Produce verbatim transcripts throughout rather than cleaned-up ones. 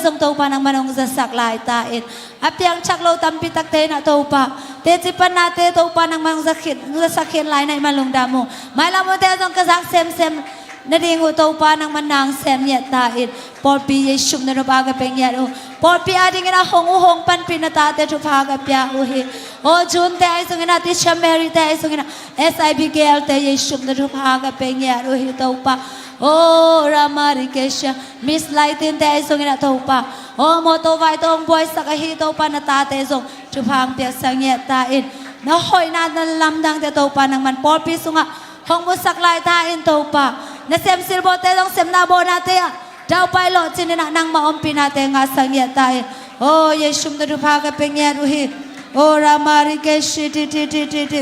zong Topa nangman hong zasak lai ta in. A piangthak lo tampi takte in ah Topa, teci pannate Topa nangman hong zasak khin, hong zasak khin lai na hih man lungdam ung. Mailam unte zong ka zak semsem nading uh Topa nangman na hong sem ngiat ta in. Pawlpi Jesuh min tawh thupha ka pia ngiat uh. Pawlpi adingin a hong uh hong panpih na tate thupha ka pia uh hi. Aw June te ahi zongin ah, Teacher Mary te ahi zongin ah, S I B K L te Jesuh min tawh thupha ka pia ngiat uh hi Topa. Aw Ramari Kesha, Miss Laitin te ahi zongin ah Topa, aw mawtaw vai tawh hong buaisak ahi Topa na tate zong thupha hong piaksak ngiat ta in. Na hoihna na lamdangte Topa nangman pawlpi sungah hong musak lai ta in Topa. Na sem silbawte zong semna bawnate ah daupai lawhcin in ah nangmah ompihnate ngahsak ngiat ta in. Aw Jesuh min tawh thupha ka pia ngiat uh hi. Aw Ramari Keshi ti ti ti ti ti.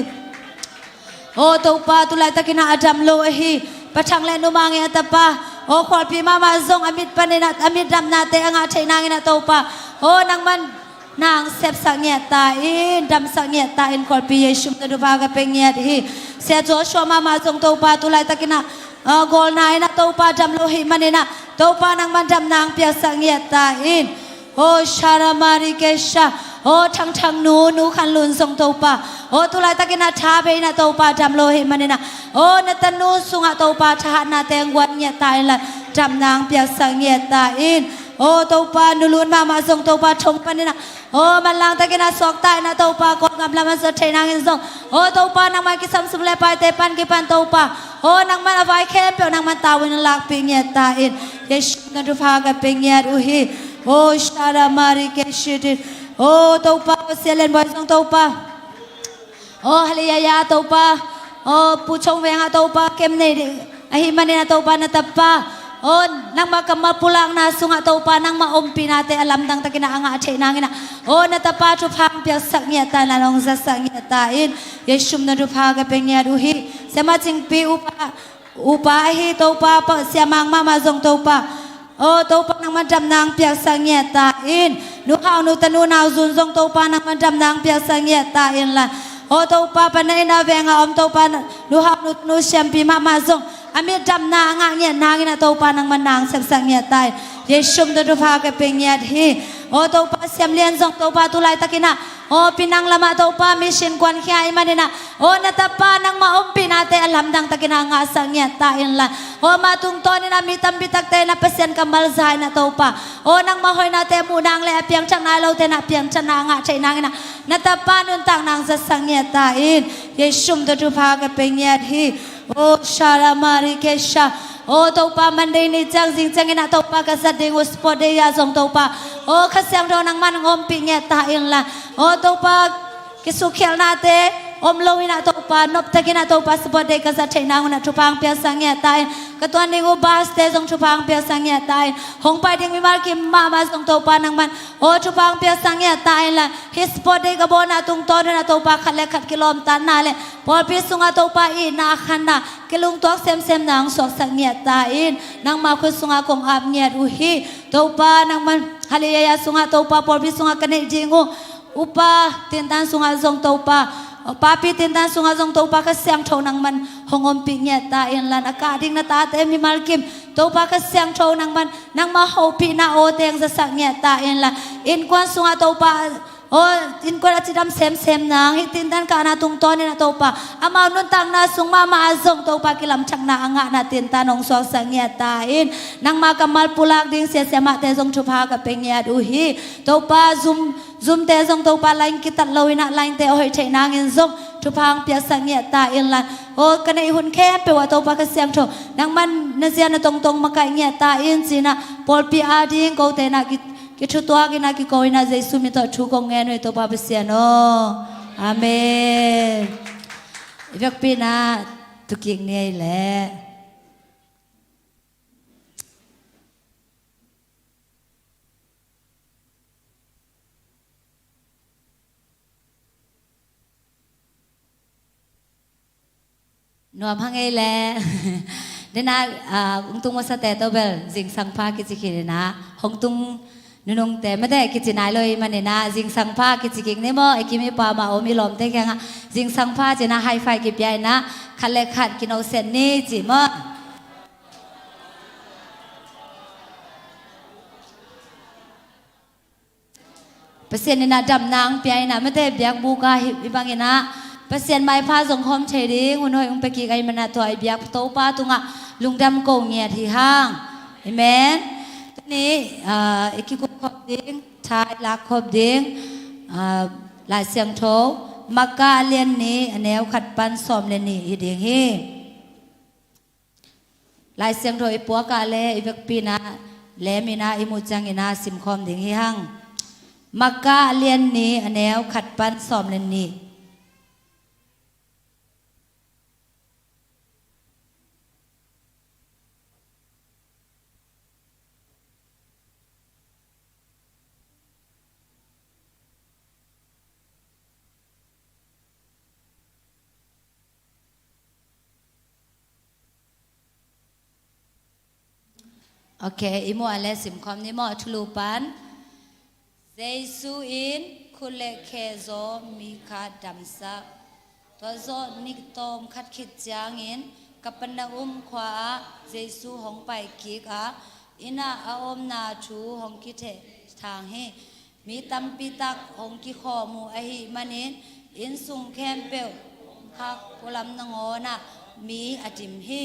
Aw Topa, tulaitakin ah a dam lo ahi Pa Thang le Nu Mang i a tapa, aw khualpi mahmah zong a mit panin ah a mit damnate a ngah theih nangin ah Topa, aw nangman na hong sepsak ngiat ta in, damsak ngiat ta in, khualpi Jesuh min tawh thupha ka pia ngiat hi. Sia Joshua mahmah zong Topa, tulaitakin ah, aw gawlna in ah Topa dam lo ahih manin ah Topa nangman damna hong piaksak ngiat ta in. Aw Sharamari Kesha, aw Thangthang nu, Nu Khan Lun zong Topa, aw tulaitakin ah tha bei in ah Topa dam lo ahih manin ah, aw na tanu sungah Topa thahatnate hong guan ngiat ta in la, damna hong piaksak ngiat ta in. Aw Topa, Nu Lun mahmah zong Topa thong panin ah, aw manlang takin ah suakta in ah Topa, Kawlgam lam a zuat theih nangin zong, aw Topa nangmah kisam sum le paite pan kipan Topa, aw nangman a vai khempeuh nangman tau in lakpih ngiat ta in. Jesuh min tawh thupha ka pia ngiat uh hi. Aw Sharamari Keshitin. Aw Topa, aw Sia Lian Bawi zong Topa, aw Haliyaya Topa, aw Pu Chong Veng ah Topa kem nei ding ahih manin ah Topa na tapa, aw nangmah kammal pulakna sungah Topa nangmah ompihnate a lamdang takin ah a ngah theih nangin ah, aw na tapa thupha hong piaksak ngiat ta in la, hong zasak ngiat ta in. Jesuh min tawh thupha ka pia ngiat uh hi. Siamah Cingpi upa, upa ahi Topa, pa Sia Mang mahmah zong Topa, aw Topa nangman damna hong piaksak ngiat ta in. Nu Hau Nu tanu Nau Zun zong Topa nangman damna hong piaksak ngiat ta in la. Aw Topa, Pa Na In a veng a om Topa, Nu Hau Nu tanu siampi mahmah zong a mit damna a ngah ngiat nangin ah Topa nangman na hong sepsak ngiat ta in. Jesuh min tawh thupha ka pia ngiat hi. Aw Topa, Siam Lian zong Topa, tulaitakin ah, aw Penang lamah Topa mission kuankhia ahih manin ah, aw na tapa nangmah ompihnate a lamdang takin ah ngahsak ngiat ta in la. Aw amah tungtawnin ah mi tampi takte in ah Pasian kammal za in ah Topa, aw nangmah hoihnate muh nang le a piangthak nai lote in ah piangthakna a ngah theih nangin ah na tapa nuntakna hong zasak ngiat ta in. Jesuh min tawh thupha ka pia ngiat hi. Aw Sharamari Kesha. Aw Topa, Monday ni ciang zing ciangin ah Topa ka zat ding uh sport day ah zong Topa, aw Kha Siangtho nangman hong ompih ngiat ta in la. Aw Topa, kisukkhialhnate om lo in ah Topa, noptakin ah Topa sport day ka zat theih nang un ah thupha hong piaksak ngiat ta in. Ka tuan ding uh bus te zong thupha hong piaksak ngiat ta in. Hong pai ding mimal kim mahmah zong Topa nangman, aw thupha hong piaksak ngiat ta in la. Hih sport day ka bawlna tungtawn un ah Topa, khat le khat kilawmtatna le pawlpi sungah Topa itna a khanna kilungtuak semsemna hong suaksak ngiat ta in. Nangmah khut sungah kong ap ngiat uh hi. Topa nangman Haliyaya sungah Topa, pawlpi sungah ka neih ding uh upa tintan sungah zong Topa, papi tintan sungah zong Topa, Kha Siangtho nangman hong ompih ngiat ta in la. A kah ding na tate mimal kim Topa, Kha Siangtho nangman nangmah hopihna awte hong zasak ngiat ta in la. Innkuan sungah Topa, aw innkuan a cidam semsem nang, hih tintan kahna tungtawnin ah Topa, amau nuntakna sung mahmah ah zong Topa kilamthakna a ngahna tintan hong suaksak ngiat ta in. Nangmah kammal pulak ding sia siamahte zong thupha ka pia ngiat uh hi. Topa, Zoom, Zoom te zong Topa, line kitat lo in ah line te a hoih theih nangin zong thupha hong piaksak ngiat ta in la. Aw ka neih hun khempeuh ah Topa, Kha Siangtho nangman na zia na tongtong makaih ngiat ta in, ci-in ah pawlpi ading kote in ah ki, kithutuak in ah kiko in ah Jesuh min tawh thu kong ngen uh hi, Topa Pasian aw. Amen. I biakpi in ah tu kik ni ei leh. Nuam hang ei leh. Dena, ah, hong tung masate tawh bel zingsang pha kici khin in ah, hong tung nunungte mate kici nai lo ahih manin ah, zingsang pha kici kik ni maw, i kim i pam a om i lawmte kiangah zingsang pha ci-in ah high five kipia in ah, khat le khat kinusia ni ci maw. Pasian in ah damna hong pia in ah, mate, biakbuk ah hih, hih bangin ah Pasian maipha zong khawm thei ding hun hoih hong pia kik ahih manin ah tua i biak Topa tungah lungdam ko ngiat hi hang. Amen. Tuni, ah, i kikup khop ding, tha i lak khop ding, ah, Lai Siangtho Marka a lian nih, a neu khat pan sawm le nih hi ding hi. Lai Siangtho i puak ah le i vekpi in ah lem in ah i muh ciangin ah simkhawm ding hi hang. Marka a lian nih, a neu khat pan sawm le nih. Ok, i muh a le simkhawm ni maw, a thulu pan. Jesu in khut le khe zaw mi khat damsak. Tua zawh ni tawm khat khit ciangin Kapernaum khua ah Jesu hong pai kik a, inn ah a omna thu hong kitheh thang hi. Mi tampi tak hong kikhawm uh ahih manin, inn sung khempeuh khak pualam nangawnah mi a dim hi.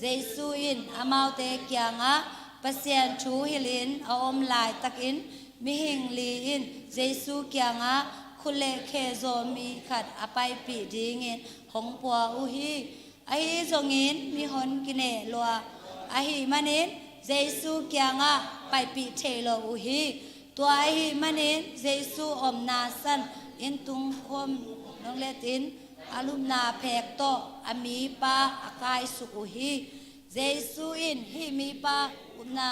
Jesu in amaute kiangah Pasian thu hilhin a om laitakin, mihing li in Jesu kiangah khut le khe zaw mi khat a paipih dingin hong pua uh hi. Ahi zongin mihon kineh lua ahih manin Jesu kiangah paipih thei lo uh hi. Tua ahih manin Jesu omna san inn tung khawm nong letin a lupna phek tawh a mipa a kaisuk uh hi. Jesu in hih mipa upna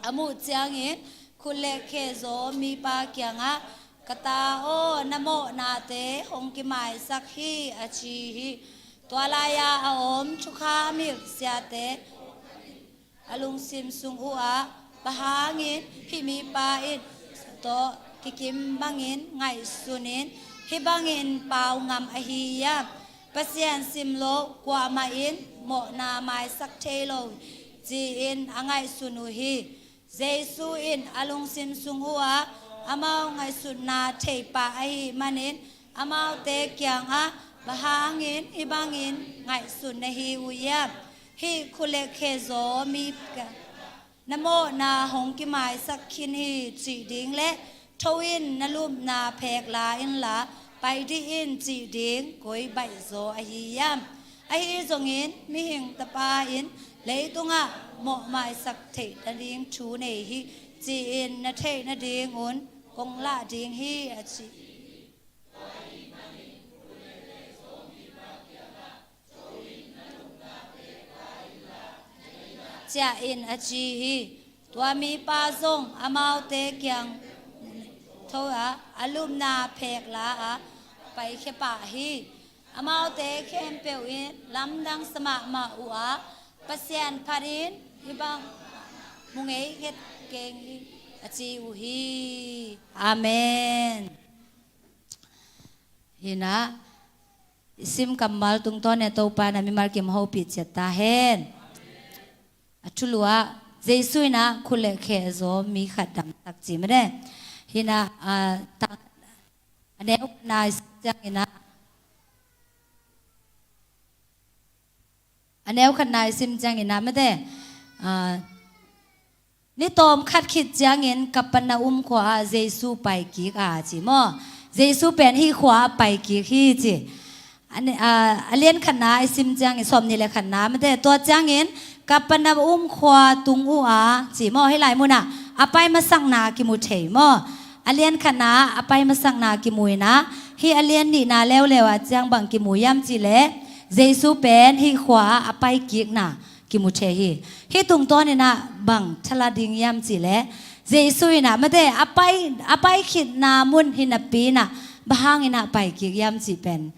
a muh ciangin khut le khe zaw mipa kiangah, "Ka ta aw, na mawhnate hong kimaisak hi," a ci hi. Tua lai-a a om thukham hilh siate a lungsim sung uhah, "Bang hangin hih mipa in tawh kikim bangin ngaihsun in hih bangin pau ngam ahi hiam? Pasian sim lo kuamah in mawhna maisak thei lo," ci-in a ngaihsun uh hi. Jesu in a lungsim sung uhah amau ngaihsutna thei pah ahih manin, amaute kiangah, "Bang hangin hih bangin ngaihsun na hi uh hiam? Hih khut le khe zaw mi ka, na mawhna hong kimaisak khin hi," cih ding le, "Tho in, na lupna phek la inla pai dih in," cih ding koi baihzaw ahi hiam? Ahi zongin Mihing Tapa in leitungah mawhmaisak theih nading thu nei hi, ci-in na theih nadingun kong lah ding hi, a ci. Ciah in, a ci hi. Tua mipa zong amaute kiang tho a, a lupna phek la a, paikhia pah hi. Amaute khempeuh in lamdang sa mahmah uh a, "Pasian phat in hih bang mu ngei nget keng hi," a ci uh hi. Amen. Hi in ah i sim kammal tungtawn in Topa in ah mimal kim hopih ciat ta hen. A thulu ah Jesu in ah khut le khe zaw mi khat damsak ci mah de. Hi in ah, ah, ta, a neu khatna i sim ciangin ah, a neu khatna i sim ciangin ah mah de, ah, ni tawm khat khit ciangin Kapernaum khua ah Jesu pai kik a ci maw? Jesu pen hih khua ah pai kik hi ci. A ni, a, a lian khatna i sim ciangin, sawm nih le khatna mah de, tua ciangin Kapernaum khua tung uh a ci maw? Hih lai munah a pai masakna kimu thei maw? A lian khatna a pai masakna kimu in ah, hih a lian nihna leuleu ah ciang bang kimu hiam cih leh, Jesu pen hih khua ah a pai kikna kimu thei hi. Hih tungtawn in ah bang thala ding hiam cih leh, Jesu in ah mah de, a pai, a pai khitna mun hi napi in ah bang hangin ah pai kik hiam cih pen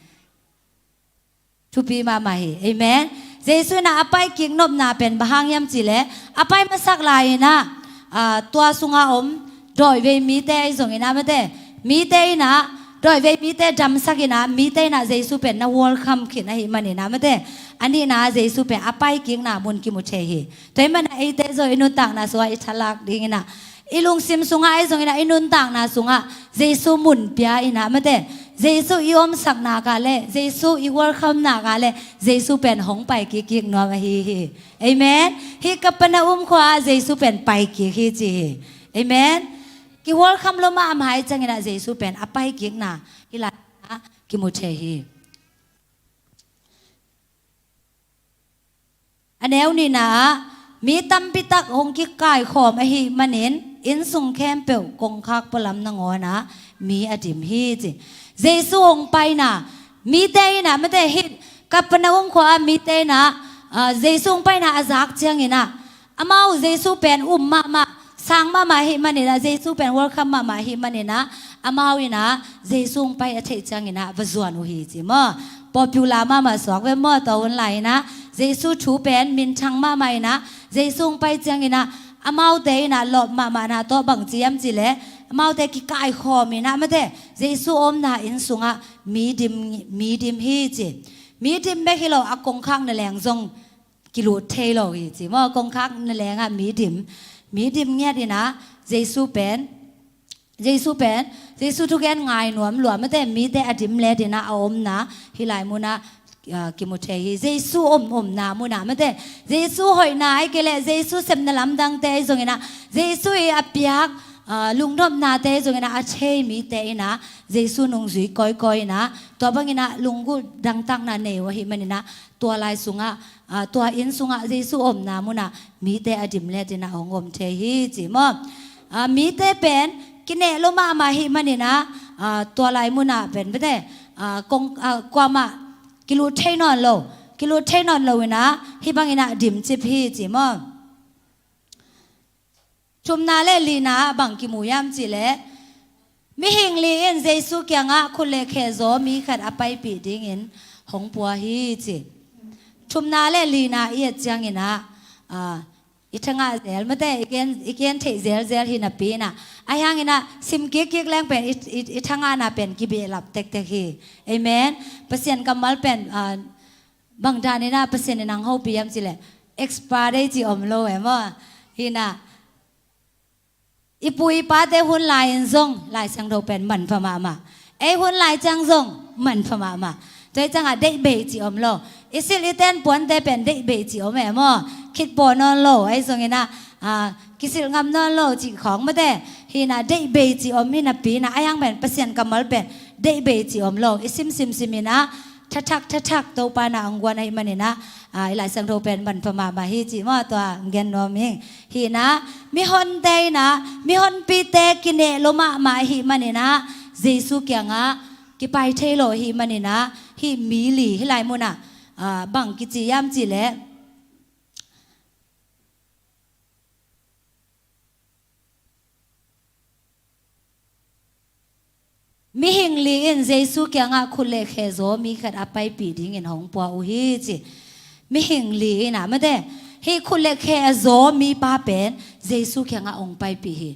thupi mahmah hi. Amen. Jesu in ah a pai kik nopna pen bang hang hiam cih leh, a pai masak lai in ah, ah, tua sungah om dawihvei mite ahi zongin ah mah de, mite in ah, dawihvei mite damsak in ah, mite in ah Jesu pen na welcome khin ahih manin ah mah de, a nihna Jesu pen a pai kikna mun kimu thei hi. Tua ahih manin ah eite zong i nuntakna sungah i thalak dingin ah, i lungsim sungah ahi zongin ah, i nuntakna sungah Jesu mun pia in ah, mate, Jesu i omsak nak ah le, Jesu i welcome nak ah le, Jesu pen hong pai kikkik nuam ahi hi. Amen. Hih Kapernaum khua-ah Jesu pen pai kik hi ci hi. Amen. Ki welcome lo mahmah ahih ciangin ah Jesu pen a pai kikna hih lai-ah kimu thei hi. A neu nihna ah, mi tampi tak hong kikaikhawm ahih manin, inn sung khempeuh kongkhak pualam nangawn ah mi a dim hi ci. Jesu hong paina, mite in ah, mate, hih Kapernaum khua-ah mite in ah, ah, Jesu hong paina a zak ciangin ah, amau Jesu pen um mahmah, sang mahmah ahih manin ah, Jesu pen welcome mahmah ahih manin ah, amau in ah Jesu hong pai a theih ciangin ah va zuan uh hi ci maw. Popular mahmah suak ve maw, tua hun lai in ah Jesu thu pen minthang mahmah in ah, Jesu hong pai ciangin ah amaute in ah lawp mahmahna tawh bang ci hiam cih leh, amaute kikaikhawm in ah, mate, Jesu omna inn sungah mi dim, mi dim hi ci. Mi dim bek hi lo, a kongkhak naleng zong kilut thei lo hi ci maw. Kongkhak nalengah mi dim, mi dim ngiat in ah Jesu pen, Jesu pen, Jesu thugen ngai nuam lua, mate, mite a dim let in ah a omna hih lai munah, ah, kimu thei hi. Jesu om, omna munah, mate, Jesu hoihna ahih kei leh Jesu sepna lamdangte ahi zongin ah, Jesu i a piak, ah, lungnopnate ahi zongin ah a thei mite in ah Jesu nungzui kawikawi in ah, tua bangin ah lunggulh dangtakna nei uh ahih manin ah, tua lai sungah, ah, tua inn sungah Jesu omna munah mite a dim let in ah hong om thei hi ci maw. Ah, mite pen kineh lo mahmah ahih manin ah, ah, tua lai munah pen, mate, ah, kong, ah, kuamah kilut thei nawn lo, kilut thei nawn lo in ah hih bangin ah dimcip hi ci maw. Thumna le lina ah bang kimu hiam cih leh, mihing li in Jesu kiangah khut le khe zaw mi khat a paipih dingin hong pua hi ci. Thumna le lina i et ciangin ah, ah, i thangah zel, mate, i gen, i gen theih zelzel hi napi in ah, ahi hangin ah sim kikkik leng pen i, i, i thangahna pen kibehlap tektek hi. Amen. Pasian kammal pen, ah, bang dan in ah Pasian in hong hopih hiam cih leh, expire date cih om lo e maw. Hi in ah, i pu i pate hun lai-in zong Lai Siangtho pen manpha mahmah. Ei hun lai ciang zong manpha mahmah. Tua hi ciangah deih bei cih om lo. I silh i ten puante pen deih bei cih om e maw. Khitpawh nawn lo, ahi zongin ah, ah, kisilh ngam nawn lo cih khawng, mate. Hi in ah deih bei cih om hi napi in ah, ahi hang pen Pasian kammal pen deih bei cih om lo. I sim sim sim in ah, thathak thathak Topa in ah hong guan ahih manin ah, ah, i Lai Siangtho pen manpha mahmah hi ci maw, tua gen nuam ing. Hi in ah, mihonte in ah, mihonpite kineh lo mahmah ahih manin ah, Jesu kiangah kipai thei lo ahih manin ah, hih mi li hih lai munah, ah, bang kici hiam cih leh, mihing li in Jesu kiangah khut le khe zaw mi khat a paipih dingin hong pua uh hi ci. Mihing li in ah, mate, hih khut le khe a zaw mipa pen Jesu kiangah hong paipih hi.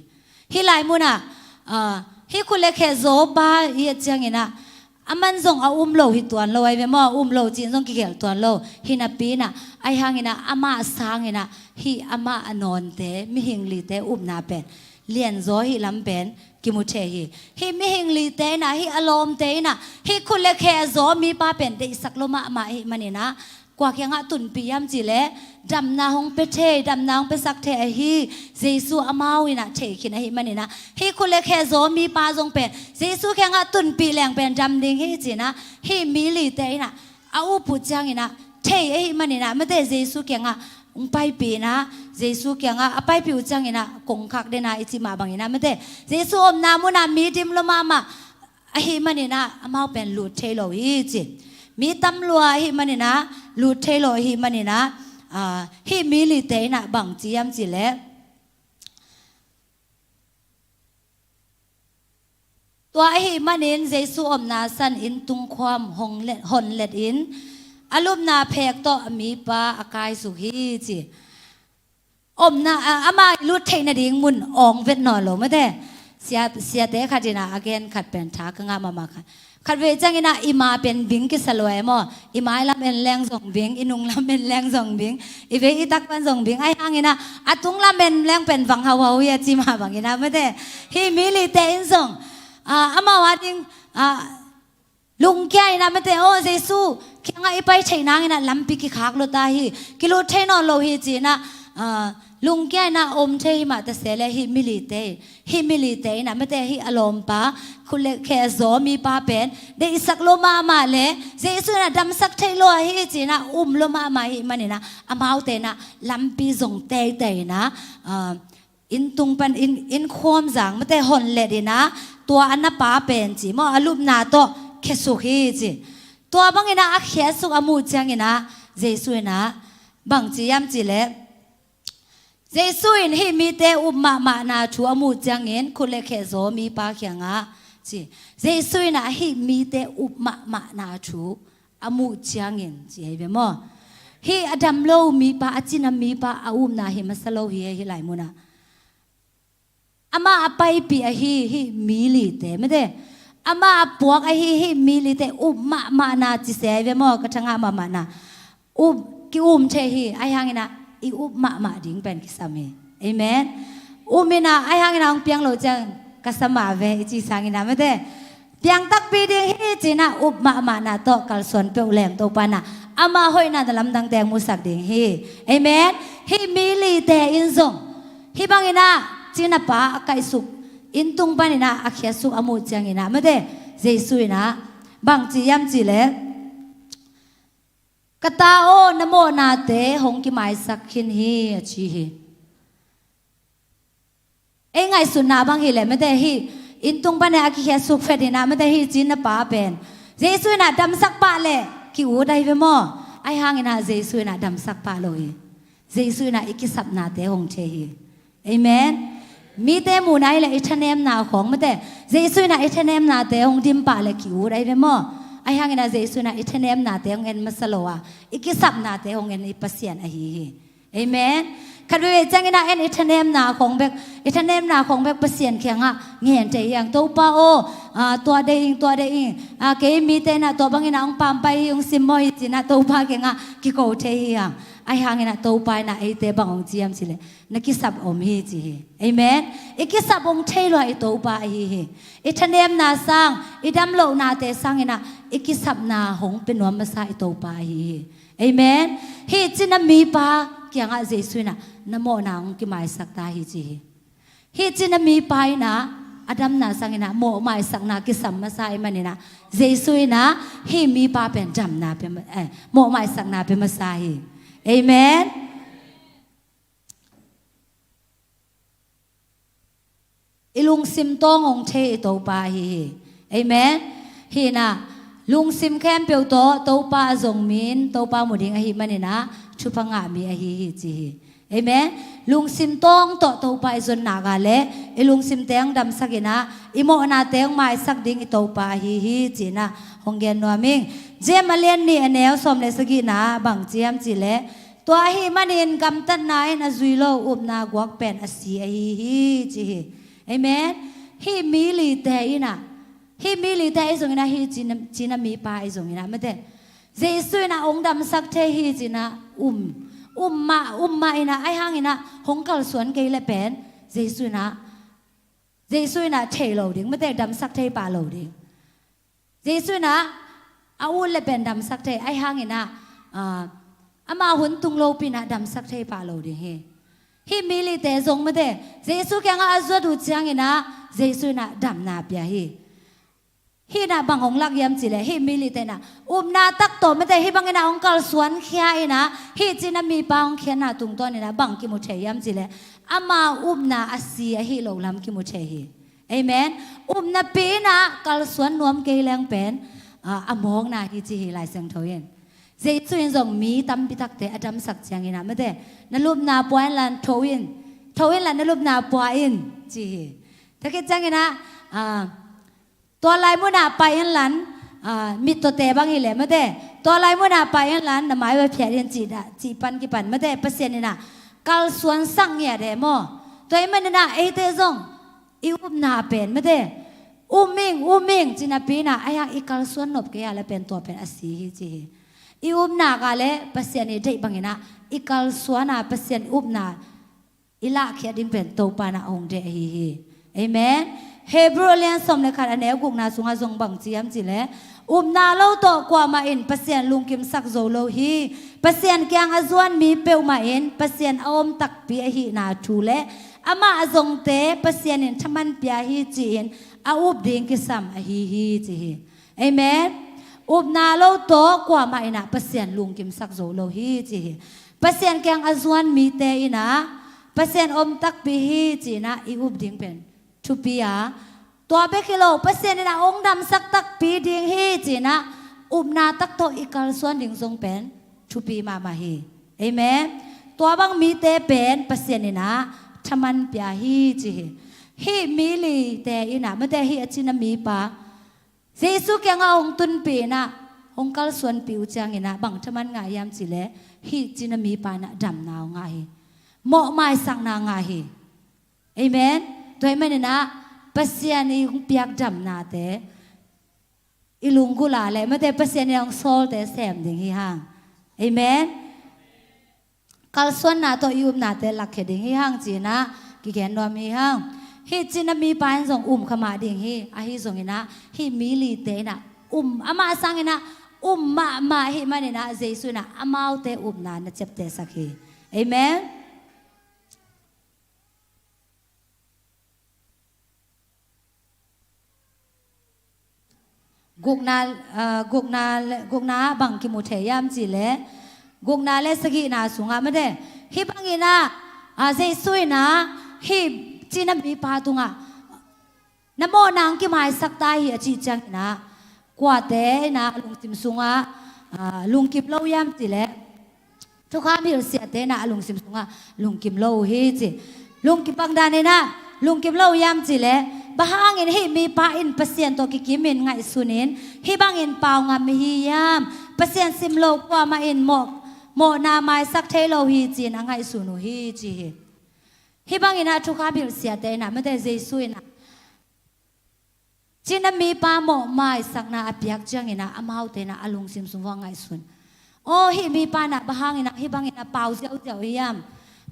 Hih lai munah, ah, hih khut le khe zaw pa i et ciangin ah, aman zong a um lo hi tuan lo ahi ve maw, a um lo cih in zong kigelh tuan lo hi napi in ah, ahi hangin ah amah sangin ah hih amah a nawnte, mihing lite upna pen lianzaw ahih lam pen kimu thei hi. Hih mihing lite in ah, hih a lawmte in ah, hih khut le khe a zaw mipa pen deihsak lo mahmah ahih manin ah, kua kiangah tunpih hiam cih leh, damna hong pia thei, damna hong piasak thei ahi Jesu amau in ah thei khin ahih manin ah, hih khut le khe zaw mipa zong pen Jesu kiangah tunpih leng pen dam ding hi ci in ah, hih mi lite in ah a up uh ciangin ah thei ahih manin ah, mate, Jesu kiangah hong paipih in ah, Jesu kiangah a paipih uh ciangin ah kongkhak den a i cih mah bangin ah, mate, Jesu omna munah mi dim lo mahmah ahih manin ah amau pen lut thei lo hi ci. Mi tam lua ahih manin ah, lut thei lo ahih manin ah, ah, hih mi lite in ah bang ci hiam cih leh, tua ahih manin Jesu omna san inn tungkhuam hong let, hon let in, a lupna phek tawh a mipa a kaisuk hi ci. Omna, a, amah i lut theih nading mun awng vet nawn lo, mate. Sia, siate khat in ah a gen khat pen tha ka ngah mahmah kha. Khatvei ciangin ah i ma pen bing kisa lua e maw. I mai lam en leng zong bing, i nung lam en leng zong bing, i vei i tak pan zong bing. Ahi hangin ah a tung lam en leng pen vang hauhau hi a ci mah bangin ah mate. Hih mi lite in zong, ah, amau ading, ah, lungkia in ah mate, aw Jesu kiangah i pai theih nangin ah lampi kikhak lua ta hi, kilut thei nawn lo hi ci-in ah, ah, lungkia in ah om thei hi mah ta se leh hih mi lite, hih mi lite in ah mate, hih a lawmpa, khut le khe a zaw mipa pen deihsak lua mahmah leh Jesu in ah damsak theih lua hi ci-in ah um lua mahmah hi manin ah amaute in ah lampi zong teitei in ah, ah, inntung pan inn, innkhawm zang mate hon let in ah tua a na pa pen ci maw, a lupna tawh khiasuk hi ci. Tua bangin ah a khiasuk a muh ciangin ah Jesu in ah bang ci hiam cih leh, Jesu in hih mite up mahmahna thu a muh ciangin khut le khe zaw mipa kiangah ci. Jesu in ah hih mite up mahmahna thu a muh ciangin ci hi ve maw. Hih a dam lo mipa, a cina mipa a upna hi masa lo hi, hih lai munah amah a paipih ahi hih mi lite mate, amah a puak ahi hih mi lite up mahmahna ci se hi ve maw, ka thangah mahmahna. Up, ki-um thei hi, ahi hangin ah i up mahmah ding pen kisam hi. Amen. Um in ah, ahi hangin ah hong piang lo ciang ka sa mah ve i ci sangin ah mate, piang takpi ding hi ci-in ah up mahmahna tawh kalsuan peuh leng Topa in ah ama hoihna na lamdangte hong musak ding hi. Amen. Hih mi lite in zong hih bangin ah cina pa a kaihsuk, inntung panin ah a khiasuk a muh ciangin ah mate, Jesu in ah bang ci hiam cih leh, "Ka ta aw, na mawhnate hong kimaisak khin hi," a ci hi. Ei ngaihsutna bang hi leh mate, hih inntung panin a kikhiasuk phet in ah mate, hih cina pa pen Jesu in ah damsak pah leh ki-ut ahi ve maw. Ahi hangin ah Jesu in ah damsak pah lo hi. Jesu in ah i kisapnate hong thei hi. Amen. Mite muhna hi leh i thanemna khawng mate, Jesu in ah i thanemnate hong dim pah leh ki-ut ahi ve maw. Ahi hangin ah Jesu in ah i thanemnate hong en masa lo a, i kisapnate hong en i Pasian ahi hi. Amen. Khatveivei ciangin ah en i thanemna khawng bek, i thanemna khawng bek Pasian kiangah ngen thei hi hang. "Topa aw, ah, tua deih ing, tua deih ing, ah, kei mite in ah tua bangin ah hong pampai hi, hong simmawh hi," ci-in ah Topa kiangah kiko thei hi hang. Ahi hangin ah Topa in ah eite bang hong ci hiam cih leh, "Na kisap om hi," ci hi. Amen. I kisap hong thei lua i Topa ahi hi. I thanemna sang, i damlohnate sangin ah i kisapna hong pia nuam masa i Topa ahi hi. Amen. Hih cina mipa kiangah Jesu in ah na mawhna hong kimaisak ta hi ci hi. Hih cina mipa in ah a damna sangin ah mawhmaisakna kisam masa ahih manin ah Jesu in ah hih mipa pen damna pia ma-, eh, mawhmaisakna pia masa hi. Amen. I lungsim tawng hong thei i Topa ahi hi. Amen. Hih in ah lungsim khempeuh tawh Topa a zong mi in Topa mu ding ahih manin ah thupha ngah mi ahi hi ci hi. Amen. Lungsim tawng tawh Topa i zon nak leh i lungsimte hong damsak in ah i mawhnate hong maisak ding i Topa ahi hi ci-in ah hong gen nuam ing. James a lian nih a neu sawm le sagihna bang ci hiam cih leh, "Tua ahih manin gamtatna in a zui lo upna guak pen a si ahi hi," ci hi. Amen. Hih mi lite in ah, hih mi lite ahi zongin ah, hih cina, cina mipa ahi zongin ah mate, Jesu in ah hong damsak thei hi ci-in ah um, um mah, um mah in ah, ahi hangin ah hong kalsuan kei leh pen Jesu in ah, Jesu in ah thei lo ding mate, damsak thei pah lo ding. Jesu in ah a ut leh pen damsak thei, ahi hangin ah, ah, ama hun tung lopi in ah damsak thei pah lo ding hi. Hih mi lite zong mate, Jesu kiangah a zuat uh ciangin ah Jesu in ah damna pia hi. Hih in ah bang hong lak hiam cih leh, hih mi lite in ah upna tak tawh mate, hih bangin ah hong kalsuan khia in ah hih cina mipa hong khiatna tungtawn in ah bang kimu thei hiam cih leh, ama upna a si ahi lo lam kimu thei hi. Amen. Upna pi in ah kalsuan nuam kei leng pen, ah, a mawkna hi ci hi Lai Siangtho in. Jesu in zong mi tampi takte a damsak ciangin ah mate, "Na lupna pua inla tho in, tho inla na lupna pua in," ci hi. Tua khit ciangin ah, ah, "Tua lai munah pai inla, ah, mittawte bang hi leh mate, tua lai munah pai inla na mai va phiat in," cih dah, cih pan kipan mate, Pasian in ah kalsuan sak ngiat e maw. Tua ahih manin ah eite zong i upna pen mate, Um ing, um ing, ci napi-in ah, ahi hang i kalsuan nop kei a leh pen tua pen a si hi ci hi. I upna ah leh Pasian i deih bangin ah i kalsuan a, Pasian i upna i lahkhiat ding pen Topa in ah hong deih ahi hi. Amen. Hebrew a lian sawm le khat, a neu gukna sungah zong bang ci hiam cih leh, upna lo tawh kuamah in Pasian lungkimsak zo lo hi. Pasian kiang a zuan mi peuhmah in Pasian a om takpi ahihna thu le amah a zongte Pasian in thaman pia hi ci-in a up ding kisam ahi hi ci hi. Amen. Upna lo tawh kuamah in ah Pasian lungkimsak zo lo hi ci hi. Pasian kiang a zuan mite in ah Pasian om takpi hi ci-in ah i up ding pen thupi a, tua bek hi lo, Pasian in ah hong damsak takpi ding hi ci-in ah upna tak tawh i kalsuan ding zong pen thupi mahmah hi. Amen. Tua bang mite pen Pasian in ah thaman pia hi ci hi. Hih mi lite in ah, mate, hih a cina mipa Jesu kiangah hong tunpih in ah, hong kalsuanpih uh ciangin ah bang thaman ngah hiam cih leh, hih cina mipa in ah damna hong ngah hi. Mawh maisakna ngah hi. Amen. Tua ahih manin ah Pasian i hong piak damnate i lunggulh a leh, mate, Pasian in hong sawlte sem ding hi hang. Amen. Kalsuanna tawh i upnate lakkhia ding hi hang ci-in ah kigen nuam hi hang. Hih cina mipa in zong um kha mah ding hi, ahi zongin ah hih mi lite in ah um, amah sangin ah um mahmah ahih manin ah Jesu in ah amaute upna na ciaptehsak hi. Amen. Gukna, ah, gukna le, gukna ah bang kimu thei hiam cih leh, gukna le sagihna sungah, mate, hih bangin ah, ah, Jesu in ah hih cina mipa tungah, na mawhna hong kimaisak ta hi, a cih ciangin ah kuate in ah a lungsim sungah, ah, lungkim lo hiam cih leh, Thukham hilhsiate in ah a lungsim sungah lungkim lo uh hi ci. Lungkim, bang danin ah lungkim lo uh hiam cih leh, bang hangin hih mipa in Pasian tawh kikimin ngaihsunin hih bangin pau ngam hi hiam? Pasian sim lo kuamah in mawh, mawhna maisak thei lo hi ci-in a ngaihsun uh hi ci hi. Hih bangin ah thukham hilhsiate in ah, mate, Jesu in ah cina mipa mawh maisakna a piak ciangin ah amaute in ah a lungsim sung uah ngaihsun. Aw, hih mipa in ah bang hangin ah hih bangin ah pau ziauziau hiam?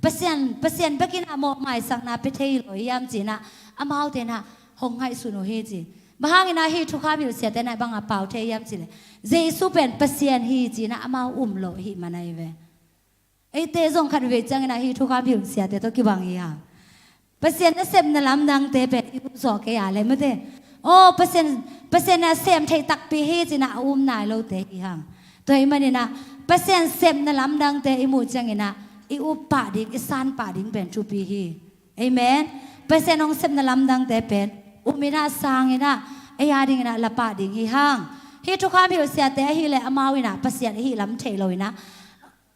Pasian, Pasian bekin ah mawh maisakna pia thei lo hiam ci-in ah amaute in ah hong ngaihsun uh hi ci. Bang hangin ah hih thukham hilhsiate in ah bang a pau thei hiam cih leh, Jesu pen Pasian hi ci-in ah amau um lo ahih man ahi ve. Eite zong khatvei ciangin ah hih thukham hilhsiate tawh kibang hi hang. Pasian nasepna lamdangte pen i um zawh kei a leh, mate, aw, Pasian, Pasian in ah sem thei takpi hi ci-in ah a um nai lote hi hang. Tua ahih manin ah Pasian sepna lamdangte i muh ciangin ah i up pah ding, i san pah ding pen thupi hi. Amen. Pasian hong sepna lamdangte pen um in ah, sang in ah, ei a dingin ah la pah ding hi hang. Hih thukham hilhsiate ahih leh amau in ah Pasian ahih lam thei lo in ah,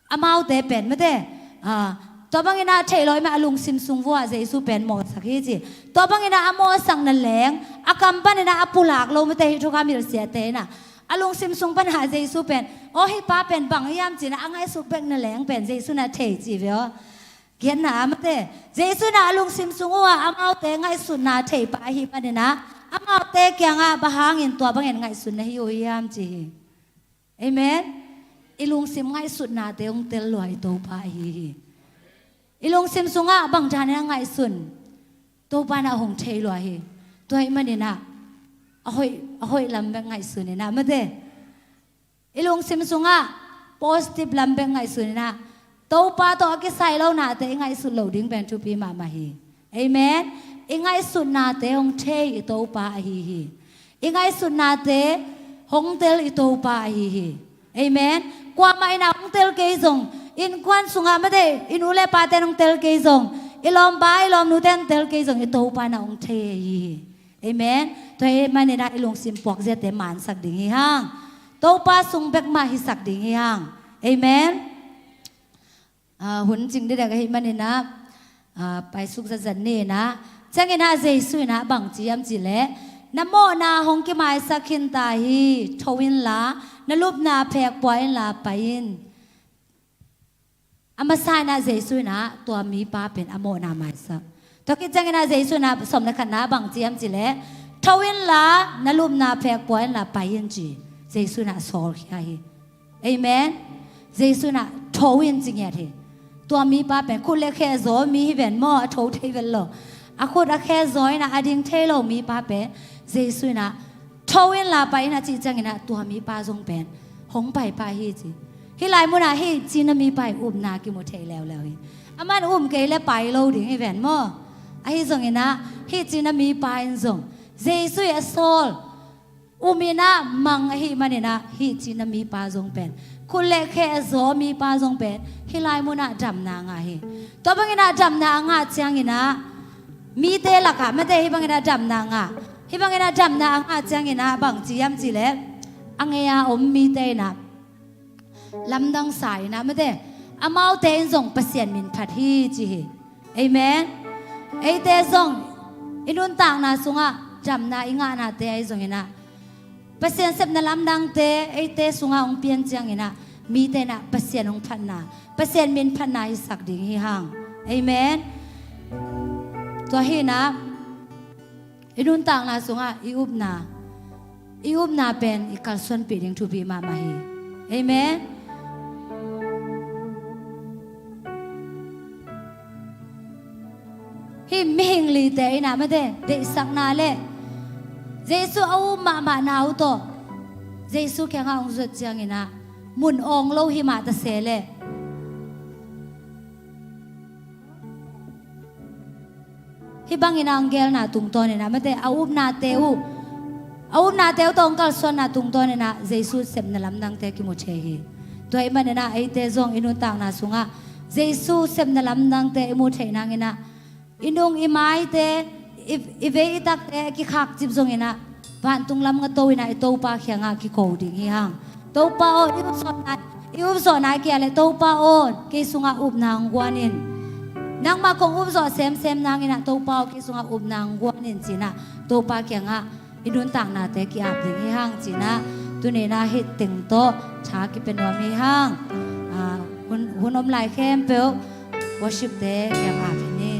amaute pen, mate, ah, tua bangin ah thei lo ahih man a lungsim sung uah Jesu pen mawhsak hi ci. Tua bangin ah a mawhsakna leng, a kam panin ah a pulak lo, mate, hih thukham hilhsiate in ah a lungsim sung pan ah Jesu pen, aw, hih pa pen bang hiam ci-in ah a ngaihsut bekna leng pen Jesu in ah thei ci ve aw. Giatna ah, mate, Jesu in ah a lungsim sung uah amaute ngaihsutna thei pa ahih manin ah amaute kiangah bang hangin tua bangin ngaihsun na hi uh hiam ci hi. Amen. I lungsim ngaihsutnate hong tel lua i Topa ahi hi. I lungsim sungah bang danin a ngaihsun, Topa in ah hong thei lua hi. Tua ahih manin ah a hoih, a hoih lam bek ngaihsun in ah, mate, i lungsim sungah positive lam bek ngaihsun in ah, Topa tawh a kisai lonate i ngaihsut loh ding pen thupi mahmah hi. Amen. I ngaihsutnate hong thei i Topa ahi hi. I ngaihsutnate hong tel i Topa ahi hi. Amen. Kuamah in ah hong tel kei zong, innkuan sungah, mate, i nu le pate in hong tel kei zong, i lawmpa i lawmnute in hong tel kei zong, i Topa in ah hong thei ahi hi. Amen. Tua ahih manin ah i lungsim puakziate mansak ding hi hang. Topa sung bek mah hisak ding hi hang. Amen. Ah, hun cing didek ahih manin ah, ah, paisuk zatzat ni in ah. Ciangin ah Jesu in ah bang ci hiam cih leh, na mawhna hong kimaisak khin ta hi, tho inla, na lupna phek pua inla pai in. A masa in ah Jesu in ah tua mipa pen a mawhna maisak. Tua khit ciangin ah Jesu in ah sawm le khatna bang ci hiam cih leh, Tho inla, na lupna phek pua inla, pai in ci. Jesu in ah sawlkhia hi. Amen. Jesu in ah tho in ci ngiat hi. Tua mipa pen khut le khe zaw mi hi ven maw, a tho thei ven lo. A khut a khe zaw in ah a ding thei lo mipa pen Jesu in ah tho inla pai in a cih ciangin ah tua mipa zong pen hong pai pah hi ci. Hih lai munah hih Cina mipa ih upna kimu thei leuleu hi. Aman um kei le pai lo ding hi ven maw. Ahi zongin ah hih Cina mipa in zong Jesu ih a sawl um in ah mang ahih manin ah hih Cina mipa zong pen, khut le khe a zaw mipa zong pen hih lai munah damna ngah hi. Tua bangin ah damna a ngah ciangin ah mite lakah mate hih bangin ah damna ngah. Hih bangin ah damna a ngah ciangin ah bang ci hiam cih leh a ngei a om mite in ah lamdang sa in ah mate amaute in zong Pasian min phat hi ci hi. Amen. Eite zong i nuntakna sungah damna i ngahnate ahi zongin ah Pasian sepna lamdangte eite sungah hong pian ciangin ah mite in ah Pasian hong phatna, Pasian min phatna hisak ding hi hang. Amen. Tua hi in ah i nuntakna sungah i upna, i upna pen i kalsuanpih ding thupi mahmah hi. Amen. Hih mihing lite in ah mate deihsakna le Jesu a up mahmahna uh tawh Jesu kiangah hong zuat ciangin ah mun awng lo hi mah ta se leh hih bangin ah hong geelna tungtawn in ah mate a upnate uh, a upnate uh tawh hong kalsuanna tungtawn in ah Jesu sepna lamdangte kimu thei hi. Tua ahih manin ah eite zong i nuntakna sungah Jesu sepna lamdangte i muh theih nangin ah i nung i maite, i, i vei i takte kikhak cip zongin ah vantung lam nga to in ah i Topa kiangah kiko ding hi hang. Topa aw, i upzawhna, i upzawhna i kiat leh Topa aw, kei sungah upna hong guan in. Nangmah kong upzawh semsem nangin ah Topa aw, kei sungah upna hong guan in ci in ah Topa kiangah i nuntaknate ki-ap ding hi hang ci in ah tuni in ah hih teng tawh tha kipia nuam hi hang. Ah, hun, hun om lai khempeuh worship-te kiang ap hi ni.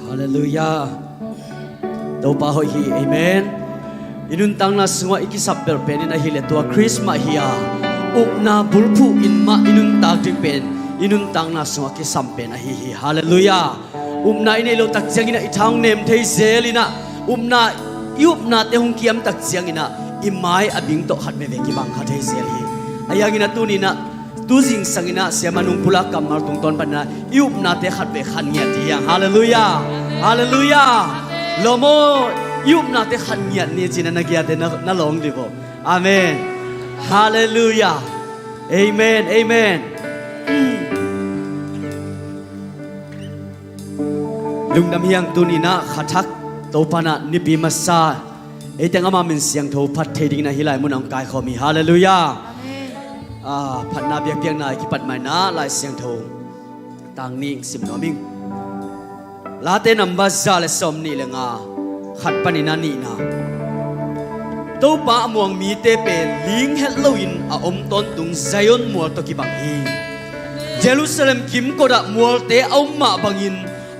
Halleluiah. Topa hoih hi. Amen. I nuntakna sungah i kisap belh pen in ahih leh tua Khrist mah hi a, upna bulphuh in mah i nuntak ding pen i nuntakna sungah kisam pen ahi hi. Halleluiah. Upna i neih loh tak ciangin ah i tha hong nem thei zel in ah, upna, i upnate hong ki-am tak ciangin ah i mai a bing tawh khat veve kibang kha thei zel hi. Ahi hangin ah tuni in ah tu zingsang in ah Siama Nung Pula kammal tungtawn panin ah i upnate khat vei khat ngiat hi hang. Halleluiah. Halleluiah. Lawm aw, i upnate khat ngiat ni ci in ah na kiangte na, na lawng dih vo. Amen. Halleluiah. Amen. Amen. Lungdam hi hang. Tuni in ah kha thak Topa in ah nipi masa ei teng ama min siangtho phat thei dingin ah hih lai munah hong kaikhawm hi. Halleluiah. Amen. Ah, phatna biakpiakna i kipat ma-in ah Lai Siangtho tang nih sim nuam ing. Late number za le sawm nih le nga, khat panin a nihna. Topa a muang mite pen ling het loin a om tawntung Zion mual tawh kibang hi. Jerusalem kimkot ah mualte a om mah bangin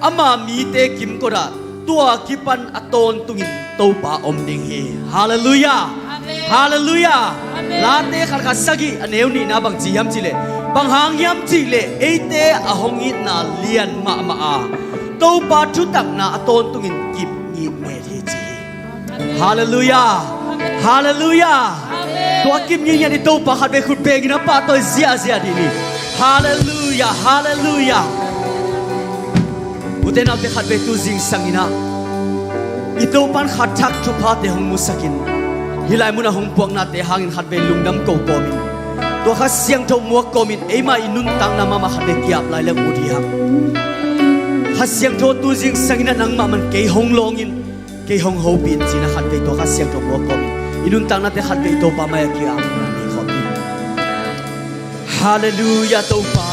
ama mite kimkot ah tua kipan a tawntungin Topa om ding hi. Halleluiah. Amen. Halleluiah. Amen. Late khat khat sagih a neu nihna bang ci hiam cih leh, bang hang hiam cih leh eite a hong itna lian mahmah a, Topa thutakna a tawntungin kip ngitnget hi ci hi. Halleluiah. Halleluiah. Tua kip ngitnget i Topa khat vei khut bengin a pahtawi ziahziah dih ni. Halleluiah. Halleluiah. Ute naute khat vei tu zingsang in ah i Topa in kha thak thuphate hong musakin hih lai munah hong puaknate hangin khat vei lungdam ko kawmin, tua Kha Siangtho muak kawmin eimah i nuntakna mahmah khat vei ki-ap lai le ut hi hang. Kha Siangtho tu zingsang in ah nangmah man kei hong lawngin, kei hong hopih in ci in ah khat vei tua Kha Siangtho muak kawmin i nuntaknate khat vei Topa mai-ah ki-ap ni khawm hi. Halleluiah Topa.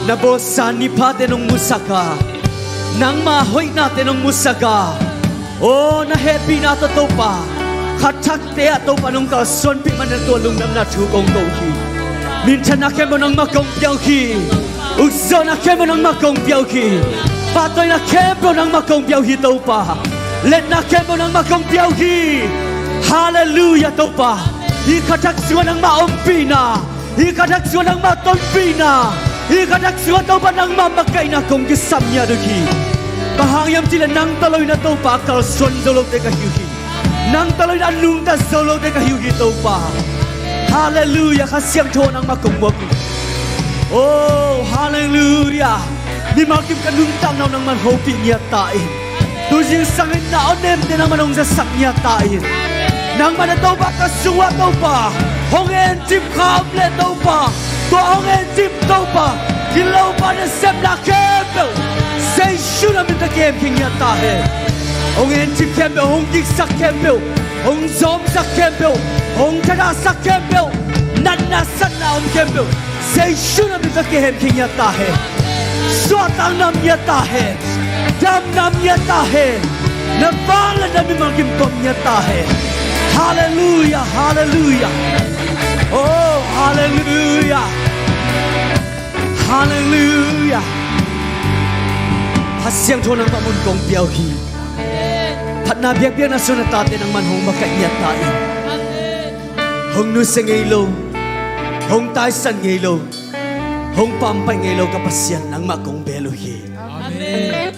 Na bawlsa niphate nong musak a, nangma hoihnate nong musak a, Aw, na hehpihna tawh Topa, khat thakte ah Topa nong kalsuanpih manin tua lungdamna thu kong ko hi. Minthanna khempeuh nangmah kong pia uh hi. Ukzawhna khempeuh nangmah kong pia uh hi. Pahtawina khempeuh nangmah kong pia uh hi Topa. Letna khempeuh nangmah kong pia uh hi. Halleluiah Topa. Hih khat thak sungah nangmah ompihna, hih khat thak sungah nangmah tonpihna, hih khat thak sungah Topa nangmah makaihna kong kisam ngiat uh hi. Bang hang hiam cih leh nang tawh lo in ah Topa kalsuan zo lote ka hi uh hi. Nang tawh lo in ah nungta zo lote ka hi uh hi Topa. Halleluiah, Kha Siangtho nangmah kong muak uh. Oh, halleluiah. Mimal kim ka nuntakna uh nangman hopih ngiat ta in. Tu zingsang in na awnemte nangman hong zasak ngiat ta in. Nangman a Topa ka sungah Topa hong encip kha om leh Topa, tua hong encip Topa, gilo pa nasepna khempeuh Jesu na min tawh kihemkhia ngiat ta hen. Hong encip khempeuh, hong giksak khempeuh, hong zawmsak khempeuh, hong thadahsak khempeuh, natna satna om khempeuh Jesu na min tawh kihemkhia ngiat ta hen. Suahtak nam ngiat ta hen. Dam nam ngiat ta hen. Na vangliatna mimal kim tuam ngiat ta hen. Halleluiah, halleluiah. Oh, halleluiah. Halleluiah. Kha Siangtho nangmah mun kong pia uh hi. Phatna biakpiakna sungah na tate nangman hong makaih ngiat ta in. Hong nusia ngei lo, hong taisan ngei lo, hong pampaih ngei lo ka Pasian nangmah kong bel uh hi. Amen.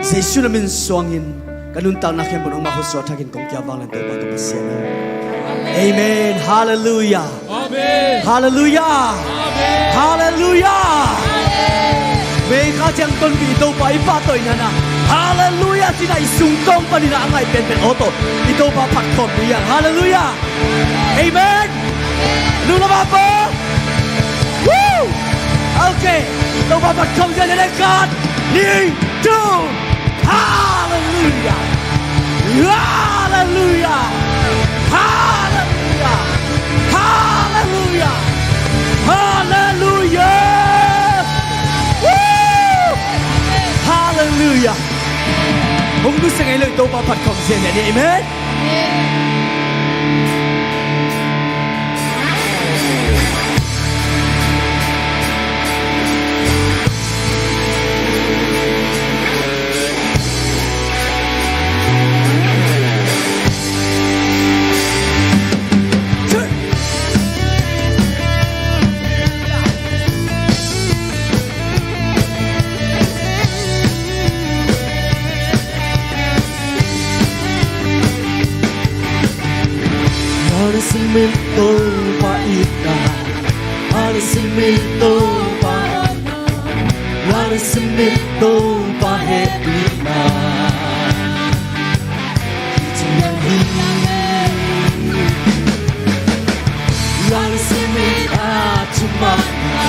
Jesu na min suangin ka nuntakna khempeuh nangmah khutsung thakin kong kia vanglian Topa ka Pasian aw. Amen. Halleluiah. Amen. Halleluiah. Amen. Halleluiah. Amen. Mei kha ciang tonpih Topa i pahtawina na. Halleluiah cih na i sungkawng panin a ngaih penpen aw tawh i Topa phat khawm ding hi hang. Halleluiah. Amen. Lungdam a pa. Woo. Okay. Topa phat khawm ding hi hang. Khat, nih, thum. Halleluiah. Halleluiah. Halleluiah. Halleluiah. Halleluiah. Woo. Halleluiah. Hong nusia ngei lo i Topa phat khawm ziahziah ni. Amen. Lungsim in Topa itna, lungsim in Topa itna, lungsim in Topa hehpihna. Lungsim in a thumanna,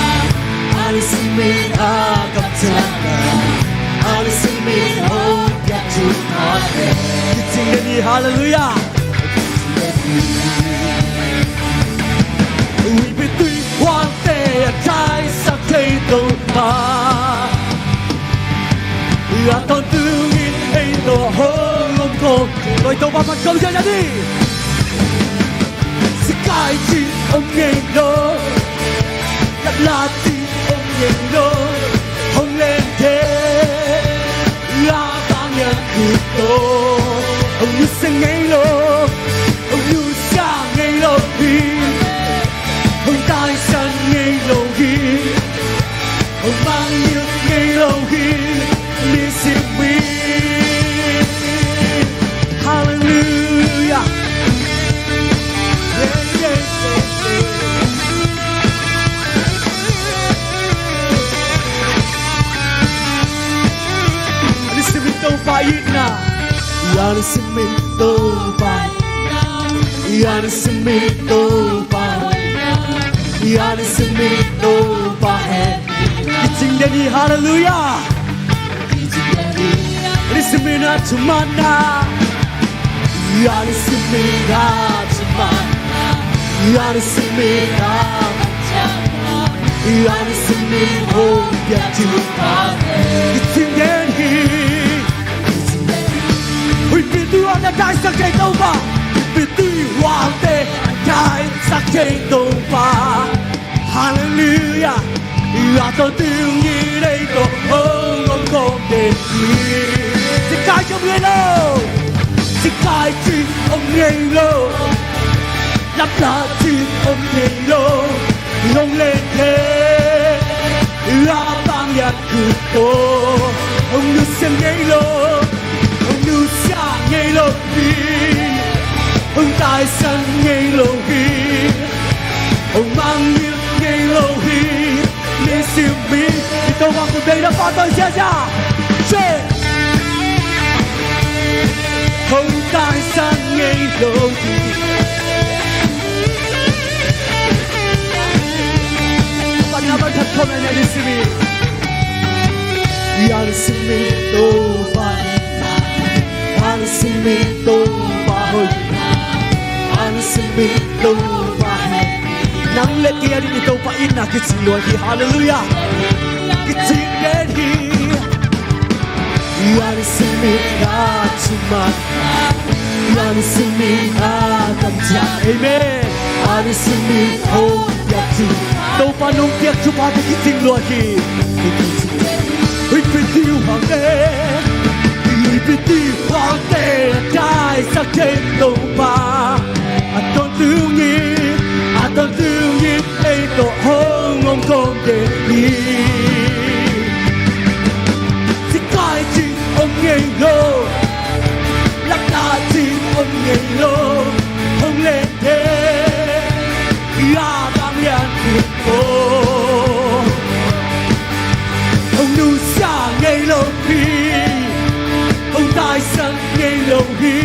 lungsim in a kamciamna, lungsim in hong piak thupha kicing den hi. Halleluiah. Uipi tui huangte a thaisak thei Topa, a tawntung in ei tawh hong om ko. Tua i Topa phat khawm ziahziah ni. Sikai cih om ngei lo, lap la cih om ngei lo, hong len thei a, vanglian khut tawh hong nusia ngei lo, hong nusia ngei lo hi. Hong taisan ngei lo hi. Hong mangngilh ngei lo hi. Nisim in. Halleluiah. Yeah, yeah, yeah, yeah. Nisim in Topa itna. Lungsim in Topa itna. Lungsim in Topa itna. Lungsim in Topa hehpihna. Kicing den hi. Halleluiah. Lungsim in a thumanna, lungsim in a thumanna, lungsim in a, lungsim in hong piak thupha kicing den hi. Huipi tu Topa, Huipiti huangte a taisak thei Topa. Halleluia. A tawntung in ei tawh hong om khawm den hi. Sikai cih om ngei lo. Sikai cih om ngei lo. Lapla cih om ngei lo. Hong len thei. A bang lian kut tawh hong nusia ngei lo. Hong nusia ngei lo hi. Hong taisan ngei lo hi. Hong mangngilh ngei lo hi. Nisim mi i Topa khut beng na pahtawi ziahziah. Hong taisan ngei lo hi. Pan na ban that khawm na nisim mi. Nisim mi Topa. Nisim mi Topa hoih. Nisim mi Topa hoih. Nang le kei a ding i Topa itna kicing lua hi. Halleluia. Kicing den hi. Nisim mi a thuman. Nisim mi a kamciam. Amen. Nisim mi hong piak thupha. Topa nong piak thuphate kicing lua hi. Huipiti huangte. Huipiti huangte a taisak thei Topa. A tawntung in, a tawntung in ei tawh hong om khawm den hi. Sikai cih om ngei lo. Lapla cih om ngei lo. Hong len thei. A bang lian kut tawh hong nusia ngei lo hi. Hong taisan ngei lo hi.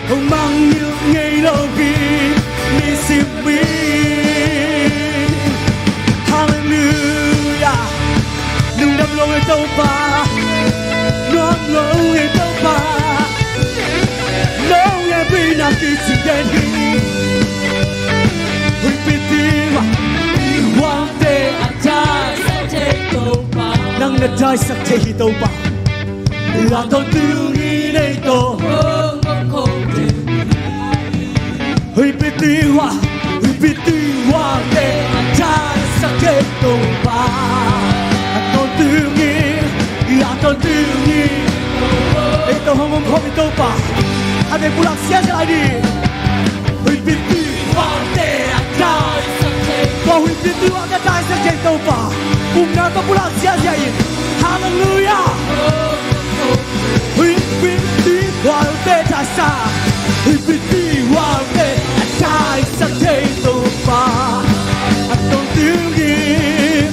Hong mangngilh ngei lo hi. Nisim mi. Halleluia. Lungdam lo ei Topa. Lungdam lo ei Topa. Nong hehpihna kicing den hi. Huipiti huangte a taisak thei Topa. Nang na taisak thei hi Topa. A tawntung in ei tawh hong om khawm den hi. Huipiti hua, huipiti huangte a taisak thei Topa. A tawntung in, a tawntung in ei tawh hong om khawm hi Topa. A dei pulak ziahziah lai ding. Huipiti huangte a taisak thei. Tua huipiti huangte a taisak thei Topa. Upna tawh pulak ziahziah in. Halleluia. Huipiti huangte taisak. Huipiti huangte a taisak thei Topa. A tawntung in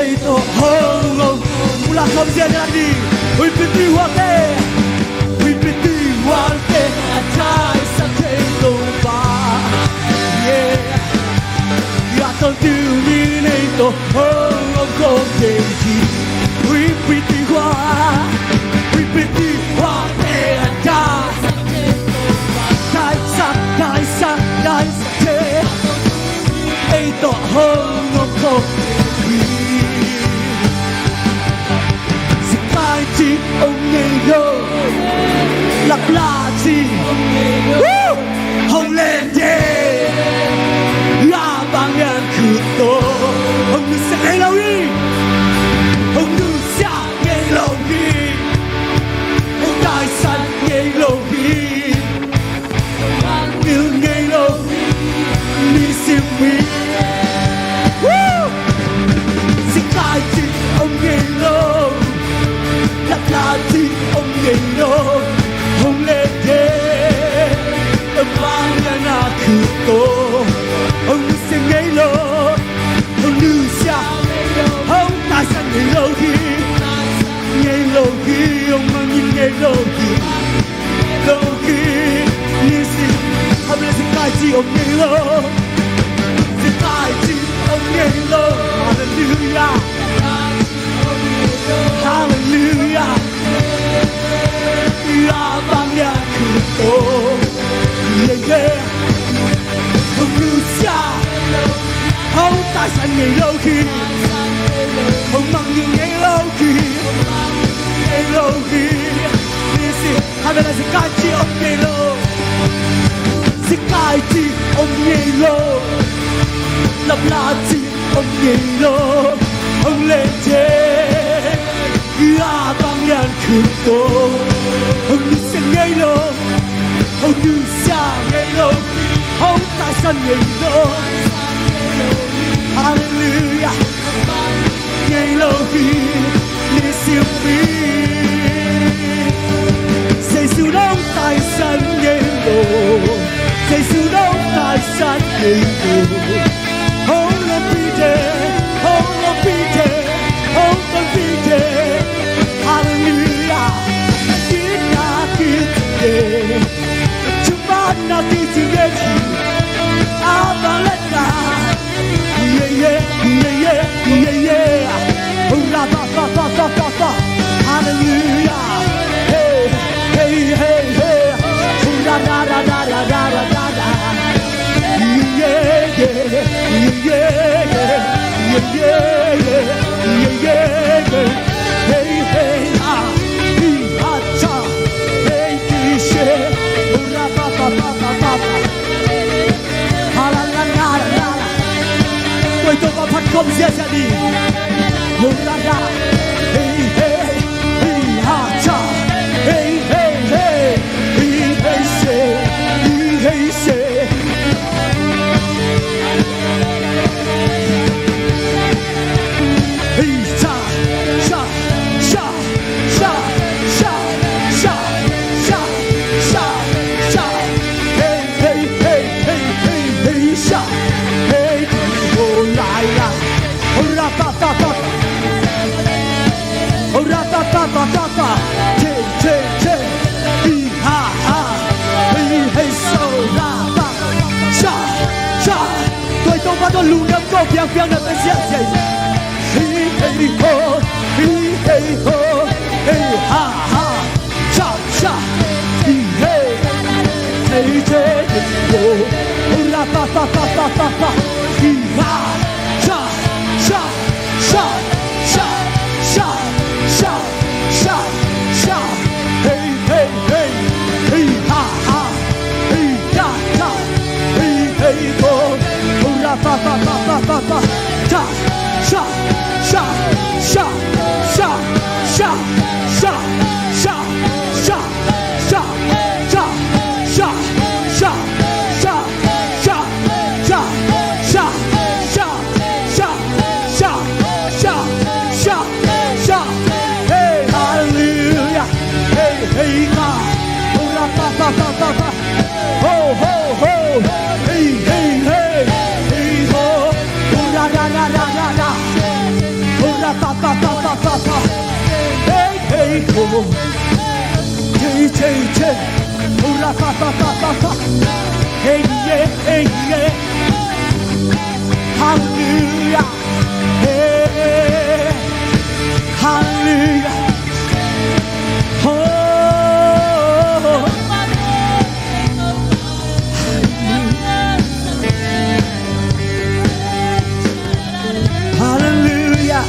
ei tawh hong om. Pulak khawm ziahziah lai ding. Huipiti huangte. Huipiti huangte a taisak thei Topa. Yeah. A tawntung in ei tawh hong om khawm den hi. Huipiti hua, huipiti huangte a taisak, taisak, taisak thei. Ei tawh hong om khawm den hi. Sikai cih om ngei lo. Lapla cih om ngei lo. Hong len thei. A bang lian kut tawh hong nusia ngei lo hi. Hong nusia ngei lo hi. Hong taisan ngei lo hi. Hong mangngilh ngei lo. Nisim mi. Sikai cih om ngei lo. Lapla cih om ngei lo. Hong len thei. A bang lian kut tawh hong nusia ngei lo. Hong nusia, hong taisan ngei lo hi. Ngei lo hi, hong mangngilh ngei lo hi. Lo hi, nisim, a bang lian sikai cih om ngei lo. Sikai cih om ngei lo. Halleluia. Halleluia. A bang lian kut tawh. Yeah, yeah. Hong nusia, hong taisan ngei lo hi. Hong mangngilh ngei lo hi. Ngei lo hi. Nisim. Bela sikai ci om ngei lo. Sikai ci om ngei lo. Lapla ci om ngei lo. Hong le je. A bang lian khun to. Hong nusia ngei lo. Hong nusia ngei lo. Hong taisan ngei lo. Halleluia. Ngei lo hi ni siu mi. Jesu nong taisan ngei lo. Jesu nong taisan ngei lo. Hong lo pi te, hong lo pi te, hong lo pi te. Halleluia. Kit na kit te. Chupa na kit te. Abang le na. Yeah, yeah, yeah, yeah, yeah, yeah. Hurrah, pa, pa, pa, pa, pa, pa. Hallelujah. Hey, hey, hey, hey. Hurrah, da, da, da. Yeah, yeah, yeah, yeah, yeah, yeah, yeah, yeah, yeah, yeah. Hey, hey, ah, hi, ha, cha. Hey, ki, she. Hurrah, pa, pa, pa, pa, pa, pa. Tua i Topa phat khawm ziahziah ni. Hei, hei, hei, ha, cha. Hei, hei, hei, hei, hei, se. Hei, hei, se. Hei, cha, cha, cha. Sha, sha, sha, sha, sha. Hey, hey, hey, hey, hey, hey, sha. Hey, oh, la, la. Oh, ra, pa, pa, pa. Oh, ra, pa, pa, pa, pa, pa. Che, che, che. Hi, ha, ha. Hey, hey, so, ra, pa. Sha, sha. Tua i Topa tawh lungdam ko, piang, piang, na, pe, sia, sia. Hi, hey, ho. Hi, hey, ho. Hey, ha, ha. Cha, cha, hi, hey, hey, che, hey, ho. Ra, pa, pa, pa, pa, pa, pa. Hi, ha, cha, cha, cha, cha, cha, cha, cha, cha. Hey, hey, hey, hey, ha, ha. Hey, cha, cha, hey, hey, ho. Ra, pa, pa, pa, pa, pa, pa. Cha, cha, cha, cha, cha, cha, cha, cha. Sha, sha, sha, sha, sha, sha, sha, sha, sha, sha, sha, sha, sha, sha, sha, sha. Hey, hallelujah. Hey, hey, God. Hurrah, pa, pa, pa, pa, pa. Ho, ho, ho. Hey, hey, hey. Hey, ho. Hurrah, ra, ra, ra, ra, ra. Hurrah, pa, pa, pa, pa, pa, pa. Hey, hey, ho. Che, che, che. Hurrah, pa, pa, pa, pa, pa. Hey, yeah, hey, yeah. Hallelujah. Hey, hallelujah. Oh. Halleluia.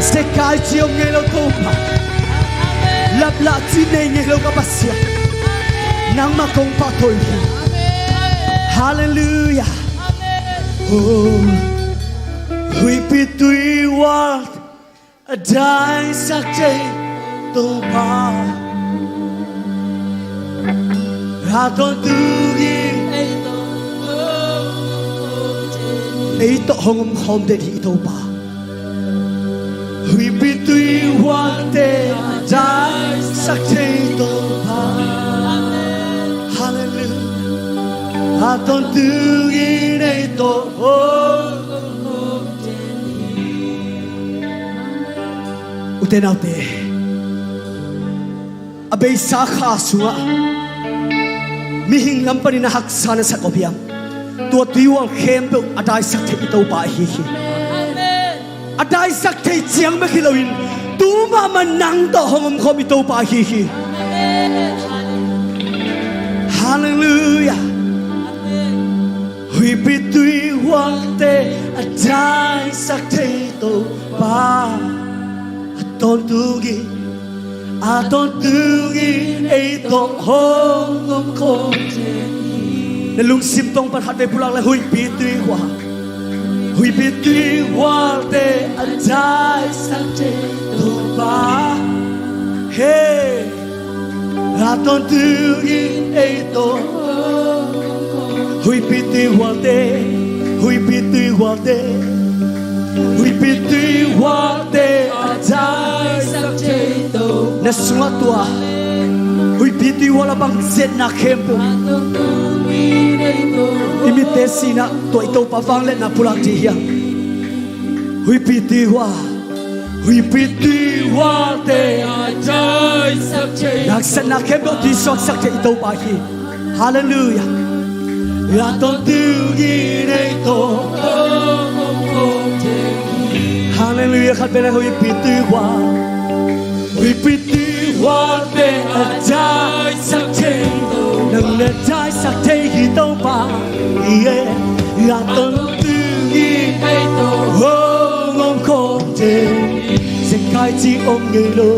Sikai ci om ngei lo Topa. Lapla ci nei ngei lo ka Pasian. Nangmah kong pahtawi hi. Halleluia. Oh, huihpi tuihual a daisak thei Topa, a tawntung in ei tawh hong omkhawm den hi Topa. Huihpi tuihualte a daisak thei Topa. Halleluia. A tawntung in ei tawh hong Ute naute, a beisa kha sungah mihing lam panin a haksa na sak aw hiam? Tua tuihual khempeuh a daisak thei i Topa ahi hi. A daisak thei ciang bek hi loin tu mahmah nang tawh hong omkhawm i Topa ahi hi. Halleluia. Huihpi tuihualte a daisak thei Topa, a tawntung in A tawntungin ei tawh hong om khawm thei hi. Na lungsim tawng pan khatvei pulak le, huihpi tuihual, huihpi tuihualte a daisak thei Topa. He, a tawntungin ei tawh, huihpi tuihualte, huihpi tuihualte, huihpi tuihualte a daisak thei Topa. Na sungah tua huihpi tuihual a bang zetna khempeuh, i mitte sinah tua i Topa vangliatna pulak ding hi hang. Huihpi tuihual, huihpi tuihualte a daisak thei, na haksatna khempeuh tuisuaksak thei i Topa hi. Halleluiah. A tawntungin ei tawh, halleluiah. Khatvei le, huihpi tuihual, huihpi tuihualte a daisak thei, nang na daisak thei hi Topa. Yeah. A tawntungin ei tawh hong om khawm thei. Zekai cih om ngei lo,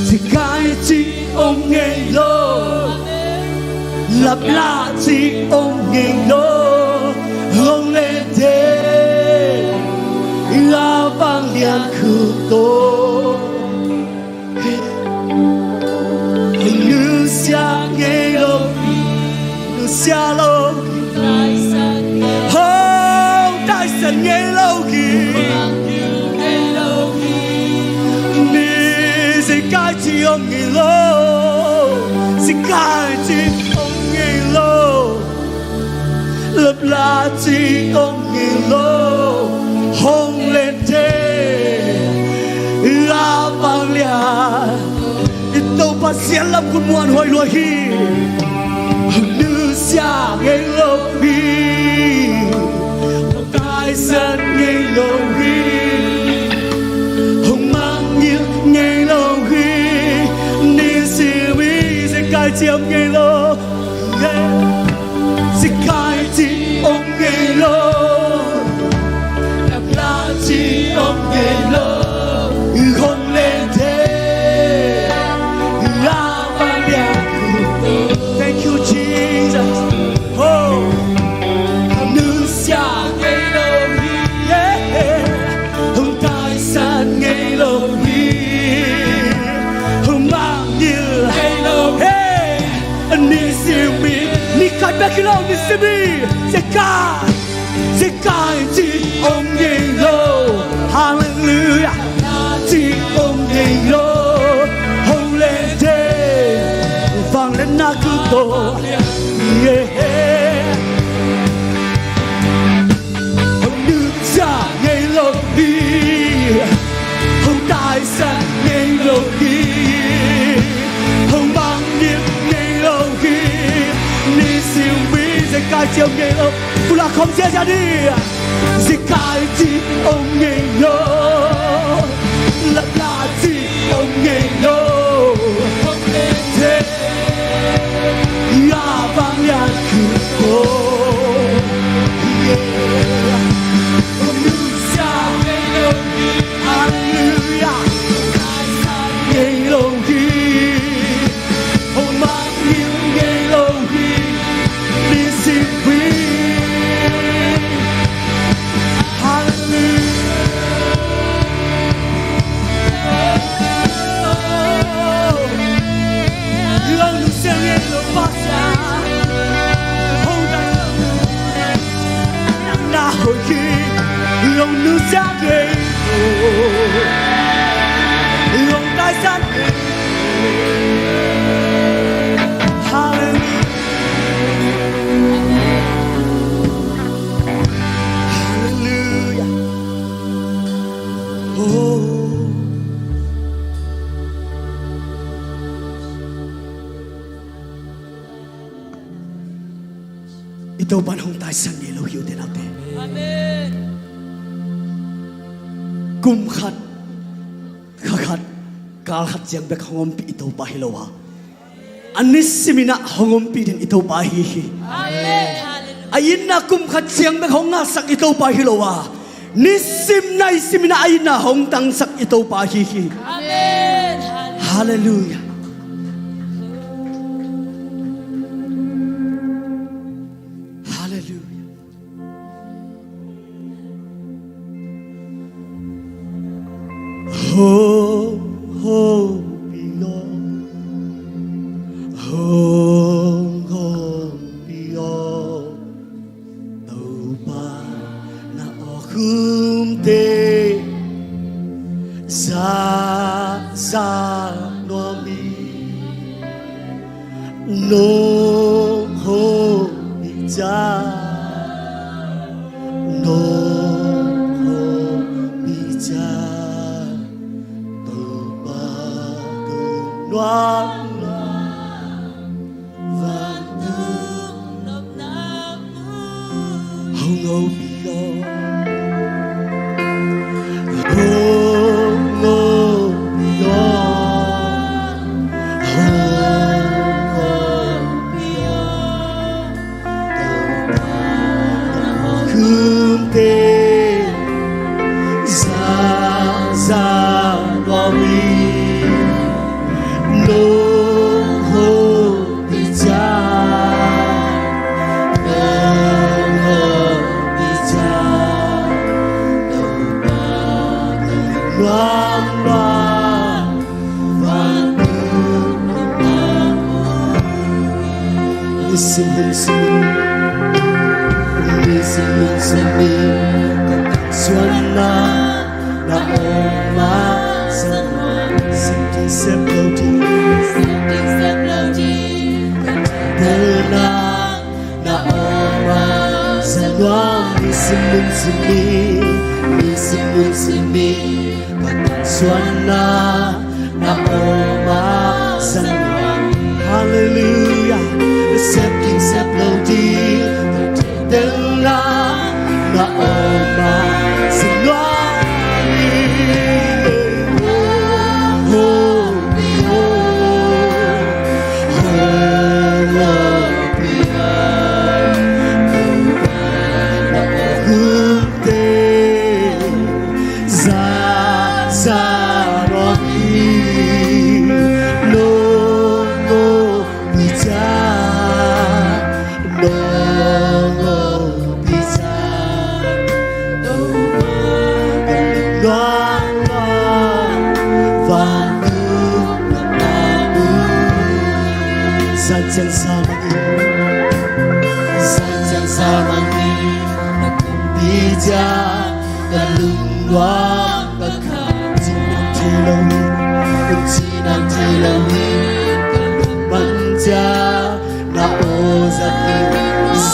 zekai cih om ngei lo, laplah cih om ngei lo, hong len thei, a vanglian khut tawh. Hong nusia ngei lo hi, nusia lo hi. Hong taisan ngei lo hi. Ni, zekai cih om ngei lo, zekai cih om ngei lo, laplah cih om ngei lo, hong len thei, a vanglian. I Topa sial lam khut muanhuai lua hi. Hong nusia ngei lo hi, hong taisan ngei lo hi, hong mangngilh ngei lo hi. Nisim i zekai cih om ngei lo. Zekai cih om ngei lo, laplah cih om ngei lo, hong len thei, a vanglian khut tawh. Thank you, Jesus. Oh, nusia ngei lo hi, yeah. Hong taisan ngei lo hi, hong mangngilh ngei lo hi. Nisim i, ni khat bek hi lo, nisim i zekai, zekai cih om ngei lo. Halleluiah. Cih om ngei lo, hong len thei, vangliatna khut tawh. Yeah. Hong nusia ngei lo hi, hong taisan ngei lo hi, hong mangngilh ngei lo hi. Nisim i zekai cih om ngei lo. Pulak khawm ziahziah ni. Zekai cih om ngei lo, laplah cih om ngei lo, hong len thei, a vanglian khut tawh. Yeah. Hong nusia ngei lo hi. Halleluiah. Taisan ngei lo hi, hong mangngilh ngei lo hi. Nisim i. Halleluiah. Hong nusia ngei lo Pasian. Hong taisan, nang na hoih hi. Hong nusia ngei lo, hong taisan ngei lo. Halleluiah. Halleluiah. Oh. I Topa in hong taisan ngei lo hi, ute naute. Amen. Kum khat, kha khat, kal khat ciang bek hong ompih i Topa hi lo a, a nisimin ah hong ompih ding i Topa ahi hi. Amen. A itna kum khat ciang bek hong ngahsak i Topa hi lo a, nisim nai simin ah a itna hong tangsak i Topa ahi hi. Amen. Halleluia. Halleluia. Hong hopih aw, hong hopih aw, Topa na awkhumte za za nuam hi. Nong hopih ciang, nong hopih ciang, Topa kong nuam nuam, vantung nopna mun. Hong hopih aw, hong hopih aw, hong hopih aw, Topa na awkhumte za za nuam hi. Nong hopih ciang, nong hopih ciang, Topa kong nuam nuam, vantung nopna mun. Nisim hun sung, nisim hun sung in ka tangsuanna na om a, sa nuam. Sep ding sep lo ding, sep ding sep lo ding, ka theihtelna na om a, sa nuam. Nisim hun sung in, nisim hun sung in ka tangsuanna na om a, sa nuam. Halleluia. Sep ding sep lo ding, ka theihtelna na om a, sa nuam. Hong hopih aw, hong hopih aw, Topa na awkhumte za za nuam hi. Nong hopih ciang, nong hopih ciang, Topa kong nuam nuam, vantung nopna mun. Zan ciang zan mah in, zan ciang zan mah in, na kumpi ciang ka lungnuam ka kham. Cinang thei lo in, cinang thei lo in ka lungnuam ciang, na aw zat in.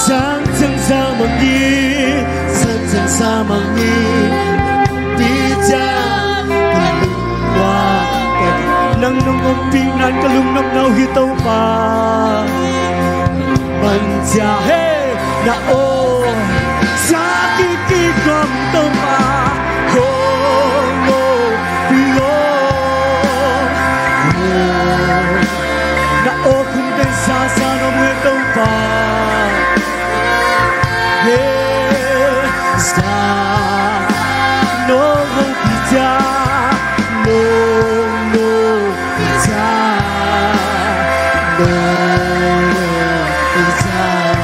Zan ciang zan mah in, zan ciang zan mah in, na kumpi ciang ka lungnuam ka kham. Nang nong ompih nang ka lungnopna uh hi Topa. Mancia he, na aw za kik kik nuam Topa. Hong hopih aw, na awkhumte za za nuam hi Topa. He, za nong hopih ciang, nong hopih ciang, nong hopih ciang,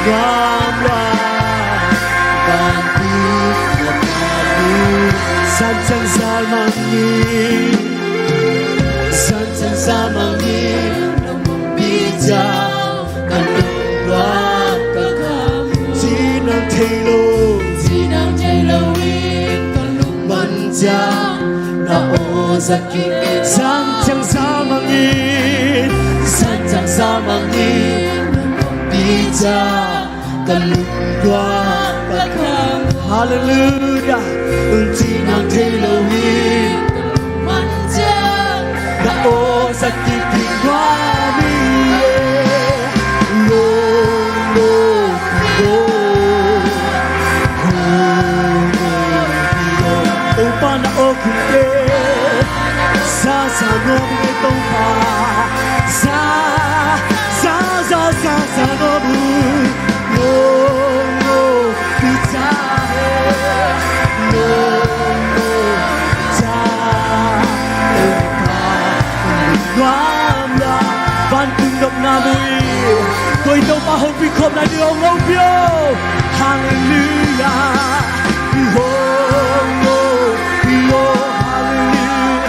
nuam nuam, vantung nopna mun. Zan ciang zan mah in, zan ciang zan mah in, na kumpi ciang ka lungnuam ka kham. Cinang thei lo, cinang thei lo in ka lungnuam ciang, na aw zat kik. Zan ciang zan mah in, zan ciang zan mah in, na kumpi ciang ka lungnuam ka kham. Halleluia. Cinang thei lo in, na aw zat kik kik nuam hi. Hong hopih aw, hong hopih aw, Topa na awkhumte za za nuam hi Topa. Za za za za za nuam uh. Nong hopih ciang, nong hopih ciang, Nopna mu hi. Tua i Topa hopih khawm lai ni, hong hopih aw. Halleluiah. Hong hopih aw. Halleluiah.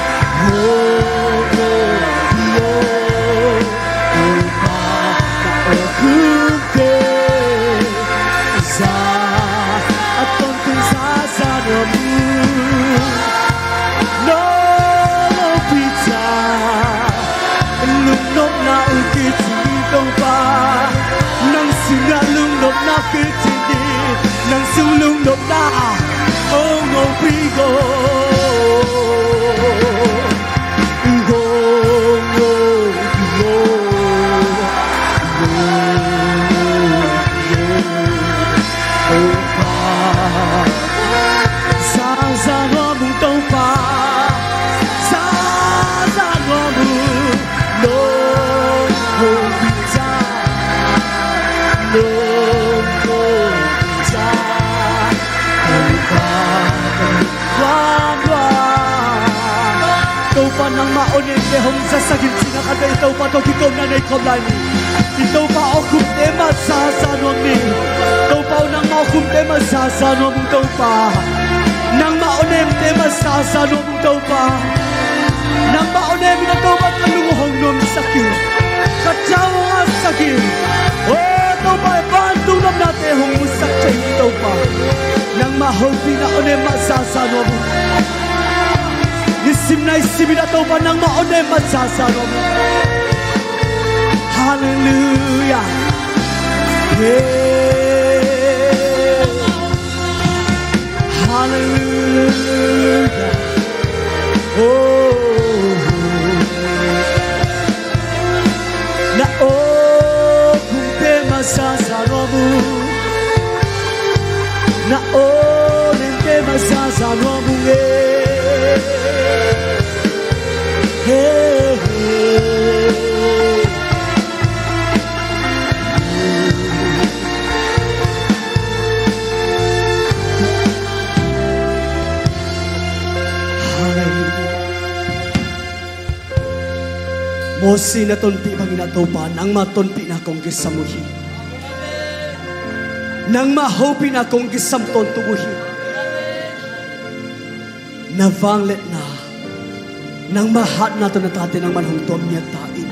Hong hopih aw. Topa na awkhumte za a ton tung za za nuam uh. No no pi ca. Lungnopna uh kicing ni Topa. Nang sungah lungnopna kicing ni. Nang sung lungnopna. Oh, oh, pi go. Topa nangmah awnemte hong zasak in, cina khat vei Topa tawh kikomna nei khawm lai ni. I Topa awkhumte mah zaza nuam ni. Topa aw nangmah awkhumte mah zaza nuam ung Topa. Nangmah awnemte mah zaza nuam ung Topa. Nangmah awnem in a Topa ka lung hong nuamsak in. Ka tha hong asak in. O Topa, vantung nopnate hong musak thei ung Topa. Nangmah hopihna awnem mah zaza nuam ung. Nisim naisim in a Topa nangmah awnem mah zaza nuam ung. Halleluiah. Yeah. Halleluiah. Oh. Na awkhumte mah zaza nuam ung. Na awnemte mah zaza nuam ung e. Hey, hey. Halleluiah. Mosi na tonpih bangin a Topa nangmah tonpihna kong kisam uh hi. Nangmah hopihna kong kisam tawntung uh hi. Na vangliatna, nangmah hatna tawh na tate nangman hong tuam ngiat ta in.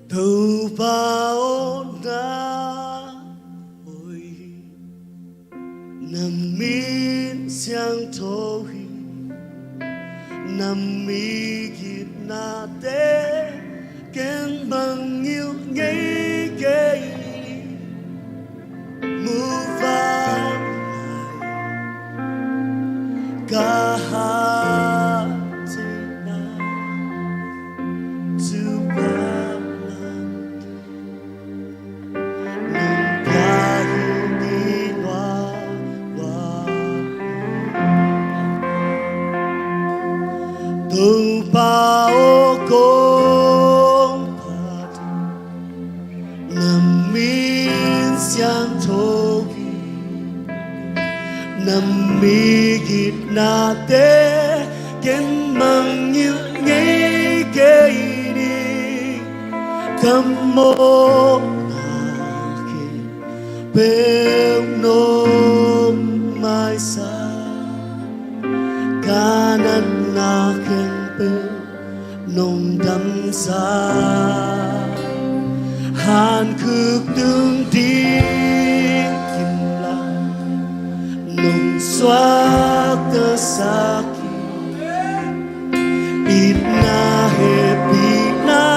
Topa aw, na hoih hi, na min siangtho hi, na migitnate ken mangngilh ngei kei hi. Muvanlai ka hat cihna, tu vanlam nong pia hi, i luah luah. Topa aw, kong phat na min siangtho hi, na migitnate ken mangngilh ngei kei ni. Ka mawhna khempeuh nong maisak, ka natna khempeuh nong damsak, hankhuk tung ding kimlak nong suaktasak hi. Itna hehpihna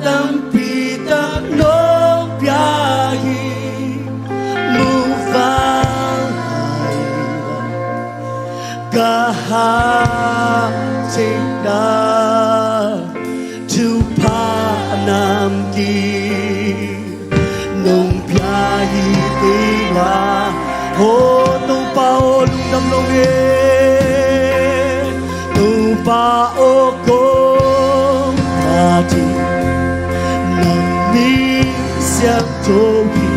tampi tak nong Nong pia hi kei lua. Aw Topa aw, lungdam lo hi. Topa aw, kong phat hi. Nang min siangtho hi.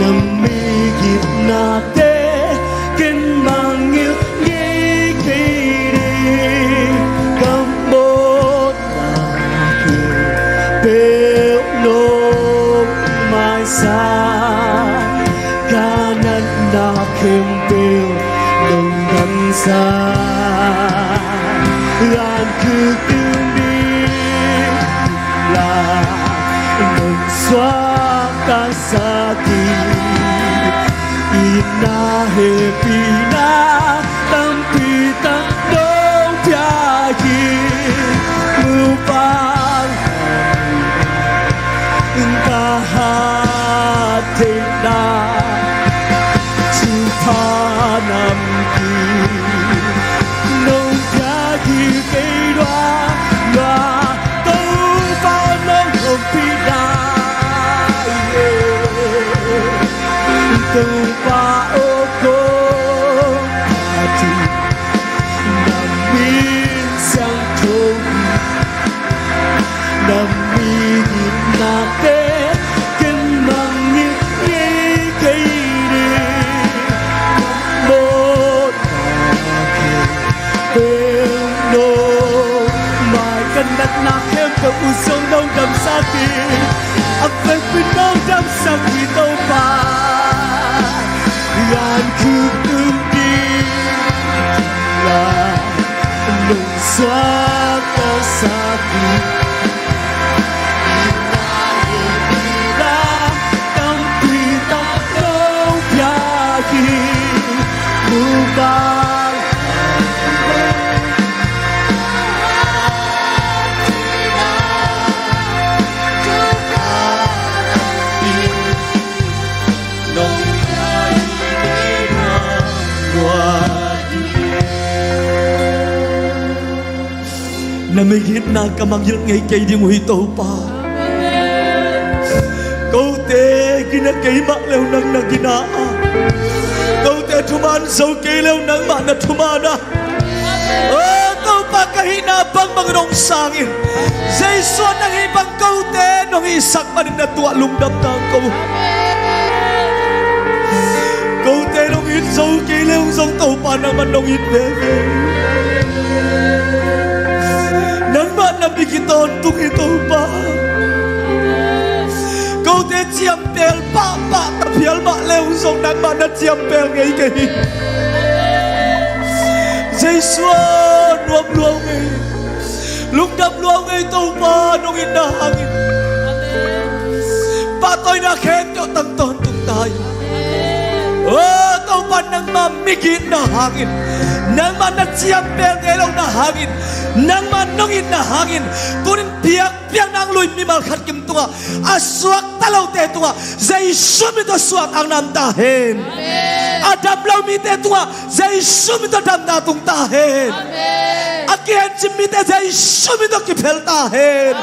Nang migitnate ken mangngilh ngei kei ding. Ka mawhna khempeuh nong maisak, ka natna khempeuh nong damsak. An khuk tung ding la nong suaktasak hi. Itna hehpihna tampi tak nong pia hi. Mupang ka hat theihna thupha nampi nong pia hi kei lua. Lua Topa nong ompihna, Topa aw, kong phat hi. Nang min siangtho hi. Nang migitnate ken mangngilh ngei kei ding. Ka mawhna khempeuh nong mai, ka natna khempeuh uh zong nong damsak hi. A vekpi nong damsak hi Topa. An khuk tung ding la nong suaktasak hi. Itna hehpihna tampi tak nong pia hi. Mupang Na migitna ka mangngilh ngei kei ding uh hi Topa. Kote gina kei mah le uh nang na gina a, kote thuman zo kei le uh nangmah na thuman a. O Topa, ka hihna bangbang nong sang in. Jesu, nang hih bang kote nong hihsak manin na tungah lungdam nang ko. Kote nong it zo kei le uh zong Topa, nangmah nong it veve. Nangmah na migi tawntung hi Topa. Kote ciampel pahpah ta phial mah le uh zong nangmah na ciampel ngei kei hi. Jesu, nuam lua uh ngei. Lungdam lua uh ngei Topa, nong itna hangin. Pahtawina khempeuh tang tawntung ta in. O Topa, nangmah migitna hangin, nangmah na ciampel ngei lohna hangin, nangmah nong itna hangin, tunin piak piak nang lui mimal khat kim tungah, a suakta lote tungah Jesu min tawh suaktakna om ta hen. A dam lo mite tungah Jesu min tawh damna tung ta hen. A kihemcip mite Jesu min tawh kiphel ta hen.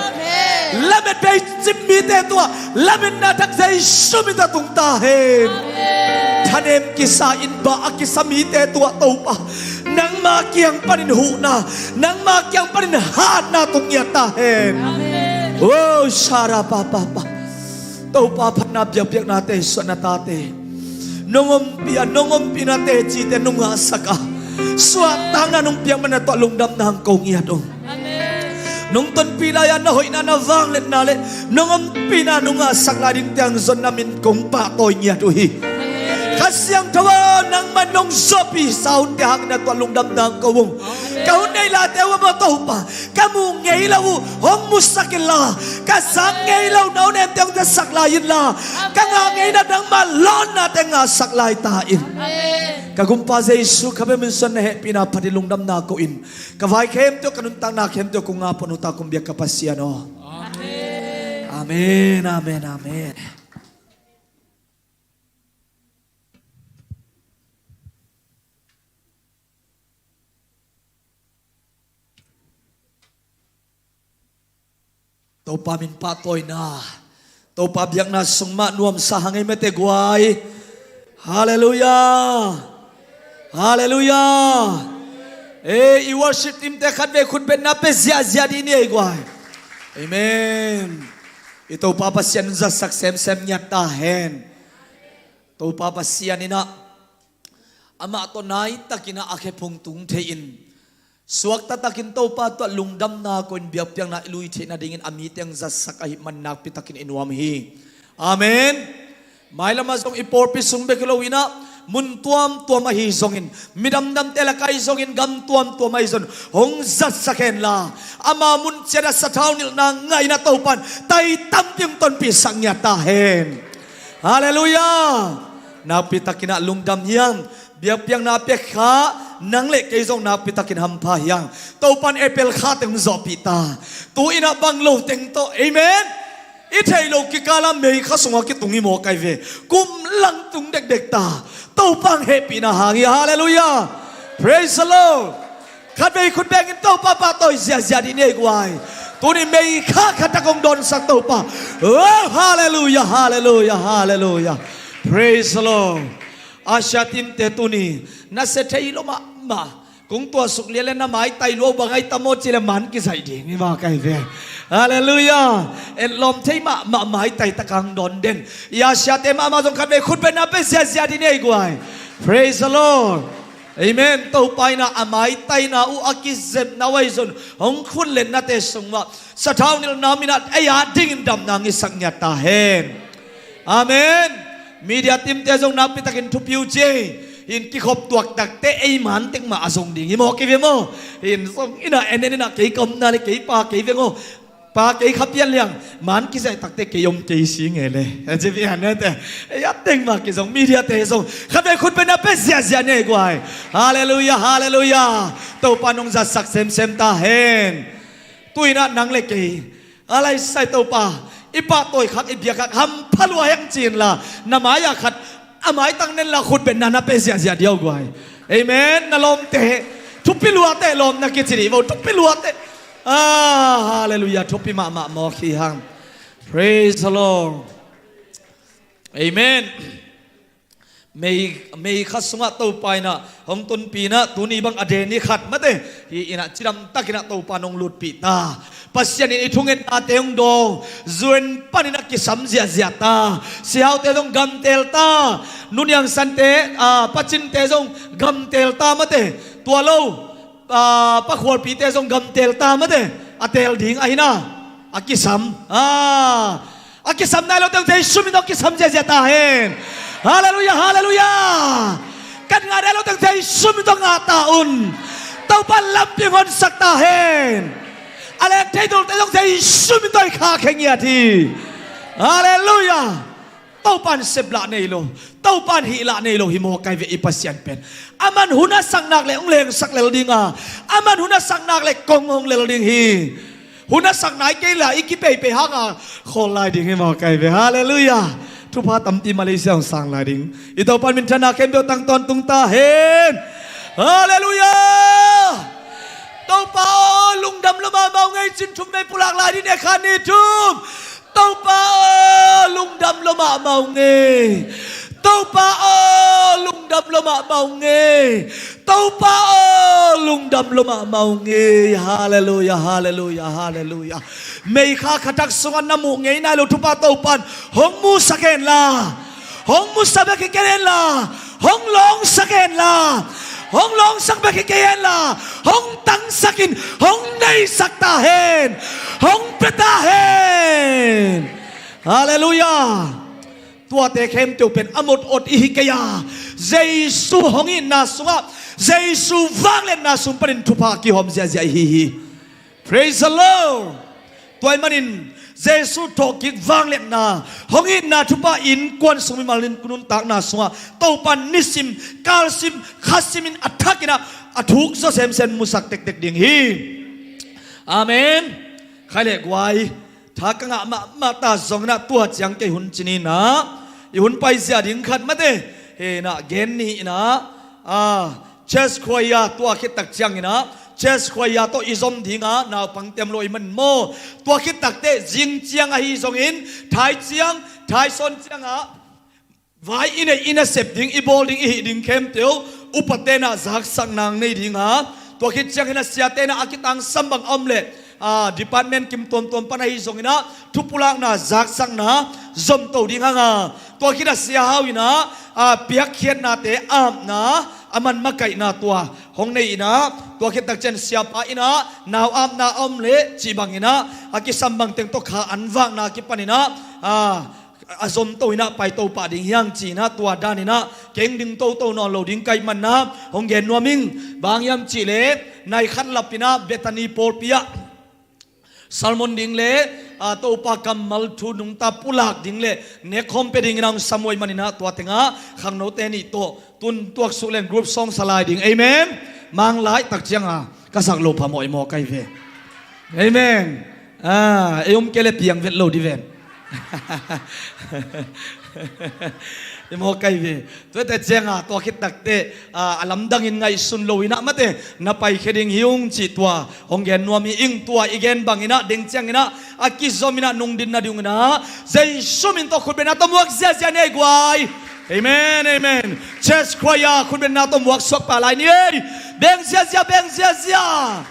Lamet bei cip mite tungah lametna thak Jesu min tawh tung ta hen. Thanem kisa in bah a kisa mite tungah Topa, nangma kiang panin huhna, nangma kiang panin hatna tung ngiat ta hen. O sara pa pa pa. Topa phatna biakpiaknate suahna tate, nong ompih a, nong ompihna tecite nong ngahsak a, suahtakna nong piak man na tawh lungdam nang ko ngiat uh. Nong tonpih lai-a na hoihna, na vangliatna le nong ompihna nong ngahsak lai ding tiang zong na min kong pahtawi ngiat uh hi. Kha Siangtho aw, nangman nong zawhpih sa un te hangin na tuah lungdam nang ko ung. Ka hun neih late uh a maw Topa, ka muh ngei lo uh hong musak inla, ka zak ngei lo na hun nente hong zasak lai inla, ka ngah ngeina nangma lawnnate ngahsak lai ta in. Ka Gumpa Jesu kha bia min suan na hehpihna phat i lungdamna ko in. Ka vai khempeuh, ka nuntakna khempeuh kong ngah pah uh ta kong biak ka Pasian aw. Amen, amen, amen. Topa min pahtawina, Topa biakna sung mah nuamsa hang ei mate guai. Halleluiah. Halleluiah. Ei, i worship team te khatvei khutbetna pe ziahziah dih ni ei guai. Amen. I Topa Pasian zatsak semsem ngiat ta hen. Topa Pasian in ah amah tawh naitakin ah a khephung tung thei-in, suakta takin Topa tawh lungdamna ko-in biakpiakna i lui theih nadingin a mite hong zatsak ahih man nakpi takin i nuam hi. Amen. Mailamah zong i pawlpi sung bek hi lo-in ah, mun tuamtuam ahi zongin, midamdamte lakah ahi zongin, gam tuamtuam ahi zongin hong zatsak henla, ama mun ciatah sathau nilhna ngaihna Topa in tai tampi hong tonpihsak ngiat ta hen. Halleluiah. Nakpi takin ah lungdam hi hang. Biakpiakna pia kha, nang le kei zong nakpi takin hampha hi hang. Topa in April kha teng hong zawhpih ta. Tu-in ah bang lo teng tawh, amen. I theih loh kikala May kha sungah kitung hi maw kai ve. Kum lang tung dekdek ta. Topa hong hehpihna hang hi. Halleluiah. Praise the Lord. Khatvei khut bengin Topa pahtawi ziahziah dih ni ei guai. Tuni May kha khat tak hong dawnsak Topa. Oh, halleluiah, halleluiah, halleluiah. Praise the Lord. Asia team te tuni nasia thei lo mahmah. Kong tuahsuk lian le na maitai lua bang ai tam aw ci le man kizaih ding hi maw kai ve. Halleluiah. Etlawm thei mahmah, maitai tak hong dawn den. I Asia te mahmah zong khatvei khutbetna pe ziahziah dih ni ei guai. Praise the Lord. Amen. Topa in ah a maitaina uh a kizepna uh ahi zong hong khut lennate sungah sathau nilhna min ah ei a dingin damna hong hisak ngiat ta hen. Amen. Media team te zong nakpi takin thupi uh ci. Hin kikhop tuak takte ei man tek mah a zong ding hi maw kei ve maw. Hin zong in ah en en in ah kei ka omna le kei pa kei veng aw. Pa kei kha pian liang, man kizaih takte kei om kei si ngei le. A ci pian nate. Ei a teng mah kizong, media te zong khatvei khutbetna pe ziahziah ni ei guai. Halleluiah, halleluiah. Topa in hong zatsak semsem ta hen. Tu-in ah nang le kei a laisai Topa i pahtawi khak, i biak khak hampha lua heng ci inla, na mai-ah khat a maitang nenla khutbetna na pe ziahziah dih ei guai. Amen. Na lawmte thupi luate lawmna kici dih vo, thupi luate. Ah, halleluiah. Thupi mahmah mawk hi hang. Praise the Lord. Amen. May, May kha sungah Topa in ah hong tonpih in ah tuni bang a deni khat mate hi in ah cidam takin ah Topa in hong lutpih ta. Pasian in i thungennate hong dawng, U N panin ah kisam ziahziah ta. Sihaute zong gamtel ta. Nu Niang Sante, ah, Pa Cinte zong gamtel ta mate. Tua lo, ah, Pa Khualpite zong gamtel ta mate. A tel ding ahi na. A kisam. Ah. A kisam nai lo teng Jesu min tawh kisam ziahziah ta hen. Halleluiah, halleluiah. Kan ngah nai lo teng Jesu min tawh ngah ta un. Topa in lampi hong honsak ta hen. A lek thei dongte zong Jesu min tawh i khak hi ngiat hi. Halleluiah. Topa in seplah nei lo, Topa in hihlah nei lo hi maw kai ve i Pasian pen. Aman hun a sak nak le hong lengsak lel ding a, aman hun a sak nak le kong hong lel ding hi. Hun a sak nai kei la i kipeipei hanga khawl lai ding hi maw kai ve. Halleluiah. Thupha tampi Malaysia hong sang lai ding. I Topa in minthanna khempeuh tang tawntung ta hen. Halleluiah. Topa aw, lungdam lua mahmah ung ei cin thum vei pulak lai dih ni ei, khat nih thum. Topa aw, lungdam lua mahmah ung ei. Topa aw, lungdam lua mahmah ung ei. Topa aw, lungdam lua mahmah ung ei. Halleluiah, halleluiah, halleluiah. May kha khatak sungah na muh ngei nai lo thupha Topa in hong musak henla, hong musak bek hi kei henla, hong lawngsak henla, hong lawngsak bek hi kei henla, hong tangsak in hong neisak ta hen. Hong pia ta hen. Halleluiah. Tuate khempeuh pen a mot awt i hi kei a, Jesu hong itna sungah, Jesu vangliatna sung panin thupha a kihawm ziahziah i hi hi. Praise the Lord. Tua ahih manin Jesu thawhkik vangliatna, hong itna thupha innkuan sung mimal in nuntakna sungah Topa in nisim, kalsim, khasim in a thakin ah a thuk zaw semsem musak tektek ding hi. Amen. Khai le guai, tha ka ngah mahmah ta zongin ah tua ciang kei hun ci ni in ah, i hun paizia ding khat mate hi in ah gen ni in ah, ah, church choir tua khit tak ciangin ah Church choir tawh i zom dinga naupang tem lo i man maw. Tua khit takteh zing ciang ahi zongin thai ciang, thai sawn ciangah vai i neih i nasep ding, i bawl ding, i hih ding khempeuh upa tenah zaksak nang nei dinga, tua khit ciangin a siate inah a kitangsam bang a om leh, a, department kim tuamtuam pan ahi zonginah thupulakna zaksakna zomto ding hanga, tua khit a sia hau inah, a, piakkhiatnate apna a man makaihna tua hong nei inah, tua khit takcian siapa inah nau apna a om leh cih banginah a kisam bangteng tawh kha an vakna kipaninah, a, a zomto inah paito pah ding hiang ci inah, tua dan inah keng ding toto nawn lo ding kaih manna hong gen nuam ing. Bang hiam cihleh nai khat lap inah Bethany pawlpi ah sermon ding le, a, Topa kammal thu nungta pulak ding le nekhawm pia ding inah hong samuai maninah tua tengah khangnote nih tawh tun tuaksuk len group song salai ding. Amen. Mang lai takcianga ka sak lo phamawh i mawk ahi ve. Amen. A, ei om kei le piang vet lo di ven. I mawk ahi ve. Tuate cianga tua khit takteh, a, a lamdangin ngaihsun lo inah mate na paikhia ding hi ung cih tua hong gen nuam hi ing. Tua i gen banginah deng cianginah a kizom inah nungdin nadingunah Jesu min tawh khutbetna tawh muak ziazia ni ei guai. Amen, amen. Church choir khutbetna tawh muak suak pah lai ni ei. Beng ziazia, beng ziazia.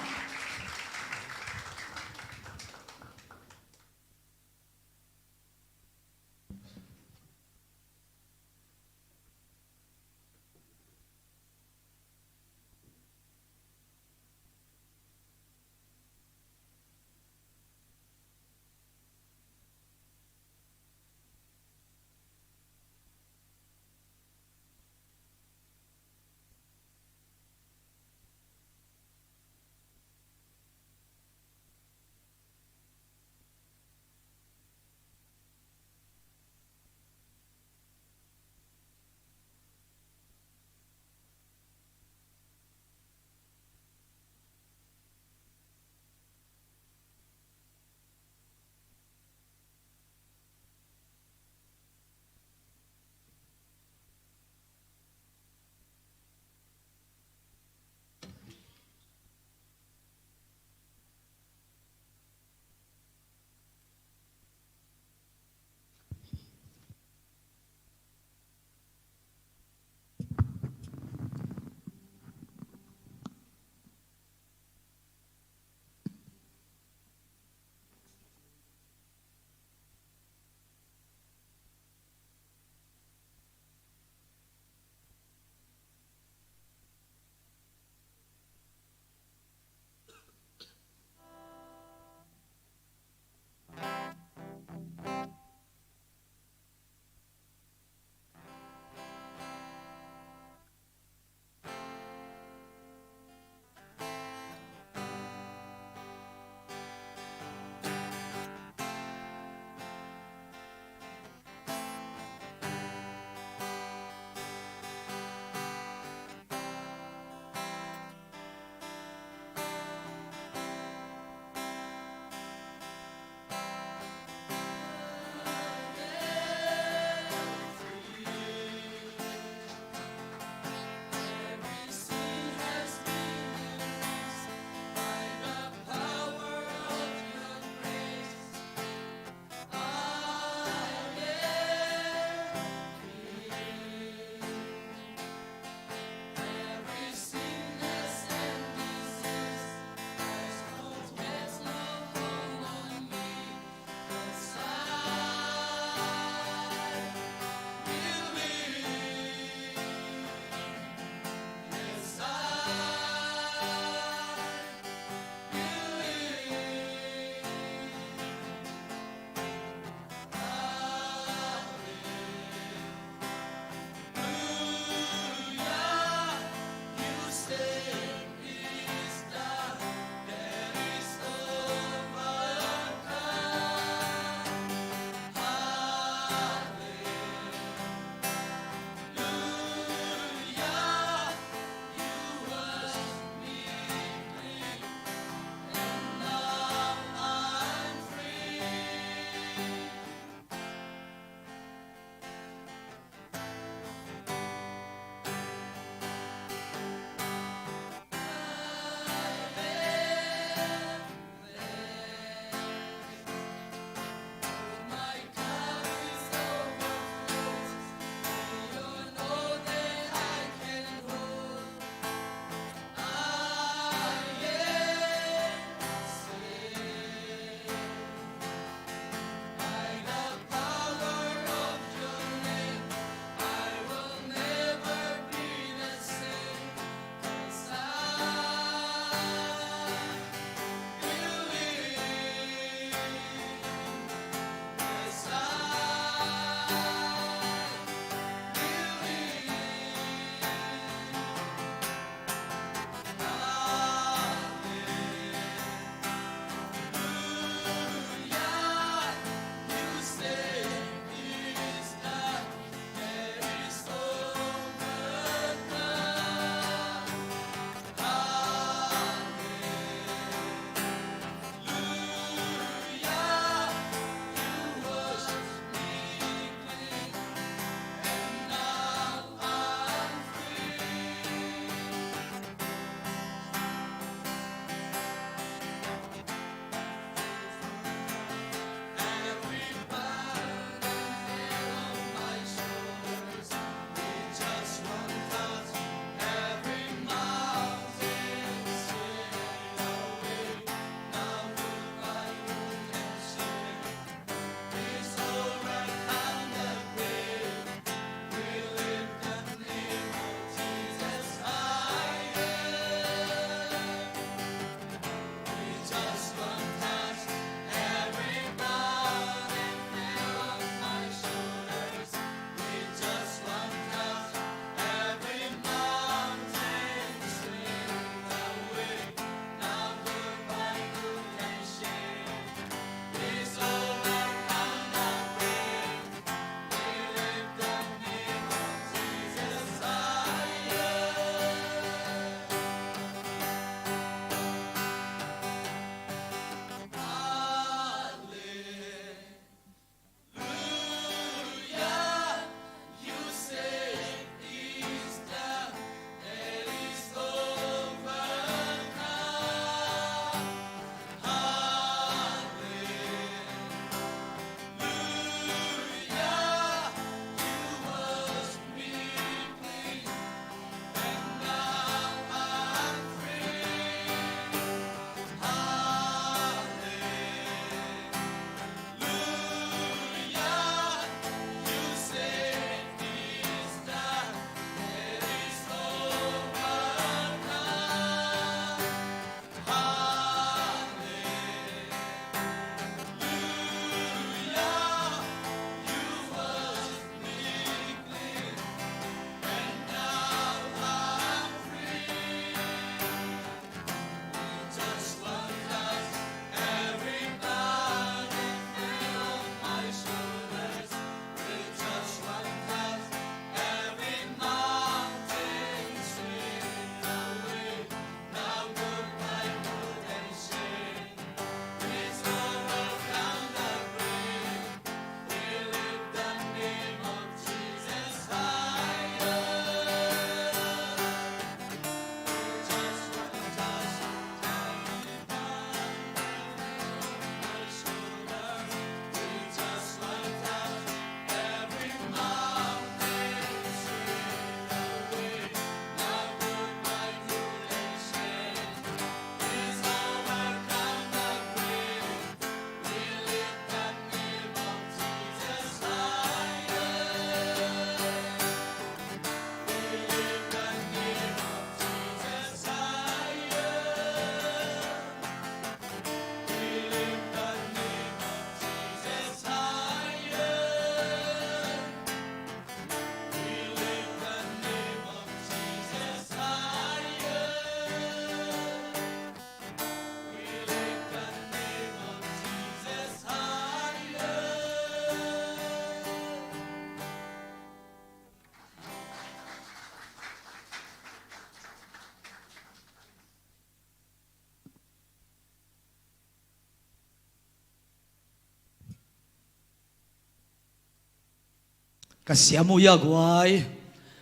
Ka siam uh ia guai.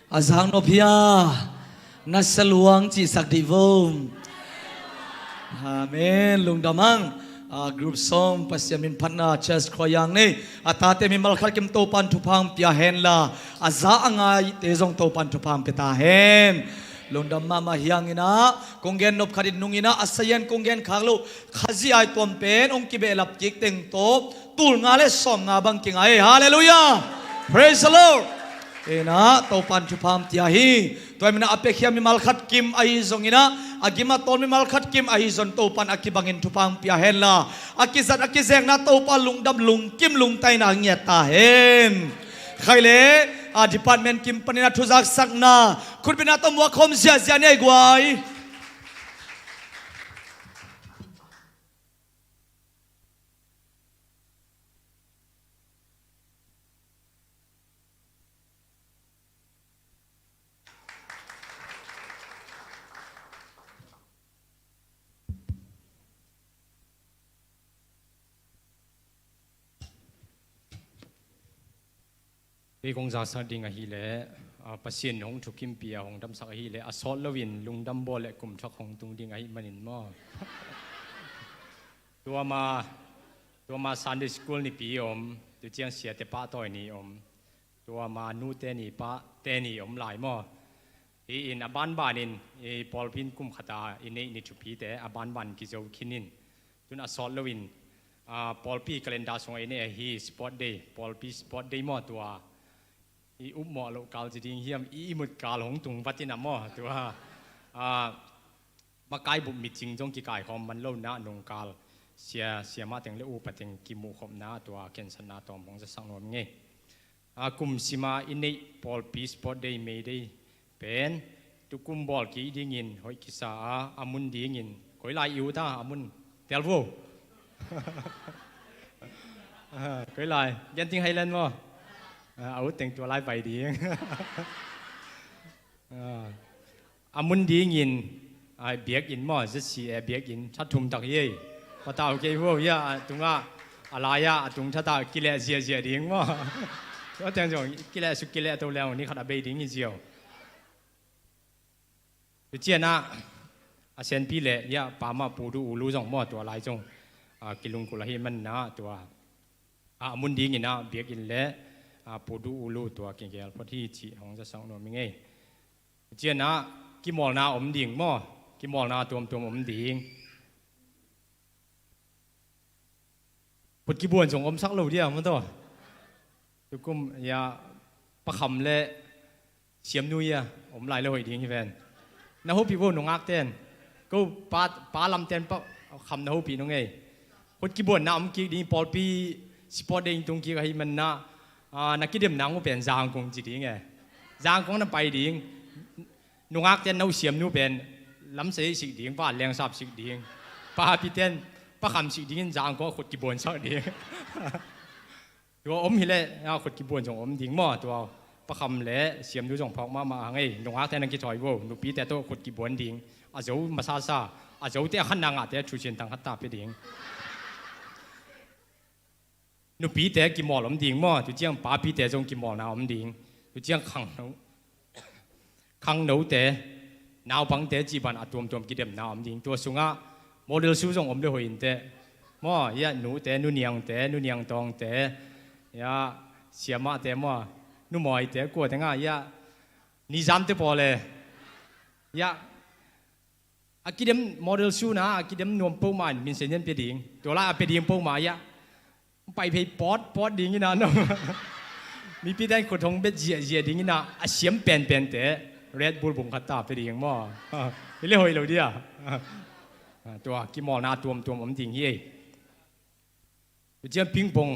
A zak nop hia. Na saluang cihsak dih vo. Amen. Lungdam ang. A group song, Pasian min phatna, church khuayang nei a tate mimal khat kim Topan thupha pia henla, a za a ngaite zong Topan thupha pia ta hen. Lungdam mahmah hiang inah kong gen nop khat in nung inah a sayan kong gen khak loh Khazih ai tuam pen hong kibehlap kik teng tawh tul nga le sawm nga bang kingai. Halleluiah. Praise the Lord. Inah Topan thupha pia hi. Tua minah a piakhia mimal khat kim ahi zong inah a gim a tawl mimal khat kim ahi zong Topan a kibangin thupha pia henla, a kizat a kizekna Topa lungdam lungkim lungtaina ngiat ta hen. Khai le a department kim panin a thuzaksakna khutbina tawh muak khawm ziahziah ni ei guai. Kei kong zaksak ding ahileh, a, Pasian hong thukimpi a hong damsak ahileh a sawt loin lungdam bawl le kum thak hong tung ding ahih manin maw? Tuama, tuama Sunday school nipi om, tu ciang siate pahtawi ni om. Tuama nute ni pahte ni om lai maw? Hi in a banbanin i pawlpi in kum khata i neih ni thupite a banban kizo khinin. Tun a sawt loin, a, pawlpi calendar sungah i neih ahi sport day, pawlpi sport day maw tua. I upmawh loh kal ci ding hiam, i imut kal hong tung vatin a maw tua. A, makai bup micing zong kikaikhawm man lo na nungkal sia, siamah teng le upa teng kimuhkhopna tua khensatna tawm hong zasak nuam ngei. A, kum sima i neih pawlpi sport day, May day pen tukum bawl kik dingin hoih kisa a, a mun dingin koi lai i ut a, a mun tel vo. A, koi lai Genting Highland maw? A, a ut teng tua lai pai ding. A, a mun dingin, a, biakinn maw, Z C A biakinn, that thum tak hi ei. Patau kei vo, hia, a tungah, a lai-ah a tung thatah kileh ziahziah ding maw? Tua teng zong kileh suk kileh to leng ni khat a bei ding hi ziau. Tu cianah a senpi le hia pamah pudu ulu zong maw tua lai zong, a, kilungkul ahi manna tua, a, a mun dingin ah biakinn le, a, pudu ulu tua kigel phot hi cih hong zasak nuam i ngei. Cianah kimawlna om ding maw? Kimawlna tuamtuam om ding. Khut kibuan zong omsak lo dia maw taw? Tukum ia pakham le siamnu ia om lai le hoih ding hi ven. Na hopih vo nungak ten. Ko pa, pa lam ten pakham na hopih nung ei. Khut kibuanna om kik ding pawlpi sport ding tung kik ahi manna, a, na kidemna ngu pen Zangkong ci ding e. Zangkong na pai ding. Nungak ten no siamnu pen lamsei sik ding, pa lengsap sik ding. Papi ten pakham sik dingin Zangkong khut kibuansak ding. Tua om hileh a khut kibuan zong om ding maw? Tua pakham le siamnu zong phawk mahmah hang ei. Nungak ten a kithawi vo, nupite tawh khut kibuan ding. A zo masasa, a zote a khanna ngahte a thusin tang khat ta pia ding. Nupite kimawl om ding maw? Tu ciang papite zong kimawlna om ding. Tu ciang khangno, khangnote, naupangte cih ban a tuamtuam kidemna om ding. Tua sungah model su zong om le hoih inteh. Maw, ia nute, nuniangte, nuniangtawngte, ia siamahte maw, numawite, kuate ngah, ia nizamte paw le, ia a kidem model suna a kidem nuam peuhmah in minsen in pia ding. Tua lai a pia ding peuhmah ia pai phei pawt pawt ding ina no. Mipi ten khut hong bet ziahziah ding ina a siam penpente Red Bull bung khat ta pia ding maw? Hi le hoih lo dia. Tua kimawlna tuamtuam om ding hi ei. Tuciang pingpong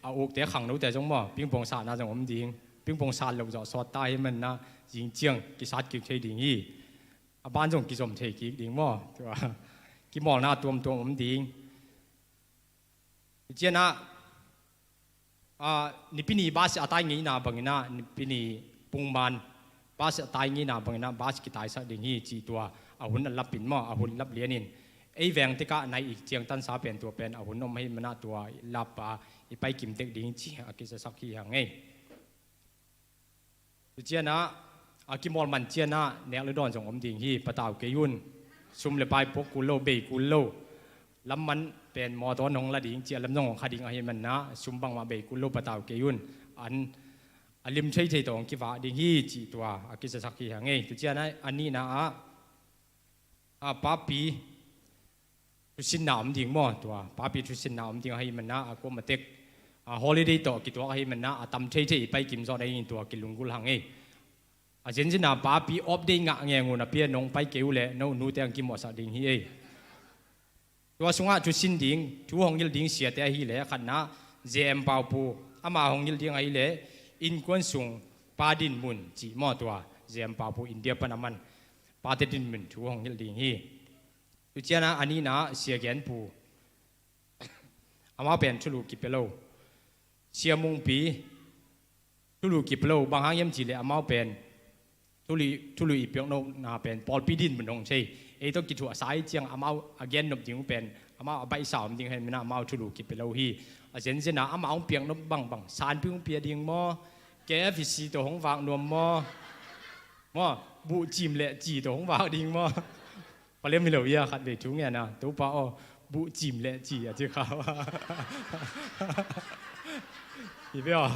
a ukte khangnote zong maw, pingpong sahna zong om ding. Pingpong sat loh zawh sawt ta hi manna zing ciang kisat kik thei ding hi. A ban zong kizom thei kik ding maw? Tua kimawlna tuamtuam om ding. Tucianah, a, nipini bas a tai ngeina banginah nipini pungman bas a tai ngeina banginah bas kitaisak ding hi cih tua a hun a lapin maw, a hun lap lianin ei veng tekah nai i ciangtansa pen tua pen a hun om ahi manah tua lapa i paikim tek ding ci a kisasak hi hang ei. Tucianah a kimawl man cianah nek le dawn zong om ding hi. Patau kei un. Sum le pai puak kul lo, bei kul lo. Lam man pen mawtaw nong la ding, ciah lam zong hong kha ding ahi manah sum bangmah bei kul lo, patau kei un. An a lim theithei tawh hong kivah ding hi cih tua a kizasak hi hang ei. Tucianah a nihna ah a papi thusinna om ding maw? Tua papi thusinna om ding ahi manah a kuamatek a holiday tawh kituak ahi manah a tam theithei i pai kim zawh ahi, tua kilunggulh hang ei. A zenzen a papi off day ngah ngeng un a pia nong pai kei uh leh no nute ang kimawhsak ding hi ei. Tua sungah thusin ding, thu hong hilh ding siate ahileh khatna J M Paupu, ama hong hilh ding ahileh innkuan sung pa dinmun cih maw, tua J M Paupu India pan a man pate dinmun thu hong hilh ding hi. Tucianah a nihna Sia Genpu, amau pen thulu kipia lo. Sia Mungpi, thulu kipia lo, bang hang hiam cihleh amau pen thulu, thulu i piaknopna pen pawlpi dinmun hong thei. Ei tawh kithuahsa i ciang amau a gennop ding uh pen amau a baihsa om ding ahi manah amau thulu kipia lo hi. A zenzen a amau hong piaknop bangbang, sanpi hong pia ding maw? K F C tawh hong vak nuam maw? Maw, buh cim le ci tawh hong vak ding maw? Paliam hi lo ia, khat vei thu ngen a, Topa aw, buh cim le ci a ci kha. Hi ve aw.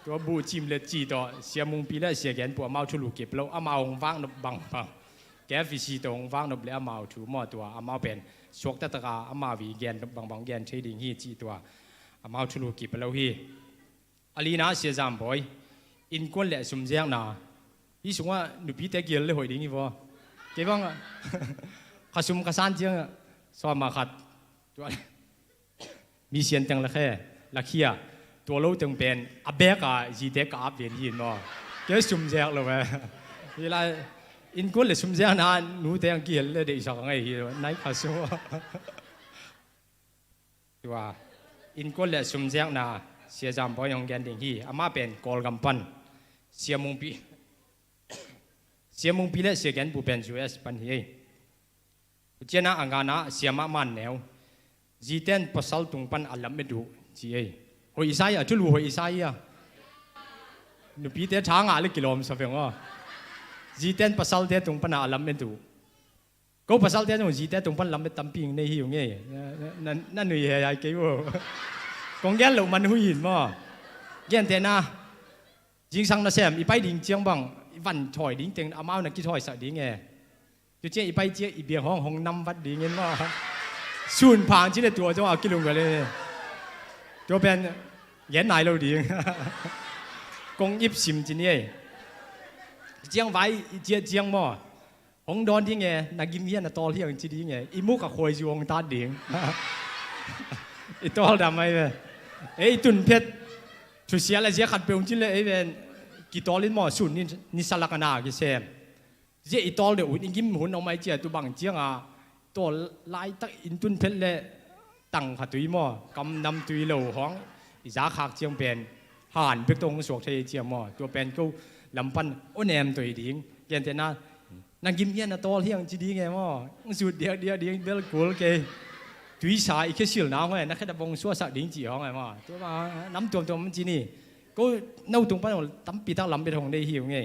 Tua buh cim le ci tawh Sia Mungpi le Sia Genpu amau thulu kipia lo, amau hong vak nop bangbang. K F C tawh hong vak nop le amau thu maw, tua amau pen suak taktak a amau i gen nop bangbang gen thei ding hi cih tua amau thulu kipia lo hi. A lina Sia Zambawi, innkuan le sumzekna. Hih sungah nupite kihel le hoih ding hi vaw. Kei bang kha sum kha san ciang sawm a khat. Tua mi sian teng la khe, la khia. Tua lo teng pen a bek a zite ka ap ven hi maw. Kei sumzek lo ve. Hi lai innkuan le sumzekna nute ang kihel le deihsak a ngei hi. Nai kha sum. Tua innkuan le sumzekna Sia Zambawi hong gen ding hi. Amah pen Kawlgam pan. Sia Mungpi, Sia Mungpi le Sia Genpu pen U S pan hi ei. Tucianah a ngana Sia Mah Man Neu. Ziten pasal tung pan a lam et uh ci ei. Hoih i sa hi a, thulu hoih i sa hi a. Nupite tha ngah le kilawm sa veng aw. Ziten pasalte tung pan a lam et uh. Ko pasalte zong zite tung pan lam et tampi nei hi ung ei. Na, na, na nui hei hai kei uh. Kong gen loh man hui hin maw. Gentehna, zingsang nasem i pai ding ciang bang i van thawi ding teng amau na kithawisak ding e. Tuciang i pai ciang i biang hong hong nam vat ding in maw. Sun phang ci le tua zong a kilung ga le. Tua pen gen nai lo ding. Kong ip sim ci ni ei. Ciang vai i ciah ciang maw. Hong dawn ding e, na gim hian a tawl hiang ci ding e, i muk a khuaizu hong tat ding. I tawl dam ai ve. Ei tun phet, thusia le zia khat peuh ci le ei ven, kitawl in maw sun ni, ni salak a na kisem. Zia i tawl deuh un i gim hun om ai cia tu bang ciang a, tawl laitak in tun phet le tang kha tui maw, kam nam tui lo hong, i za khak ciang pen, han bek tawh hong suak thei cia maw, tua pen ko lam pan on em toi ding, gentehna, na gim hian a tawl hiang ci ding e maw, hong sut diak diak ding bel kul kei, tuisa i khesil na hong e, na khet a bong suasak ding ci hong e maw, tua ma, nam tuam tuam ci ni, ko no tung pan tampi tak lam bet hong dei hi hong e.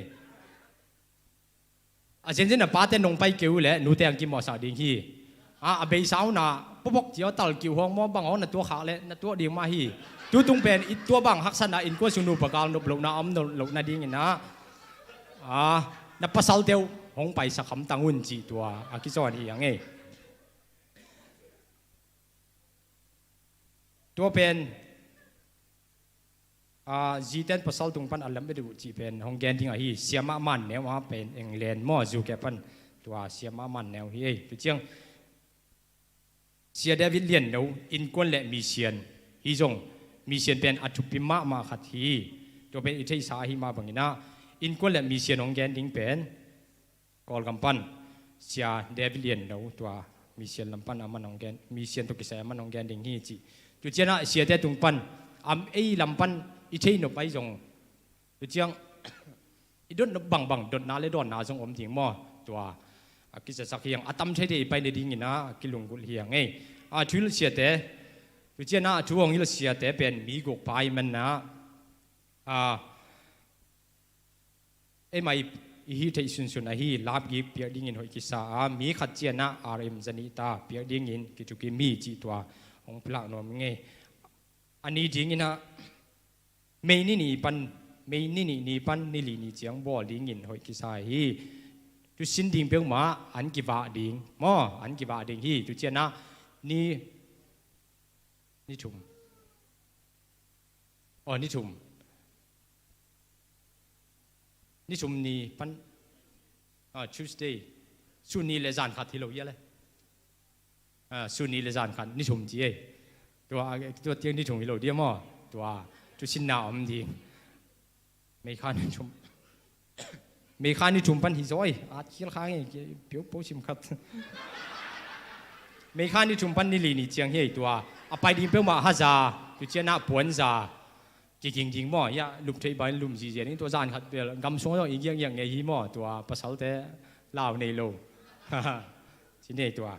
A zenzen a pate nong pai keu le nute ang kimawhsak ding hi. A, a beisa una, pawbawk cia tal kiu hong maw bang hong na tuak khak le na tuak ding mah hi. Tutung pen i tua bang haksatna innkuan sung nupa gal nop lohna om nop lohna dingin a, a, na pasalte uh hong paisak hamtang un cih tua a kizawn hi ang ei. Tua pen a, ziten pasal tung pan a lam et uh cih pen hong gen ding ahi, Sia Mah Man Neu a pen England maw, U K pan tua Sia Mah Man Neu hi ei. Tuciang Sia David Lian No, innkuan le misian hi zong, misian pen a thupi mahmah khat hi. Tua pen i theihsa ahi mah bangin a, innkuan le misian hong gen ding pen Kawlgam pan Sia David Lian No tua misian lam pan a man hong gen, misian tawh kisai a man hong gen ding hi ci. Tucianah siate tung pan am ei lam pan i thei nop ai zong, tuciang i dot nop bangbang dotna le dawnna zong om ding maw? Tua a kizasak hiang a tam thei thei i pai ne dingin a kilunggulh hiang ei. A thu hilh siate, tucianah a thu hong hilh siate pen mi guk pai manna a, Eimah i hih theih sunsun ahi lapgik piak dingin hoih kisa a, mi khat cianah R M zanih ta piak dingin kithukim hi cih tua hong pilak nuam ngei. A ni dinginah Mei ni ni pan, Mei ni ni ni pan ni li ni ciang bawl dingin hoih kisa hi. Tusin ding peuhmah an kivah ding maw, an kivah ding hi. Tu cianah ni, ni thum. Aw, ni thum. Ni thum ni pan, ah, Tuesday. Sun ni le zan khat hi lo hia le. Ah, sun ni le zan khat, ni thum ci ei. Tua, tua tiang ni thum hi lo dia maw. Tua, tusinna om ding. Mei kha ni thum. Mei kha ni thum pan hi zaw ei. At khial kha ngei, piu po sim khat. Mei kha ni thum pan ni li ni ciang hi ei tua. A pai ding peuhmah haza, tu cianah puanza. Kiging ding maw, ya, lum thei bain lum zizia ding, tua zan khat bel, gam sung zong i giang giang ngei hi maw, tua pasalte lau nei lo. Ci nei tua.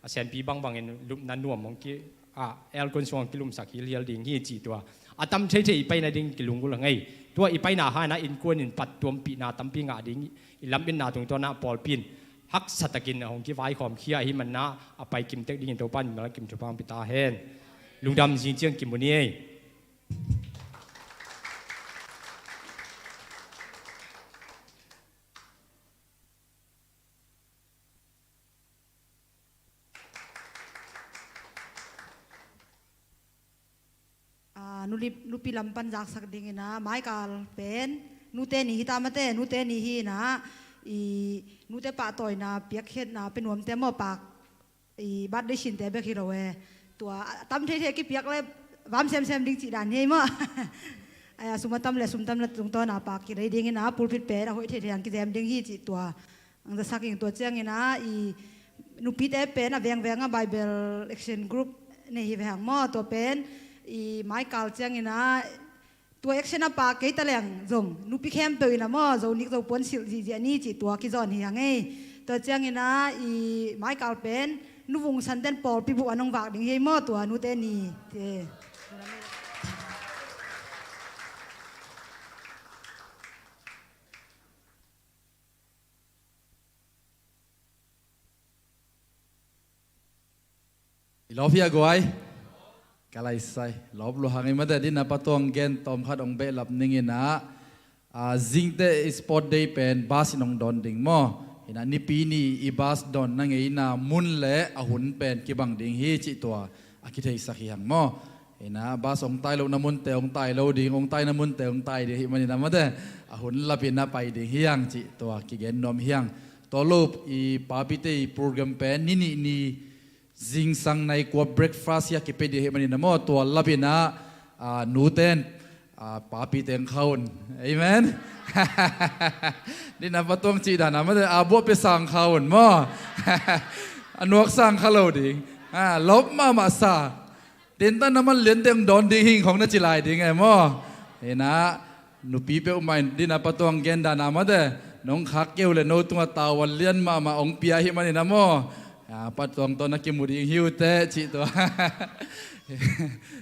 A senpi bangbangin lupna nuam hong ki, a, aircon sung hong kilumsak hilhial ding hi ci tua. A tam theithei i paina ding kilunggulh ngei. Tua i paina hana innkuan in pat tuampihna tampi ngah ding, i lampinna tungtawnah pawlpi in haksa takin hong kivaikhawm khia hi manna a pai kimtek dingin Topa in mimal kim thupha hong pia ta hen. Lungdam zing ciang kimu ni ei. Ah, nupi lam pan zaksak dingin ah, Michael pen nute ni hi ta mate, nute ni hi na, i nute pahtawina piakkhiatna pe nuamte maw pak i birthday sinte bek hi lo e. Tua a tam theithei kipiak le vam semsem ding cih dan hi ei maw. Ai a sum a tam le sum tam le tungtawn a pak kilei dingin a pulpit pen a hoih theithei ang kizem ding hi cih tua ang zasak ing. Tua ciangin a i nupite pen a vengveng a Bible action group nei hi ve hang maw. Tua pen i Michael ciangin a tua action a pa kei ta leng zong nupi khempeuh in a maw, zo nik zo puan silh zihziah ni cih tua kizawn hi hang ei. Tua ciangin a i Michael pen nuvung santen pawlpi buh a nong vak ding hi ei maw, tua nute ni. Te. I lawp hia guai? Ka laisai. Lawp lua hang i mate, din a patuang gen tawm khat hong behlap ning in ah, a, zingte i sport day pen bus in hong dawn ding maw? Hi na nipi ni i bus dawn na ngeina mun le a hun pen kibang ding hi cih tua a kitheisak hi hang maw? Hi na bus hong tai lohna munte hong tai lo ding, hong taina munte hong tai ding hi manin a mate, a hun lapin a pai ding hi hang cih tua kigen nuam hi hang. Tua lo i papite i program pen ni nih ni zingsang nai kua breakfast hi a kipia ding hi manin a maw, tua lapin ah, a, nuten, a, papite ang kha un. Amen. Din a patuang cih dan a mate, a, buah pia sang kha un maw? A nuak sang kha lo ding. A, lawp mahmah sa. Tentan na man liante ang dawn ding hing khong na ci lai ding e maw? Hi na nupi peuhmah in din a patuang gen dan a mate, nong khak keu le no tungah tavuan lian mahmah hong pia hi manin a maw? A, patuang tawh na kimu ding hi uh teh cih tua.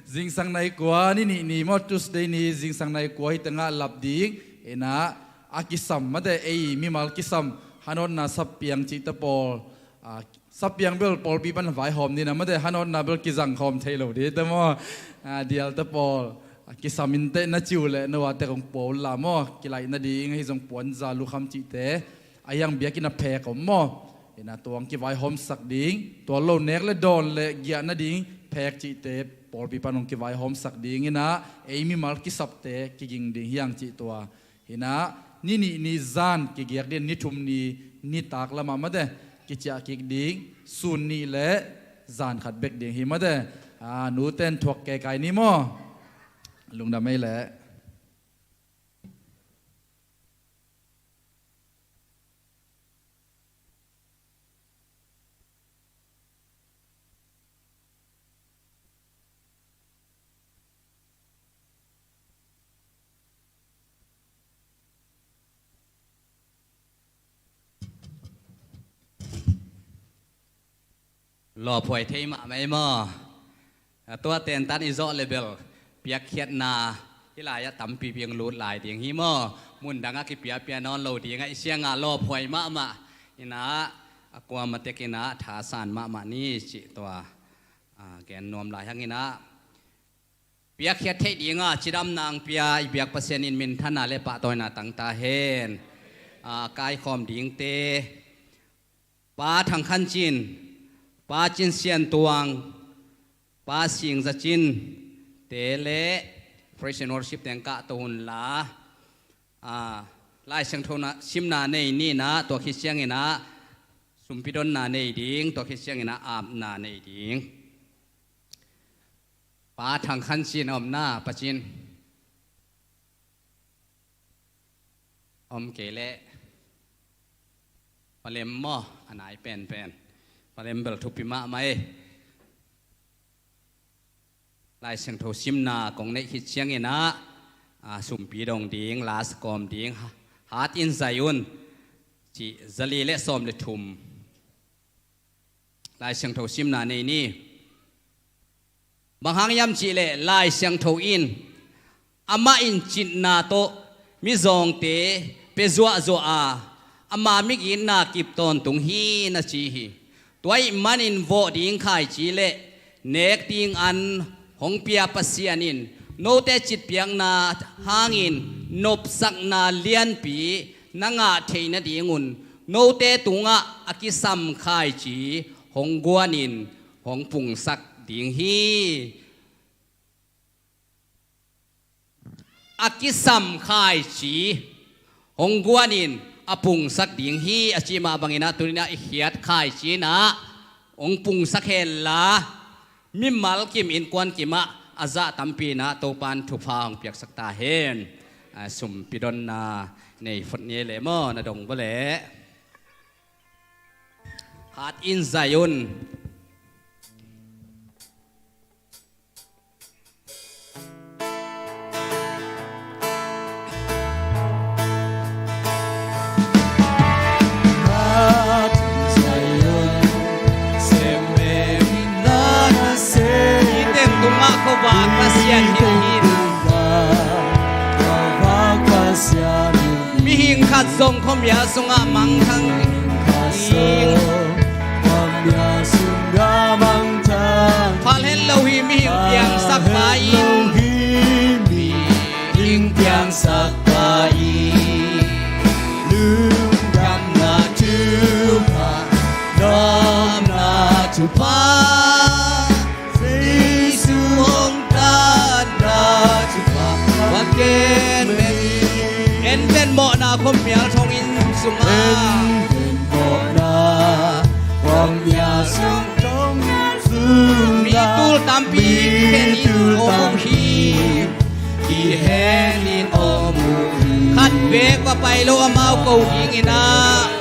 Zingsang nai kua ni nih ni maw, Tuesday ni zingsang nai kua hi tengah lap ding. Hi na a kisam mate, ei mimal kisam hanawtna sap piang cihte pawl, a, sap piang bel pawlpi pan vaihawm ni na mate, hanawtna bel kizangkhawm thei lo ding te maw? A, dialte pawl, a, kisam in teh na ci uh leh no a tek hong pua un la maw? Kilaih nading ahi zong puanza lukham cihte a hiang biakinn a phek om maw? Hi na tua hong kivaihawmsak ding, tua lo nek le dawn le giah nading phek cihte pawlpi pan hong kivaihawmsak ding hi na, ei mimal kisapte kiging ding hi hang cih tua. Hi na ni nih ni zan kigiak ding, ni thum ni nitak lamah mate kiciah kik ding, sun nih le zan khat bek ding hi mate. A, nuten thuak keikai ni maw? Lungdam ei leh. Lawphuai thei mahmah ei maw? A, tua tentan i zawh le bel piakkhiatna hi lai-ah tampi piang lut lai ding hi maw? Mundang a kipiapia nawn lo ding a i siangah lawphuai mahmah inah, a kuama tek inah thasan mahmah ni cih tua, a, gen nuam lai hang inah, piakkhiat theih dinga cidamna ang pia i biak Pasian in minthanna le pahtawina tangta hen. A, kaikhawm dingte, Pa Thang Khan Cin, Pa Cin Sian Tuang, Pa Sing Za Cin te le praise and worship teng kahto hunla, a, Lai Siangtho na simna nei ninah, tua khit cianginah sumpidonna nei ding, tua khit cianginah apna nei ding. Pa Thang Khan Cin a omna, Pa Cin. Om kei leh Pa Lem maw, a nai penpen. Pa Lem bel thupi mahmah ei. Lai Siangtho simna kong neih khit cianginah, a, sumpi dong ding, last kawm ding, ha-, hat in zai un, cih zali le sawm le thum. Lai Siangtho simna nei ni. Bang hang hiam cihleh Lai Siangtho in, amah in citna tawh mizawngte pia zuahzuah a, ama migitna kip tawntung hi na ci hi. Tua ahih manin vawh ding khaici le nek ding an hong pia Pasian in note citpiakna hangin nopsakna lianpi na ngah theih nadingun note tungah a kisam khaici hong guanin hong pungsak ding hi. A kisam khaici hong guanin a pungsak ding hi, a cih mah banginah tuninah i khiat khaici inah hong pungsak henla, mimal kim innkuan kimah a zah tampi inah Topan thupha hong piaksak ta hen. A, sumpidonna nei phot ni leh maw, na dong bawleh. Hat in zai un. Iten tungah khuavak Pasian hi hi. Mihing khat zong khuamial sungah mangthang ding. Phalhen lo hi mihing piangsak pa in. Mihing piangsak pa in. Lungdamna thupha, nopna thupha. Jesu hong tatna thupha va gen meng. En pen mawhna khuamial thong in sungah. En pen mawhna khuamial thong in sungah. Mi tul tampi khen in om uh hi. Kikhen in om uh hi. Khat beek va pai lo amau ko ding inah.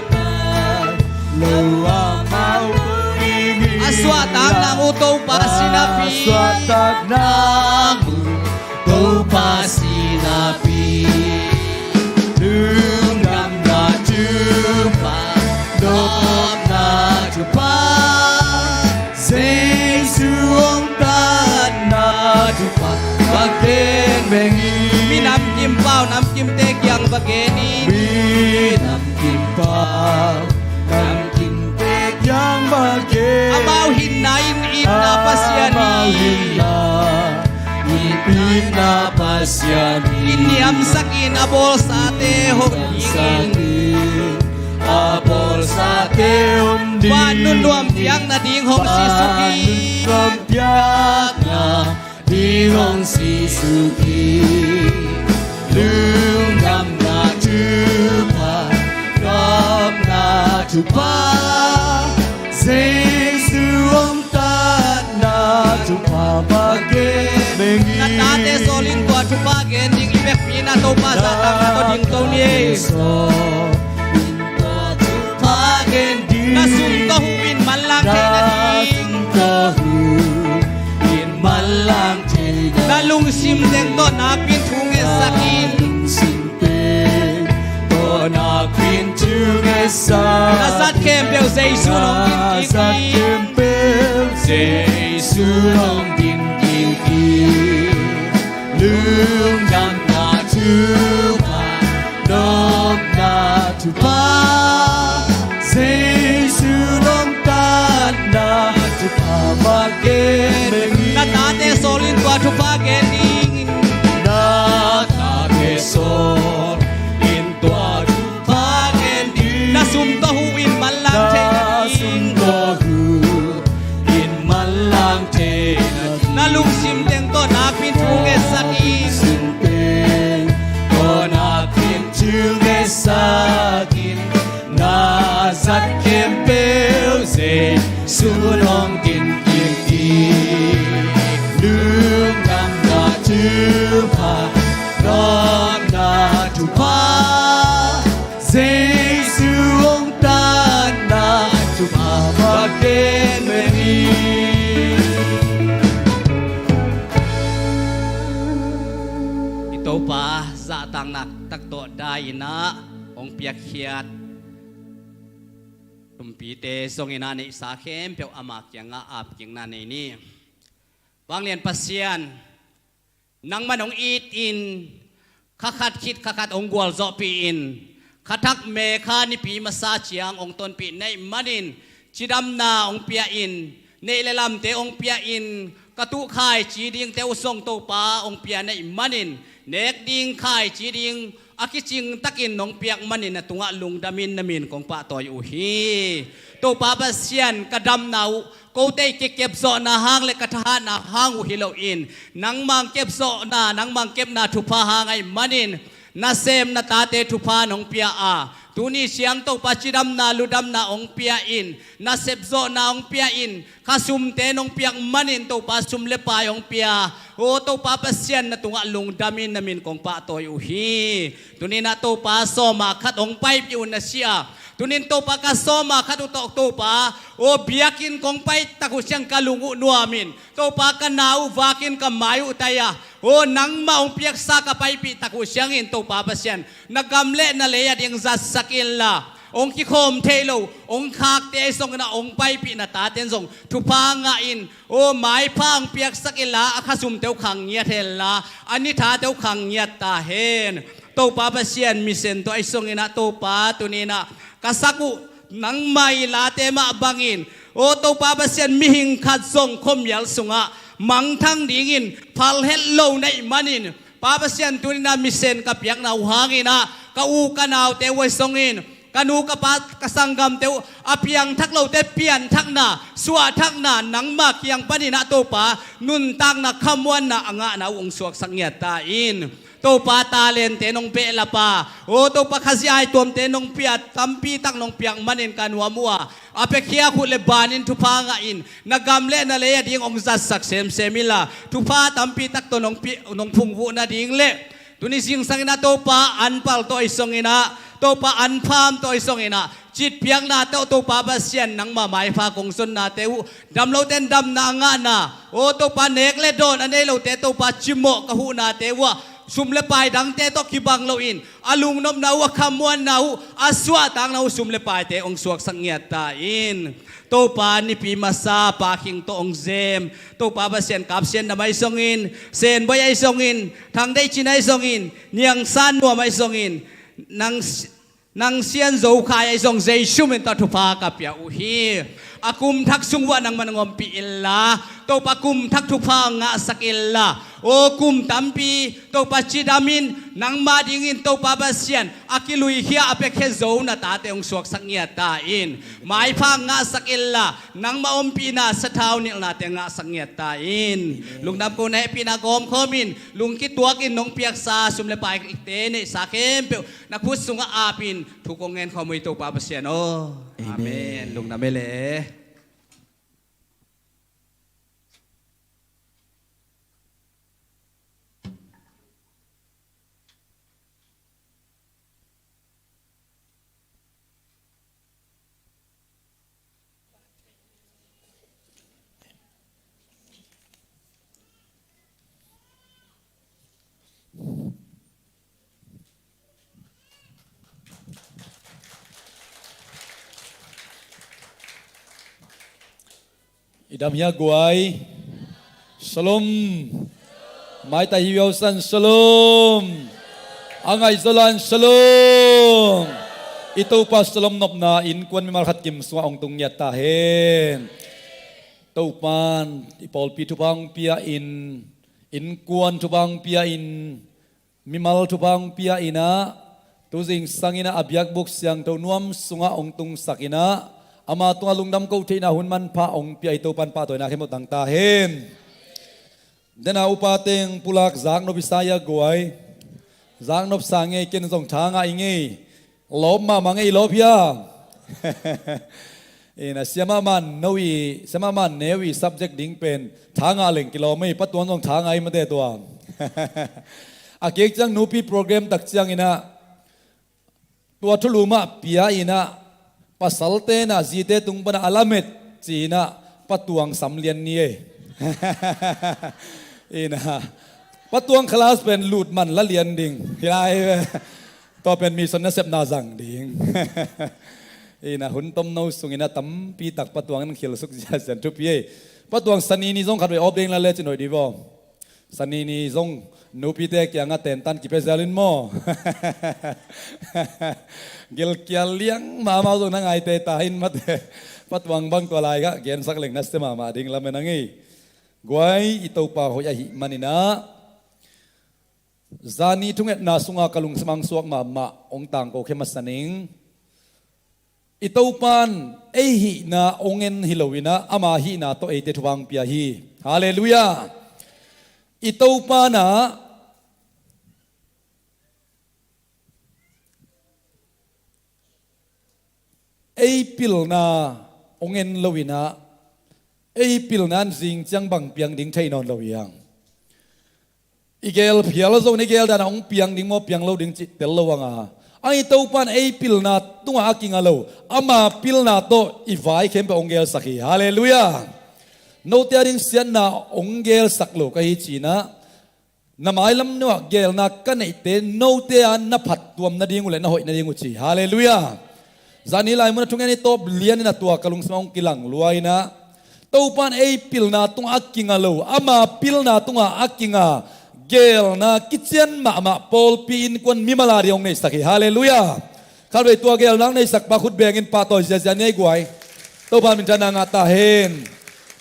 A suahtak nang uh Topa sinapi. Suahtak nang uh Topa sinapi. Lungdamna thupha, nopna thupha. Jesu hong tatna thupha va gen meng hi. Mi namkim pau namkimte kiang va gen hi. Mi namkim pau namkimte kiang va gen. Amau hinna in itna Pasian hi. Amau hinna in itna Pasian hi. I niamsak in a bawlsate hong ding in. A bawlsate hong ding. Vannuam piakna ding hong sisuk hi. Vannuam piakna ding hong sisuk hi. Lungdamna thupha, nopna thupha. Jesu hong tatna thupha va gen meng hi. Na tate sawlin tua thupha gen ding i vekpi na Topa zahtakna tawh ding to ni. Na sum tawh hu in manlang theihna ding. Na lungsim teng tawh nakpin thu ngetsak in. Na zat khempeuh Jesu nong din kik in. Jesu nong din kik in. Lungdamna thupha, no Na tate sawl in tua thupha gen ding. Na tate sawl in tua thupha gen ding. Na sum tawh huh in manlang thei nading. Na sum tawh huh in manlang thei nading. Na lungsim teng tawh nakpi in thu ngetsak in. Na lungsim teng tawh nakpi in thu ngetsak in. Na zat khempeuh Jesu nong din kik ding. Lungdamna thupha, lungdamna thupha, Jesu hong tanna thupha, va gen ve ni. I Topa zahtakna tak tawh dai-in ah hong piakkhiat tumpite zongin ah neihsa khempeuh ama kiangah apkikna nei ni. Vanglian Pasian, nangman hong it in, kha khat khit kha khat hong gualzawhpih in, kha thak me kha nipi masa ciang hong tonpih na hih manin, cidamna hong pia in, neih le lamte hong pia in, ka tuh khaici dingte uh zong Topa hong pia na hih manin, nek ding khaici ding a kicing takin nong piak manin na tungah lungdamin na min kong pahtawi uh hi. Topa Pasian, ka damna uh kote i kikepzawhna hang le ka thahatna hang uh hi loin, nangmang kepzawhna, nangmang kepna thupha hang ahih manin, nasem na tate thupha nong pia a, tuni ciang Topa cidamna, ludamna hong pia in, nasepzawhna hong pia in, khasumte nong piak manin Topa sum le pai hong pia. O Topa Pasian, na tungah lungdamin na min kong pahtawi uh hi. Tuninah Topa sawma khat hong paipih uh na si a, tunin Topa ka sawma khat uh tawh Topa, o biakinn kong pai tak uh ciang ka lung uh nuamin, Topa ka na uh vakin ka mai uh tai a, o nangmah hong piaksa ka paipih tak uh ciangin Topa Pasian, na gam le na lei a ding zatsak inla, hong kikhawm thei lo hong khakte zongin ah hong paipih na taten zong thupha ngah in, o maipha hong piaksak inla, a khasumte uh khang ngiat henla, a nithate uh khang ngiat ta hen. Topa Pasian, misen tawh ahi zongin ah Topa tuninah ka sak uh nangmah i late mah bangin, o Topa Pasian, mihing khat zong khuamial sungah mangthang dingin phal het lo na hih manin, Pa Pasian, tuninah misen ka piakna uh hangin ah ka u ka naute uh ahi zongin, ka nu ka pa ka sanggamte uh a piangthak lote pianthakna, suahthakna, nangma kiang paninah Topa nuntakna, khamuanna a ngahna uh hong suaksak ngiat ta in. Topa talente nong behlap a, o Topa Khazih aituamte nong pia, tampi tak nong piak manin ka nuam uh a, a piakhia khut le banin thupha ngah in, na gam le na lei a ding hong zatsak semsem inla, thupha tampi tak tawh nong pi-, nong phungvuh nading le tuni zingsangin ah Topa anpal tawh ahi zongin ah, Topa anpham tawh ahi zongin ah, citpiakna tawh Topa Pasian nangma maipha kong zonnate uh, damlote in damna a ngahna, o Topa nek le dawn a nei lote Topa cimawh ka huhnate uh ah, sum le pai dangte tawh kibang loin, a lungnopna uh, a khamuanna uh, a suahtakna uh sum le paite hong suaksak ngiat ta in. Topa nipi masa Pa Khing tawh hong zem, Topa Pasian Kap Sian Dam ahi zongin, Sen Bawi ahi zongin, Thang Deih Cin ahi zongin, Niang San Nuam ahi zongin, Nang, Nang Sian Zo Khai ahi zong Jesu min tawh thupha ka pia uh hi. A kum thak sung uah nangman hong ompih inla, Topa kum thak thupha ngahsak inla, o kum tampi Topa cidamin nangma dingin Topa Pasian a kiluikhia a piakhia zo na tate hong suaksak ngiat ta in. Maipha ngahsak inla, nangma ompihna sathau nilhnate ngahsak ngiat ta in. Lungdam ko na hehpihna gawmkhawm in, lungkituakin nong piaksa sum le paite neihsa khempeuh na khut sungah apin thu kong ngen khawm uh hi Topa Pasian aw. Amen. Amen. Lungdam e le. I dam hia guai? Shalom. Maita hi viausan shalom. A ngaihzalan shalom. I Topa shalom nopna innkuan mimal khat kim sungah hong tung ngiat ta hen. Topan i pawlpi thupha hong pia-in, innkuan thupha hong pia-in, mimal thupha hong pia-in ah, tu zingsang in ah a biakbuk siangtho nuam sungah hong tungsak in ah, ama tungah lungdam ko theihna hun manpha hong pia i Topan pahtawina khempeuh tang ta hen. Dena upa teng pulak zaknop i sa hia guai? Zaknop sa ngei, ken zong tha ngah i ngei. Lawp mahmah ngei, lawp hia? Ina, siamah man no i, siamah man neu i subject ding pen tha ngah leng kilawm ei, Pa Tuang zong tha ngah i mate tua. A kek ciang nupi program tak ciang in ah, tua thulu mah pia in ah, pasalte in ah zite tung pan ah a lamet ci in ah, Pa Tuang sam lian ni ei. Ina, Pa Tuang khalas pen lut man la lian ding hi lai ve. Tua pen mission nasepna zang ding. Ina, hun tomno sung in ah tampi tak Pa Tuang in khilsuk ziazian thupi ei. Pa Tuang sani ni zong khat vei awp ding la le cin hoih di vaw. Sani ni zong nupite kiangah tentan kipia zel in maw? Gilkial liang mahmah zong na ngaite ta in mate. Pa Tuang bang tua lai-ah gensak leng nasia mahmah ding lamen a ngei. Guai, i Topa hoih ahih man in ah, zani thungetna sunga ka lungsim ah hong suak mahmah, hong tangko khe masa ning. I Topan ei hihna hong en hi lo in ah, ama hihna tawh eite thupha hong pia hi. Halleluiah. I Topan ah ei pilna hong en lo in ah, ei pilna in zing ciang bang piang ding thei nawn lo hi hang. I gel phial zong i gel dan ah hong piang ding maw, piang lo ding cih tel lo hang a, a, i Topan ei pilna tungah a kinga lo, ama pilna tawh i vai khempeuh hong gelsak hi. Halleluiah. Note a ding siatna hong gelsak lo ka hi ci in ah, na mailam nuah gelna ka neihte note a na phattuam nading uh le na hoih nading uh ci. Halleluiah. Zani lai mun a thungen i tawp lian in ah tua ka lungsim ah hong kilang lua in ah, Topan ei pilna tungah a kinga lo, ama pilna tungah a kinga gelna kician mahmah pawlpi, innkuan, mimal a ding hong neihsak hi. Halleluiah. Khatvei tua gelna hong neihsak pa khut beng in, pahtawi ziazia ni ei guai. Topan minthanna ngah ta hen.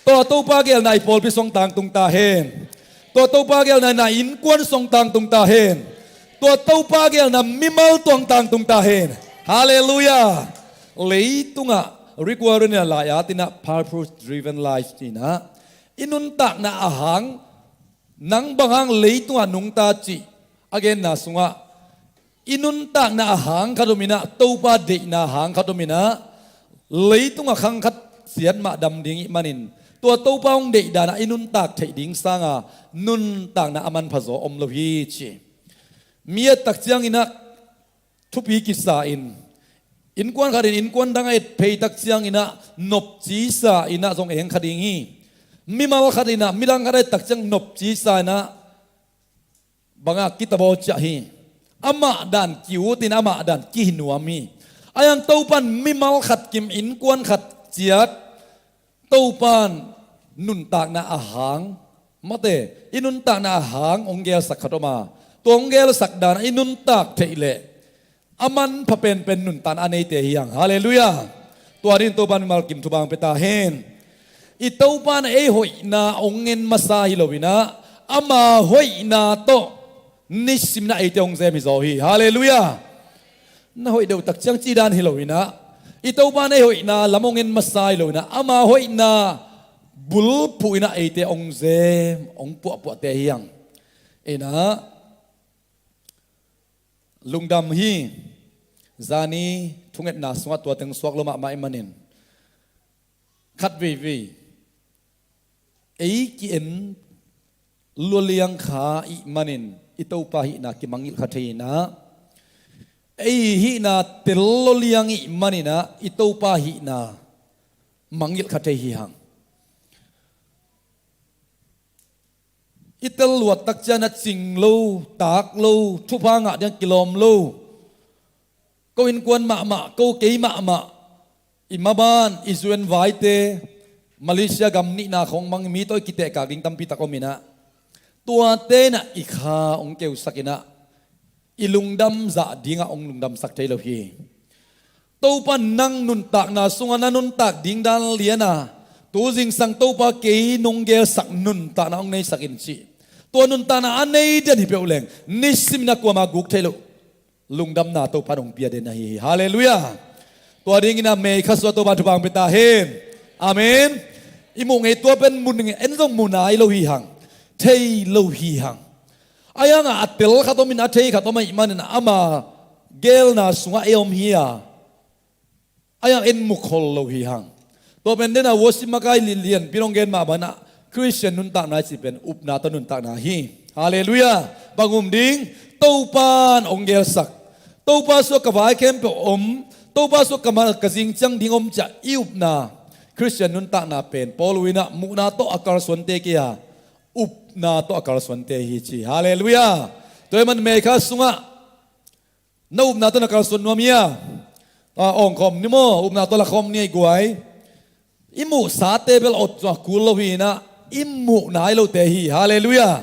Tua Topa gelna i pawlpi sung tangtung ta hen. Tua Topa gelna na innkuan sung tangtung ta hen. Tua Topa gelna mimal sung tangtung ta hen. Halleluiah. Leitungah Rick Warren in ah lai-at in ah purpose driven life ci in ah, i nuntakna a hang, nang bang hang leitungah nungta cih a genna sungah, i nuntakna a hang khat om in ah, Topa deihna a hang khat om in ah, leitungah khang khat ciat mah dam ding i hih manin, tua Topa hong deih dan ah i nuntak theih ding sanga nuntakna a manpha zaw om lo hi ci. Mi et tak ciang in ah thupi kisa in, innkuan khat in innkuan dang a et phei tak ciang in ah nopci sa in ah zong eng kha ding hi. Mimal khat in ah midang khat a et tak ciang nopci sa in ah bangah kitabaw ciah hi. Amah dan ki-ut in amah dan kihi nuam hi. A hang Topan mimal khat kim, innkuan khat ciat, Topan nuntakna a hang, mate, i nuntakna a hang hong gelsak khat om a, tua hong gelsak dan ah i nuntak theih leh a manpha penpen nuntakna a neite hi hang. Halleluiah. Tua dingin Topan mimal kim thupha hong pia ta hen. I Topan ei hoihna hong ngen masa hi lo in ah, ama hoihna tawh nisim in ah eite hong zem hi zaw hi. Halleluiah. Na hoih deuh tak ciang cih dan hi lo in ah, i Topan ei hoihna lam hong en masa hi lo in ah, ama hoihna bulphuh in ah eite hong zem, hong puahpuahte hi hang. In ah, lungdam hi. Zani thungetna sungah tua teng suak lo mahmah i hih manin, khat veivei ei ki-en lua liang kha i hih manin i Topa hihna kimangngilh kha thei in ah, ei hihna tel lua liang i hih manin ah i Topa hihna mangngilh kha thei hi hang. I tel luat tak ciang ah cing lo, tak lo, thupha ngah ding kilawm lo. Ko innkuan mahmah, ko kei mahmah, i maban, i zu-en vaite, Malaysia gam nihna khawng mang mi tawh i kitehkak ding tampi tak om in ah, tuate in ah i kha hong keusak in ah, i lungdam zah dingah hong lungdamsak thei lo hi. Topa nang nuntakna sungah na nuntak ding dan lian a, Tu zingsang Topa kei nong gelsak nuntakna hong neisak in cih. Tua nuntakna a nei den hi peuh leng nisimin a kuamah guk theih loh lungdamna Topa nong pia den ahi hi. Halleluiah. Tua dingin a May kha sung ah Topa thupha hong pia ta hen. Amen. I muh ngei tua pen mun en zong muh nai lo hi hang, thei lo hi hang. Ahi hangah a tel khat om in a thei khat om ahih manin ama gelna sungah ei om hi a, ahi hang en mu khol lo hi hang. Tua pen dena worship makai lianpi nong gen mah banah Christian nuntakna i cih pen upna tawh nuntakna hi. Halleluiah. Bang um ding? Topa in hong gelsak. Topa sungah ka vai khempeuh om, Topa sungah ka ma ka zing ciang ding om ciah i upna Christian nuntakna pen Paul uh inah muhna tawh a kalsuante kei a, upna tawh a kalsuante hi ci. Halleluiah. Tua ahih man May kha sungah na upna tawh na kalsuan nuam hia? A, awngkhawm ni maw, upna tawh lakhawm ni ei guai. I muhsate bel awt zong a kul lo hi inah i muh nai lote hi. Halleluiah.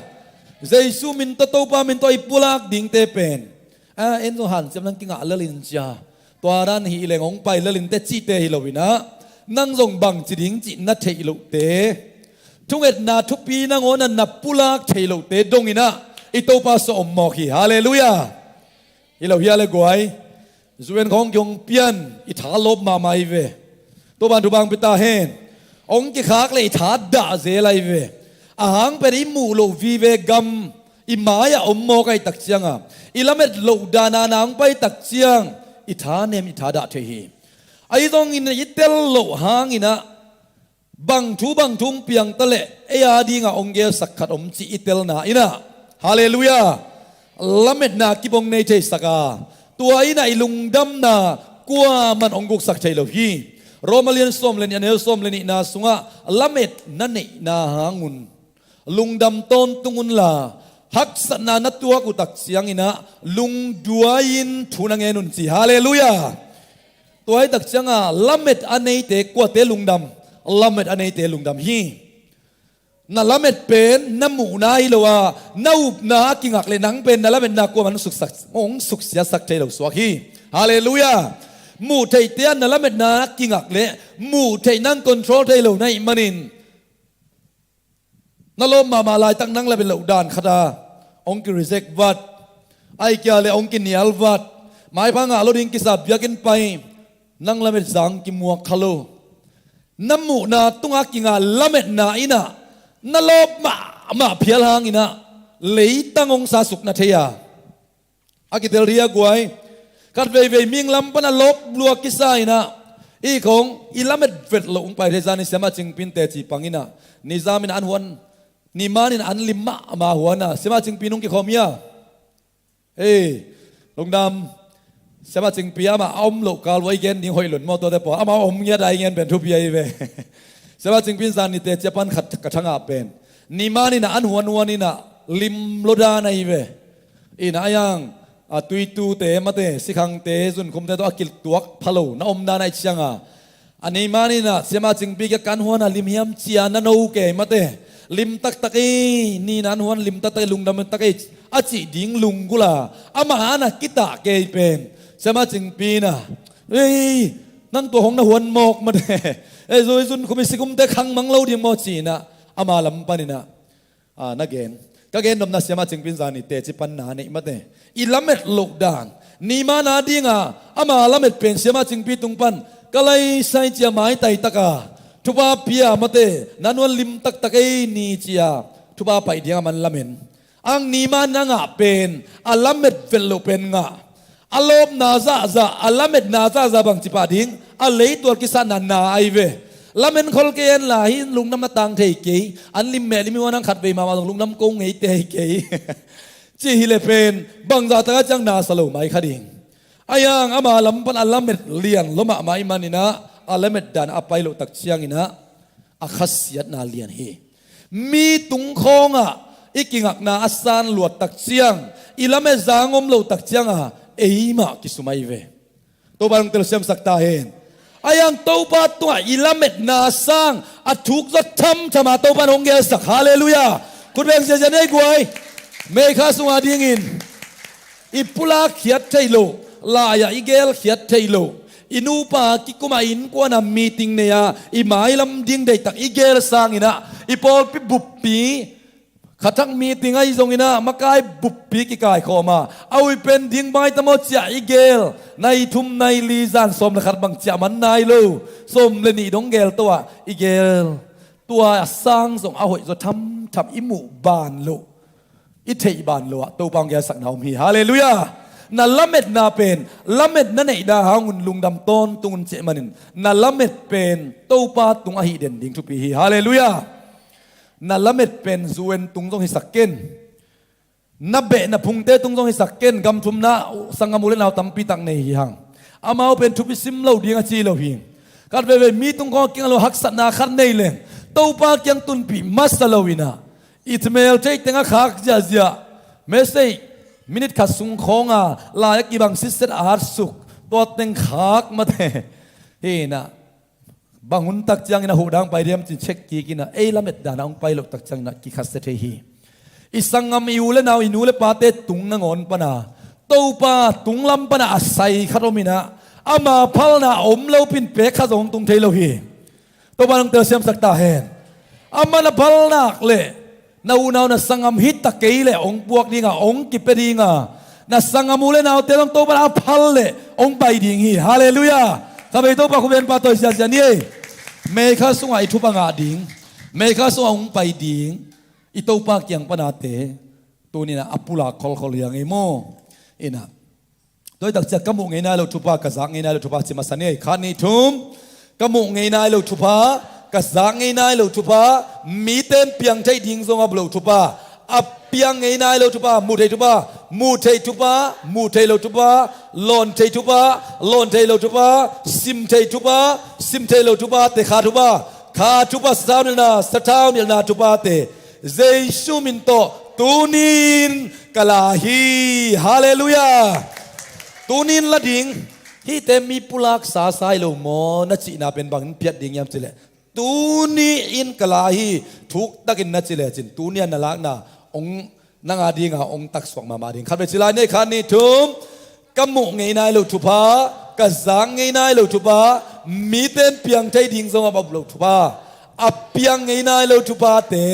Jesu min tawh Topa min tawh i pulak dingte pen, a, en zong hanciam nang kingah lel in cia, tua dan hi leng hong pai lel in te cihte hi lo inah, nang zong bangci ding cih na theih lohte, thungetna thupi nangawn a na pulak theih lohte dong inah i Topa sungah om mawk hi. Halleluiah. Hi lo hia le guai? U N khawng kihong pian i tha lawp mahmah hi ve. Topa in thupha hong pia ta hen. Hong kikhak le i tha dah zel ahi ve. A hang pen i muh loh vive gam i mai-ah om mawk ahih tak cianga, i lamet loh dana na hong pai tak ciang i tha nem, i tha dah thei hi. Ahi zongin i tel loh hanginah bang thu bang thu hong piang ta leh ei a dingah hong gelsak khat om cih i telna inah, halleluiah, lametna kip hong nei theisak a, tua inah i lungdamna kuaman hong guksak thei lo hi. Roma lian sawm le nih, a neu sawm le nihna sungah lamet na neihna hangun lungdam tawntung unla, haksatna na tuak uh tak cianginah lungduai-in thu na ngen un ci. Halleluiah. Tua hi tak cianga lamet a neite kuate lungdam? Lamet a neite lungdam hi. Na lamet pen na muhna hi lo a, na upna a kingak le nang pen na lametna kuaman suksak, hong suksiasak thei lo suak hi. Halleluiah. Muh theihte a na lametna a kingak le muh theih nang control thei lo na hih manin, na lawp mahmah laitak nang lamet loh dan khata hong ki-reject vat, ahih kei leh hong kinial vat, maipha ngah lo ding kisa biakinn pai, nang lamet zang kimuak kha lo. Na muhna tungah kinga lametna inah na lawp mahmah phial hanginah leitang hong sasuk na thei a, a kitel hi a guai. Khat veivei mihing lam pana lawp lua kisa inah, i khong i lamet vet loh hong pai thei. Zani Siamah Cingpin teci pang inah, nizam inah an huan, niman inah an lim mahmah huan a, Siamah Cingpin hong kikhawm hi a. Ei, lungdam. Siamah Cingpi amah a om loh kal uh a i gen ding hoih lon maw, tuate pawl amah a om ngiat a i gen pen thupi ahi ve. Siamah Cingpin zan ni teci a pan khat ka thangah pen, niman inah an huanhuan inah lim lua dan ahi ve. Inah a yang, a, tuitute mate, sikhangte, zunkhumte tawh a kituak pha lo na om dan ahih cianga, a niman inah Siamah Cingpi kiang kan huan a lim hiam cia na no kei mate, lim taktak ei, ni nan huan lim taktak ei, lungdam taktak ei a cih ding lunggulh a, amah ana kitah kei pen Siamah Cingpi inah, ei, nang tua hong na huan mawk mate, ei, zui zunkhum i sikhumte khang mang lo ding maw ci inah ama lam paninah, a, na gen. Ka gen nopna Siamah Cingpin zani teci pan na neih mate, i lamet loh dan, niman a dinga ama lamet pen Siamah Cingpi tung pan ka laisai cia maitai taka, thupha pia mate, nan huan lim taktak ei ni cia thupha paih ding a man lamen. Ang niman a ngah pen a lamet vet loh pen ngah, a lawpna zahzah, a lametna zahzah bangci pah ding, a leitual kisatna na ahi ve. Lamen khol kei en la, hih lungdam na tang thei kei, an lim meh lim hi huan ang khat vei mahmah zong lungdam ko ngei te hi kei. Cih hileh pen bangzah taka ciang na sa lo mai kha ding. Ahi hang ama lam pan a lamet lian lua mahmah ahih maninah, a lamet dan a pai loh tak cianginah a khasiatna lian hi. Mi tung khawngah i kingakna a san luat tak ciang, i lamet zang om loh tak cianga eimah kisum ahi ve. Topa in hong telsiamsak ta hen. Ahi hang Topa tungah i lametna sang a thuk zaw thamtham a Topa in hong gelsak. Halleluiah. Khut beng ziazia nei guai. May kha sungah dingin i pulak khiat theih loh, lai-ah i gel khiat theih loh, I nupa kikumah innkuan ah meeting nei-a i mailam ding deihtak i gel sanginah i pawlpi buppi khathak meeting ahi zonginah makai buppi kikaikhawma a uipen ding baitamaw ciah i gel. Nai thum nai li zan sawm le khat bang ciah man nai lo. Sawm le nih dong gel to-ah i gel. Tua a sang zong a hoih zaw thamtham i muh ban loh, i theih ban loh ah Topa hong gelsakna om hi. Halleluiah. Na lametna pen lametna neihna hangun lungdam tawntungun ceh manin na lamet pen Topa tung ahi den ding thupi hi. Halleluiah. Na lamet pen U N tung zong hisak ken. Na beh na phungte tung zong hisak ken. Gam thumna sanggam u le nau tampi tak nei hi hang. Amau pen thupi sim lo ding a ci lo hi. Khat veivei mi tung khawng a kiang lo haksatna khat nei leng Topa kiang tunpih masa lo inah i thimel theih teng a khak ziahziah. Message minit khat sung khawnga lai a kibang sitset a hatsuk tua teng khak mate. Hi inah bang hun tak ciangin a huh dang pai diam cin check kik inah ei lamet dan a hong pai loh tak ciangin a kikhasia thei hi. I sanggam i u le nau i nu le pate tung nangawn pana Topa tunglam pana a sai khat om inah ama phalna a om lopin pek khat zong hong tung thei lo hi. Topa nong telsiamsak ta hen. Ama na phalnak le na unau na sanggam hita kei le hong puak dinga hong kipia dinga na sanggam u le naute zong Topa na a phal le hong pai ding hi. Halleluiah. Kha bei Topa khubenpa tawi siasia ni ei. Meikha sungah i thupha ngah ding, meikha sungah hong pai ding i Topa kiang panate tuninah a pulak kholkhol hiang ei maw? Inah Tua hi takciah ka muh ngei nai lo thupha, ka zak ngei nai lo thupha ci masa ni ei. Khat nih thum. Ka muh ngei nai lo thupha, ka zak ngei nai lo thupha, mite in piang theih ding zong a lo thupha, a piang ngei nai lo thupha, muh theih thupha, muh theih thupha, muh theih lo thupha, lawn theih thupha, lawn theih lo thupha, sim theih thupha, sim theih lo thupha, te kha thupha, kha thupha, sathau nilhna, sathau nilhna thupha te Jesu min tawh tunin ka la hi. Halleluiah. Tunin la ding. Hihte mi pulak sasa hi lo maw na cihna pen bangin piat ding hiam cileh, tuni in ka la hi. Thuktakin na cileh cin tunia na lakna hong nang a dinga hong taksuak mahmah ding. Khat vei ci lai ni ei. Khat nih thum. Ka muh ngei nai lo thupha, ka zak ngei nai lo thupha, mite in piang thei ding zong a bawh lo thupha, a piang ngei nai lo thuphate,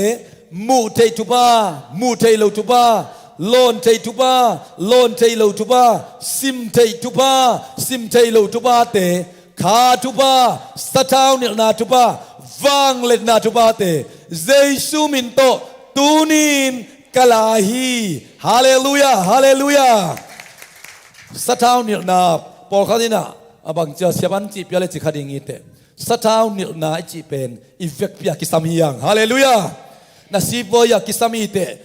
muh theih thupha, muh theih lo thupha, lawn theih thupha, lawn theih lo thupha, sim theih thupha, sim theih lo thuphate, kha thupha, sathau nilhna thupha, vangliatna thuphate Jesu min tawh tunin ka la hi. Halleluiah, halleluiah. Sathau nilhna pawlkhat inah a bangcia siapan cih pia le ci kha ding hi teh. Sathau nilhna i cih pen i vekpi a kisam hi hang. Halleluiah. Na sipuai a kisam hi teh.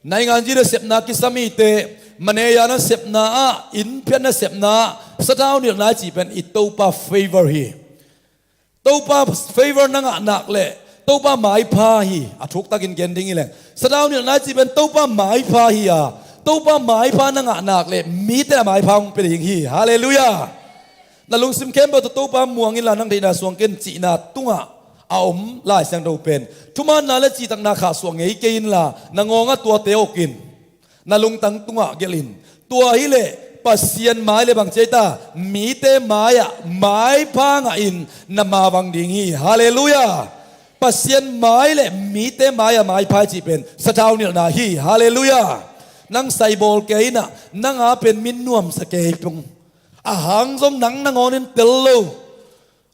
Na inganzi le sepna kisam hi teh. Maneya na sepna ah, innpian na sepna ah, sathau nilhna i cih pen i Topa favor hi. Topa favor na ngah nak le Topa maipha hi. A thuktakin gen ding hi leng, sathau nilhna i cih pen Topa maipha hi a, Topa maipha na ngah nak le mite a maipha hong pia ding hi. Halleluiah. Na lungsim khempeuh tawh Topa muang inla nang deihna suang ken cihna tungah a om Lai Siangtho pen thumaanna le cihtakna khahsuah ngei kei inla na ngawngah tuate okin na lungtang tungah gelh in. Tua hileh Pasian mai le bang ci ei ta, mite mai-ah maipha ngahin na mavang ding hi. Halleluiah. Pasian mai le mite mai-ah maipha i cih pen sathau nilhna hi. Halleluiah. Nang saibawl kei inah nang a pen min nuamsa kei pong. A hang zong nang nangawnin tel lo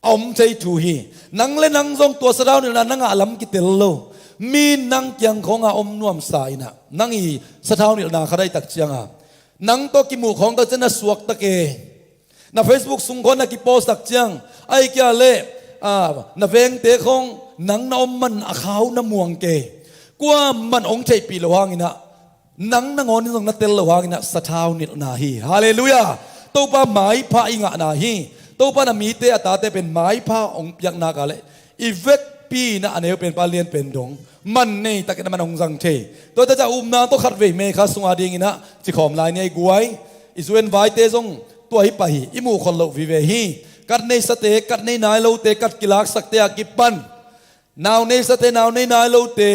a om thei thu hi. Nang le nang zong tua sathau nilhna na ngah lam kitel lo. Mi in nang kiang khawnga om nuamsa inah nang i sathau nilhna kha daihtak cianga nang tawh kimuh khawng tak ciang na suakta kei. Na Facebook sung khawng na kipost tak ciang, ahih kei leh na vengte khawng nang na om man a khau na muang kei. Kuaman hong theihpih loh hanginah nang nangawnin zong na tel loh hanginah sathau nilhna hi. Halleluiah. Topa maipha i ngahna hi. Topa na mite a tate pen maipha hong piaknak a le i vekpi inah a neu penpa lian pen dong man nei takin a man hong zang thei. Tua tacah upna tawh khat vei May kha sunga dinginah cikhawm lai ni ei guai. I U N vaite zong tua hi pah hi. I muh khol loh vive hi. Kat neisate, kat nei nai lote, kat kilaksakte a kipan nau neisate, nau nei nai lote,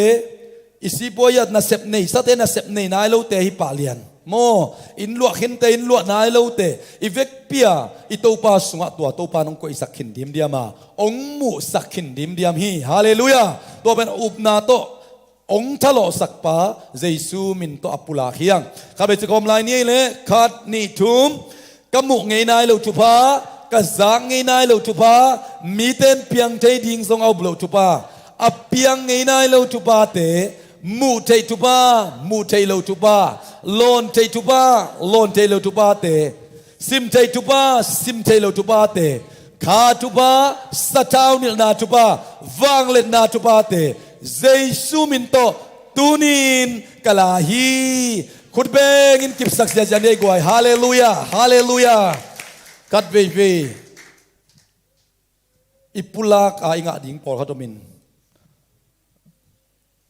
i sipuai ah nasep neisate, nasep nei nai lote hi pah lian. Maw, in luah khinte, in luah nai lote, i vekpi-a i Topa sungah tua Topa in hong koihsak khin dimdiam a, hong muhsak khin dimdiam hi. Halleluiah. Tua pen upna tawh hong thalawhsak pa Jesu min tawh a pulak hi hang. Khatvei ci khawm lai ni ei leh, khat, nih, thum. Ka muh ngei nai lo thupha, ka zak ngei nai lo thupha, mite in piang thei ding zong a up loh thupha, a piang ngei nai lo thuphate, muh theih thupha, muh theih loh thupha, lawn theih thupha, lawn theih loh thuphate, sim theih thupha, sim theih loh thuphate, kha thupha, sathau nilhna thupha, vangliatna thuphate, Jesu min tawh tuni-in ka la hi. Khut bengin kipsak ziahziah ni ei guai. Halleluiah, halleluiah. Khat veivei i pulak a i ngah ding pawlkhat om in,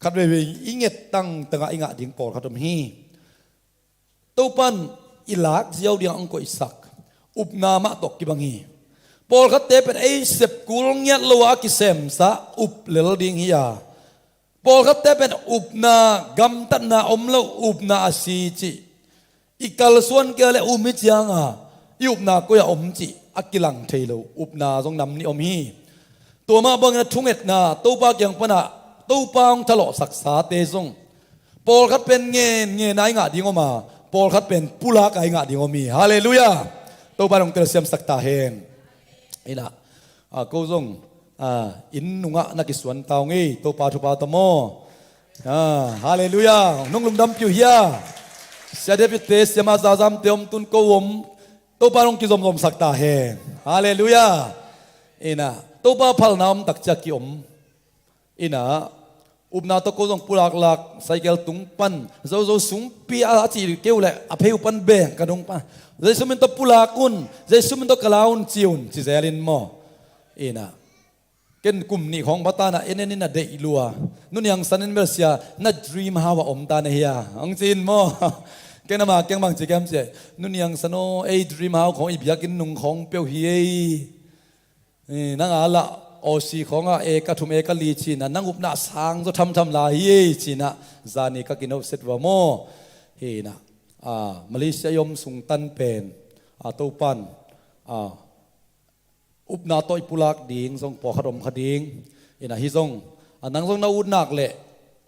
khat veivei i nget tangtang a i ngah ding pawlkhat om hi. Topa in i lak ziau dingah hong koihsak upna mah tawh kibang hi. Pawlkhatte pen ei sep kul ngiat lo a kisemsa up lel ding hi a, pawlkhatte pen upna, gamtatna om lo, upna a si cih, i kalsuan kei leh um hi cianga i upna koi-ah om cih a kilang thei lo upna zong nam nih om hi. Tua mah bangin a thungetna, Topa kiang panah Topa hong thalawhsaksate zong pawlkhat pen ngen ngen a i ngah ding om a, pawlkhat pen pulak a i ngah ding om hi. Halleluiah. Topa in hong telsiamsak ta hen. Inah, a, ko zong, a, inn nungah na kisuan ta ung ei, Topa thupha tawh maw. A, halleluiah. Nong lungdampih uh hia? Sia David-te, siamah Zazam-te om tun ko om, Topa in hong kizomzomsak ta hen. Halleluiah. Inah, Topa phalna om takciang kiom. Inah, upna tawh ko zong pulaklak, cycle tung pan, zozo sungpi a, a cih kei uh leh a phei uh pan beng ka nung pan. Jesu min tawh pulak un, Jesu min tawh ka la un ci un, ci zel in maw. Inah, ken kum nih khawng va ta inah, en en in a deih lua. Nu Niang San in bel, sia, na dream house a om ta na hia, hong ci in maw. Ken ama kiang bang ci ka hiam cih leh, Nu Niang San aw, ei dream house khawng i biakinn nung khawng peuh hi ei. Eh, nang a lah Aussie khawngah eka thum eka li ci-in ah, nang upna sang zaw thamtham lai hi ei ci-in ah, zani ka kinohset uh a maw. Hi-in ah, ah, Malaysia i om sung tan pen, ah, Topa'n, ah, upna tawh i pulak ding zong pawlkhat om kha ding. Hi-in ah, hih zong, ah, nang zong na ut nak leh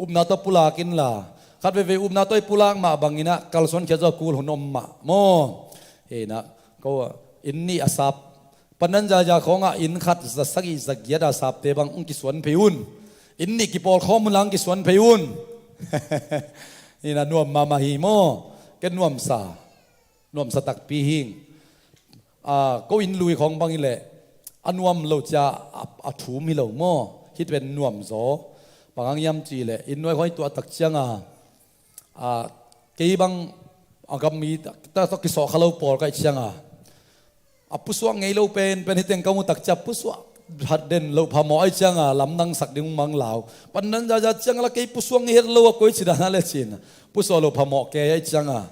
upna tawh pulak inla, khat veivei upna tawh i pulak mah bangin ah kalsuan khiat zaw a kul hun om mah maw. Hi-in ah, ko, inn nih a sap, Pandan Zaya khawngah inn khat za sagih za giat a sapte bang hong kisuan phei un. Inn nih kipawlkhawm unla hong kisuan phei un. Hi-in ah, nuam mahmah hi maw. Ken nuamsa, nuamsa takpi hi ing. Ah, ko inn lui khawng bang hi leh a nuam lo cia a, a thum hi lo maw. Hih pen nuam zaw. Bang hang hiam cih leh inn nuai khawng i tuah tak ciangin, ah, kei bang a gam mi ta, ta tawh kisawh kha lo pawl ka hih ciangin, a pusuak ngei lo pen, pen hih teng ka mu tak ciang pusuak hat den loh phamawh ahih ciangin lamdang sak ding hong manlang. Pandan Zaya ciangin la kei pusuak ngei het lo a, koi ci dan a le ci-in, pusuak loh phamawh kei ahih ciangin,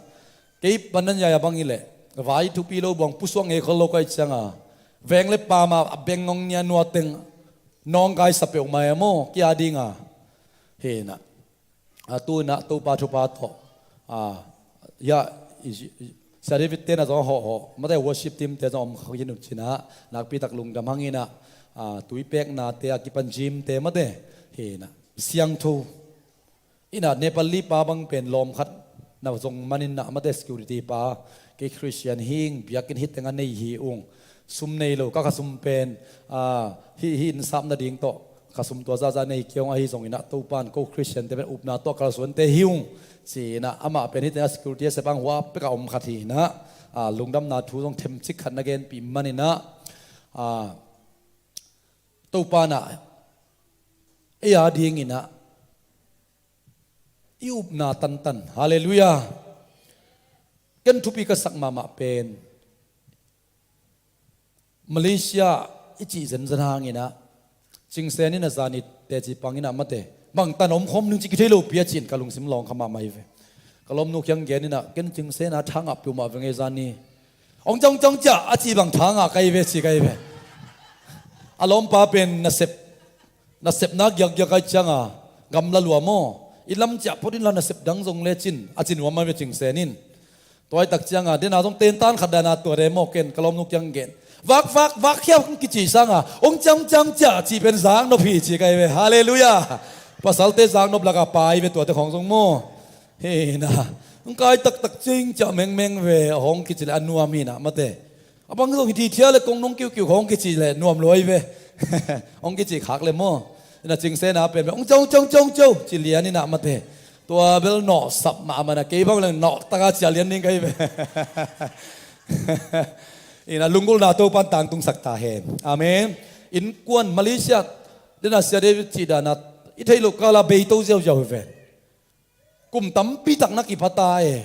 kei Pandan Zaya bang hi leh vai thupi lo buang pusuak ngei khol lo ka hih ciangin, veng le paam a beng ngong nia nua teng nawngkaisa peuhmah e maw, ki-a dingin. Hi-in ah, a, tu-in ah Topa thupha tawh, a, ya, i, i, Sia David-te'n ah zong hawhhawh, mate worship team-te zong om khin uh ci-in ah, nakpi tak lungdam hang in ah, a, tui peknate a kipan gym-te mate, hi-in ah, siangtho. Hi-in ah, Nepali pa bang pen lawm khat na zong manin ah, mate security pa, kei Christian hi ing, biakinn hih teng a nei hi ung, sum nei lo, ka khasum pen, a, hih, hih inn sap nading tawh khasum tua zahzah nei kei ung, ahi zongin ah Topa'n ko Christian-te pen upna tawh kalsuante hi ung ci-in ah, amah pen hih teng a security a sep a, hua pek a om khat hi-in ah, a, lungdamna thu zong themcik khat na genpih manin ah, a, Topa'n ah ei a dingin ah i upna tantan. Halleluiah. Ken thupi ka sak mahmah pen, Malaysia i cih zenzen hangin ah, Cing Sen in ah zani teci pangin ah mate, bang tan om khawm ning ci kithei lopi a ci-in ka lungsim lawng kha mahmah hi ve. Ka lawmnu kiang gen in ah, ken Cing Sen a tha ngah peuhmah ve ngei zani. Hong ciah, hong ciah, hong ciah a cih bang tha ngah ka hi ve, ci ka hi ve. A lawmpa pen nasep, nasepna giakgiak ahih ciangin gamla lua maw. I lam ciah phot inla nasep dang zong lecin, a ci nuam mah ve Cing Sen in. Tua i tak cianga dena zong tentan khat dana tua de maw, ken ka lawmnu kiang gen. Vak vak vak khiau hong kici sanga ong ciang ciang cia ci pen zak nop hi ci kai ve. Halleluiah. Pasalte zak nop laka pai ve tuate khawng zong maw. Hina hong kai taktak cing cia mengmeng ve hong kici le a nuam hina mate. A bang zong hi thia le kong nong kiukiu hong kici le nuam luai ve. Hong kici khak le maw. Ina cing sena pen ve hong ciang ciang ciang ciang ci lian ina mate. Tua bel nawh sap mahmah na kei bang leng nawh taka cia lian ding kai ve. Ina lunggulhna Topan tangtungsak ta hen. Amen. Innkuan Malaysia dena Sia David cih dana i theih loh kala beito ziauziau hi ve. Kum tampi tak na kipha ta e.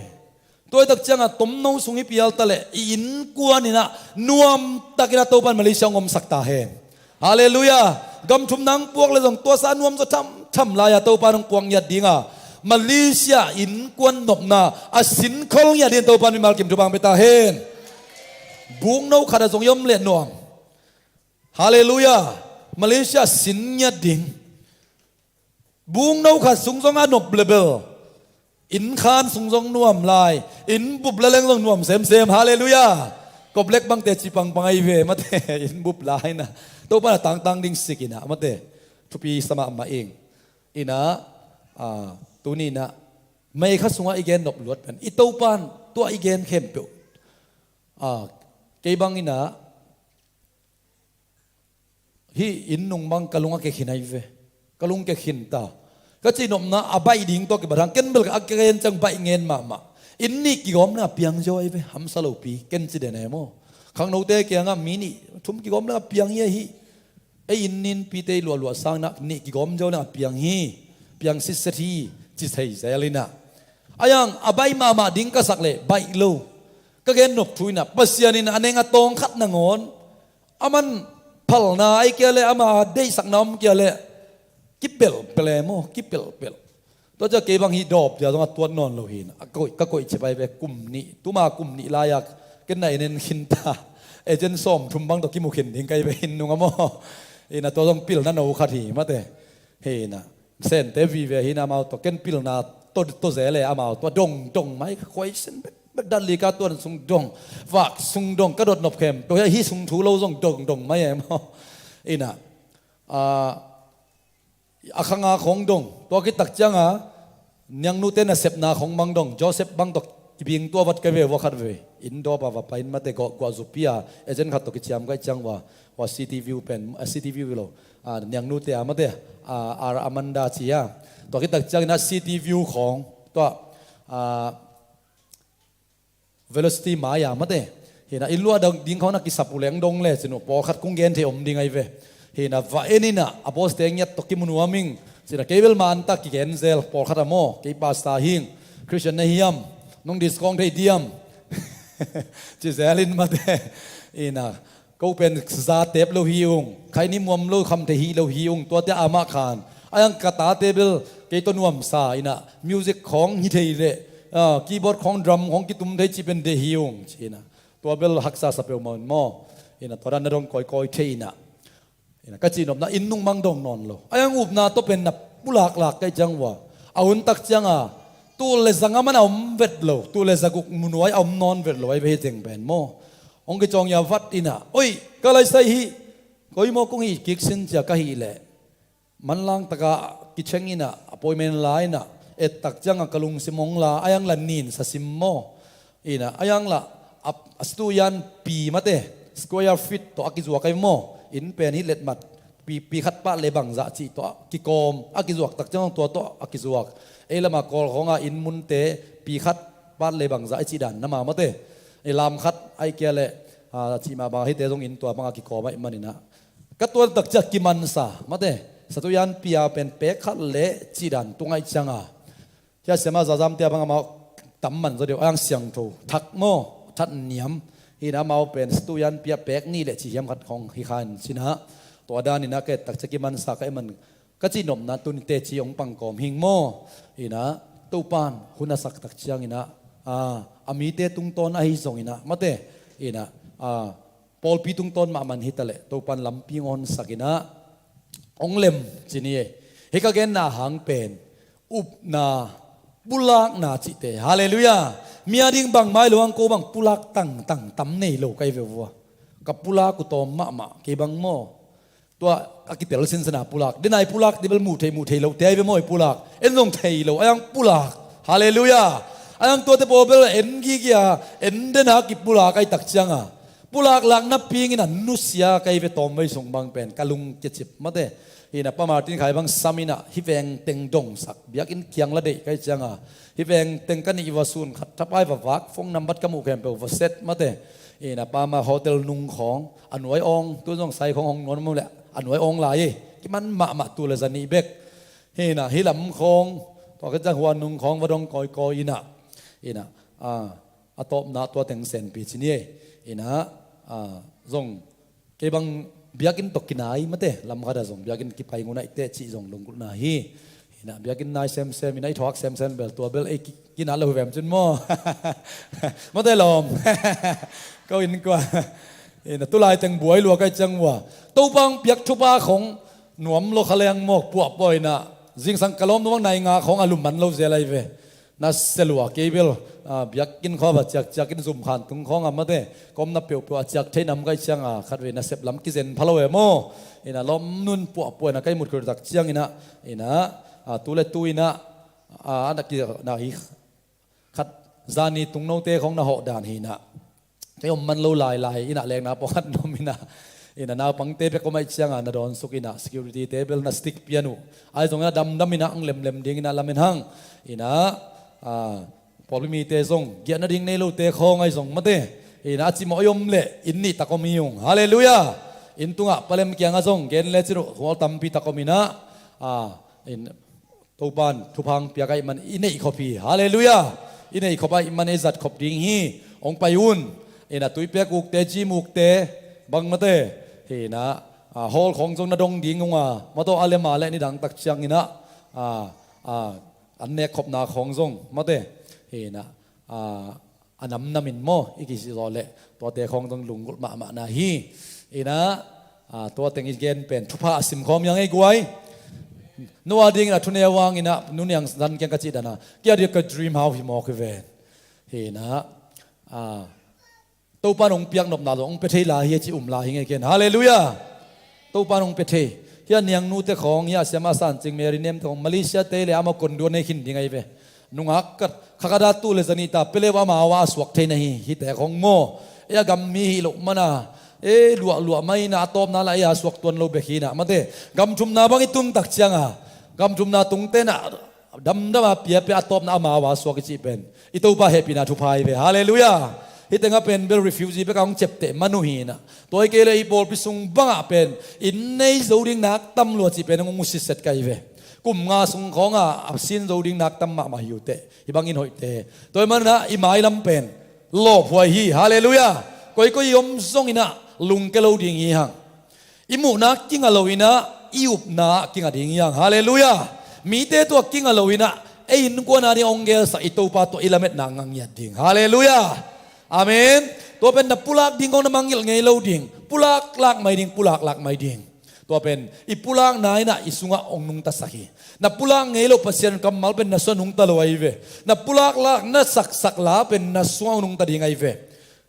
Tua i tak cianga tomno sung i pial ta leh i innkuan ina nuam takina Topan Malaysia hong omsak ta hen. Halleluiah. Gam thum nang puak le zong tuasa nuam zaw thamtham lai-a Topa nong puak ngiat dinga Malaysia innkuan nopna a sinkhol ngiat dingin Topa mimal kim thupha hong pia ta hen. Bukno khat a zong i om leh nuam. Halleluiah. Malaysia sin ngiat ding. Bukno khat sung zong a nop le bel. Innkhan sung zong nuam lai. Inn bup laleng zong nuam semsem. Halleluiah. Koplek bangte ci pangpang ahi ve mate. Inn bup lai na Topan a tangtang ding sik ina mate. Thupi sa mahmah ing. Ina tuni ina mei kha sungah i gen nop luat pen i Topan tua i gen khempeuh. Kei bang ina hih inn nung bang ka lung a kekhin ahi ve. Ka lung kekhin ta. Ka cihnopna a baih ding tawh kibat hang ken bel a ka gen ciang baih ngen mahmah. Inn nih kigawm leng a piang ziau ahi ve. Hamsa lopi ken ci den e maw. Khangnote kiangah mi nih thum kigawm leng a piang hi ahi. Ei inn nin pite i luahluah sangin ah nih kigawm ziau leng a piang hi. Piang sitset hi. Ci thei zel inah a yang a baih mahmah ding ka sak leh baih lo. Ka gen nop thu inah Pasian in a neng a tawng khat nangawn a man phalna ai kia le ama deihsakna om kia le kipelpel e maw, kipelpel. Tua cia kei bang hi dawp cia zong a tuat nawn lo hi. A koih, ka koih cipai ve kum nih, tuma kum nih lai-a ken na en en khin ta. Agent sawm thum bang tawh kimu khin ding kai ve hin nung a maw. Ina tua zong pilna no khat hi mate. Hina sente vive hina amau tawh ken pilna to to zel e amau tua dong dong mai ka koih sin bet bet dat li ka tuan sung dong vak sung dong ka dot nop khem to hi sung thu lo zong dong dong mai e maw. Ina a khanga khong dong tua kitak cianga niangnute nasepna khong bang dong Joseph bang tawh kibing tua vat ka ve ua khat ve in dawpa va pain mate gawh guah zupi a agent khat tawh kiciam ka i ciang ua ua city view pen a city view lo. Niangnute a mate a Amanda ci a tua kitak ciangin a city view khong tua velocity mai-a mate. Hina i luah ding khawng na kisap uh leng dong le cin uh pawlkhat kung gen thei om ding ahi ve. Hina va en inah a poste ngiat tawh kimu nuam ing. Cina kei bel ma anta kigen zel pawlkhat a maw kei pasta hing Christian na hiam nong diskawng thei diam. Ci zel in mate. Ina ko pen za tep lo hi ung khaini muam lo kham thei hi lo hi ung tuate amah khan a yang ka tate bel kei tawh nuamsa inah music khawng hi thei leh keyboard khawng drum khawng kitum thei cih pen deh hi ung ci inah tua bel haksa sa peuhmah un maw. Ina tua dan na dong kawikawi thei inah ina ka cihnopna inn nung mang dong nawn lo a yang upna tawh pen na pulaklak ka i ciang ua a untak cianga tul le zanga man a om vet lo tul le zaguk munuai a om nawn vet lo ai ve hi teng pen maw. Hong kicawng ia vat inah oi ka laisai hi. Koi maw kong hi kik sin cia ka hih leh manlang taka kicheng inah appointment la inah ettak cianga ka lungsim hong la a yang la nin sasim maw. Ina a yang la a stuian pi mate square feet tawh a kizuak ai maw in pen hi letmat pi khat pah le bangzah cih tawh a kikawm a kizuak tak ciang tua tawh a kizuak. Ei lama kawl khawnga in munte pi khat pah le bangzah i cih dan nama mate. Ei lam khat ai kia le cih mah bang hite zong in tua banga kikawm aih maninah ka tuan takcia kimansa mate satuian pia pen pek khat le cih dan tungaih cianga. Hia siama zazam tia bang amau tam man zaw deuh a yang siangtho thak maw that niam. Hina amau pen satuian pia pek nih le ci hiam khat khawng hi khan sinah tua daninah ka et takcia kimansa ka i man ka cihnopna tuni teci hong pangkawm hing maw. Ina Topan hun a sak tak cianginah a mite tungtawn ahi zonginah mate ina pawlpi tungtawn mahmah hi taleh Topan lampi ngawnsakinah hong lem ci ni. Hih ka genna hang pen upna bulakna cihte halleluiah. Mi a ding bangmah hi lo ang, ko bang pulak tangtang tam nei lo ka hi ve vua. Ka pulak uh tawm mahmah, kei bang maw. Tua a kitel sinsena pulak. Denai pulak dibel muh theih muh theih lote ahi ve maw i pulak. En zong thei lo, a yang pulak. Halleluiah. A yang tuate pawl bel en gigia, en dena kipulak ahi tak cianga. Pulak lakna pingin a nusia ka hi ve tawmvei sung bang pen. Ka lung kicip mate. Hina pa Martin Khai bang sam ina, hih veng teng dongsak. Biakinn kiang la deih ka hi cianga. Hih veng teng ka nih vua sun khat thapai va vak, phone number ka muh khempeuh va set mate. Hina pa ma hotel nung khawng, a nuai awng, tu zong sai khawng hong nuam le, a nuai awng lai hi. Kiman mahmah tu le za nih bek. Hina, hih lam khawng, tua ka ciang hua nung khawng va dong kawikawi ina. Hina, a, a tawpna tua teng senpi ci ni ei. Hina, a, zong, kei bang biakinn tawh kinai mate, lam khat a zong biakinn kipai ngun aih teh cih zong lunggulhna hi. Hina, biakinn nai semsem, hina i thuak semsem bel tua bel ei ki-, kinat lo hi vem cin maw. Mate lawm. Ko inn kua. Hina, tulai teng buai lua ka hi ciang vua. Topa hong piak thupha khawng nuam lo kha leng maw, puahpuah ina. Zingsang ka lawm nuang nai nga khawng a lum man lo zel ahi ve. Na se lua kei bel, a, biakinn khawng a va ciakciak in zum khan tung khawng a mate. Ka omna peuhpeuh a ciak thei nam ka hi cianga khatvei nasep lam kizen pha lo e maw. Ina lawm nun puahpuah ina ka hi mut khol tak ciang ina, ina, a, tu le tu ina, a, na ki, na hi khat zani tungnote khawng na hawh dan hi ina. Kei om man lo lailai ina lekna pawh khat nuam ina. Ina naupangte bek om aih cianga na dawnsuk ina security te bel na stick pian uh. Ahi zong ina damdam ina ang lemlem ding ina lamen hang. Ina, a, pawlpi mite zong giahna ding nei lote khawng ahi zong mate. Ina a cimawh i om leh inn nih tak om hi ung. Halleluiah. Inn tungah palem kiangah zong gen le cin uh hual tampi tak om ina. A, in, Topan thupha hong piak ahih man i neih khop hi. Halleluiah. I neih khop ahih man i zat khop ding hi. Hong pai un. Ina tuipek ukte, gym ukte, bang mate. Hina, a, hall khawng zong na dong ding unga. Mataw a lema le nidang tak ciang ina, a, a, an nek khopna khawng zong mate. Hina, a, a namnam in maw i kisih zawh leh tuate khawng zong lunggulh mahmahna hi. Ina, a, tua teng i gen pen thupha a simkhawm yang ei guai. Nua ding ina thuneu vang ina nuniang zan kiang ka cih dana kia dia ka dream hau hi mawk hi ven. Hina, a, Topa nong piak nopna lo hong pia thei la hi a ci um la hi ngei ken. Halleluiah. Topa nong pia thei. Hia niangnute khawng, hia siama sancing Mary nem te khawng Malaysia te le ama kondua nei khin ding ahi ve. Nungak khat, khakada tu le zani ta pelewa ama awa a suak thei na hi, hite khawng maw. E a gam mi hi lo mana, e luahluah mai na a tawpna la e a suak tuan lo bek hi na. Mate, gam thumna bang i tun tak cianga. Gam thumna tung te na, damdam a piapia a tawpna ama awa suak i cih pen. I Topa hehpihna thupha hi ve. Halleluiah. Hih tengah pen bel refugee bek a hong ciapteh man uh hi na. Tua hi kei le i pawlpi sung bangah pen. Inn nei zo ding nak tam lua cih pen hong usiset ka hi ve. Kum nga sung khawngah a sin zo ding nak tam mahmah hi uh teh. Hih bangin hoih teh. Tua hi manah i mailam pen. Lawphuai hi. Halleluiah. Koikoi i om zong ina lungke lo ding hi hang. I muhna kinga lo ina, i upna kinga ding hi hang. Halleluiah. Mite tua kinga lo ina, ei innkuana ding hong gelsak i Topa tua i lametna ngangiat ding. Halleluiah. Amen. Tua pen na pulak ding kong na mangngilh ngei lo ding. Pulak lak mai ding, pulak lak mai ding. Tua pen i pulakna ina i sungah hong nungtasak hi. Na pulak ngei lo Pasian kammal pen na sungah nungta lo ahi ve. Na pulak lak na saksak la pen na sungah hong nungta ding ahi ve.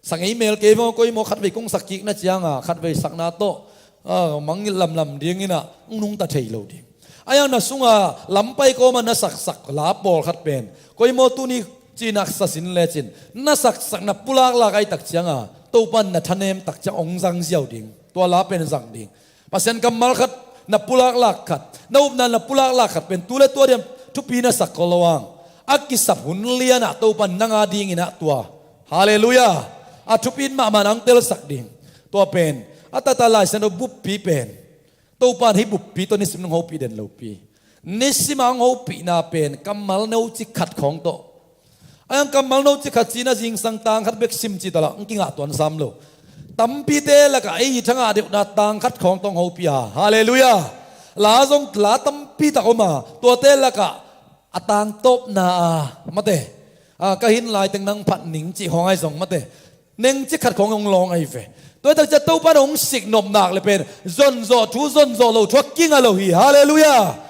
Sak ngei mel kei vong koi maw khatvei kong sak kik na cianga khatvei sakna tawh, a, mangngilh lamlam ding ina hong nungta thei lo ding. A yang na sunga lampai kawma na saksak la pawlkhat pen koi maw tuni cinak sasin lecin na saksak na pulaklak ahi tak cianga Topan na thanem tak ciang hong zang ziau ding. Tua la pen zang ding. Pasian kammal khat na pulaklak khat, na upna na pulaklak khat pen tu le tua diam thupi na sak ko lo ang. A kisap hun lianah Topan nanga dinginah tua. Halleluiah. A thupi in mahmah nang telsak ding. Tua pen a tata Lai Siangtho buppi pen Topan hih buppi tawh nisim nang hopih den lopi. Nisim ang hopihna pen kammal no cik khat khawng tawh. A yang kammal no cik khat cina zingsang tang khat bek sim cih tala ang kingah tuan sam lo. Tampite lakah ei thangah deuhna tang khat khawng tawh ang hopih a. Halleluiah. La zong la tampi tak om a. Tuate lakah a tangtawpna a mate, a, ka hin laiteng nang phat ning cih khawng ahi zong mate, neng cik khat khawng hong lawng ahi ve. Tua hi tak ciah Topa na hong sik nopnak le pen zonzawh thu zonzawh lo thu a kinga lo hi. Halleluiah.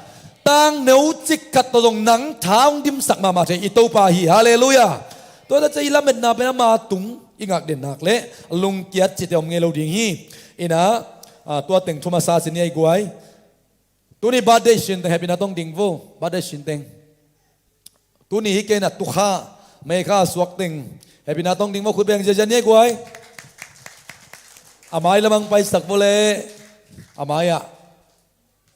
Tang no cik khat tawh zong nang tha hong dimsak mahmah thei i Topa hi. Halleluiah. Tua ta ciang i lametna pen ama tung i ngak den nak le lungkiat cihte om ngei lo ding hi. Inah, ah, tua teng thu masa ci ni ei guai. Tuni birthday sin teng happy na tong ding vo, birthday sin teng. Tuni hi kei na tukha, May kha suak teng happy na tong ding vo, khut beng ziazia ni ei guai. A mai lamang paisak vo le, a mai ah.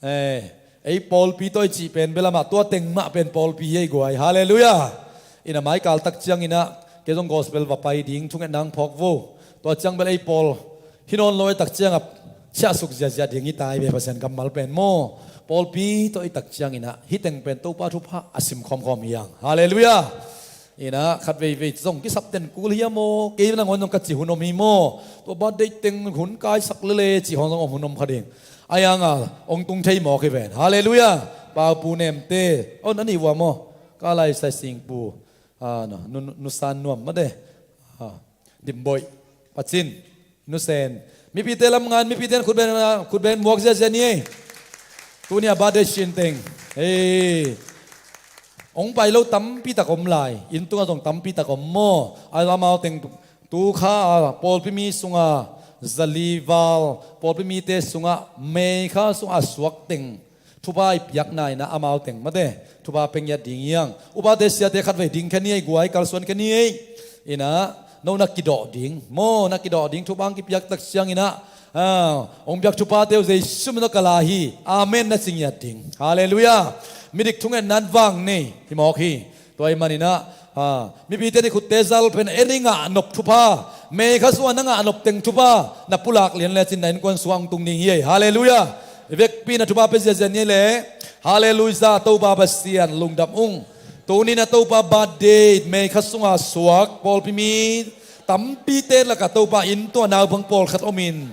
Eh, ei pawlpi tawh i cih pen belamah tua teng mah pen pawlpi hi ei guai. Halleluiah. Inah mai kal tak cianginah kei zong gospel va pai ding thungetna ang phawk vo. Tua ciang bel ei pawl hi nawn lo ei tak ciangah ciahsuk ziazia ding hi ta ei ve, Pasian kammal pen maw. Pawlpi tawh i tak cianginah hi teng pen Topa thupha a sim khawmkhawm hi ang. Halleluiah. Inah khat veivei zong kisap ten kul hi a maw, kei nangawn zong ka ci hun om hi maw. Tua birthday teng hun kaisak lele cih hong zong om hun om kha ding. A yanga ong tung thei mawk hi ven. Halleluiah. Paupu nemte, oh, na nih vua maw. Ka lai sai singpu, ah, no, nu, nu, nusan nuam mate. Ah, Dimboih, Pacin, Nusen. Mipite lam ngan, mipite khutben, khutben muak ziazia ni ei. Tuni a birthday sin teng. Ei. Ong pai lo tampi tak om lai. Inn tungah zong tampi tak om maw. A amau teng tukha a pawlpi mi sunga zali val, pawlpi mite sungah May kha sungah a suak teng thupha i piakna inah amau teng mate thupha pia ngiat ding hi ang. Upate siate khat vei ding khe ni ei guai, kalsuan khe ni ei. Inah no na kidawh ding maw, na kidawh ding thupha ang kipiak tak cianginah, ah, ong piak thuphate uh Jesu min tawh ka la hi. Amen na ci ngiat ding. Halleluiah. Midik thungetna in vang nei hi mawk hi. Tua ahih maninah, ah, mipite nih khutte zal pen en i ngah nop thupha, May kha sungah na ngah nop teng thupha na pulak lian lecin na innkuan sungah hong tung ding hi ei. Halleluiah. I vekpi na thupha pia ziazia ni ei le. Halleluiah. Topa Pasian lungdam ung. Tuni na Topa birthday May kha sungah suak pawlpi mi tampite lakah Topa inn tua naupang pawlkhat omin,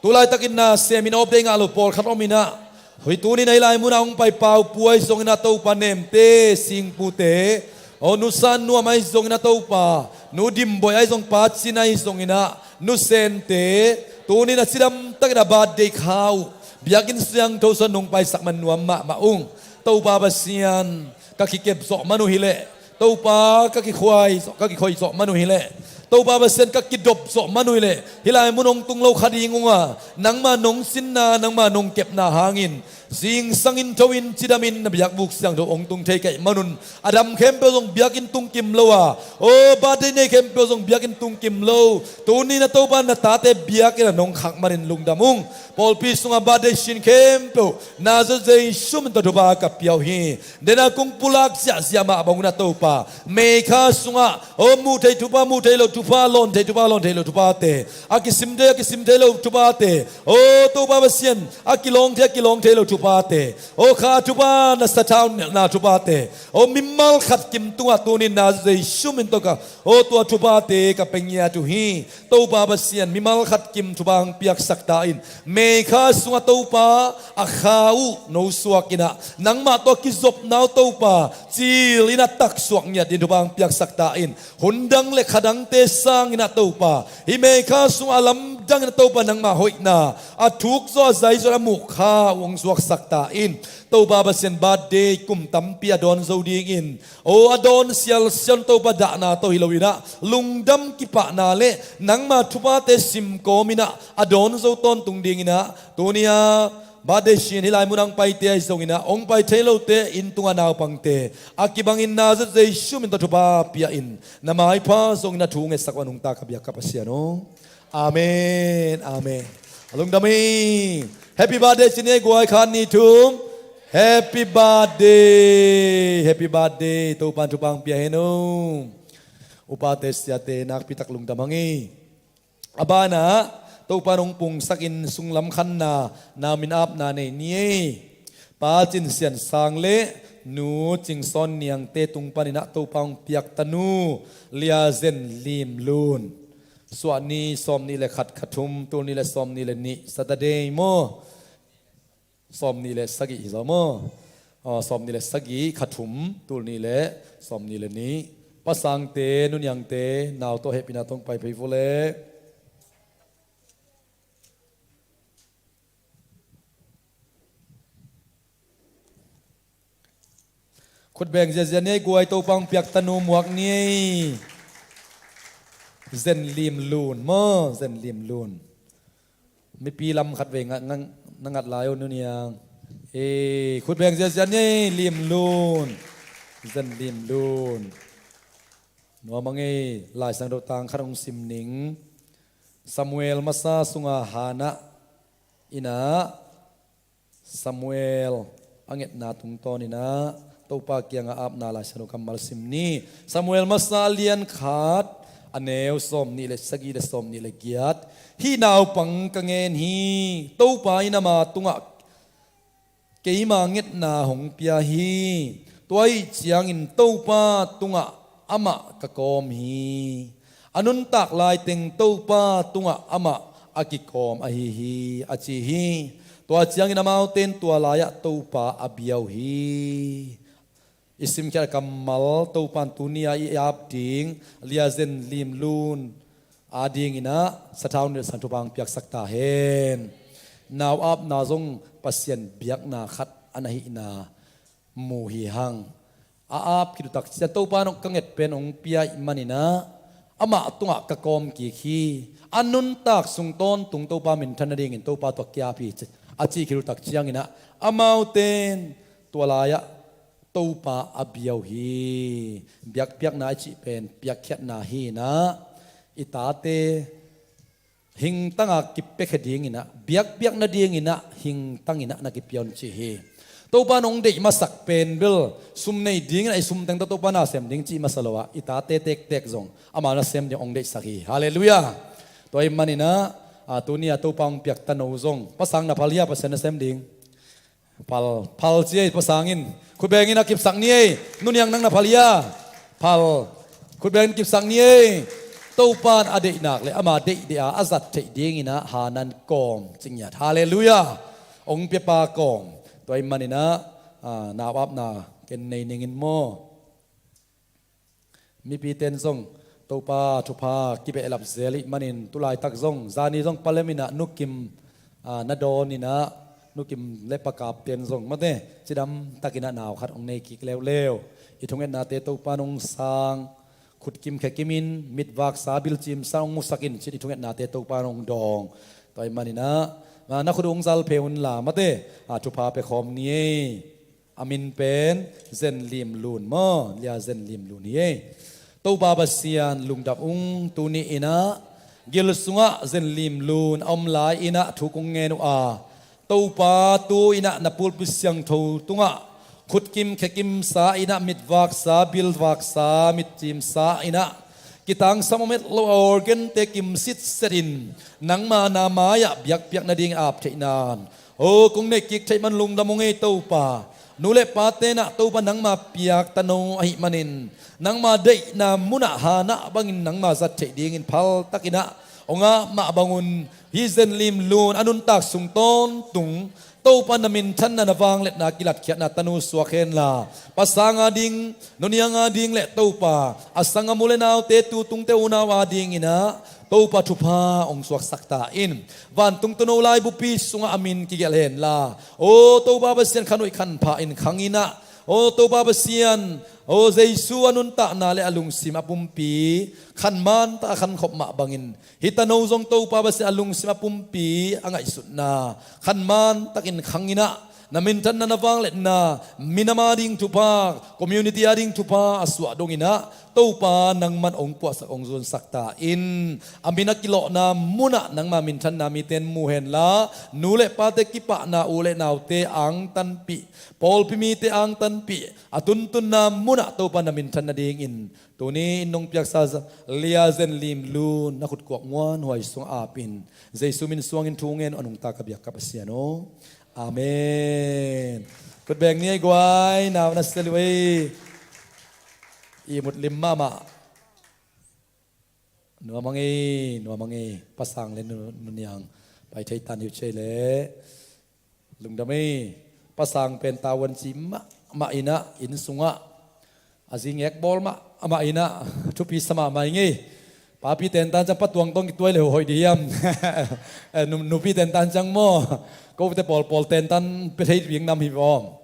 tu laitakin na semin awpdei ngah lo pawlkhat om inah, hoi tuni na hih lai munah hong pai Paupu ahi zongin a Topa nemte, singpute, aw nusan nuam ahi zongin a Topa, nu Dimboih ahi zong, Pacin ahi zongin a nusente, tuni na cidam takin a birthday kha uh biakinn siangtho sung nong paisak man nuam mahmah ung. Topa Pasian, ka kikep zawh man uh hileh, Topa, ka kikhuai zawh, ka kikhoih zawh man uh hileh, Topa Pasian, ka kidop zawh man uh hileh, hih lai mun hong tung lo kha ding ung a, nangma nong sinna, nangma nong kepna hangin zingsang in tho in cidamin na biakbuk siangtho hong tung thei ka hih manun, a dam khempeuh zong biakinn tung kim lo a, aw birthday nei khempeuh zong biakinn tung kim lo. Tuni na Topa na tate biakinn ah nong khak manin lungdam ung. Pawlpi sungah birthday sin khempeuh Nazareth Jesu min tawh thupha ka pia uh hi. Dena kong pulak ziahziah mah bangin a Topa, May kha sungah, aw muh theih thupha, muh theih loh thupha, lawn theih thupha, lawn theih loh thuphate, a kisim thei, a kisim thei loh thuphate, aw Topa Pasian, a kilawng thei, a kilawng thei loh thuphate, aw kha thupha, na sathau nelhna thuphate, aw mimal khat kim tungah tuni Nazareth Jesu min tawh ka, aw tua thuphate ka pia ngiat uh hi. Topa Pasian, mimal khat kim thupha hong piaksak ta in. May kha sungah Topa, a kha uh no suak in a, nangmah tawh kizopna uh Topa, cil in a taksuak ngiat dingin thupha hong piaksak ta in. Hun dang le kha dangte sangin a Topa, hih May kha sungah a lamdang in a Topa nangmah hoihna, a thuk zaw a zai zaw in a muh kha uh hong suaksak ta in. Topa Pasian, birthday kum tampi a dawn zo dingin, aw a dawn sialsial Topa, dahna tawh hi lo in a, lungdam kipahna le nangma thuphate sim kawm in a, a dawn zo tawntung dingin a, tuni a birthday sin hih lai mun a hong paite ahi zongin a, hong pai thei lote, inn tunga naupangte, a kibangin Nazareth Jesu min tawh thupha pia in, na maipha zongin a thu ngetsak uh a nungta ka biak ka Pasian aw. Amen, amen. A lungdam hi. Happy birthday ci ni ei guai, khat nih thum. Happy birthday, happy birthday. Topan thupha hong pia hen aw. Upate siate nakpi tak lungdam hang hi. A banah Topan hong pungsakin sunglam khanna, nau min apna nei ni ei. Pa Cin Sian Sang le Nu Cing Sawn Niangte tung panin a Topa hong piak tanu Lia Zen Lim Lun. Suahni sawmnih le khat, kha thum, tul nih le sawmnih le nih, Saturday maw? Sawmnih le sagih hi zaw maw? Aw, sawmnih le sagih, kha thum, tul nih le sawmnih le nih. Pa Sangte, Nu Niangte, nau tawh hehpihna tawh hong pai phei vo le. Khut beng ziazia ni ei guai, Topa hong piak tanu muak ni ei. Zen Lim Lun maw, Zen Lim Lun. Mipi lam khat vei nga-, nga-, na ngat lai uh, nu Niang. Ei, khut beng ziazia ni ei, Lim Lun. Zen Lim Lun. Nuam a ngei, Lai Siangtho tang khat hong sim ning. Samuel masa sunga Hannah in ah, Samuel a ngetna tungtawn in ah Topa kiangah apna Lai Siangtho kammal sim ni. Samuel masa a lian khat, a neu sawm nih le sagih le sawm nih le giat. Hih naupang ka ngen hi. Topa in ama tungah keima ngetna hong pia hi. Tua ahih ciangin Topa tungah amah ka kawm hi. A nuntak laiteng Topa tungah amah a kikawm ahi hi, a ci hi. Tua ciangin amaute in tua lai-ah Topa a bia uh hi. I simkhiat kammal Topa in tuni-a i ap ding Lia Zen Lim Lun adingin ah sathau nih le sang thupha hong piaksak ta hen. Nau apna zong Pasian biakna khat a na hihna mu hi hang. A ap khit uh tak ciang Topa in hong ka nget pen hong pia ahih manin ah amah tungah ka kawm kik hi. A nuntak sung tawntung Topa minthan nadingin Topa tungah ki-ap hi, a cih khit uh tak ciangin ah amaute in tua lai-ah Topa a bia uh hi. Biakpiakna i cih pen piakkhiatna hi in ah, i tate hingtanga kipiakhia dingin ah, biakpiak nadingin ah hingtangin ah na kipia un ci hi. Topa in hong deih masak pen bel sum nei dingin ah, i sum teng tawh Topa nasem ding cih masa lo-ah, i tate tektek zong ama nasem ding hong deihsak hi. Halleluiah. Tua ahih manin ah, a, tuni-a Topa hong piak tanu zong, pasang na phal hia, Pasian nasem ding? Phal, phal ci ei, pasang in. Khut beng in a kipsak ni ei. Nu Niang, nang na phal hia? Phal. Khut beng in kipsak ni ei. Topa in a deih nak le ama deih deih a, a zat theih dingin ah Hannah in kawm ci ngiat. Halleluiah. Hong piapa kawm. Tua ahih manin ah, a, nau apna ken nei ning in maw. Mipite in zong Topa thupha kibehlap zel ahih manin, tulaitak zong zani zong palem in ah Nu Kim, a, na dawn in ah, Nu Kim le Pa Kap ten zong mate cidam takin ah nau khat hong nei kik leuleu. I thungetnate Topa in hong sang, khut kim khe kim in, mitvaksa bilcimsa hong musak in, cin i thungetnate Topa in hong dawng. Tua ahih manin ah, a, na khut uh hong zal phei unla mate, a, thupha pia khawm ni ei. A min pen Zen Lim Lun maw, Lia Zen Lim Lun hi ei. Topa Pasian lungdam ung, tuni in ah gil sungah Zen Lim Lun a om lai in ah thu kong ngen uh a, Topa tu in ah na pulpit siangtho tungah khut kim khe kimsa in ah, mitvaksa bilvaksa mitcimsa in ah, kitangsam om het lo a organ-te kim sitset in nangma na mai-ah biakpiak nading ap theih nan, o, kong neih kik theih man lungdam ung ei Topa. Nu le pate in ah Topa nangma piak tanu ahih manin, nangma deihna munah Hannah bangin nangma zat theih dingin phal takin ah hong ap mah bangun, hih Zen Lim Lun a nuntak sung tawntung Topa na minthanna, na vangliatna kilatkhiatna tanu suak henla, pasang ading, Nu Niang ading le Topa, a sangam u le naute, tutungte unau adingin ah Topa thupha hong suaksak ta in. Vantung tuuno laibupi sungah a min kigelh henla, o Topa Pasian, khan hoih khan pha in khang in ah, o Topa Pasian, o Jesu a nuntakna le a lungsim a pumpi khan man tak a khan khop mah bangin, hih tanu zong Topa Pasian a lungsim a pumpi a ngaihsutna khan man takin khang in ah, na minthanna, na vangliatna, minam ading thupha, community ading thupha a suah dongin ah Topa nangman hong puahsak, hong zuansak ta in. A min a kilawhna munah nangma minthanna mite in mu henla, nu le pate kipahna, u le naute angtanpih, pawlpi mite angtanpih, a tuntunna munah Topa na minthan nadingin tuni in nong piaksa Lia Zen Lim Lun na khut kuak muanhuai sungah ap in, Jesu min suangin thu ngen uh a nungta ka biak ka Pasian aw. Amen. Khut beng ni ei guai, nau na sia lua ei. I mut lim mahmah. Nuam a ngei, nuam a ngei. Pasang le Nu, Nu Niang pai thei tan hi uh cei le. Lungdam ei. Pasang pen tavuan ci mahmah in ah, inn sungah a zingek bawl mahmah in ah, thupi sa mahmah ing ei. Papi tentan ciang Pa Tuang tawh kituai le hoih dih hiam? Eh, nu, nupi tentan ciang maw? Kote pawlpawl tentan pia thei ding nam hi vawm.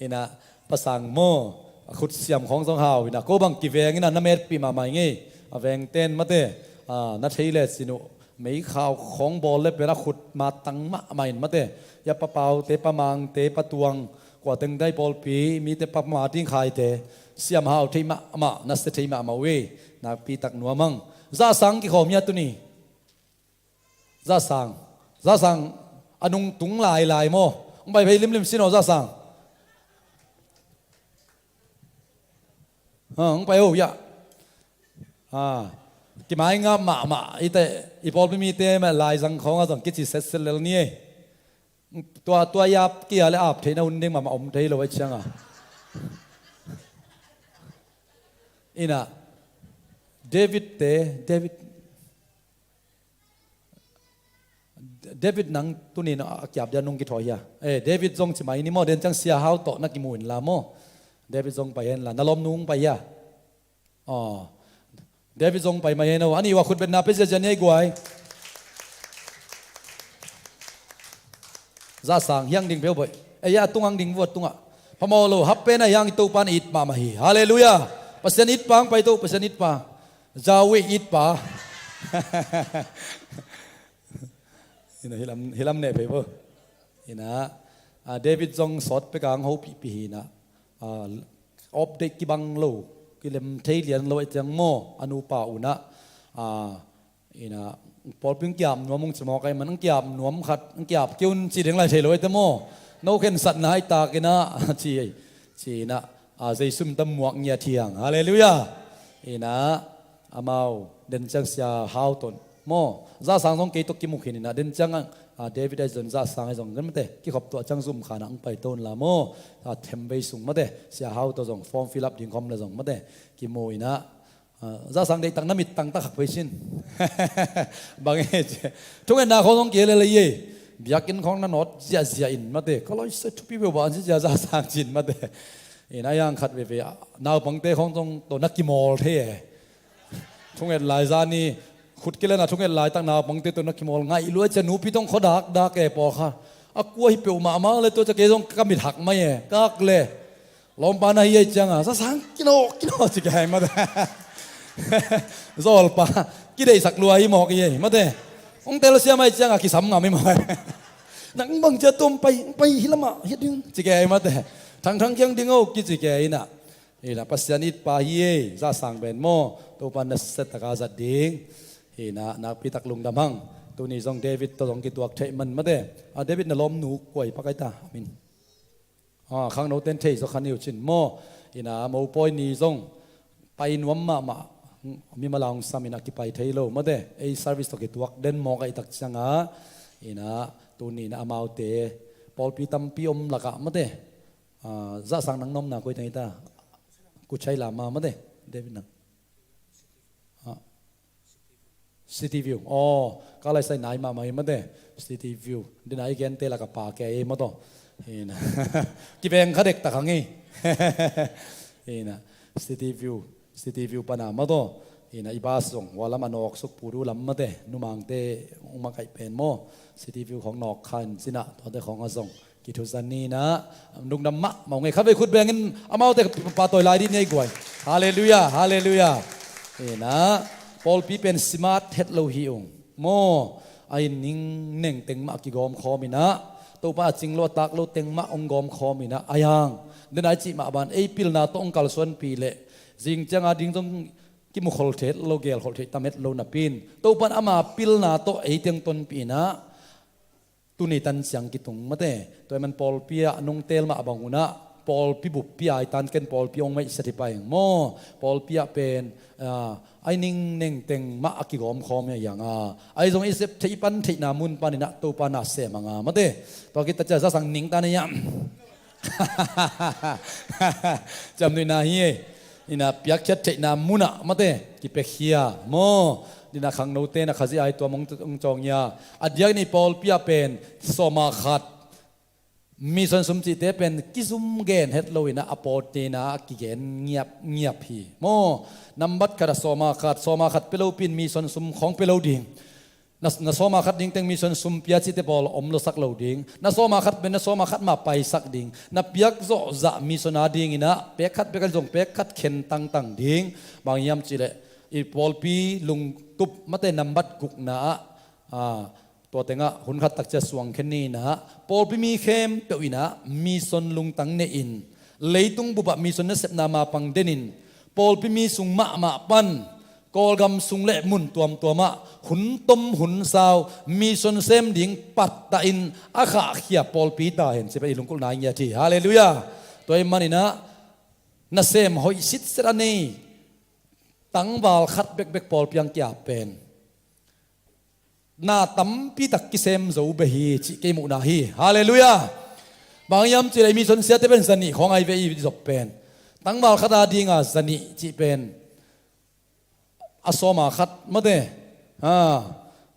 In ah, Pasang maw, a khut siam khawng zong hau ina, ko bang kiveng ina na metpih mahmah i ngei. A vengten mate, a, na thei le sin uh, meikhau khawng bawl le pen a khut matang mahmah in mate. Ya papaute, pamangte, patuang, kua teng dai pawlpi mite, pama ding khaite siam hau thei mahmah, na sia thei mahmah uh ei. Nakpi tak nuam ang. Zahsang kikhawm hia tuni? Zahsang. Zahsang a nung tung lailai maw? Hong pai phei limlim sin aw Zahsang. Ha, hong pai o ya. Ha. Kimai ngap mahmah i te, i pawlpi mite mah laizang khawng a zong kici setset lel ni ei. Tua, tua i ap kia le ap theihna hun ding mahmah om thei lo a i cianga. Ina David te, David David nang tunin a kiap dia nung kithawi hia? Eh, David zong ci mai ni maw, den ciang Sia Hau tawh na kimu inla maw? David zong pai henla, na lawmnu hong pai hia? Aw. David zong pai mai hen aw. Ani ua khutbetna pe ziazia ni ei guai. Zahsang hiang ding peuh boih. Eh, ya tungang ding vuat tungah. Phamawh lo, hap pen a hiang i Topa na it mahmah hi. Halleluiah. Pasian it pa hong pai to, Pasian it pa. Jawi it pa. Ina hilam, hilam ne pei bo. Ina, a, David zong sawt pekang hopihpih hi ina, a, update kibang lo, kilem thei lian lo a i ciang maw, a nupa una, a, ina, pawlpi hong kiap nuam hong ci mawk a i man, hong kiap nuam khat, hong kiap kiun ci ding lai thei lo a i te maw. No khensatna a i tak ina, ci, ci ina, a, Jesu min ta muak ngiat hiang. Halleluiah. Ina, amau, den ciang Sia Hau ton. Maw, Zahsang zong kei tawh kimu khin ina, den ciang a, a, David a i zon Zahsang a i zong, kan mate, kikhop tuah ciang zum khana ang pai ton la maw, a, them vei sung mate, Sia Hau tawh zong, form fill up ding khawm le zong mate, kimu ina, a, Zahsang deihtak na mit tangtak khak phei sin. Bang e, thungetna khawng zong kei le le i ei, biakinn khawng na nawt ziahziah in mate, ka loi se thupi beuh bah an si zia Zahsang cin mate. Ina yang khat veve, a, naupangte khawng zong tawh na kimawl thei e. Thunget lai zani, khut kilena thunget laitak naupangte tawh na kimawl ngaih lua cia nupi tawng khuadak dak e pawlkha. A kua hi peuh mahmah le tua cia kei zong ka mit hak mai e, kak le. Lawmpa na hi ei cianga, Zahsang kino, kino ci kei mate. Zawlpa, kideihsak lua hi mawk i ei, mate. Hong telsiam ai cianga, kisam ngam hi mawk. Nang bang cia tuam pai, pai hi lamah, hi ding, ci kei mate. Thangthang kiang ding o, kici kei ina. Ina Pasian it pa hi ei, Zahsang ben maw, Topa na siataka zat ding. Ina nakpi tak lungdam hang. Tuni zong David tawh zong kituak theih man mate. A, David na lawmnu kuai pakai ta. Amin. A, khangno ten thei zaw khan i uh cin maw. Ina mopawi ni zong pai nuam mahmah. Mimala hong sam ina kipai thei lo mate. Ei service tawh kituak den mawk a i tak cianga. Ina tuni ina amaute pawlpi tampi om lakah mate. A, Zahsang nang nomna koi teng ita. Kuchai lama mate. David nang. A. City View. Aw, ka laisai nai mahmah hi mate. City View. Dina i gente laka pa kei hi maw taw. Ina. Kiveng kha dektak hang hi. Ina. City View. City View pana maw taw. Ina i bus zong. Hua lam a nawk suk pu du lam mate. Numangte hong makaih pen maw. City View khawng nawk khan cina. Tuate khawng a zong. Kithuzan ni ina, lungdam mahmah ung ei. Khatvei khut bengin amaute pahtawi lai dih ni ei guai. Halleluiah, halleluiah. Ina, pawlpi pen simat het lo hi ung. Maw, a inn ning neng teng mah a kigawm khawm ina, Topa a cing lo a tak lo teng mah hong gawm khawm ina, a yang. Dena i cih mah ban, ei pilna tawh hong kalsuanpih leh, zing cianga ding zong kimu khol thei het lo, gel khol thei tam het lo napi in. Topa in ama pilna tawh ei teng tonpih ina, tuni tan ciang kitung mate. Tua i man pawlpi ah nong tel mah bang unah pawlpi buppi ai tan ken pawlpi hong meihset hi pai maw. Pawlpi ah pen, ah, ai ning neng teng mah a kigawm khawm hi a iang a. Ai zong i sep theih pan theihna mun pan inah Topa na sem a nga mate. Tua khit ta cia Za Sang ning ta na iam. Ciamnuihna hi e. Ina piakkhiat theihna munah mate kipekhia maw? Ina khangnote na Khazih ai tuam hong, hong cawng ia. A diak nih pawlpi ah pen sawma khat mission sum cihte pen kizum gen het lo ina a pawtna kigen ngiap ngiap hi maw? Nambat khat a sawma khat, sawma khat pe lo pin mission sum khawng pe lo ding. Na, na sawma khat ding teng mission sum pia cihte pawl om lo sak lo ding. Na sawma khat pen na sawma khat mah paisak ding. Na piak zawh zah mission a dinginah pek khat pek khat zong pek khat khen tangtang ding. Bang hiam cihleh i pawlpi lungtup mate nambat gukna ah, ah, tua tengah hun khat takcia suang khen ni inah pawlpi mi khempeuh inah mission lungtang nehin leitung bupah mission nasepna mapang denin pawlpi mi sung mahmah pan Kawlgam sung le mun tuamtuamah hun tom hun sau mission sem ding pattahin a khahkhia pawlpi ta hen ci pen i lungkulhna i ngiat hi. Halleluiah. Tua ih maninah nasem hoih sitset a nei tangval khat bekbek pawlpi ang kia pen na tampi tak kisem zo beh hi cih kei muhna hi. Halleluiah. Bang hiam cihleh mission siate pen zanih khawng ai ve i zop pen tangval khat a dinga zanih cih pen a sawma khat mate, ha,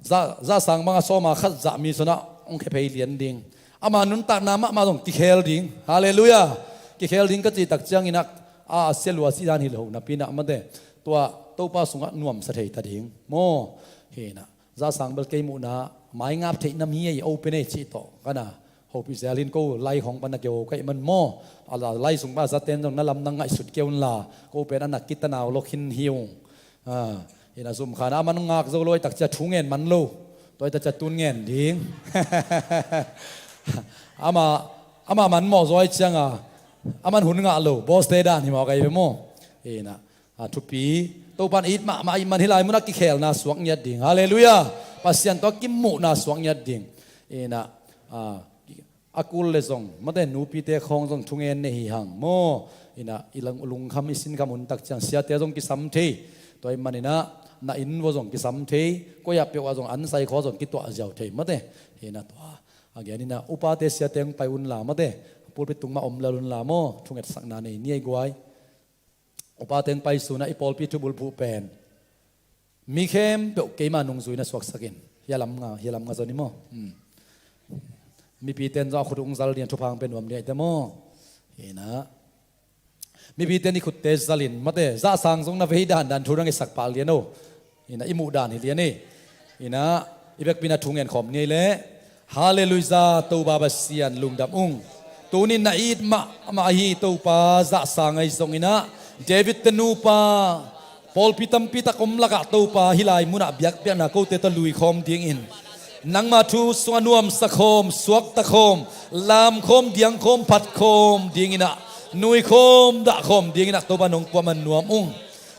za, za sang bang a sawma khat zah mission ah hong khephei lian ding. Ama nuntakna mahmah zong kikhel ding. Halleluiah. Kikhel ding ka cih tak cianginah a, a sia lua si dan hi lo napinah mate tua Topa sungah nuamsa thei ta ding maw? Hinah za sang bel kei muhna mai ngap theih nam hi ei open ei cih tawh kana hopih zel hin ko lai khawng pan na keu kaih man maw? A la lai sung pa zaten zong na lam na ngaihsut keu unla ko pen a na kitanau lok hin hi ung. Ah, ina zum khana a man ngak zo lo ai takcia thu ngen man lo. Tua ai takcia tun ngen ding. Ama, ama man mawh zo ai cianga a man hun ngah lo bawste dan hi mawh kai ve maw? Ina a thupi Topan it mahmah ih man hi lai munah kikhelna suak ngiat ding. Halleluiah. Pasian tawh kimuhna suak ngiat ding. Ina a kul le zong mate nupite khawng zong thungen ne hi hang maw? Ina i lang lungkham i sinkham hun tak ciang siate zong kisam thei. Tua ih maninah na inn vua zong kisam thei. Koiah peuhah zong ansai khaw zong kituah ziau thei mate. Ina tua a geninah upate siate ang pai unla mate pulpit tungmah om lel unla maw? Thungetsakna nei ni ei guai. Upa teng paisunah i pawlpi thubulphuh pen mi khempeuh keima nungzui na suaksakin hia lam nga, hia lam nga zoni maw? Hmm. Mipi ten zong a khut ung zal ding thuphang pen nuam ding aite maw? Ina mipi ten i khutte zalin mate zahsang zong na vei dandan thu dang i sak pah lian o. Ina i muh dan hi lian ei. Ina i bekpina thungen khawm ni ei leh. Halleluiah, Topa Pasian lungdam ung. Tunin na it mahmah ahi Topa zahsang ahi zonginah David te nupa pawlpi tampi tak om lakah Topa hih lai munah biakpiakna kote tawh lui khawm dingin nangma thu sungah nuamsa khawm, suakta khawm, lam khawm, diang khawm, phat khawm dinginah nui khawm, dah khawm dinginah Topa nong puahman nuam ung.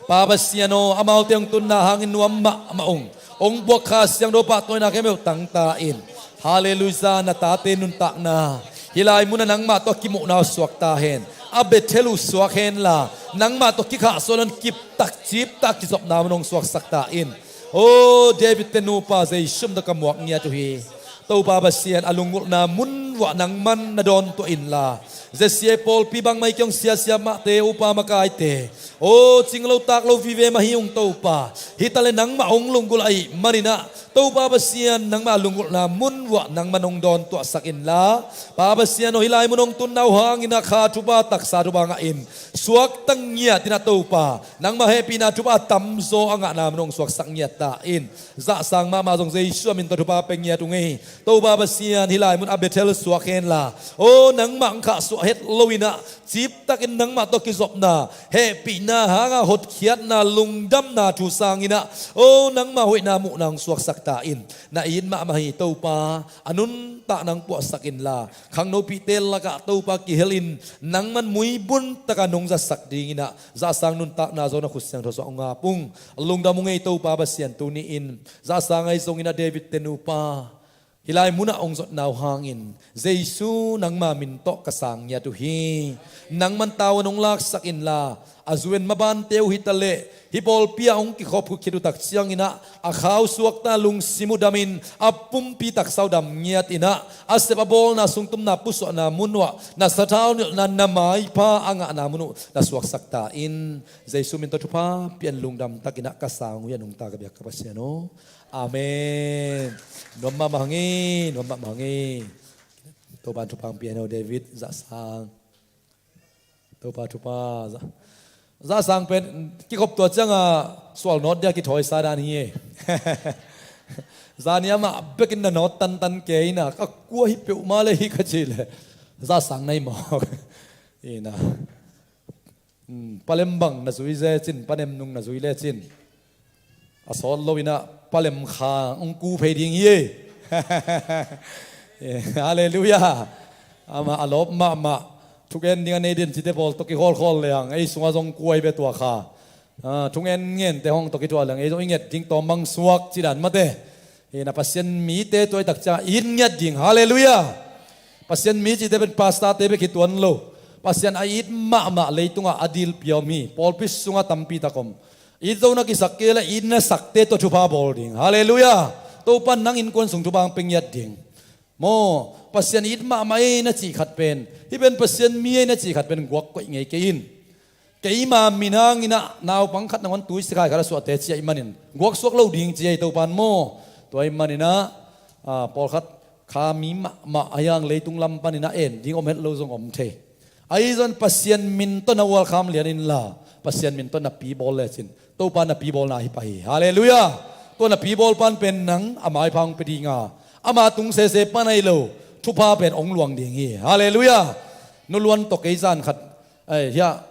Pa Pasian aw, amaute hong tunna hangin nuam mahmah ung. Hong buak Kha Siangtho pahtawina khempeuh tangta in. Halleluiah, na tate nuntakna hih lai munah nangmah tawh kimuhna uh suakta hen. A Bethel uh suak henla nangmah tawh kikhahsuah nan kiptak ciptak kizopna mun hong suaksakta in. O David te nupa Jesu min tawh ka muak ngiat uh hi. Topa Pasian a lunggulhna mun vuah nangman na dawntuah inla Jesse pawlpi bangmah i kiong siasia mahte upa makaite o cinglo taklo vive mah hi ung Topa. Hitaleh nangmah hong lunggulh ahih maninah Topa Pasian nangmah lunggulhna mun vuah nangman hong dawntuahsak inla Pa Pasian aw hih lai mun hong tunna uh hanginah kha thupha taksa thupha ngahin suakta ngiatinah Topa nangmah hehpihna thupha tamzaw a ngahna mun hong suaksak ngiatta in. Zahsang mahmah zong Jesu a min tawh thupha pia ngiat ung ei. Topa Pasian hih lai mun a Bethel suak henla o nangmah ang khahsuah het loinah ciptakin nangmah tawh kizopna hehpihna hanga hotkhiatna lungdamna thu sanginah o nangmah hoihna muhna hong suaksakta in. Na it mahmah hi Topa a nuntak nang puahsak inla khangnopihte lakah Topa kihelin nangman muibun taka nong zatsak dinginah zahsang nuntakna zaw na khut siangtho sungah hong ap ung. Lungdam ung ei Topa Pasian tuni-in zahsang ahi zonginah David te nupa hih lai munah hong zotna uh hangin Jesu nangma min tawh ka sang ngiat uh hi. Nangman tau a nong laksak inla a zuen mabante uh hitaleh hih pawlpi ah hong kikhop khit uh tak cianginah a khau suakta lungsim uh damin a pumpi taksa uh dam ngiatinah a sep a bawlna sungtumna pusuahna mun uhah na sathau nilhna na maipha a ngahna mun uh na suaksakta in. Jesu min tawh thupha pian lungdam takinah ka sang uh hi a nungta ka biak ka Pasian aw. Amen. Nuam mahmah hang ei, nuam mahmah hang ei. Topan thupha hong pia hen aw David zahsang. Topa thupha zah, zahsang pen kikhop tua cianga sual nawt dia kithawisa dan hi ei. Zani amah bekin na nawt tantan kei ina, ka kua hi peuhmah le hi ka cih le, za sang na hi mawk. Ina, palem bang na zui lecin, palem nung na zui lecin, a sawt lo ina palem kha hong ku phei ding hi. Halleluiah. Amah a lawp mahmah, thugen ding a nei den cite pawl tawh kikhawlkhawl leng ei sungah zong kuai bia tua kha. Thungen ngente hong tawh kithuah leng ei zong i nget ding tawm bang suak ci dan mate. Hina Pasian mite tua i tak ciang it ngiat ding. Halleluiah. Pasian mi cite pen pastor-te bek hi tuan lo. Pasian a it mahmah leitungah a dilpih om hi. Pawlpi sungah tampi tak om. It zo na kisak kei le it na sakte tawh thupha bawl ding. Halleluiah. Topa nang innkuan sung thupha hong pia ngiat ding. Maw, Pasian it mahmah ei na cih khat pen, hih pen Pasian mi ei na cih khat pen guak koih ngei kei in. Keima min hangin ah naupang khat nangawn tui sikhai khat a suahte ciah ih manin guak suak lo ding ci ei Topan maw. Tua ih manin ah, ah, pawlkhat kha mi mahmah a hiang leitung lam panin ah en ding om het lo zong om thei. Ahi zong Pasian min tawh na ualkham lian inla, Pasian min tawh na pi bawl lecin Topa na pi bawlna hi pah hi. Halleluiah. Tua na pi bawl pan pen nang a maipha hong pia dinga, ama tung sese pan ahi lo, thupha pen hong luang ding hi. Halleluiah. Nu Luan tawh kei zan khat, eh, hiah,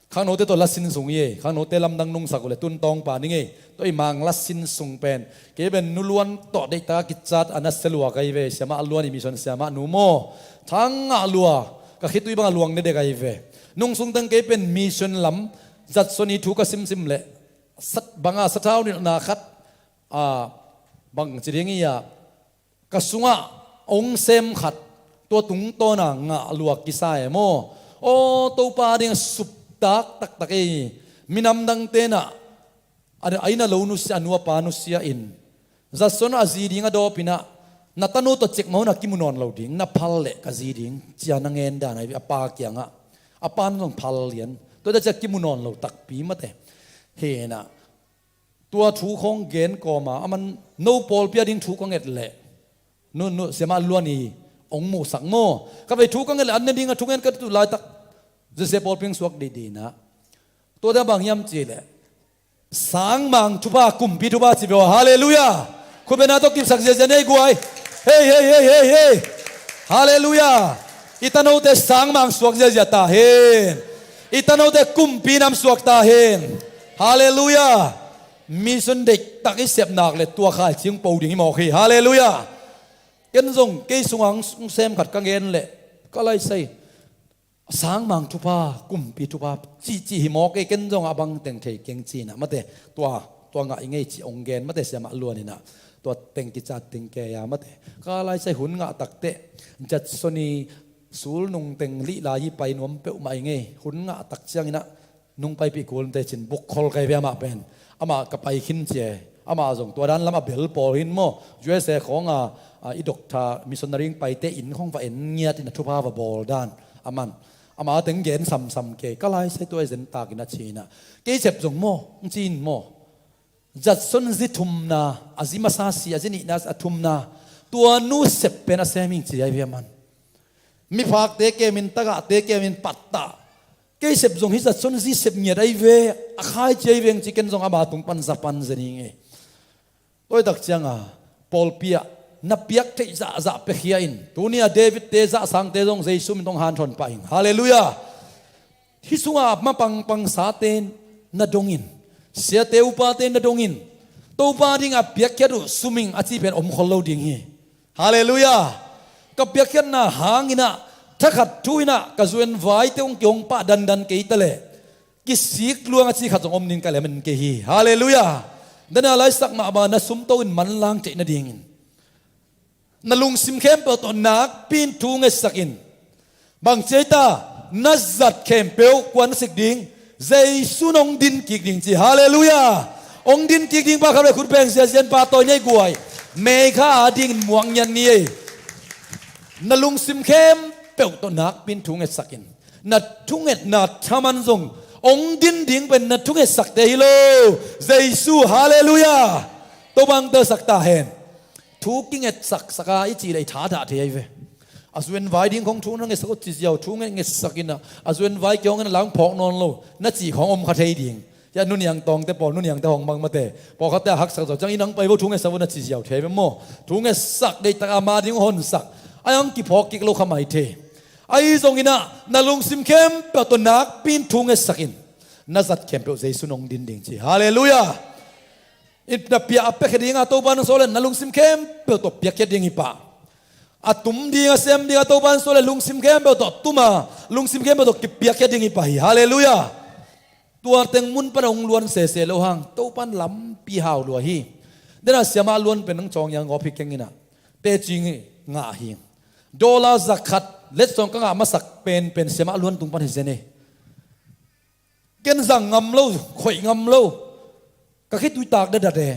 khangnote tawh lasin sung hi ei. Khangnote lamdang nungsak uh le tun tawngpa ning ei. Tua i mang lasin sung pen kei pen Nu Luan tawh deihtaka kicat a na sia lua ka hi ve. Siamah Luan i mission siamah nu maw, thang ngah lua, ka khitui banga luang ne dek ahi ve. Nung sungtang kei pen mission lam Judson i thu ka simsim leh, sat banga sathau nilhna khat, a, bang ci ding hi a, ka sungah hong sem khat, tua tungtawna ngah lua kisa e maw. Aw, Topa ding a suptak taktak ei. Minam dangte na a, a inn a lo nusia, a nu a pa nusia in, Judson a zi ding a dawp inah, na tanu tawh cek mah hun a kimu nawn lo ding, na phal leh ka zi ding, cia na ngen dan ahi ve, a pa kiangah. A pan zong phal lian. Tua dah cia kimu nawn lo takpi mate. Hinah, tua thu khawng gen kawma, aman no pawlpi a ding thu ka nget leh, nu, nu, siamah Luan i hong muhsak maw. Ka vei thu ka nget leh an ne ding a thungen ka tuh laitak, Jose pawlpi hong suak deihdeih inah. Tua dah bang hiam cih leh, sangmang thupha, kumpi thupha ci ve aw. Halleluiah. Khutbetna tawh kipsak ziazia nei guai. Hei, hei, hei, hei, hei. Halleluiah. I tanote sangmang suak ziazia ta hen. I tanote kumpi nam suak ta hen. Halleluiah. Mission deihtak i sep nak leh tua khaici hong po ding hi mawk hi. Halleluiah. Ken zong kei sungah hong sem khat ka ngen leh, ka laisai, sangmang thupha, kumpi thupha cihcih hi mawk ei, ken zong a bang teng thei keng ci inah mate. Tua, tua ngah i ngei cih hong gen mate, siamah Luan inah. Tua teng kicat teng kei a mate. Ka laisai hun ngah takteh, Judson i sulnung teng lihlai i pai nuam peuhmah i ngei. Hun ngah tak cianginah nung paipih kul inteh cin bukkhol kai ve amah pen. Amah ka pai khin ci e. Amah zong tua dan lam a bel pawl hin maw, U S A khawnga, a, i doctor missionary paite inn khawng va en ngiat inah thupha va bawl dan. Aman, amah teng gen samsam kei, ka laisai tua i zen takin a ci inah. Kei sep zong maw, hong ci in maw. Judson zi thumna, a zi masa si, a zi nihna, a thumna, tua nu sep pen a sem ing ci ahi ve aman. Miphakte kemin, tagahte kemin pattah. Kei sep zong hih Judson zi sep ngiat ahi ve, a khaici ahi veng ci ken zong ama tung pan za pan zen ing ei. Tua i tak cianga, pawlpi ah na piak theih zahzah piakhia in. Tuni a David-te zahsangte zong Jesu min tawh hanthawn pah ing. Halleluiah. Hih sunga mapangpang sate na dongin, siate upate na dongin, Topa dingah piakkhiat uh suming a ci pen om khol lo ding hi. Halleluiah. Ka piakkhiatna hanginah thakhat thu inah ka zuenvaite hong kihong pah dandan kei ta leh, kisik luang a ci khat zong om ding ka lem en kei hi. Halleluiah. Dana laisak mahmah na sumto in manlang theih nadingin, na lungsim khempeuh tawh nakpi in thu ngetsak in. Bang ci ei ta, na zat khempeuh kua na sik ding, Jesu in hong din kik ding ci. Halleluiah. Hong din kik ding pa khat vei khut beng ziazian pa tawi nei guai. Mei kha a dingin muak ngiat ni ei. Na lungsim khempeuh tawh nakpi in thu ngetsak in. Na thungetna thaman zong hong din ding pen na thungetsakte hi lo. Jesu, halleluiah. Topa hong telsak ta hen. Thu kingetsak saka i cih leh i thadah thei ahi ve. A zuenvai ding khawng thu na ngetsak uh ci ziau, thu nget ngetsak inah, a zuenvai kihong inah lang phawk nawn lo na cih khawng om kha thei ding. Hia nuniang tawngte pawl, nuniangte hong mang mate. Pawlkhatte a haksak zawh ciang, i nang pai vo, thu ngetsak vo na ci ziau thei ve maw. Thu ngetsak, deihtak a ma ding honsak. A yang kiphawk kik lo kha mai thei. Ahi zongin ah, na lungsim khempeuh tawh nakpi in thu ngetsak in. Na zat khempeuh Jesu nong din ding ci. Halleluiah. In na pia a piakhia ding a Topa nong sawl leh, na lungsim khempeuh tawh piakhia ding hi pah. A tum ding a sem ding a Topa nong sawl leh, lungsim khempeuh tawh tum a, lungsim khempeuh tawh kipiakhia ding hi pah hi. Halleluiah. Tua teng mun pan a hong luan sese lo hang, Topa in lampi hau lua hi. Dena siamah luan pen nang cawng yang gawp hi keng in ah, teci ngah hi. Dollar za khat letsong ka ngah masak penpen siamah luan tung pan hi zen e. Ken zang ngam lo, khoih ngam lo. Ka khitui tak dadat e.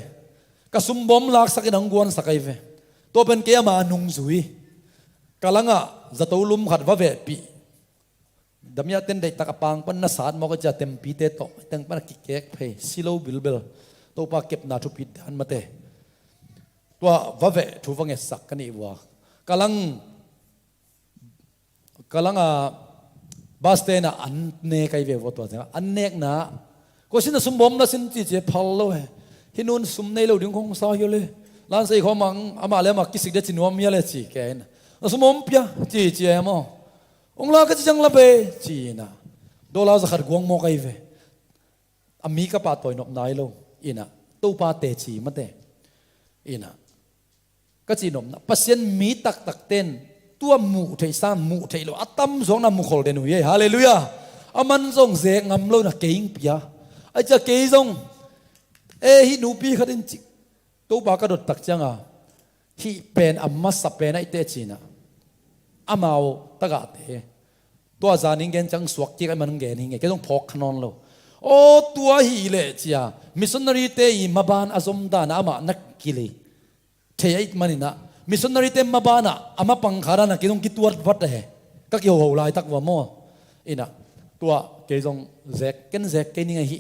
Ka sumbawm laksak in hong guansak ahi ve. Tua pen kei ama nungzui. Ka langah zato lum khat va vehpih. Damia ten deihtak a pang pan na sat mawk a cia tempite tawh, teng pan a kikek phei, si lo bilbel. Topa kepna thupit dan mate. Tua va veh thu va ngetsak ka nih vua. Ka lang, ka lang a bus stand ah an nek ahi ve vua tua zeng. An nekna, kua sin a sumbawm la sin ci cia phal lo he. Hih nun sum nei lo ding khong sa hi le. Lan sei khawm ang, amah le amah kisik dia ci nuam hia le ci ke in. Na sumbawm pia, ci cia e maw. Ong la ka ci ciang la ve, ci-in ah. Dollar za khat guang mawk ahi ve. A mi ka pahtawi nopna hi lo. In ah, Topa teci mate. In ah. Ka cihnopna, Pasian mi taktak ten, tua muh theih sang, muh theih lo. A tamzaw na mukhol den uh hi. Halleluiah. A man zong zek ngam lo na kei ing pia. A cia kei zong. E hih nupi khat in cik. Topa ka dot tak cianga, hih pen a masa pen a i teci-in ah. Amau tagahte. Tua zanin gen ciang suak kik a i man gen hi nge, kei zong phawk kha nawn lo. Aw, tua hi leh cia. Missionary te i maban a zom dan a amah na kili. Thei a i man in ah. Missionary te maban ah, a mapang kha dan a kei zong kituat vat e. Ka kihoho laitak vua maw. In ah, tua kei zong zek, ken zek kei ning ahi.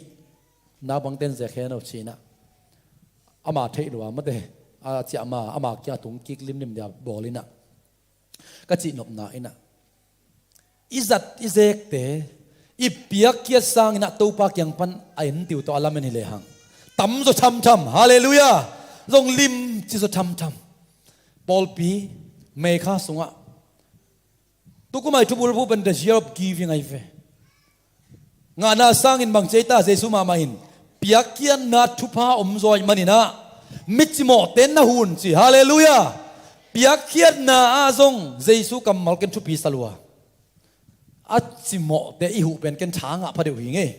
Naupang ten zek hen aw ci-in ah. Ama theih lua mate, a ciah ma, ama kia tung kik limlim dia bawl in ah. Ka cihnopna in ah. I zat, i zekte, i piakkhiat sangin ah Topa kiang pan a en tiu tawh a lamen hi lehang. Tamzaw thamtham, halleluiah, zong limci zaw thamtham. Pawlpi, meikha sungah. Tukum a i thubulphuh pen the year of giving ahi ve. Ngahna sangin bang ci ei ta, Jesu mahmah in. Piakkhiatna thupha om zaw ahih manin ah. Micimawhte na hun ci. Halleluiah. Piakkhiatna ah zong Jesu kammal ken thupi sa lua. A cimawhte i huh pen ken tha ngah pha deuh hi ngei.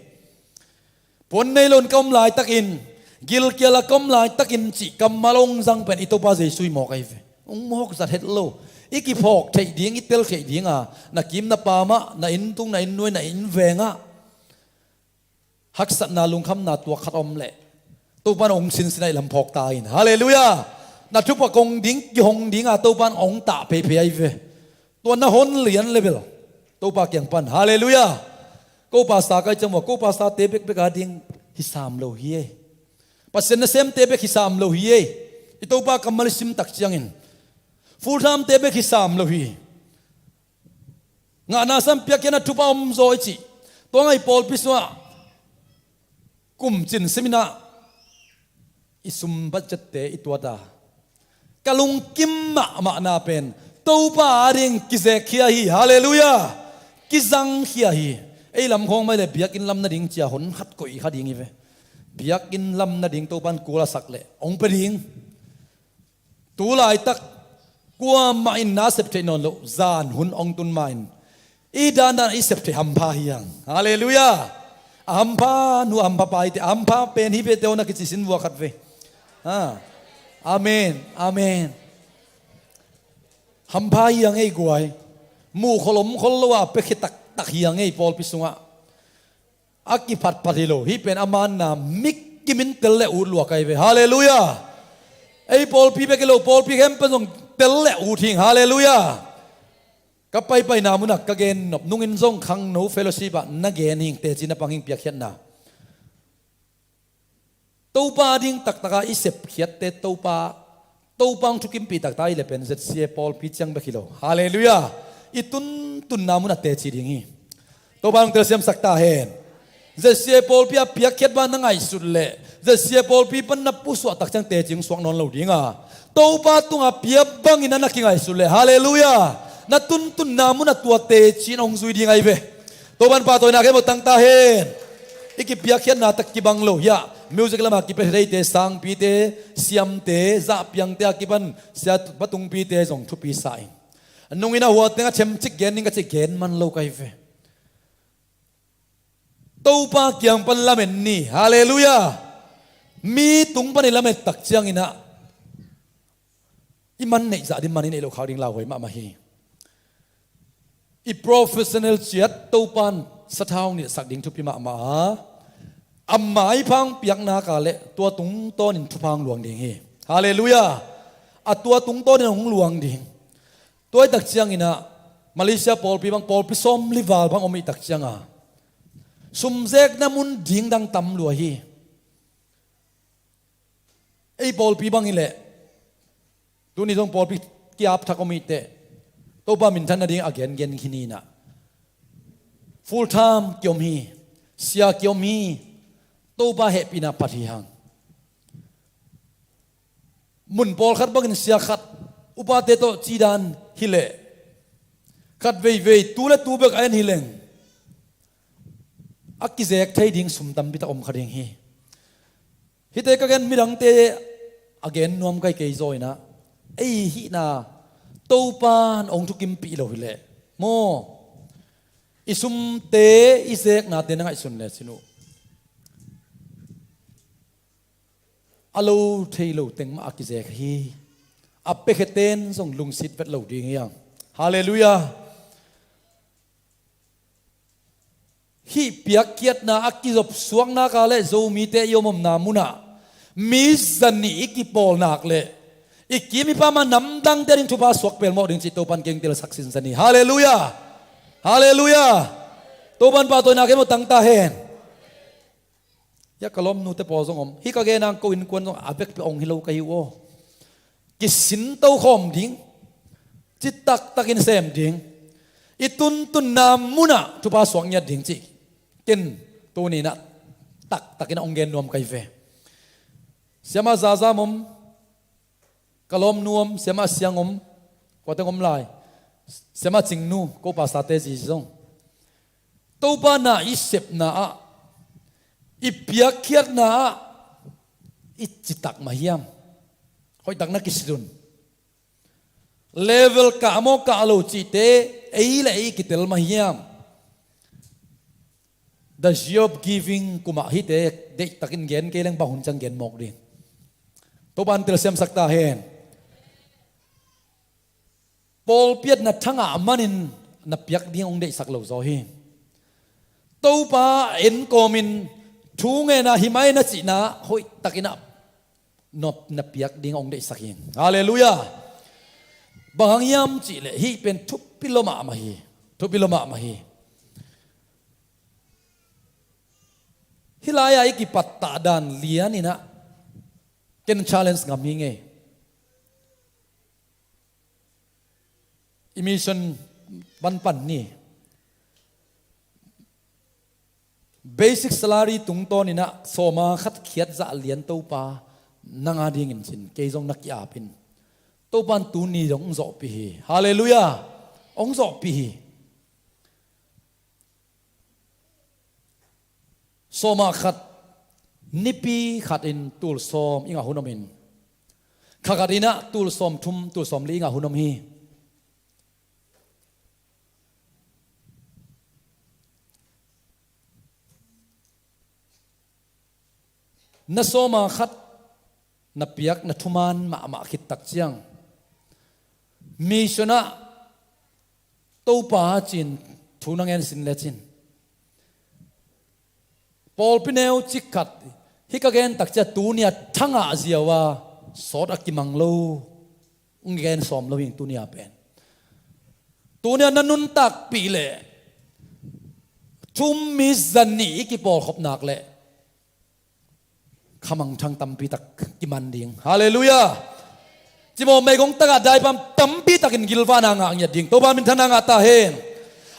Puan nei loin ka om laitakin, gilkial a ka om laitakin cih kammal hong zang pen i Topa Jesu i mawk ahi ve. Hong mawk zat het lo. I kiphawk theih ding, i tel theih ding a, na kim na pamah, na inn tung, na inn nuai, na inn vengah haksatna, lungkhamna tuak khat om leh Topa in hong sinsin a i lam phawk ta in. Halleluiah. Na thupha kong ding, kihong ding a Topa in hong tah pheiphei ahi ve. Tua na hon lian le bel Topa kiang pan. Halleluiah. Ko pastor ka hih ciang vua, ko pastorte bekbek a ding hi sam lo hi ei. Pasian nasemte bek hi sam lo hi ei. I Topa kammal i sim tak ciangin full time-te bek hi sam lo hi. Ngahna sangin piakkhiatna thupha om zaw i cih. Tua ngai pawlpi sungah kum cin simin ah i sum budget-te i tuat a, ka lungkim mahmahna pen Topa ading kizekkhia hi. Halleluiah. Kizangkhia hi. Ei lam khawng mah leh biakinn lam nading cia hon khat koih kha ding hi ve. Biakinn lam nading Topa in kul a sak leh hong pia ding. Tu laitak kuamah in na sep theih nawn loh zan hun hong tun ma-in i dandan i sep theih hampha hi hang. Halleluiah. A hampha nu, a hampha pa hi te, a hampha pen hi ve te aw na kici sin vua khat ve. Ha. Amen. Amen. Hampha hi hang ei guai. Muh khol om khol lo a piakhia taktak hi hang ei pawlpi sungah. A kiphatphat hi lo, hih pen a manna mi kimin tel le ut lua ka hi ve. Halleluiah. Ei pawlpi bek hi lo, pawlpi khempeuh zong tel le ut hing. Halleluiah. Ka paipaina munah ka gen nop nungin zong khangno fellowship ah na gen hing, teci na pang hing piakkhiatna. Topa ding taktaka i sepkhiatte Topa, Topa hong thukimpih takta i le pen Z C A pawlpi ciang bek hi lo. Halleluiah. I tuntunna munah teci ding hi. Topa hong telsiamsak ta hen. ZCA pawlpi a piakkhiat bang na ngaihsut leh ZCA pawlpi pan na pusuah tak ciang teci hong suak nawn lo ding a, Topa tungah pia bangin na na kingaihsut leh, halleluiah, na tuntunna munah tua teci in hong zui ding ahi ve. Topa in pahtawina khempeuh tang ta hen. I kipiakkhiatna tak kibang lo hiah, music lamah kipia theite, sangpite, siamte, zahpiangte a kipan sia patungpite zong thupi sa in. Nungin a huateng a themcik gen ding ka cih gen man lo ka hi ve. Topa kiang pan lamen ni. Halleluiah. Mi tung pan i lamet tak ciangin ah i man neih zah ding, man i neih loh khak ding lauhuai mahmah hi. I professional ciat Topa in sathau nilhsak ding thupi mahmah a, a maiphang piaknak a leh tua tungtawnin thupha hong luang ding hi. Halleluiah. A tua tungtawnin hong luang ding. Tua i tak ciangin ah Malaysia pawlpi bang pawlpi sawmli val bang om i tak cianga sumzekna mun ding dang tam lua hi. Ei pawlpi bang hi leh tuni zong pawlpi kiap thak om i teh, Topa minthan nading a gengen khin hi inah, full time kiom hi, sia kiom hi. Topa hehpihna phat hi hang. Mun pawlkhat bangin sia khat upate tawh cidan hi leh khat veivei tu le tu bek a en hi leng a kizek thei ding sum tampi tak om kha ding hi. Hihte ka gen midangte a gen nuam kai kei zaw inah, ei hihna Topa in hong thukimpih lo hi leh maw, i sumte, i zeknate na ngaihsun lecin uh, a lo thei lo teng mah a kizek hi. A piakhiaten zong lungsit vet lo ding hi hang. Halleluiah. Hih piakkhiatna a kizopsuaknak a leh Zomite i om omna munah mi zanih i kipawlnak leh i kim i pam a namdangte a ding thupha suak pelmawh ding cih Topa in kei hong telsak sinsen hi. Halleluiah. Halleluiah. Topa in pahtawina khempeuh tang ta hen. Hia ka lawmnute pawl zong om. Hih ka gen hang ko innkuan zong a vekpi hong hi lo ka hi uh aw. Kisin tokhawm ding, citak takin sem ding, i tuntunna munah thupha suak ngiat ding cih ken tuni inah taktakin hong gen nuam ka hi ve. Siamah Zazam om, ka lawmnu om, Siamah Siang om, kuateng om lai, Siamah Cingnu, ko pastorte zi zong. Topa na i sepna ah, i piakkhiatna ah i citak mah hiam? Hoihtak na kisit un. Level kah maw kah lo cihte ei le ei kitel mah hiam? The Joy of Giving kumah hihte deihtakin gen kei leng bang hun ciang gen mawk ding. Topa in telsiamsak ta hen. Pawlpi ah na thangah manin na piak ding hong deihsak lo zaw hi. Topa en kawmin thu ngen a, hi mai na cihna hoihtakin ah nop na piak ding hong deihsak hi. Halleluiah. Bang hang hiam cihleh hih pen thupi lua mahmah hi. Thupi lua mahmah hi. Hih lai-ah i kipattah dan lian inah ken challenge ngam hi ngei. I mission banpan ni. Basic salary tungtawn inah sawma khat khiat zah lian Topa nang a dingin cin kei zong na ki-apin, Topa in tuni zong hong zawhpih hi. Halleluiah. Hong zawhpih hi. Sawma khat, nipi khatin tul sawm i ngah hun om in, kha khat inah tul sawm thum, tul sawm li i ngah hun om hi. Na sawma khat na piak, na thuman mahmah khit tak ciang, mission ah Topa cin thu na ngen sin lecin, pawlpi neu cik khat, hih ka gen tak ciang tuni a thangah ziau a sawt a kimang lo, hong gen sawm lo hi ing tuni a pen. Tuni a na nuntakpih leh thum mi zanih i kipawlkhop nak leh khamangthang tampi tak kiman ding. Halleluiah. Cimawh meigong takah daipam tampi takin gilvana ngah ngiat ding. Topa minthanna ngah ta hen.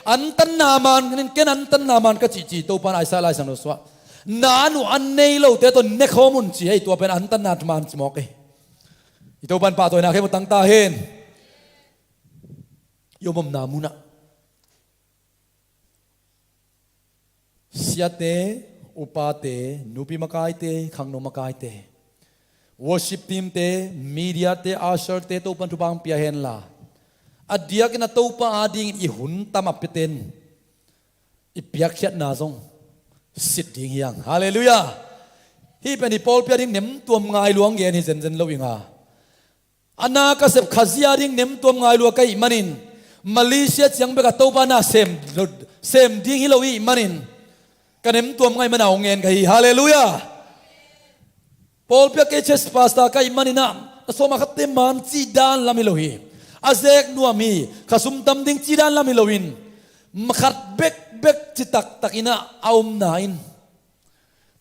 Antanna man, ken antanna man ka cihcih Topa in Isaiah laisang lo suah. Na an uh an nei lote tawh nekhawm un ci ei, tua pen antanna man ci mawk ei. I Topa in pahtawina khempeuh tang ta hen. I om omna munah siate, upate, nupi makaite, khangno makaite, worship teamte, mediate, usherte, Topa in thupha hong pia henla, a diakin a Topa adingin i hun tam a piaten i piakkhiatna zong sit ding hi hang. Halleluiah. Hih pen i pawlpi ading nemtuam ngai lua hong gen hi zenzen lo ing a. A na ka sep Khazih ading nemtuam ngai lua ka hih manin, Malaysia ciang bek a Topa na sem, sem ding hi lo i hih manin, ka nemtuam ngaih mana hong ngen ka hi. Halleluiah. Pawlpi ah kei church pastor ka hih manin ah, a sawma khatte man cih dan lam hi lo hi. A zek nuam hi, khasum tam ding cih dan lam hi loin, khat bekbek ci taktak in ah a omna in,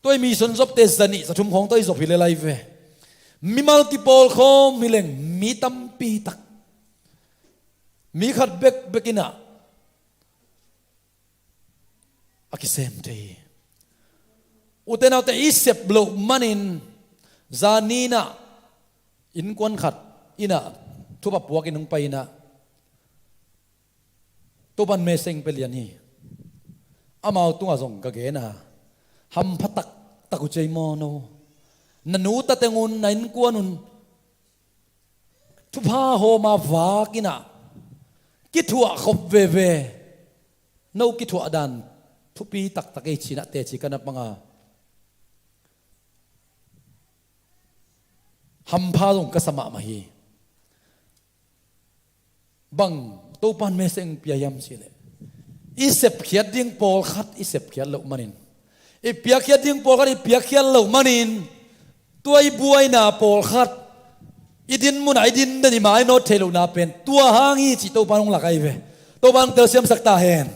tua i mission zopte zanih zathum khawng tawh i zop hi le lai ve. Mimal kipawl khawm hi leng mi tampi tak, mi khat bekbek in ah a kisem thei hi. Ute naute, i sep loh manin zani in ah innkuan khat in ah thupha puakin hong pai in ah, Topa in message pia lian hi. Amau tungah zong ka gen a, hampha taktak uh cei maw no. Na nu ta teng un, na innkuan un thupha hawm a vak in ah kithuah khop veve. No kithuah dan thupi taktak ei ci in ah teci ka na pang a, hampha zong ka sa mahmah hi. Bang Topa in message pia hiam cih leh, i sepkhiat ding pawlkhat i sepkhiat loh manin, i piakkhiat ding pawlkhat i piakkhiat loh manin, tua i buaina pawlkhat i din munah i din den, i mainawt theih lohna pen tua hang hi cih Topa in hong lak ahi ve. Topa in hong telsiamsak ta hen.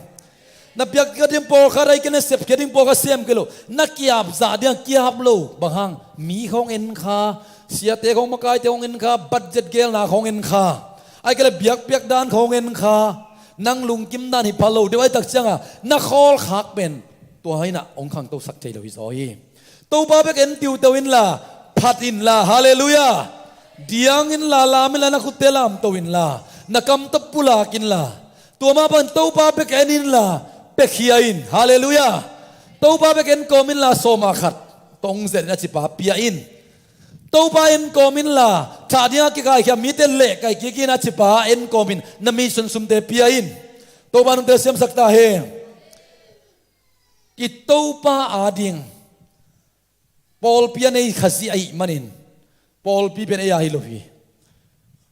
Na piakkhiat ding pawlkhat, ahih kei leh na sepkhiat ding pawlkhat sem kei lo, na kiap zah ding a kiap lo. Bang hang? Mi khawng en kha, siate khawng, makaite khawng en kha, budget gelna khawng en kha, ahih kei leh biakpiak dan khawng en kha. Nang lungkim dan hi pha lo deuh ahih tak ciangah na khawlkhak pen tua in ah hong khangtosak thei lo hi zaw hi. Topa bek en tiuteu inla, phat inla, halleluiah, diang inla, lam inla, na khutte lamto inla, na kam tawh pulak inla, tua mah bangin Topa bek en inla, piakhia in, halleluiah. Topa bek en kawm inla, sawma khat tawh hong zet in a cipa pia in. Topa en kawm inla, thah dingah kikaikhia mite leh kaikhia in a cipa en kawmin na mission sumte pia in. Topa in hong telsiamsak ta hen. I Topa ading pawlpi a nei Khazih ahih manin, pawlpi pen ei a hi lo hi.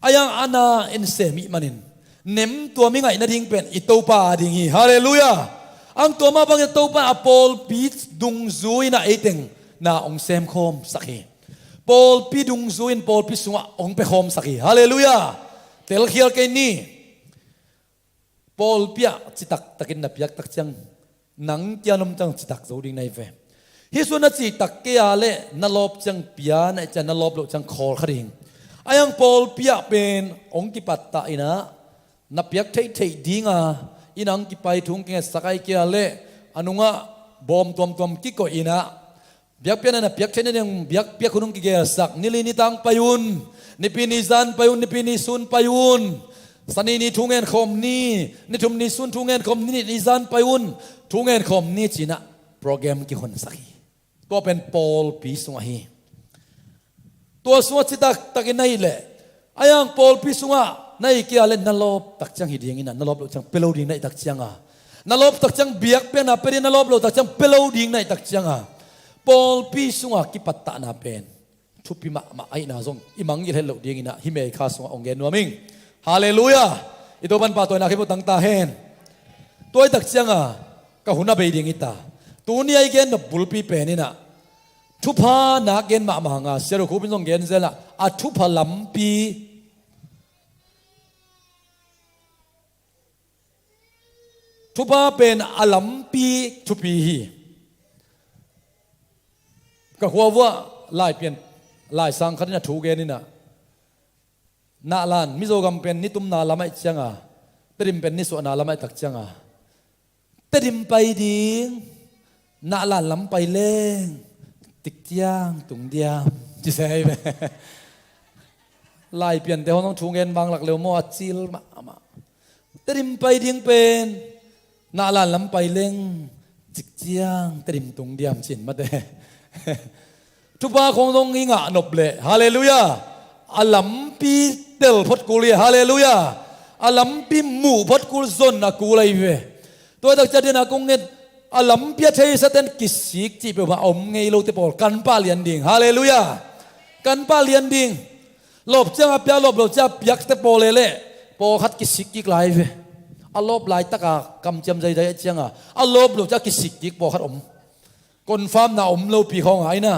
A iang a na en sem i hih manin, nemtuam i ngaih nading pen i Topa ading hi. Halleluiah. Ang tua mah bangin Topa in a pawlpi dungzui in ah ei teng na hong semkhawmsak hi. Pawlpi dungzui in pawlpi sungah hong piakhawmsak hi. Halleluiah. Telkhial kei ni. Pawlpi ah citak takin na piak tak ciang, nang kiang om ciang citak zo ding na hi ve. Hih sungah na cihtak kei a leh na lawp ciang pia, na cih ciang na lawp loh ciang khawl kha ding. A iang pawlpi ah pen hong kipattah in ah, na piak theihtheih ding a, inn ah hong kipai thu hong kingetsak ahih kei a leh a nungah bawm tuamtuam kikoih in ah, biakpiakna na piak theih nading biakpiak hun hong kigelsak. Ni li ni tang pai un, Nipi ni zan pai un, Nipi ni sun pai un, Sani ni thu ngenkhawm ni, ni thum ni sun thu ngenkhawm ni, ni nih ni zan pai un, thu ngenkhawm ni ci in ah program kihonsak hi. Tua pen pawlpi sungah hi. Tua sungah citak takin na hih leh, a iang pawlpi sungah na hih kei a leh na lawp tak ciang hi ding in ah, na lawp loh ciang pia lo ding na hih tak ciang a, na lawp tak ciang biakpiakna pia ding, na lawp loh tak ciang pia lo ding na hih tak ciang a, pawlpi sungah kipattahna pen thupi mahmah ahihna zong i mangngilh het loh ding in ah hih May kha sungah hong gen nuam ing. Halleluiah. I Topa in pahtawina khempeuh tang ta hen. Tua ahih tak ciang a, ka hun a bei ding hi ta. Tuni a i gen nop bulpi pen in ah, thupha nak gen mahmah hang a, Sia Ro Khup in zong gen zel a, a thupha lampi, thupha pen a lampi thupi hi. Ka khua vuah Laipian, Laisang khat in a thu gen in ah, Nahlan, Mizogam pen nitumna lam ahih ciang a, Tedim pen nisuahna lam ahih tak ciang a, Tedim pai ding, Nahlan lam pai leng, tik ciang tung diam, ci se hi ve. Laipiante hong thu ngen bang lak leu maw, a cil mahmah. Tedim pai ding pen, Nahlan lam pai leng, tik ciang Tedim tung diam cin mate. Thupha khong zong i ngah nop leh, halleluiah, a lampi tel phot kul hi, halleluiah, a lampi muh phot kul zon a kul ahi ve. Tua i takciang dena kong nget, a lampi a theisaten kisik cih peuhmah a om ngei lote pawl kan pah lian ding, halleluiah, kan pah lian ding. Lawp ciang a piak, lawp lo ciang a piakte pawl leh leh pawlkhat kisik kik lai ve. A lawp laitaka kamciam zaizai a cianga a lawp lo ciang a kisik kik pawlkhat om. Confirm na om lopi khawng a ina.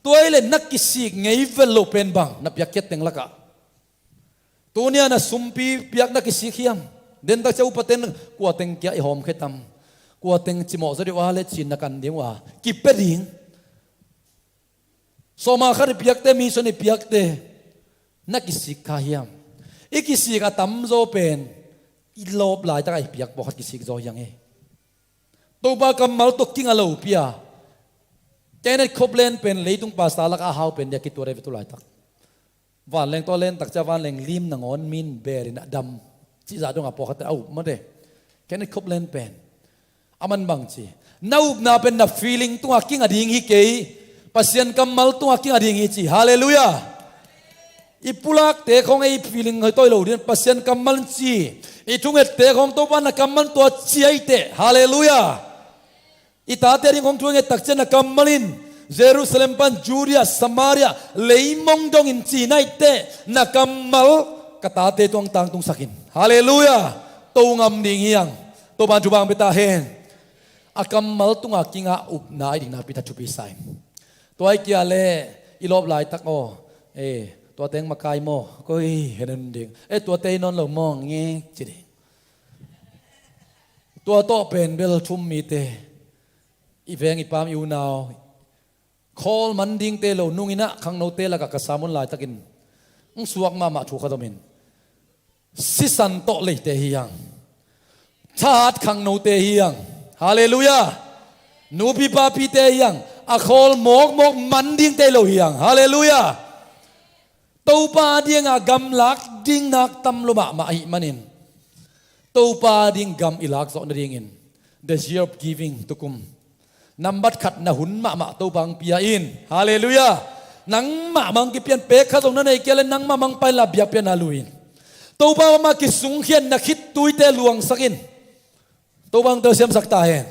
Tua hi leh na kisik ngei vet loh pen bang, na piakkhiat teng lakah. Tunia na sumpi piak na kisik hiam? Dentak cia upaten kua teng kia i hawmkhia tam? Kua teng cimawh zaw deuh a leh cin na kan ding uh a, kipia ding. Sawma khat i piakte, mission i piakte, na kisik kha hiam? I kisik a tamzaw pen i lawp laitaka i piak pawlkhat kisik zaw hiang hi. Topa kammal tawh kinga lopi a, Kenneth Copeland pen leitung pastor laka a hau pen dia kituat ahi ve tu laitak. Vanleng tawh a len takcia vanleng lim nangawn min beerin a dam cihzah donga pawlkhatte a up mate. Kenneth Copeland pen a man bang ci, na upna pen na feeling tunga kinga ding hi kei, Pasian kammal tunga kinga ding hi ci, halleluiah. I pulakte khawng ei feeling hoih tawi lo ding, Pasian kammal in ci. I thungette khawng Topa na kammal tua ci ahi teh, halleluiah. I tate ding khawng thu i nget takciang na kammal in Jerusalem pan Judea, Samaria, leimong dongin ci na hi teh, na kammal ka tate tuang tangtungsak in, halleluiah, to ngam ding hiang. Topa in thupha hong pia ta hen. A kammal tunga kinga upna i ding nakpi tak thupi sa ing. Tua hi kei leh i lawp laitak aw, e, tua teng makai maw, koi hen en ding, e, tua tei nawn lo maw, ngek ci ding. Tua tawh pen bel thu-um mite, i veng i paam i unau, khawl man dingte lo nungin ah khangnote lakah ka sermon laitakin hong suak mahmah thu khat om in, sisan tawh leite hi hang. Thahat khangnote hi hang. Halleluiah. Nupi papite hi hang. A khawl mawkmawk man dingte lo hi hang. Halleluiah. Topa dinga gamlak ding nak tam lua mahmah ahih manin, Topa ding gam i lak zawh nadingin, the year of giving, tukum nambat khatna hun mahmah Topa hong pia in. Halleluiah. Nangmah mah hong kipian, pek khat zong na nei kei leh nangmah mah hong pai inla biakpiakna lui in. Topa mah kisungkhiatna khittuite luangsak in. Topa hong telsiamsak ta hen.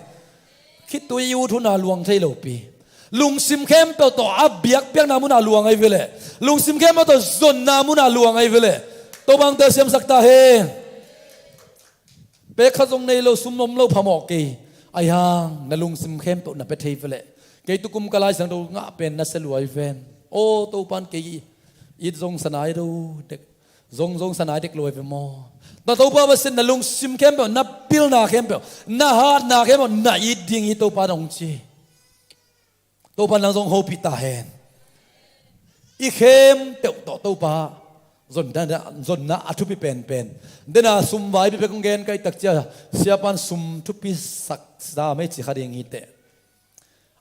Khittui i ut huna luang thei lopi, lungsim khempeuh tawh a biakpiakna muna luang ahi ve leh, lungsim khempeuh tawh zonna muna luang ahi ve leh, Topa hong telsiamsak ta hen. Pek khat zong nei lo, sum om lo phamawh kei, ahi hang na lungsim khempeuh na pia thei ve leh, kei tukum ka Lai Siangtho ngah pen na sia lua hi ven. Aw, Topa in kei it zong sa nai lo dek, zong zong sa nai dek lo hi ve maw? Na Topa Pasian na lungsim khempeuh, na pilna khempeuh, na hatna khempeuh na it ding hi, Topa in hong ci. Topa in nang zong hopih ta hen. I khempeuh tawh Topa zonna, zonna a thupi penpen. Dena sum vai bibek hong gen ka hih takcia, siapa in sum thupi sak sa mei ci kha ding hi teh.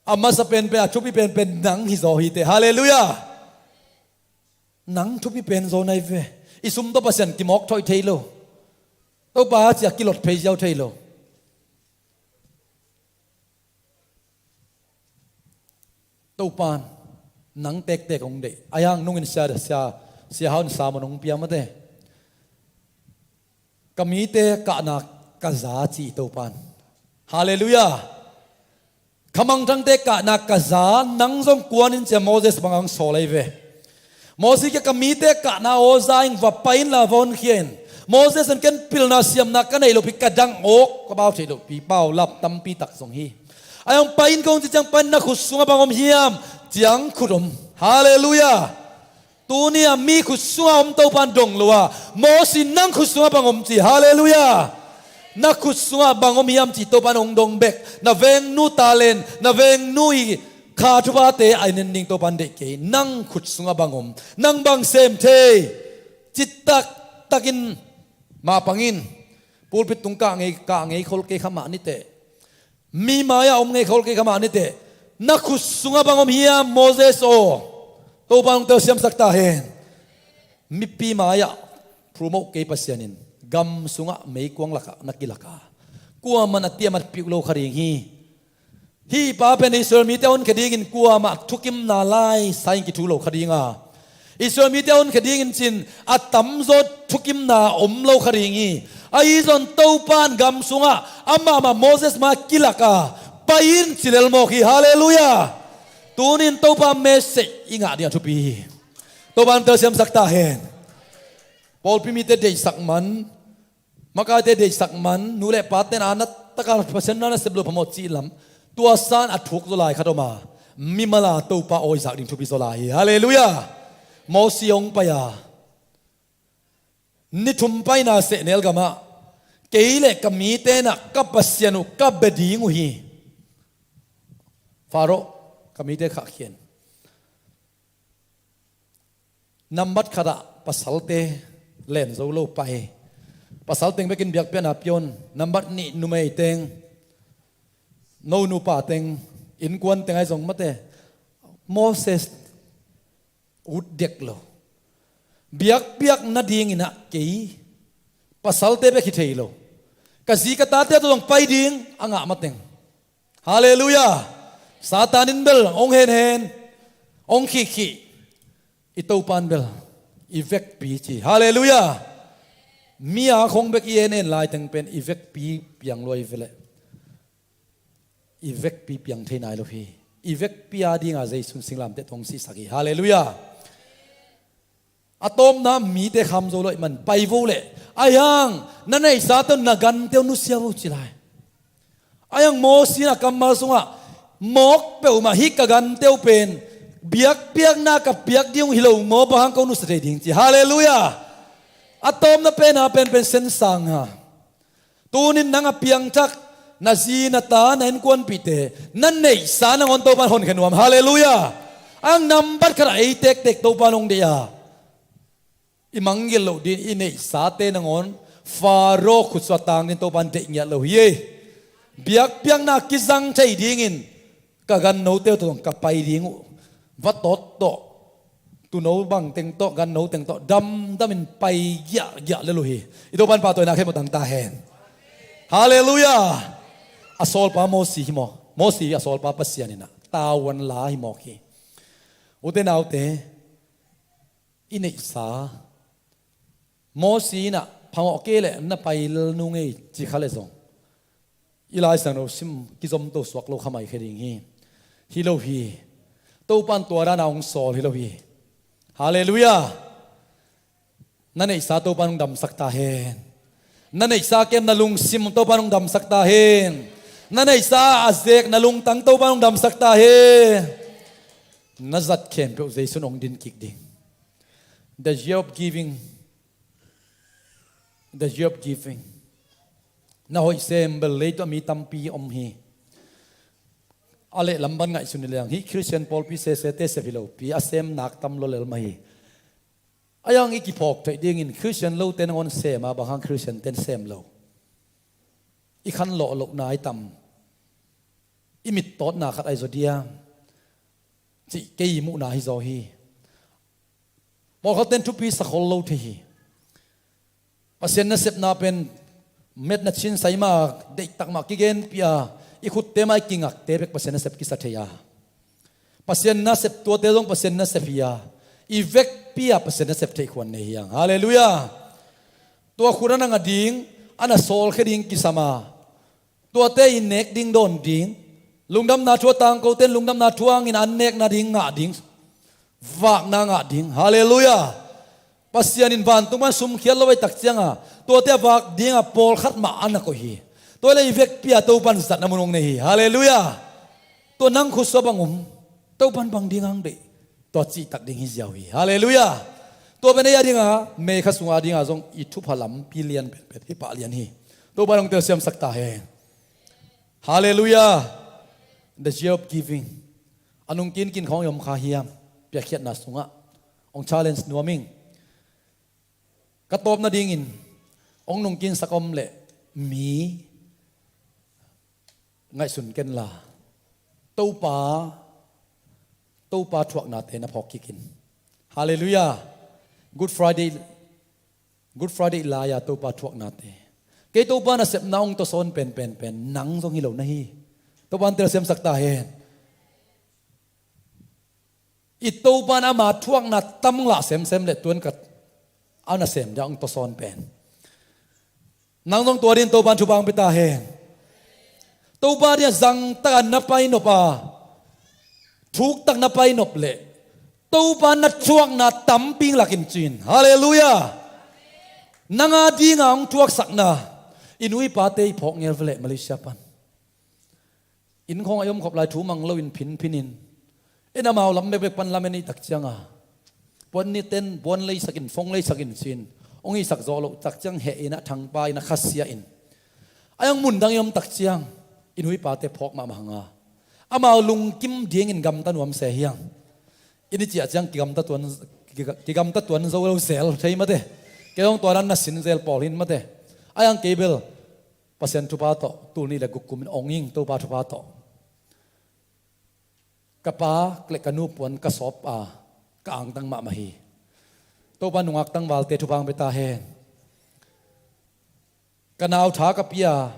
A masa penpen, a thupi penpen nang hi zaw hi teh. Halleluiah. Nang thupi pen zaw na hi ve. I sum tawh Pasian kimawk thoih thei lo. Topa cia kilot phei ziau thei lo. Topa in nang tektek hong deih. Ahi hang nungin sia, sia, sia hau in sermon hong pia mate. Ka mite kahna ka za ci Topa in. Halleluiah. Ka mangthangte kahna ka za, nang zong kuan in cia Moses bang hong sawl ahi ve. Moses kiang ka mite kahna aw za ing, va pai inla va honkhia in. Moses in ken pilna siamna ka neih lopi, ka dang awk, ka bau theih lopi, paulap tampi tak zong hi. Ahi hang pai in kong ci ciang pai in, na khut sungah bang om hiam? Ciang khut om. Halleluiah. Tuni-a mi khut sungah om Topa in dong lo a, Moses, nang khut sungah bang om ci. Halleluiah. Na khut sungah bang om hiam ci Topa in hong dong bek. Na vengnu talent, na vengnu i kha thuphate a i nen ding Topa in deih kei. Nang khut sungah bang om, nang bang sem thei? Citak takin mapang in. Pulpit tung kah ngei, kah ngei khol kei kha mah ni teh. Mi mai-ah om ngei khol kei kha mah ni teh, na khut sungah bang om hiam, Moses aw? Topa nong telsiamsak ta hen. Mipi mai-ah promote kei Pasian in gam sungah meikuang lakah na kilak a, kuamah na tiamat piuh lo kha ding hi. Hih pa pen Israel mite a honkhia dingin kuamah thukimna lai sa-in kithu lo kha ding a, Israel mite a honkhia dingin cin a tamzaw thukimna om lo kha ding hi. Ahi zong Topa in gam sungah amah mah Moses mai kilak a, pai in ci lel mawk hi. Halleluiah. Tuni-in Topa message i ngah ding a thupi hi. Topa in telsiamsak ta hen. Pawlpi mite deihsak man, makaite deihsak man, nu le pate na na taka Pasian na na sep lo phamawh cih lam, tua san a thuk zaw lai khat om a, mimal a Topa awi zak ding thupi zaw lai hi. Halleluiah. Moses hong pai a, ni thum paina sehnel gamah, kei le ka mite na ka Pasian uh ka bia ding uh hi. Faro, ka mite khahkhia in. Nambat khatah pasalte len zo lo pai. Pasal teng bekin biakpiakna pia un. Nambat nih numei teng, no nupa teng, innkuan teng ahi zong mate, Moses ut dek lo. Biakpiak nadingin ah kei, pasalte bek hi thei lo. Ka zi ka tate tawh zong pai ding a ngah mateng. Halleluiah. Satan in bel hong henhen, hong khihkhih, i Topa in bel i vekpi ci. Halleluiah. Mi a khong bek i en en laiteng pen i vekpi piang luai veleh, i vekpi piang thei nai lo hi. I vekpi a dinga Jesu in singlamteh tawh hong sihsak hi. Halleluiah. A tawpna mite kham zo lo ahih man pai vo leh, ahi hang na neihsa tawh na gante uh nusia vo ci lai. Ahi hang Moses in a kammal sungah, mawk peuhmah hih ka gante uh pen biakpiakna ka piak ding uh hi lo maw, bang hang ko nusia thei ding ci. Halleluiah. A tawpna pen a penpen sensang ha. Tunin nang a piangthak, na zi, na ta, na innkuanpihte, na neihsa nangawn Topa in honkhia nuam. Halleluiah. Ang nambat khatah ei tektek Topa in hong deih a, i mangngilh loh ding i neihsate nangawn Faro khutsuah tang ding Topa in deih ngiat lo hi. Biakpiakna kizang thei dingin ka gannote uh tawh ka pai ding uh. Va tawt tawh, tuuno bang teng tawh, ganno teng tawh damdamin pai giahgiah lel uh hi. I Topa in pahtawina khempeuh tang ta hen. Halleluiah. A sawlpa Moses hi maw? Moses a sawlpa Pasian in ah tavuan la hi mawk hi. Ute naute, i neihsa, Moses in ah phamawh kei leh na pai lel nung ei ci kha leh zong, i Lai Siangtho sim kizomto suak lo kha mai khe ding hi. Hi lo hi. Topa in tua dana hong sawl hi lo hi. Halleluiah. Na neihsa Topa in hong damsak ta hen. Na neihsa kem na lungsim Topa in hong damsak ta hen. Na neihsa a zek na lungtang Topa in hong damsak ta hen. Na zat khempeuh Jesu in hong din kik ding. The year of giving. The year of giving. Na hoih sem bel leitung ah mi tampi om hi. A leh lamban ngaihsun hi leng hih Christian pawlpi sesete sep hi lopi a sem nak tam lua lel mah hi. Ahi hang i kiphawk theih dingin Christian lote nangawn sem a, bang hang Christian ten sem lo? I khanlawh lohna hi tam? I mittawtna khat ahi zaw diam? Cih kei i muhna hi zaw hi. Pawlkhatte in thupi sakhol lo thei hi. Pasian nasepna pen metna chin saima deihtak mah kigenpih a, i khutte mah i kingakte bek Pasian nasep kisa thei a, Pasian nasep tuate zong Pasian nasep hi a, i vekpi a Pasian nasep theih khuan nei hi hang. Halleluiah. Tua khut a na ngah ding, a na sawlkhia ding kisam a, tuate in nek ding dawn ding. Lungdamna thu a tangkote in lungdamna thu hangin an nekna ding ngah ding, vakna ngah ding. Halleluiah. Pasian in vantung pan sumkhiat lo ei tak cianga tuate a vak dinga pawlkhat mah a na koih hi. Tua le i vekpi a Topa in zatna mun hong nei hi. Halleluiah. Tua nang khutsuah bang om, Topa in bang ding hang deih, tua cihtak ding hi ziau hi. Halleluiah. Tua pen ei a dinga, May kha sunga dinga zong i thupha lampi lian penpen hi pah lian hi. Topa in hong telsiamsak ta hen. Halleluiah. The year of giving. A nung kinkin khawng i om kha hiam? Piakkhiatna sungah hong challenge nuam ing. Ka tawp nadingin hong nungkinsak om leh mi ngaihsun kenla, Topa, Topa thuaknate na phawk kikin. Halleluiah. Good Friday, Good Friday lai-a Topa thuaknate. Kei Topa nasepna hong tawsawn penpenpen nang zong hi lo na hi. Topa hong telsiamsak ta hen. I Topa in ama thuakna tam ngah semsem le tuan ka a nasem dia hong tawsawn pen. Nang zong tua din Topa in thupha hong pia ta hen. Topa dia zangtak a na pai nop a, thuktak na pai nop le Topa na thuakna tampi lakin cin. Halleluiah. Nang a dinga hong thuaksakna i nu i pate i phawk ngel ve leh Malaysia pan. Inn khawng a i om khop lai thu mang loin phinphin in, en amau lam bekbek pan lamen i tak cianga puan ni ten puan leisakin, fong leisakin cin, hong isak zawh loh tak ciang heh in a thangpa in a khasia in, a yang mundang i om tak ciang i nu i pate phawk mahmah hanga, amau lungkim dingin gamta nuam se hiang. I ni ciah ciang kigamta tuan, kiga-, kigamta tuan zo lo sel thei mate. Kei hong tua dan na sin zel pawl hin mate. A yang kei bel Pasian thupha tawh tul nih le guk kumin ong ing Topa thupha tawh ka pa le ka nu puan ka sawp a, ka angtang mahmah hi. Topa nungak tangvalte thupha hong pia ta hen. Ka nau tha ka pia,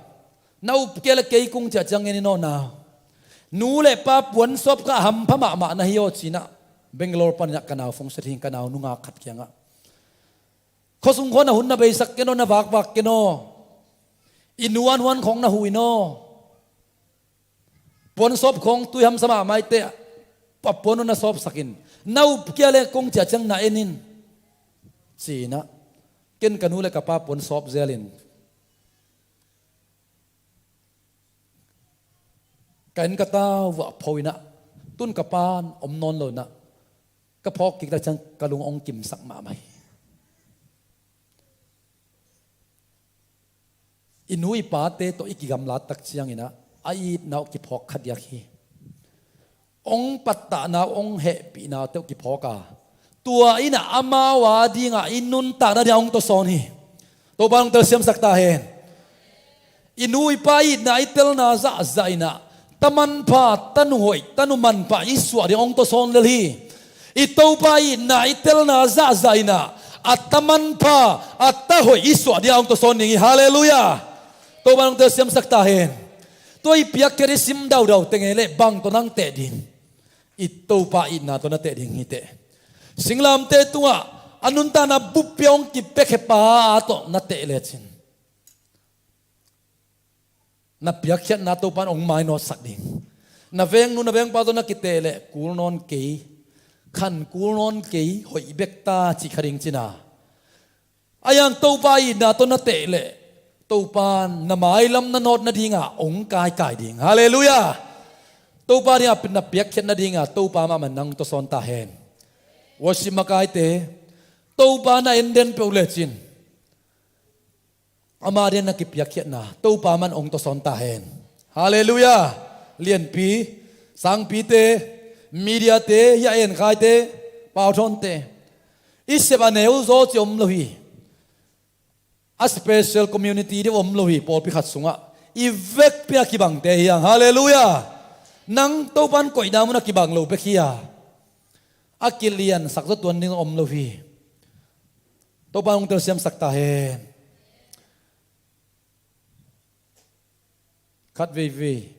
na upkia le kei kung ciah ciang ngen in aw nau. Nu le pa puan sawp kha hampha mahmah na hi aw cinah Bangalore paninah ka nau phone set hi, ka nau nungak khat kiangah. Khuasung khawng na hun na beisak ken aw, na vakvak ken aw. I nuanhuan khawng na hu in aw. Puan sawp khawng tui hamsa mahmah i teh, a puan uh na sawpsakin, na upkia le kong ciah ciang na en in. Cinah ken ka nu le ka pa puan sawp zelin ka en ka tau vuah pho inah, tun ka pan om nawn lo inah, ka phawk kik tak ciang ka lung hong kimsak mahmah hi. I nu i pate tawh i kigamlat tak cianginah a itna uh kiphawk kha diak hi. Hong pattahna uh, hong hehpihna uh teh uh kiphawk a, tua inah amau a dingah i nuntakna dia hong tawsawn hi. Topa hong telsiamsak ta hen. I nu i pa itna i telna zahzah inah tamanpha, tanu hoih, tanu manpha i suah ding hong tawsawn lel hi. I Topa itna i telna zahzah inah a tamanpha, a tahoih i suah ding hong tawsawn ding hi. Halleluiah. Topa hong telsiamsak ta hen. Tua i piakkhiat i sim daudau tenge le bang tawh nang teh ding? I Topa itna tawh na teh ding hi teh. Singlamteh tungah a nuntakna bup pia hong kipia khepa tawh na teh lecin, na piakkhiatna Topa in hong mainawtsak ding. Na vengnu na vengpa tawh na kiteh leh kul nawn kei, khan kul nawn kei, hoih bek ta cih kha ding cina. A yang Topa itna tawh na teh leh Topa in na mailam na nawt nadinga hong kaikai ding. Halleluiah. Topa dinga na piakkhiat nadinga Topa mahmah nang tawsawn ta hen. Worship makaite, Topa na enden peuh lecin, ama dia na kipiakkhiatna Topa man hong tawsawn ta hen. Halleluiah. Lianpi, sangpite, mediate, hia enkhaite, pauthawnte, i sep a neu zaw ci om lo hi. A special community deuh om lo hi. Pawlpi khat sungah i vekpi a kibangte hi hang. Halleluiah. Nang Topa in koihna mun a kibang lo bek hi a, a kiliansak zaw tuan ding om lo hi. Topa hong telsiamsak ta hen. Khat veivei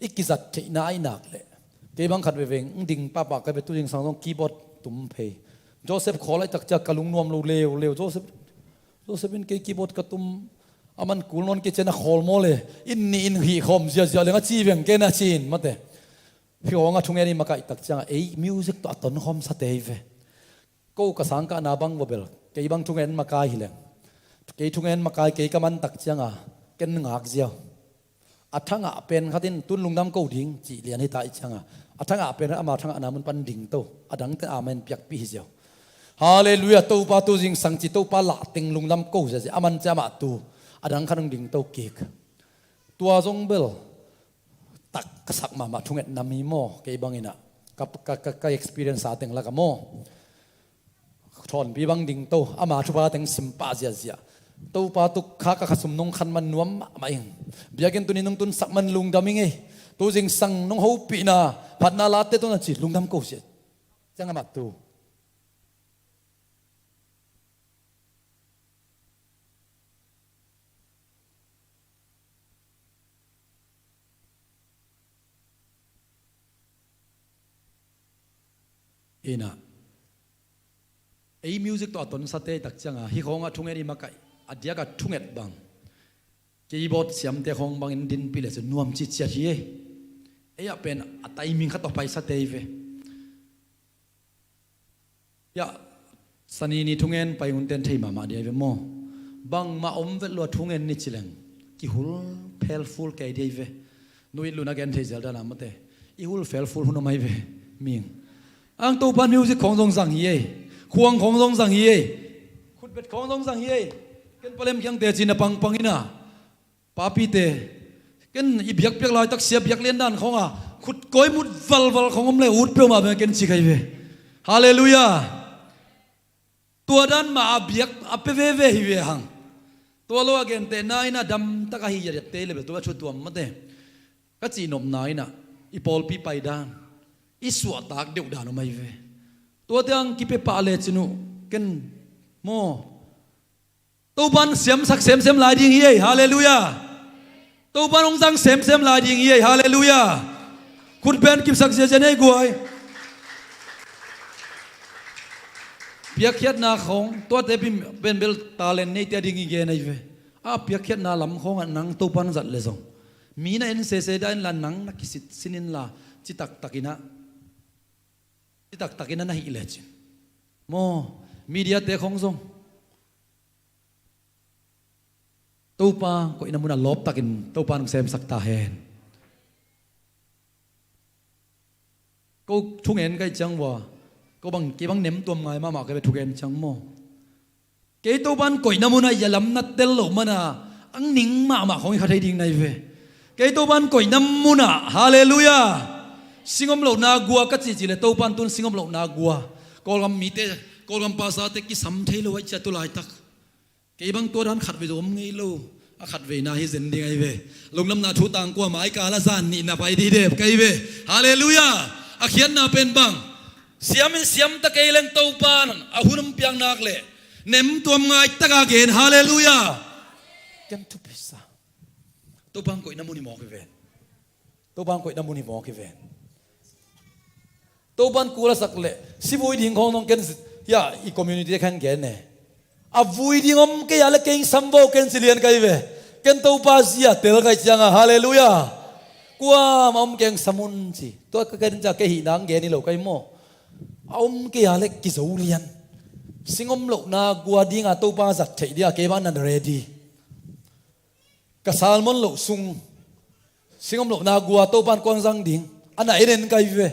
i kizat theihna ahi nak leh, kei bang khat veivei ng ding pahpah ka ve, tu zingsang zong keyboard tum phei. Joseph khawl ahi tak ciang ka lungnuam lo leuleu. Joseph, Joseph in kei keyboard ka tum, a man kul nawn kei ciang a khawl maw le, in nih in hih khawm ziazia leng a ci veng ken a ci in mate. Hih hawng a thungen i makaih tak ciangah ei music tawh a tonkhawm sate hi ve. Ko ka sangkahna bang vua bel kei bang thungen makai hi leng, kei thungen makai kei ka man tak cianga ken ngak ziau. A thangah pen khat in tun lungdam ko ding cih lian hita ih cianga, a thangah pen khat ama thangahna mun pan dingto, a dangte amen piakpih hi ziau. Halleluiah. Topa tu zingsang ci, Topa lahteng lungdam ko ziazia, a man ciah amah tu, a dang khat hong dingto kik. Tua zong bel tak ka sak mahmah thungetna mi maw, kei banginah ka, ka, ka, ka experience a teng laka maw, thawnpi bang dingto, ama thupha teng simpah ziazia. Topa tuk kha ka khasum nong khan man nuam mahmah ing. Biakinn tuni nong tunsak man lungdam ing ei. Tu zingsang nong hopihna phatna late tawh na ci lungdam ko sia. Ciang a mat tu. Ina ei music tawh a tonsate i tak cianga hih khawngah thungen i makaih a diakah thunget bang keyboard siamte khawng bangin dinpih le cu nuam ciciat hi ei. Ei ah pen a timing khat tawh paisate hi ve. Yah, sani ni thungen pai hunten thei mahmah dih ai ve maw? Bangmah om vet lua thungen ni cileng kihul phelful kei dih ai ve. Nu it luna gen thei zel dana mate i hul phelful hun om ai ve. Ming ang Topan music khawng zong zang hi ei. Khuang khawng zong zang hi ei. Khutbet khawng zong zang hi ei. Ken palem kiangte cina pangpang ina Papite, ken i biakpiak laitak sia biak lian dan khawnga khut kawi mut valval khawng om le ut peuhmah beng ken ci kai ve. Halleluiah. Tua dan mah a biak a pe veve hi ve hang. Tua lo a gentehna in a damtak a hi yatyatte le bel tua a thutuam mate ka cihnopna inah i pawlpi pai dan i suahtak deuh dan om ahi ve. Tuate ang kipe pah le cin uh ken maw? Topan siamsak semsem lai ding hi ei. Halleluiah. Topan hong zang semsem lai ding hi ei. Halleluiah. Khutben kipsak ziazia nei guai. Piakkhiatna khawng tuate pen bel talent neite a ding i gen ahi ve. A piakkhiatna lam khawngah nang Topan zat le zong mi na en sese dah inla nang na kisit sin inla citaktakinah citaktakinah na hih lecin maw? Mediate khawng zong Topa koihna munah lawptakin Topa nong semsak ta hen. Ko thungen kaih ciang vua ko bang kei bang nemtuam ngai mahmah kei ve thugen ciang maw? Kei Topan koihna munah i a lamna tel loh mana ang ning mahmah khawng i kha thei ding nai ve. Kei Topan koihna munah halleluiah. Singom lohna gua ka cihcih le Topan tun singom lohna gua Kawlgam mite Kawlgam pasate kisam thei lo aih ciah tu laitak. Kei bang tua dan khatvei zo om ngei lo. A khatveina hi zen ding ahi ve. Lunglamna thu tangkua maikal a zan nihna pai dih dep ka hi ve. Halleluiah. A khiatna pen bang siam in siamta kei leng Topan a hun um piaknak le nemtuam ngaitaka gen. Halleluiah. Ken thupisa Topan koihna mun hi mawk hi ven. Topan koihna mun hi mawk hi ven. Topan kul a sak le si vui ding khawng nong ken hiah i community khan gen ne. A vui ding om kei a le keng sam vo ken si lian kai ve. Ken Topa zia tel kai cianga halleluiah. Kuam a om keng samun ci tua ka ken cia kei hih nang gen hi lo kai maw? A om kei a le kizo lian. Singom lohna gua dinga Topa zat theih dia kei bang nan ready. Ka salmon loh sung singom lohna gua Topan kuang zang ding a na en en kai ve.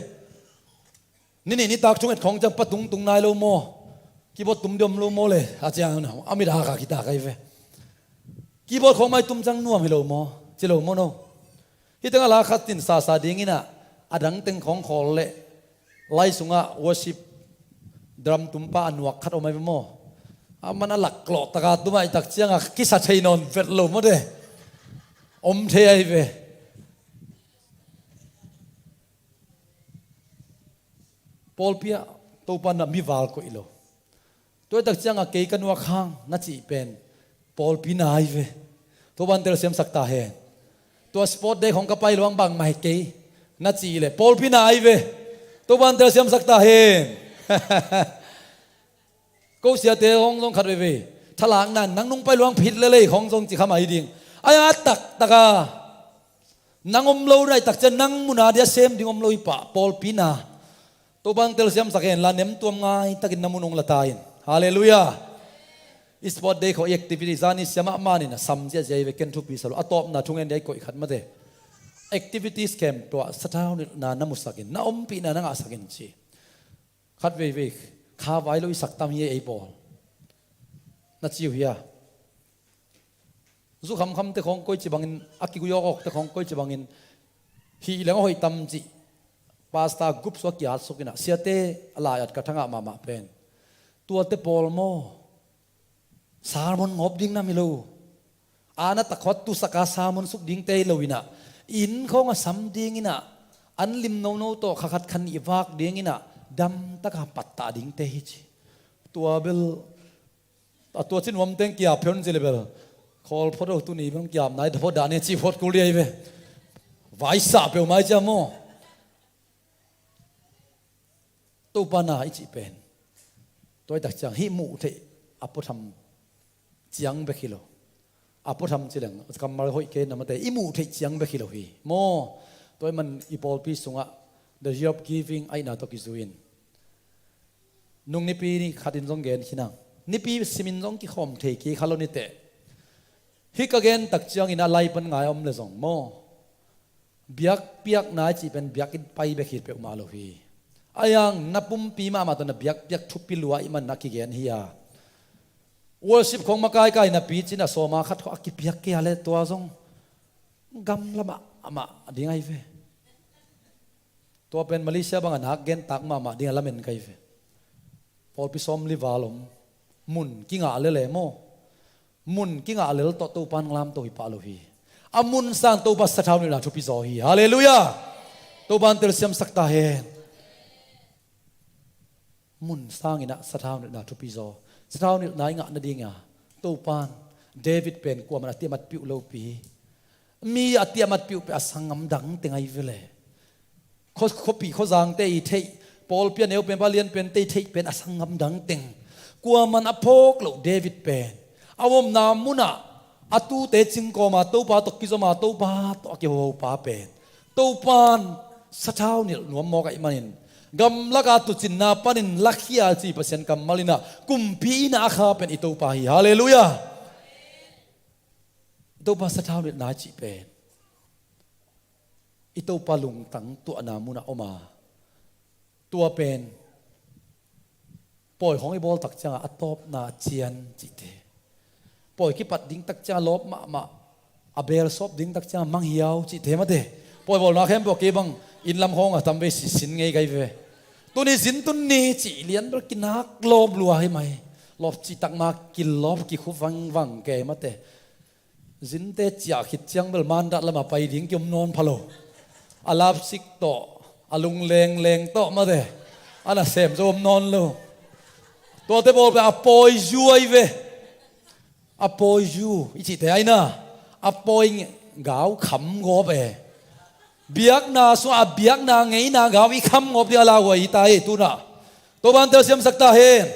Ninih nitak thunget khawng ciang patung tung nai lo maw? Kibot tum diom lo maw le a ciang a mit a haka kita kai ve. Kibot khawng mai tum ciang nuam hi lo maw? Ci lo maw no? Hih tengah la khat tin sasa dinginah a dang teng khawng khawl leh lai sungah worship drum tumpa a nuak khat om ai ve maw? A man a laklawh taka tumah i tak ciangah kisa thei nawn vet lo maw de? Om thei ai ve. Pawlpi ah Topa na mi val koih lo. Tua i tak ciangah kei ka nuak hang na cih pen pawlpi na ai ve. Topan telsiamsak ta hen. Tua sport day khong ka pai luang bangmah hi kei na cih leh pawlpi na ai ve. Topan telsiamsak ta hen. Ko siate hong zong khat veivei thalakna nang nung pai luang phit lelei khong zong ci kha mai ding. Ai a taktaka nang om lo raih tak ciang nang muna dia sem ding om lo hi pah pawlpi na. Topan telsiamsak hen la nem tuam ngai takin na mun hong la ta in. Halleluiah. I sport day khawh i activity zani siamah manin a sam ziahziah i ve ken thupi sa lo a tawpna thungen dia i koih khat mate. Activities camp tuah sathau nilhna na musakin na ompihna na ngahsakin ci. Khat veivei kha vai lo i sak tam hi ei pawl. Na ciu hia? Zu khamkhamte khawng koici bangin a kiguyawkawkte khawng koici bangin hih leng a hoih tam cih pasta gup sua kiat sukinah siate a lai-at ka thangah mahmah pen tuate pawl maw? Sermon ngawp ding nam hi lo. Ana takhawt tusaka sermon suk dingte hi lo inah, inn khawng a sam dinginah, an lim nono tawh kha khat kha nih vak dinginah, damtaka pattah dingte hi ci. Tua bel a tua cin huamteng kiap pheun ci le bel, khawl phot oh tuni bang kiap nai da phot dah ne ci phot kul dih ahi ve. Vaisah peuhmah i cia maw? Topa na i cih pen, tua i tak ciang hih muh theih a puatham ciang bek hi lo. A puatham ci leng kammal hoih kei na mate, i muh theih ciang bek hi lo hi maw? Tua i man i pawlpi sungah the year of giving aihna tawh kizui in, nung nipi ni khatin zong gen khinang, nipi simin zong kikhawm thei kei kha lo niteh. Hih ka gen tak ciangin a lai pan ngai a om le zong maw, biakpiakna i cih pen biakinn pai bek hi peuhmah lo hi. Ahi hang na pumpi mahmah tawh na biakpiak thupi lua i man a kigen hi a, worship khawng makaikai napi cin a sawma khat khawng a kipiak kei a le tua zong gamla mahmah ding ahi ve. Tua pen Malaysia bang a nak gen tak mahmah ding a lamen kai ve. Pawlpi sawmli val om, mun kingah lele maw? Mun kingah lel tawh Topa nang lamto hi pah lo hi. A mun sang Topa sathau nilhna thupi zaw hi. Halleluiah. Topa an telsiamsak ta hen. Mun sanginah sathau nilhna thupi zaw. Sathau nilhna i ngah nadinga Topan David pen kuaman a tiamat piuh lopi, mi a tiamat piuh pe a sanggam dangteng ahi vele. Khuapi khuazangte i theih, pawlpi a neu penpa lian pente i theih pen a sanggam dangteng. Kuaman a phawk loh David pen a omna munah a tute cingkawma Topa tawh kizoma Topa tawh a kihohopa pen Topan sathau nilh nuam mawk ahih manin gamlaka tucinna panin lakhia ci Pasian kammal inah kumpi inah a kha pen i Topa hi. Halleluiah. I Topa sathau nilhna cih pen i Topa lungtang tuahna munah om a, tua pen pawi khawng i bawl tak cianga a tawpna cian cihte, pawi kipat ding tak cianga lawp mahmah, a beel sawp ding tak cianga manghiau cihte mate. Pawi bawlna khempeuh kei bang inn lam khawng a tam vei sisin ngei kai ve. Tuni zin tun ni cih lian bel kinak lawp lua hi mai. Lawp cih takma kilawp kikhu vangvang kei mate. Zinte ciah khit ciang bel mandat lama pai ding kiom nawn pha lo. A lapsik tawh, a lunglengleng tawh mate, a nasem zo om nawn lo. Tuate bawl pen a pawi zu ahi ve. A pawi zu i cihte aina, a pawi gau kham gawp e. Biakna sungah a biakna ngeina gau i kham gawp ding a lauhuai hi ta e tuna. Topan telsiamsak ta hen.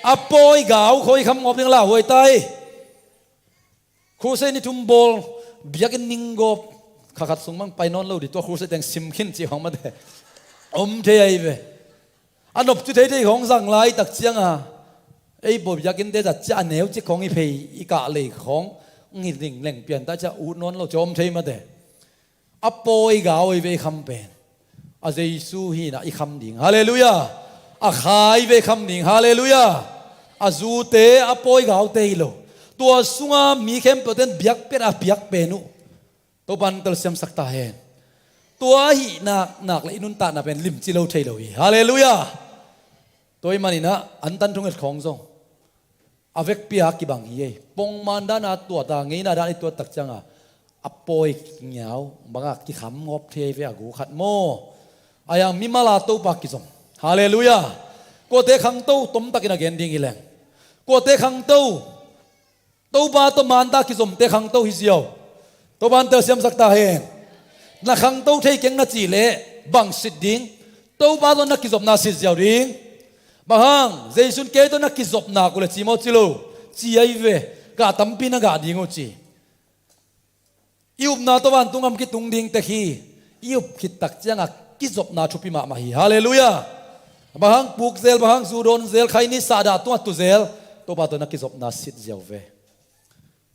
A pawi gau khawng i kham gawp ding a lauhuai ta e. Crusade ni thum bawl, biakinn ning gawp, kha khat sung mang pai nawn lo dih, tua crusade teng sim khin cih hong mate. Om thei ahi ve. A nop cu theithei khawng zang lai tak cianga ei bawl biakinnte zat ciah a neu cik khawng i phei i kah lei khawng ngi ding leng pian ta ciah ut nawn lo ciah om thei mate. A pawi gau i ve i kham pen a Jesu hinah i kham ding. Halleluiah. A khai ve i kham ding. Halleluiah. A zute a pawi gaute hi lo. Tua sunga mi khempeuhten biakpiat a piak pen uh. Topan telsiamsak ta hen. Tua ahih nak nak le i nuntakna pen limci lo thei lo hi. Halleluiah. Tua i maninah an tan thunget khawng zong a vekpi a kibang hi ei. Pongman dana tuata ngeina dan i tuat tak cianga a pawi ngiau banga kikham ngawp thei ve a gu khat maw? Ayang mimala Topa kizom. Halleluiah. Kuate khangto tomtakin a gen ding hi leng, kuate khangto Topa tawh manta kizomte khangto hi ziau. Topa an telsiamsak ta hen. Na khangto thei keng na cih leh bang sit ding? Topa tawh na kizopna sit ziau ding. Bang hang? Jesu'n kei tawh na kizopna kule ci maw ci lo? Ci ahi ve. Gah tampi na gah ding uh ci. I upna tawh vantung gam kitung ding tek hi. I up khit tak cianga kizopna thupi mahmah hi. Halleluiah. Bang hang puk zel, bang hang zu dawn zel, khaini sahdah tungah tu zel, Topa tawh na kizopna sit ziau ve.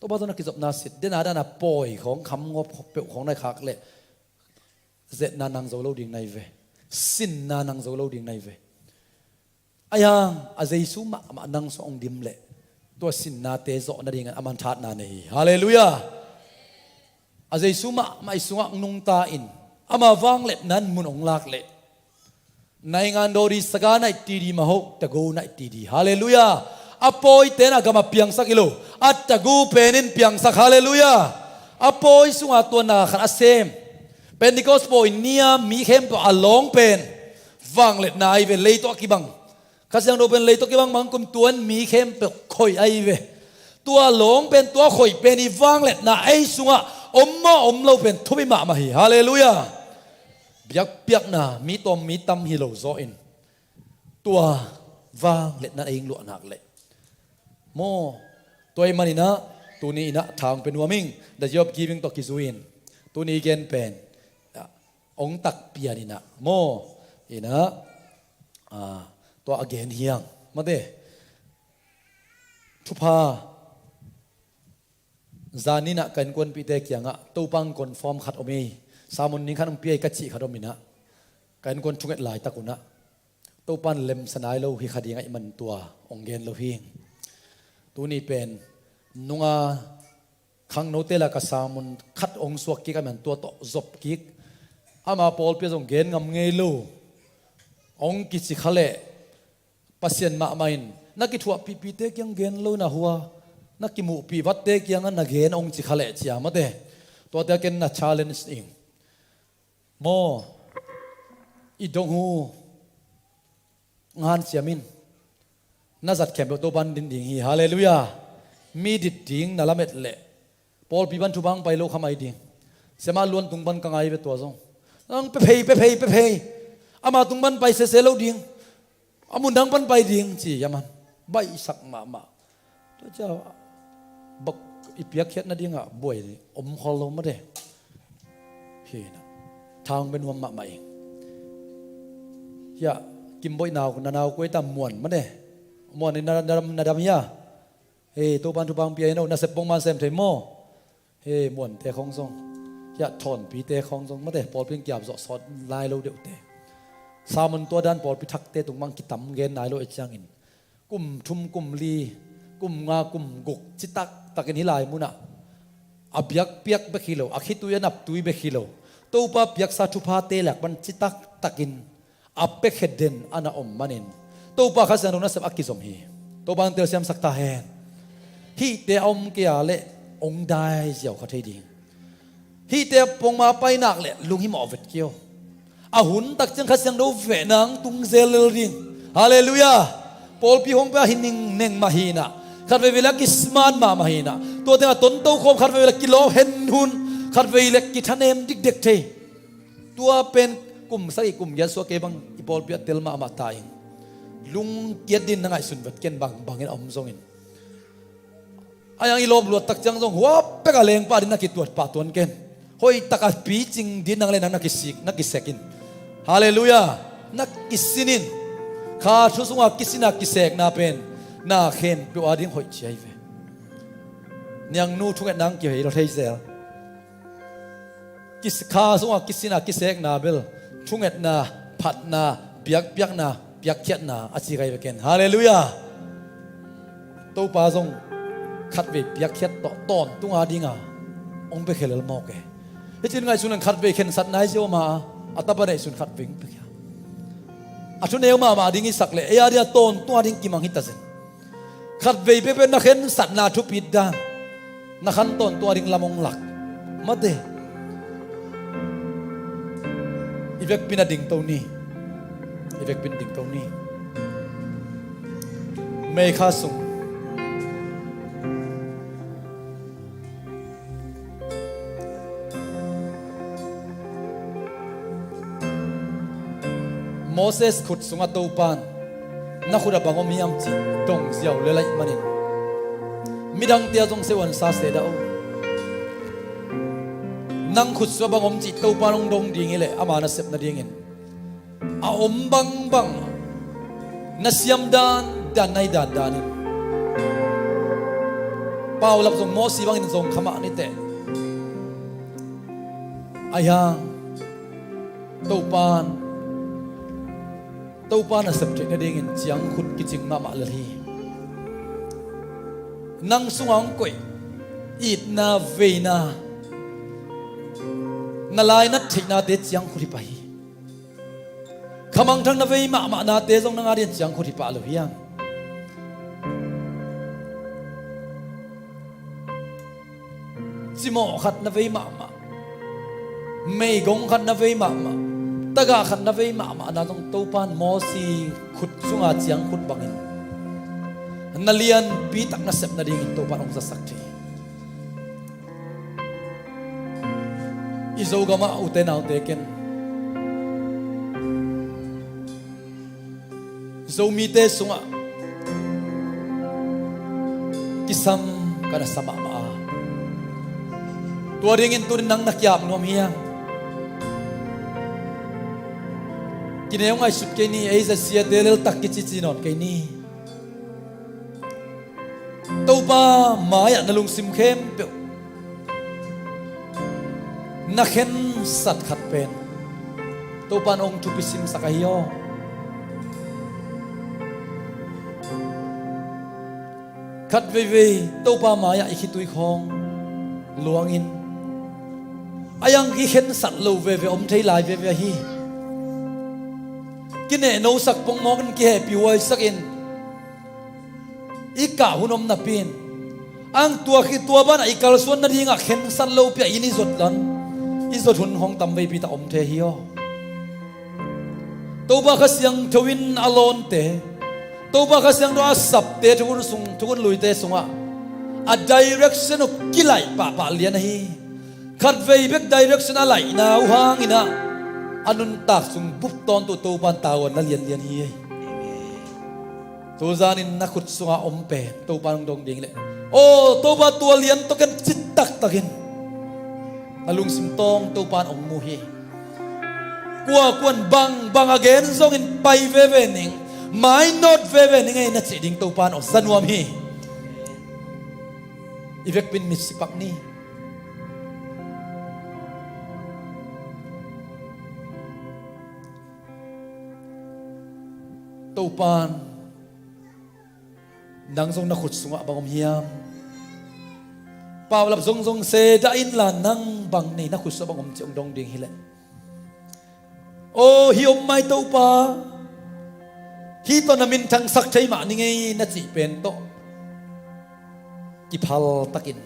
Topa tawh na kizopna sit, dena dana pawi khawng kham ngawp peuh khawng nai khak leh zetna nang zo lo ding nai ve. Sinna nang zo lo ding nai ve. Ayang a Jesu mahmah nang sawng dim leh tua sinnate zawh nadingin a manthatna nei hi. Halleluiah. A Jesu mahmah i sungah nungta in ama vangliatna in mun hong lak leh naingan dawdi saga naih tidi maho tago naih tidi. Halleluiah. A pawite na gam a piangsak hi lo, a tagu pen in piangsak. Halleluiah. A pawi sunga tua na khat a sem. Pentecost pawi ni-a mi khempeuh a lawng pen vangliatna ahi ve, lei tawh a kibang. Kha Siangtho pen lei tawh kibang bang kum, tua in mi khempeuh khoih ahi ve. Tua lawng pen, tua khoih pen i vangliatna ei sungah om maw om lo pen thupi mahmah hi. Halleluiah. Biakpiakna mi tawm mi tam hi lo zaw in, tua vangliatna ei luah nak leh maw. Tua ahih manin ah tuni in ah thang pe nuam ing, the joy of giving tawh kizui in. Tuni gen pen, ah, ong tak pian in ah maw, in ah, ah, tua a gen hi hang. Mate, thupha zan in ah ka innkuanpihte kiangah Topa in confirm khat om hi. Sermon ning khat hong pia hi ka cih khat om in ah, ka innkuan thunget laitak un ah Topa in lemsa nai lo hi kha ding ahih man tua ong gen lo hi. Tuni pen nunga khangnote lak a sermon khat ong suak kik ahih man tua tawh zop kik. Ama pawlpi ah zong gen ngam ngei lo ong kici kha leh, Pasian mahmah in na kithuahpihpihte kiang gen lo, na hua na kimuhpih vatte kiangah na gen ong ci kha leh cia, mate, tuate a ken na challenge ing. Maw, i dong uh ngan siam in. Na zat khempeuh Topa in din ding hi. Halleluiah. Mi dit ding na lamet leh pawlpi pan thupha hong pai lo kha mai ding. Siamah luan tung pan ka ngai ve tua zong. Nang pe phei, pe phei, pe phei. Ama tung pan pai sese lo ding. A mun dang pan pai ding ci a man. Baihsak mahmah. Tua cia bak i piakkhiat nadingah buai om khol lo mate. Hi na. Thang pe nuam mahmah ing. Hiah Kimboih nau, na nau kua hi ta, Muan mate. Muan in na, na, na dam hiah. Hei, Topa in thupha hong pia hi no, nasep bangmah sem thei maw. Hei, Muante khawng zong, hiah Thawnpite khawng zong mate, pawlpi in kiap zawh sawt lai lo deuhte. Sermon tua dan pawlpi thakte tung bang kitam gen nai lo ahih ciangin, kum thum, kum li, kum nga, kum guk citak takin hih lai munah a biakpiak bek hi lo, a khitui a naptui bek hi lo, Topa piaksa thuphate lak pan citak takin a piakhia den a na om manin Topa Kha Siangtho nasep a kizom hi. Topa in telsiamsak ta hen. Hihte a om kei a leh ong dai ziau kha thei ding. Hihte pongma pai nak leh lunghimawh vet kei aw. A hun tak ciang Kha Siangtho veh nang tung zel lel ding. Halleluiah. Pawlpi hong pia hi ning neng mah hi na. Khat veivei leh a kisman mahmah hi na. Tua tengah tonto khawm, khat veivei leh kilawm hen hun, khat vei leh kithanem dikdek thei. Tua pen kum sagih kum giat suak kei bang i pawlpi ah tel mahmah ta ing. Lungkiat din na ngaihsun vet ken bang bangin a om zongin. A yang i lawp luat tak ciang zong huap pek a lengpa din na kituat pah tuan ken. Hoih tak a picing din nang le nang na kisik, na kisek in. Halleluiah. Na kisin in. Kha thu sunga kisin a kisekna pen na khempeuh a ding hoih ciai ve. Niangnu thungetna ang kihei lo thei zel. Kis-, kha sungah kisin a kisekna bel thungetna, phatna, biakpiakna, piakkhiatna a ci kai ve ken. Halleluiah. Topa zong khatvei piakkhiat tawh tawntung a dinga hong pia khia lel mawk e. Hicin ngaihsun leng khatvei khensatna i zia om a, a tapa neihsun khatvei hong pia khia. A thuneu mahmah ding i sak leh ei a dia tawntung a ding kimang hi ta zen. Khatvei peuhpeuh na khensatna thupit dan, na khan tawntung a ding lam hong lak. Mate. I vekpi na dingto ni. I vekpi na dingto ni. Meikha sung. Moses khut sungah Topan, na khut ah bang om hiam cih dong ziau lel ahih manin, midangte a zong seuansa se dah o. Nang khut sungah bang om cih Topan hong dong ding hileh ama nasep nadingin a om bangbang na siam dandan, na hi dandan in. Paulap zong Mosi bangin zong kha mah ni teh. Ahi hang Topan, Topan a sep theih nadingin ciangkhut kicing mahmah lel hi. Nang sungah hong koih itna, veina, na lainat theihnate ciangkhut hi pah hi. Khamangthang na vei mahmahnate zong nang a dingin ciangkhut hi pah lo hiam? Cimawh khat na vei mahmah, meigong khat na vei mahmah, tagah khat na vei mahmah na zong Topa in Mosi khut sunga ciang khut bangin na lianpi tak na sep nadingin Topa in hong zasak thei. I Zogamah ute naute ken Zomite sungah kisam ka na sa mahmah a, tua dingin tunin nang na kiap nuam hiam? Kineu ngaihsut kei ni, ei zia siate leltak kicici nawn kei ni. Topa mai-ah na lungsim khempeuh na khensat khat pen Topa in hong thupi simsak ahi aw. Khat veivei Topa mai-ah i khitui khawng luangin a iang kikhensat lo veve om thei lai veve ahi. Kinehnosak pongmawkin kihehpihhuaisakin i kah hun om napi in ang tua khi tua banah i kalsuan nadingah khensat lopi-a inn i zot lan i zot hun hong tam veipi tak om thei hi aw. Topa Kha Siangtho in a lawnte, Topa Kha Siangtho a sapte thukhun sung, thukhun luite sungah a direction uh kilaih pahpah lian ahi. Khat vei bek direction a laihna uh hanginah a nuntak sung bup tawntung Topa in tavuan la lianlian hi. Tuzanin na khut sunga om pen Topa in hong dong ding leh, aw Topa, tua lian tawh ken cih taktakin na lungsim tawng Topa in hong mu hi. Kuakuan bangbang a gen zongin pai veve ning, mainawt veve ning ei na cih ding Topa in hong za nuam hi. I vekpi in mitsi pak ni. Topa in nang zong na khut sungah bang om hiam? Paulap zongzong se dah inla nang bang nei na khut sungah bang om cih hong dong ding hileh, aw hih om mai Topa, hih tawh na minthangsak thei mah ning ei na cih pen tawh kiphaltakin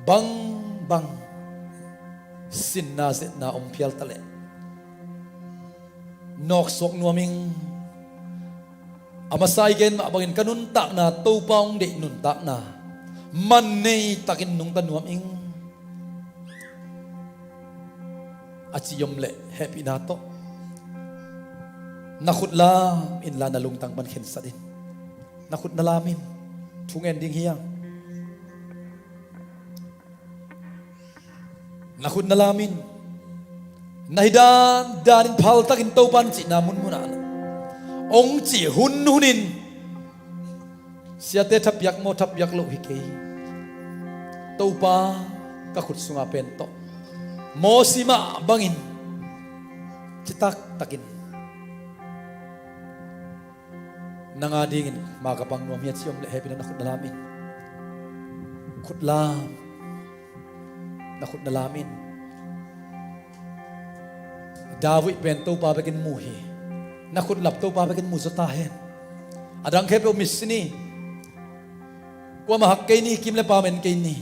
bangbang sinna zetna om phial taleh nawksuak nuam ing. A masa i gen mah bangin ka nuntakna Topa hong deih nuntakna man nei takin nungta nuam ing a ci om leh hehpihna tawh na khut lam inla na lungtang pan khensat in. Na khut na lam in. Thu ngen ding hi hang. Na khut na lam in. Na hi dandan in phaltakin Topa in cihna munmunah hong cih hunhun in siate thapiak maw thapiak loh hi kei. Topa ka khut sunga pen tawh Mosi mah bangin citaktakin nang a dingin ma ka pang nuam hi a ci om leh hehpihna na khut na lam in. Khut lam. Na khut na lam in. David pen Topa bekin mu hi. Na khut lap Topa bekin mu zaw ta hen. A dang khempeuh mitsi ni. Kuamah hak kei ni, kim le pam en kei ni.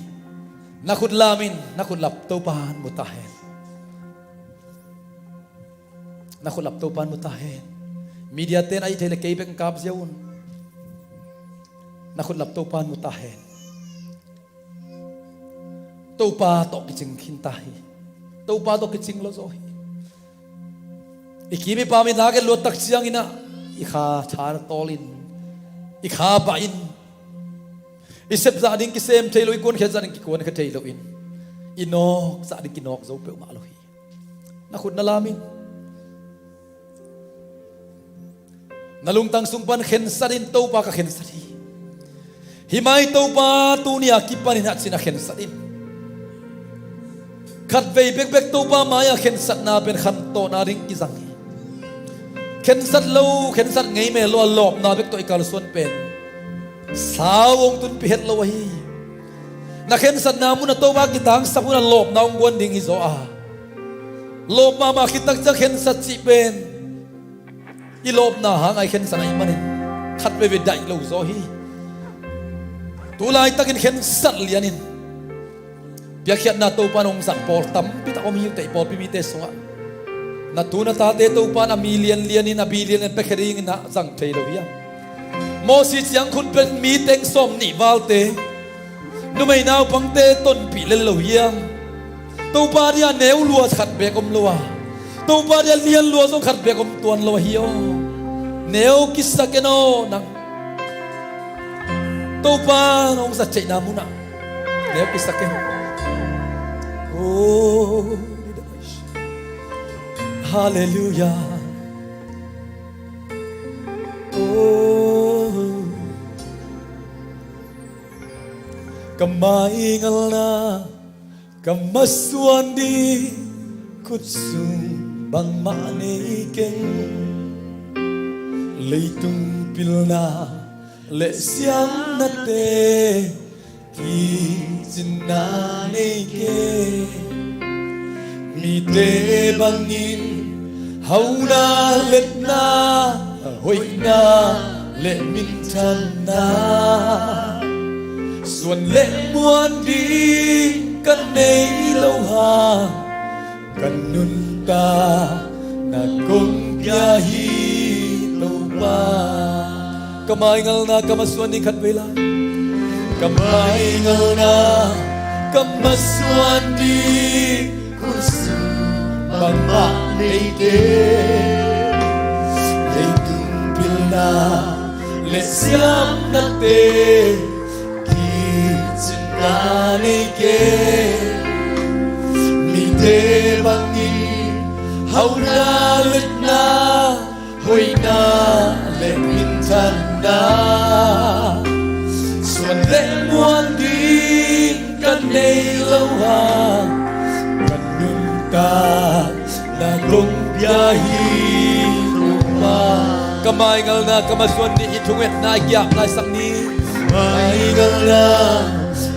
Na khut lam in, na khut lap Topa in mu ta hen. Na khut lap Topa in mu ta hen. Media ten a i thei le kei bek kap ziau un. Na khut lap Topa in mu ta hen. Topa tawh kicing khin ta hi. Topa tawh kicing lo zaw hi. I kim i pam i nak et luat tak ciangin ah i kha tha na tawl in, i kha bah in, i sep zah ding kisem thei lo, i kuankhiat zah ding kikuankhiat thei lo in, i nawk zah ding kinawk zo peuhmah lo hi. Na khut na lam in. Na lungtang sung pan khensat in, Topa ka khensat hi. Hih mai Topa tuni a kipanin ah ci-in ah khensat in. Khatvei bekbek Topa mai-ah khensatna pen khantohna ding kizang hi. Khensat lo, khensat ngei mel lo a lawpna bek tawh i kalsuan pen sau hong tunpih het lo ahi. Na khensatna mun a Topa kitangsap hun a lawpna hong guan ding hi zaw a, lawp mahmah khit tak ciang khensat cih pen i lawpna hang a i khensat ahih manin khat veivei daih lo zaw hi. Tu laitakin khensat lianin piakkhiatna Topa in hong zat pawl tampi tak om hi uh, tei pawlpi mite sungah. Na tu na tate Topa in a mi lianlianin, a bi lianlian piakhia dingin na zang thei lo hiam? Moses ciang khut pen mi teng sawm nih valte, numei naupangte tonpih lel lo hiam? Topa dia neu lua khat beek om lo a, Topa dia lian lua zong khat beek om tuan lo ahi aw. Neu kisa ken aw nang. Topa in hong zat theihna munah neu kisa ken. Oh, Halleluiah. Oh, ka maingalna ka masuan ding khutsung bangmah nei keng. Leitung pilna le siamnate kicinna nei keng. Mite bangin hauna letna, hoihna le minthanna, suan le muan ding ka nei lo hang, ka nuntakna kong pia hi Topa. Ka maingalna ka masuan ding khat vei lai. Ka maingalna ka masuan ding khutsung bangmah nei keng. Leitung pilna le siamnate kicinna nei keng. Mite bangin hauna letna, hoihna le minthanna, suan le muan ding ka nei lo hang, ka nuntakna kong pia hi Topa. Ka maingalna ka masuan ding i thungetna i giak naisak ni. Maingalna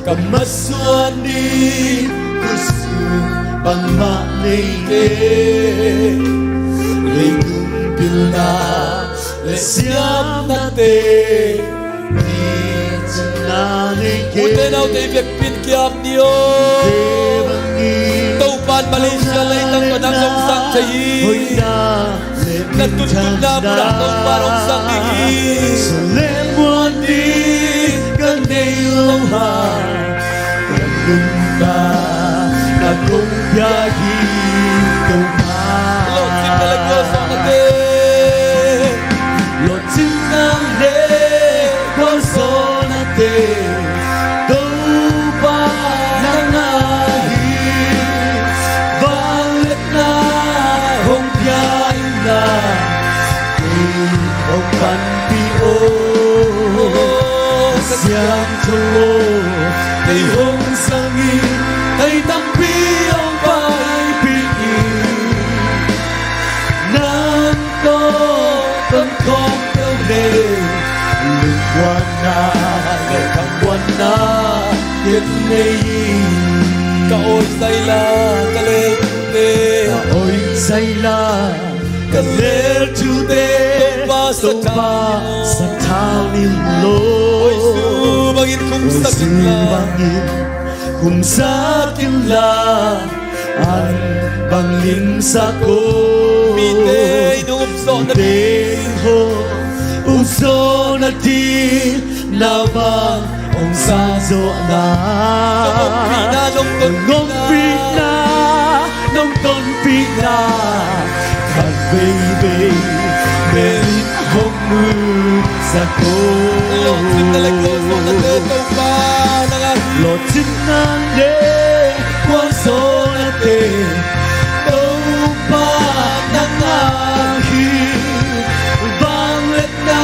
ka masuan ding khutsung bangmah nei keng. Leitung pilna le siamnate kicinna nei keng. Ute naute i vekpi in ki-ap ni aw. Topa in Malaysia leitang tawh nang hong sang thei hi. Na tuntunna munah Topa in hong sang ding hi. Suan le muan ding ka nei lo hang, ka nuntakna kong pia hi Topa. Lawhcinna le gualzawhnate, lawhcinna le gualzawhnate Topa nang a hi. Vangliatna hong pia inla, kei hong panpih aw. Ka siangtho aw, kei hong zangin, kei tampi hong paipih in. Nang tawh tonkhawm teu le, lungmuanna le khamuanna ken nei in. Ka awi zaila ka lel thute, ka awi zaila ka lel thute Topa sathau in law. Awi zu bangin khumsak inla, awi zu bangin khumsak inla, an bang limsak aw. Mite in hong upzawh nading, mite in hong upzawh nading, na bang hong zazawhna, nong ompihna, nong tonpihna, nong ompihna, nong tonpihna khat veivei bel in hong musak aw. Lawhcinna le gualzawhnate Topa nang a hi. Lawhcinna le gualzawhnate Topa nang a hi. Vangliatna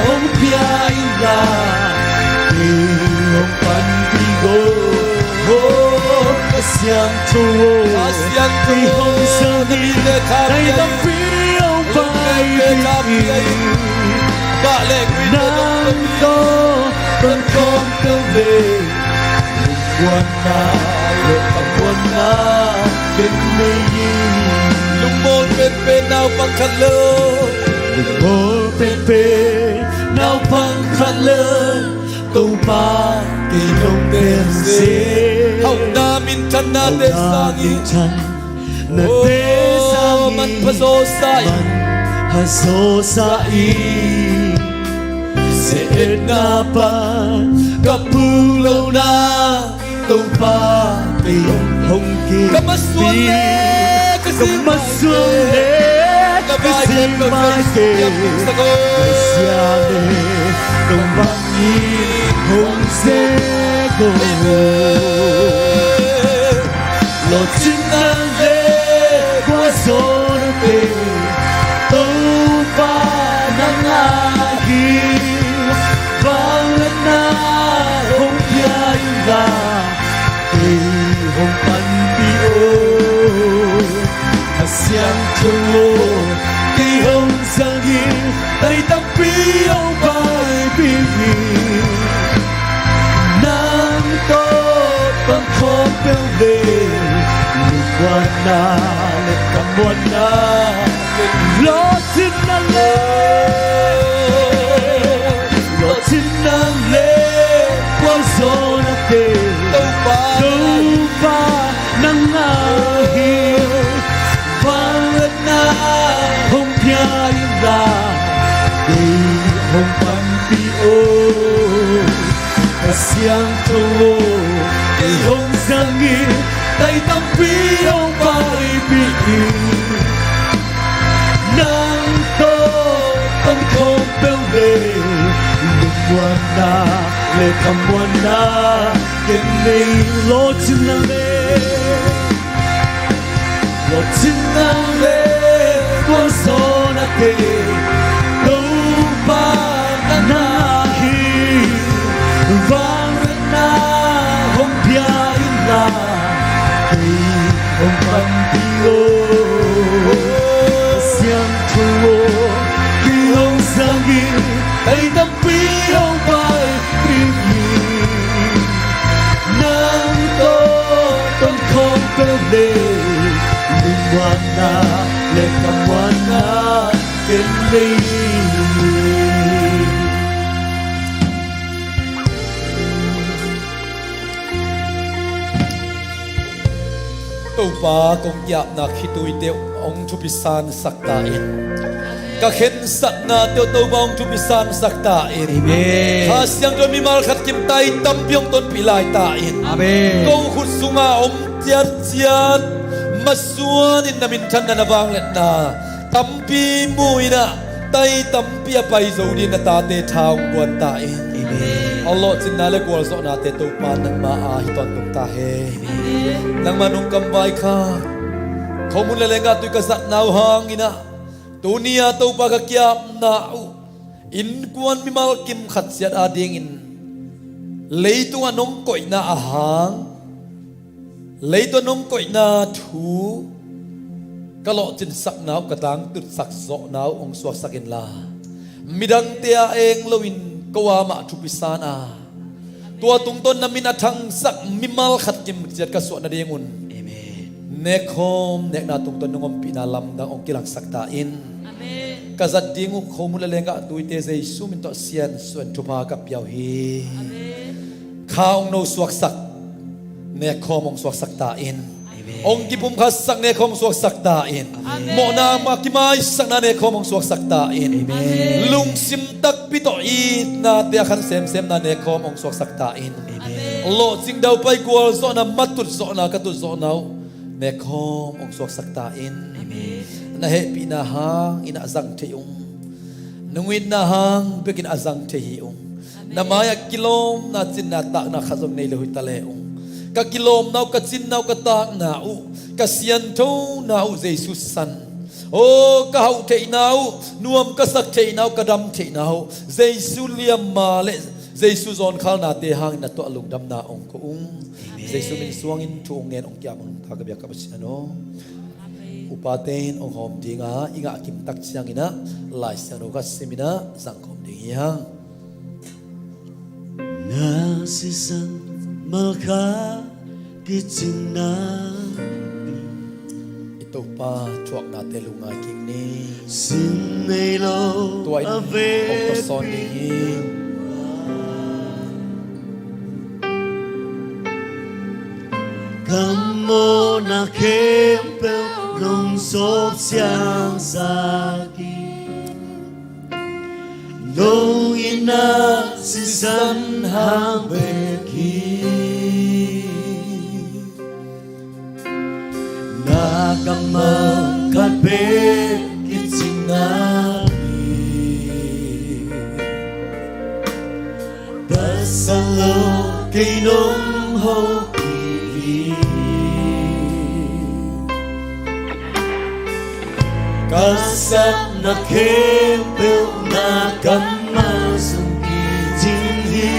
hong pia inla, kei hong panpih aw. Ka siangtho aw, ka siangtho aw, kei hong zang in, na tampi hong paipih in. Nang tawh tonkhawm teu le, lungmuanna le khamuanna ken nei in. Lungmuang penpen naupang khat le, lungmuang penpen naupang khat le, Topa, kei hong tel zel. Hauhna minthanna te sangin, hauhna minthanna te sangin, manpha zawsa in, manpha zawsa in, ze-etna pan ka phuk lohna, Topa, kei hong, hong ki. Ka masuan le ka zing, ka masuan le ka zing mai kei, ka zing mai kei, ka zing mai kei. Ka zia le nong bang in hong ze ko. Lawhcinna le gualzawhna te, Topa nang ahi, vangliatna hong pia inla, kei hong panpih o. A siangtho aw, kei hong zang in, tai tampi hong paipih in. Nang tawh ton khawm peuh le, lungmuanna le khamuanna, lawhcinna le, lawhcinna le gualzawhna te, Topa, Topa nang ahi, vangliatna hong pia inla, kei hong panpih o. A siangtho aw, kei hong zang in, tai tampi hong paipih in. Nang tawh ton khawm peuh le, lungmuanna le khamuanna ken nei. Lawhcinna le, lawhcinna le gualzawhna te, Topa nang ahi, vangliatna hong pia inla, kei hong panpih o. A siangtho aw, kei hong zang in, tai tampi hong paipih in. Nang tawh ton khawm peuh le, lungmuanna le khamuanna ken nei. Topa, kong ki-apna khituite hong thupisan sak ta in. Ka khensatnate uh Topa hong thupisan sak ta in. Amen. Kha Siangtho in mimal khat kim tai tampi hong tonpih lai ta in. Amen. Ko khut sunga om ciatciat masuan in na minthanna, na vangliatna tampi mu in ah, tai tampi a pai zo dingin na tate tha hong guan ta in. Amen. A lawhcinna le gualzawhnate Topa nangma a hi tawntung ta hen. Amen. Nangma nungkam vaikhak, khomun le lenggah tui ka zatna uh hangin ah, tuni-a Topa ka ki-apna uh innkuan mimal kim khat ciat adingin leitungah nong koihna ahang, leitungah nong koihna thu ka lawhcinsakna uh, ka tangtutsak zawhna uh hong suaksak inla, midangte a eng loin ko amah thupisan a, tua tungtawn na min a thangsak mimal khat kim ciat ka suah nadingun, amen, nekkhawm nekna tungtawn nong ompihna lamdang hong kilangsak ta in. Amen. Ka zat ding uh khomun le lenggah tuite Jesu min tawh siansuah in thupha ka pia uh hi. Amen. Kha hong no suaksak, nekkhawm hong suaksak ta in. Amen. Hong kipumkhatsak, nekkhawm hong suaksak ta in. Amen. Mawhna mah kimaisakna nekkhawm hong suaksak ta in. Amen. Lungsim takpi tawh itnate a khan semsemna nekkhawm hong suaksak ta in. Amen. Lawhcing daupai gualzawhna, matut zawhna, ka tut zawhna uh nekkhawm hong suaksak ta in. Amen. Na hehpihna hangin a zang thei ung. Nong itna hang bekin a zang thei hi ung. Na mai-ah kilawmna, cinna, takna khat zong nei lo hi ta le ung. Ka kilawmna uh, ka cinna uh, ka takna uh, ka sianthona uh Jesu san. Aw, ka hauh theihna uh, nuam ka sak theihna uh, ka dam theihna uh Jesu liamma le Jesu zawnkhalnate hangin na tuah lungdamna hong ko ung. Amen. Jesu min suangin thu hong ngen hong ki-ap hong ta ka biak ka Pasian aw. Upate in hong hawm dinga i ngah kimtak ciangin ah Lai Siangtho khat simin ah zangkhawm ding hi hang. Na sisan malkha kicinna i Topa thuaknate lungngai kik ni. Sin nei lo tua in a ve hong tawsawn ding hi. khempeuh nong sawp siangsak hi. Nong itna sisan hang bek hi. Na kammal khat bek kicingna hi. Pasal lo kei nong hopih hi. Ka sapna khempeuh na kammal sung kicing hi.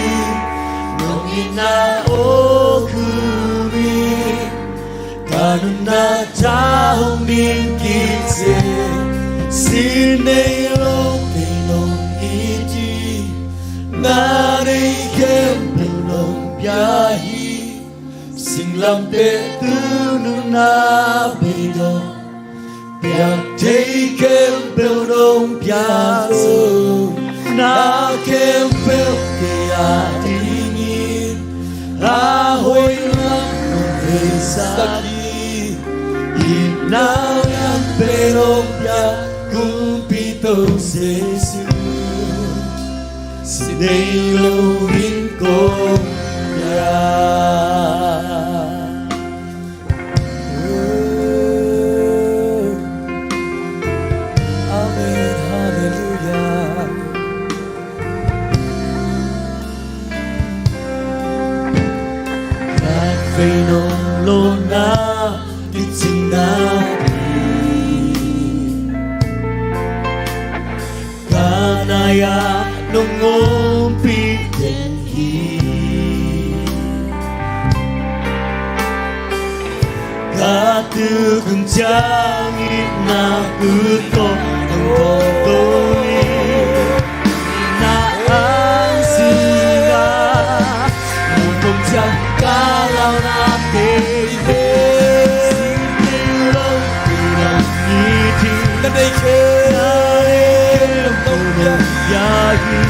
Nong itna aw Khup in ka nuntakna hong dim kik seh. Sin nei lo kei nong it hi. Na nei khempeuh nong pia hi. Singlamteh tu nunna beidong. Piak thei khempeuh nong pia zo. Na khempeuh kei a dingin a hoih lam nong veisak hi. Itna lianpen nong piak Kumpi Topa Jesu. Sin nei lo in kong pia. Amen. Halleluijah. Khatvei nong lawhna kicingna hi. Ka nai-ah nong ompih den hi. Ka tuk hun ciang itna khut tawh nong tawng hi. Na ang sing a nong tawng ciang ka launa kei hi. Sin nei lo kei nong it hi. Na nei khempeuh, na nei khempeuh nong pia hi.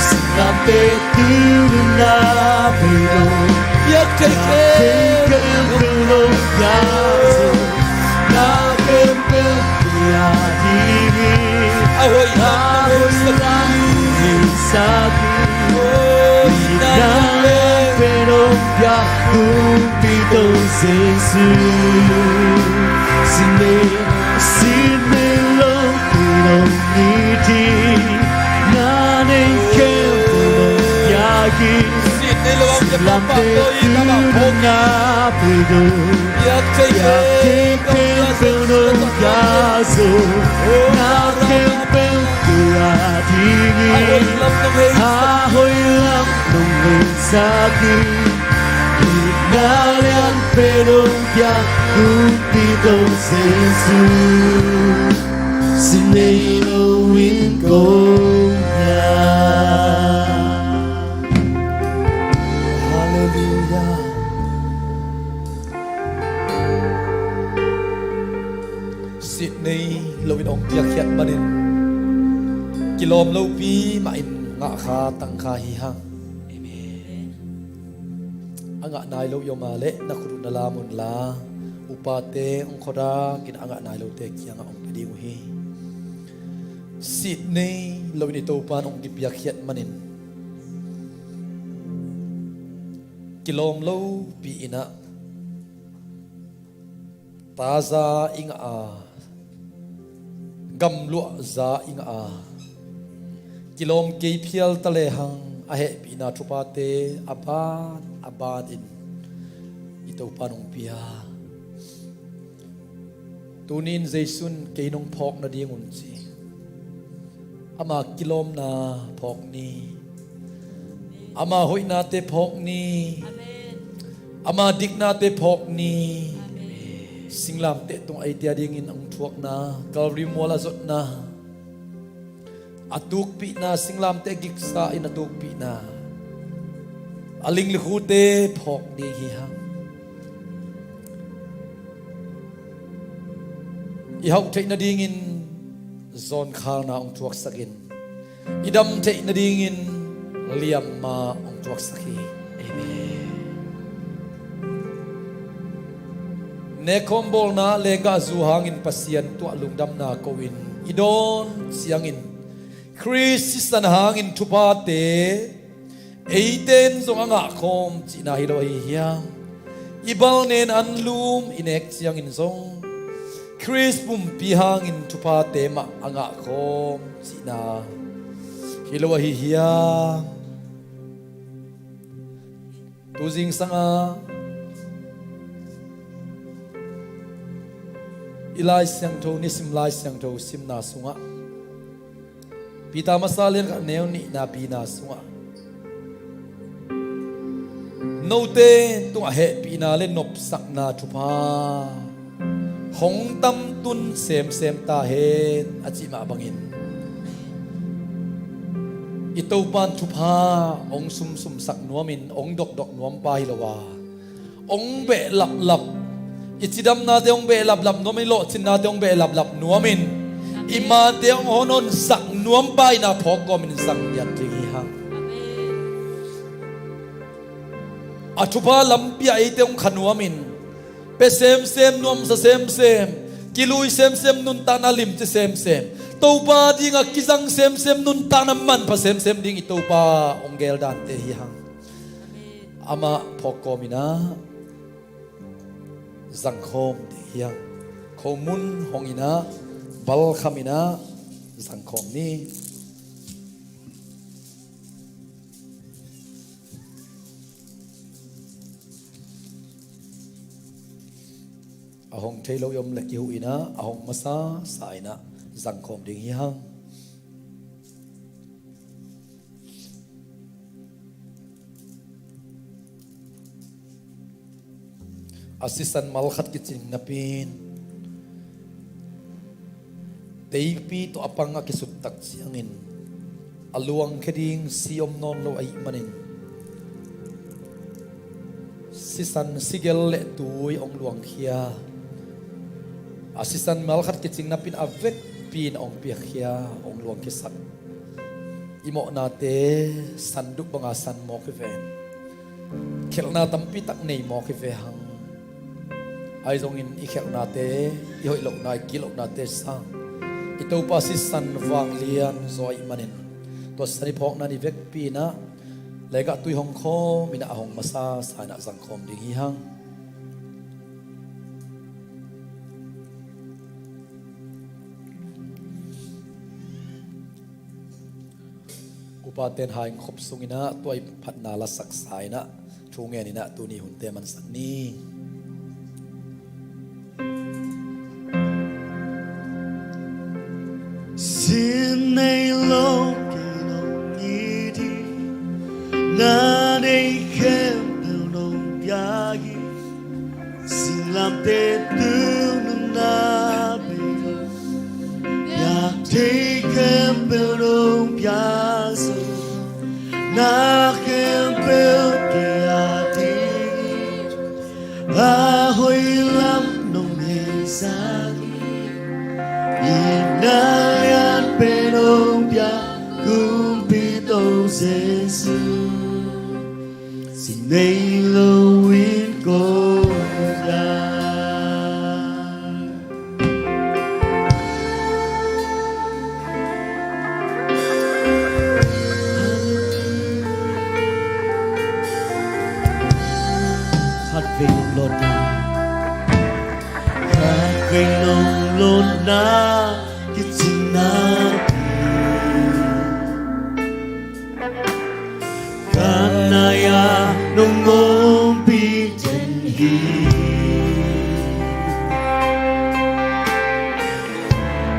Singlamteh tu nunna beidong. Piak thei khempeuh nong pia zo. Na khempeuh kei a dingin a hoih lam nong veisak hi. Itna lianpen nong piak Kumpi Topa Jesu. Sin nei, sin nei lo kei nong it hi. Na nei khempeuh nong pia hi. Singlamteh tu nunna beidong. Piak thei khempeuh nong pia zo. Na khempeuh kei a dingin a hoih lam nong veisak hi. Itna lianpen nong piak Kumpi Topa Jesu. Sin nei lo in kong pia. Halleluijah. Sin nei lo in hong piakkhiat manin kilawm lopi mah in ngah kha tang kha hi hang. Amen. A ngah nai lo i om a leh na khut uh na lam un la, upate hong khuadak in a ngah nai lote kiangah hong pia ding uh hi. Sin nei lo in i Topa in hong kipiakkhiat manin kilawm lopi in ah taza i ngah a, gamluahza i ngah a, kilawm kei phial ta lehang a hehpihna thuphate a ban a ban in i Topa in hong pia. Tuni in Jesu in kei nong phawk nadingun ci, ama kilawmna phawk ni. Ama hoihnate phawk ni. Amen. Ama diknate phawk ni. Amen. Singlamteh tungah eite a dingin hong thuakna, Calvary mual a zotna, a tukpihna, singlamteh giksa in a tukpihna, a lingkhute phawk ding hi hang. I hauh theih nadingin zawnkhalna hong thuaksak in, i dam theih nadingin liamma hong thuaksak hi. Amen. Nekkhawm bawlna lenggahzu hangin Pasian tuah lungdamna ko-in i dawn ciangin Khrist sisan hangin thuphate eite in zong a ngahkhawm cihna hi lo ahi hiam? I balnen anlum i nek ciangin zong Khrist pumpi hangin thuphate mah a ngahkhawm cihna hi lo ahi hiam? Tu zingsanga i Lai Siangtho, nisim Lai Siangtho simna sungah Peter masa lian khat neu nihna bina sungah note tungah hehpihna le nopsakna thupha hong tamtun semsem ta hen a cih mah bangin i Topan thupha hong sumsumsak nuamin hong dokdok nuampa hi lo a, hong behlaplap, i cidamnate hong behlaplap nuamin, i lawhcinnate hong behlaplap nuamin, i mate hong honhonsak nuampa in a phawk kawmin zang lian ding hi hang. A thupha lampi ah eite hong kha nuamin, pia semsem, nuamsa semsem, kilui semsem, nuntakna limci semsem, Topa dingah kizang semsem, nuntakna manpha semsem ding i Topa hong geldante hi hang. Amah phawk kawmin ah zangkhawm ding hi hang. Khomun hongin ah, balkhamin ah zangkhawm ni. A hong thei lo i om leh kihuh in ah, a hong masa sa in ah zangkhawm ding hi hang. A sisan malkhat kicing napi-in teipi tawh a pang a kisut tak ciangin a luangkhia ding si om nawn lo ahih manin sisan sigel le tui hong luangkhia, a sisan malkhat kicing napi-in a vekpi-in hong piakhia, hong luangkhiasak i mawhnate sandup banga san mawk hi ven. Khelhna tampi tak nei mawk hi ve hang. Ahi zongin i khelhnate, i hoih lohna, i kil lohnate sang i Topa sisan vanglian zaw ahih manin tua san i phawkna ni vekpi-in ah lenggah tui hong khawmin ah a hong masa sa in ah zangkhawm ding hi hang. Upaten haing khop sungin ah tua i phatna lasaksa in ah thu ngenin ah tuni hunte mansak ni. Sin nei lo kei nong it hi, na nei khempeuh nong pia hi. Singlamteh tung nunna bei lo, biak thei khempeuh nong pia zo, na khempeuh kei a ding hi. A hoih lam nong heisak hi, itna lianpen nong piak, Kumpipa Topa Jesu. Sin nei lo in kong dai. Khatvei nong lawtna, khatvei nong lawtna kicing napi-in, ka nai-ah nong ompih den hi.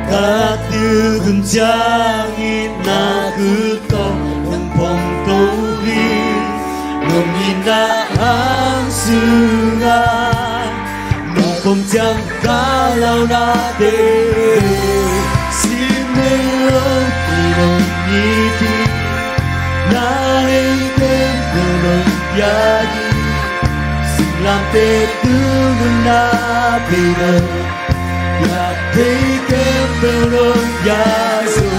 Ka tuukhun ciangin na khut tawh nong pom to hi. Nong itna hang sungah nong pom ciang ka launate, sin nei lo kei nong it hi, na nei khempeuh nong pia hi. Singlamteh tung nunna bei lo, biak thei khempeuh nong pia zo,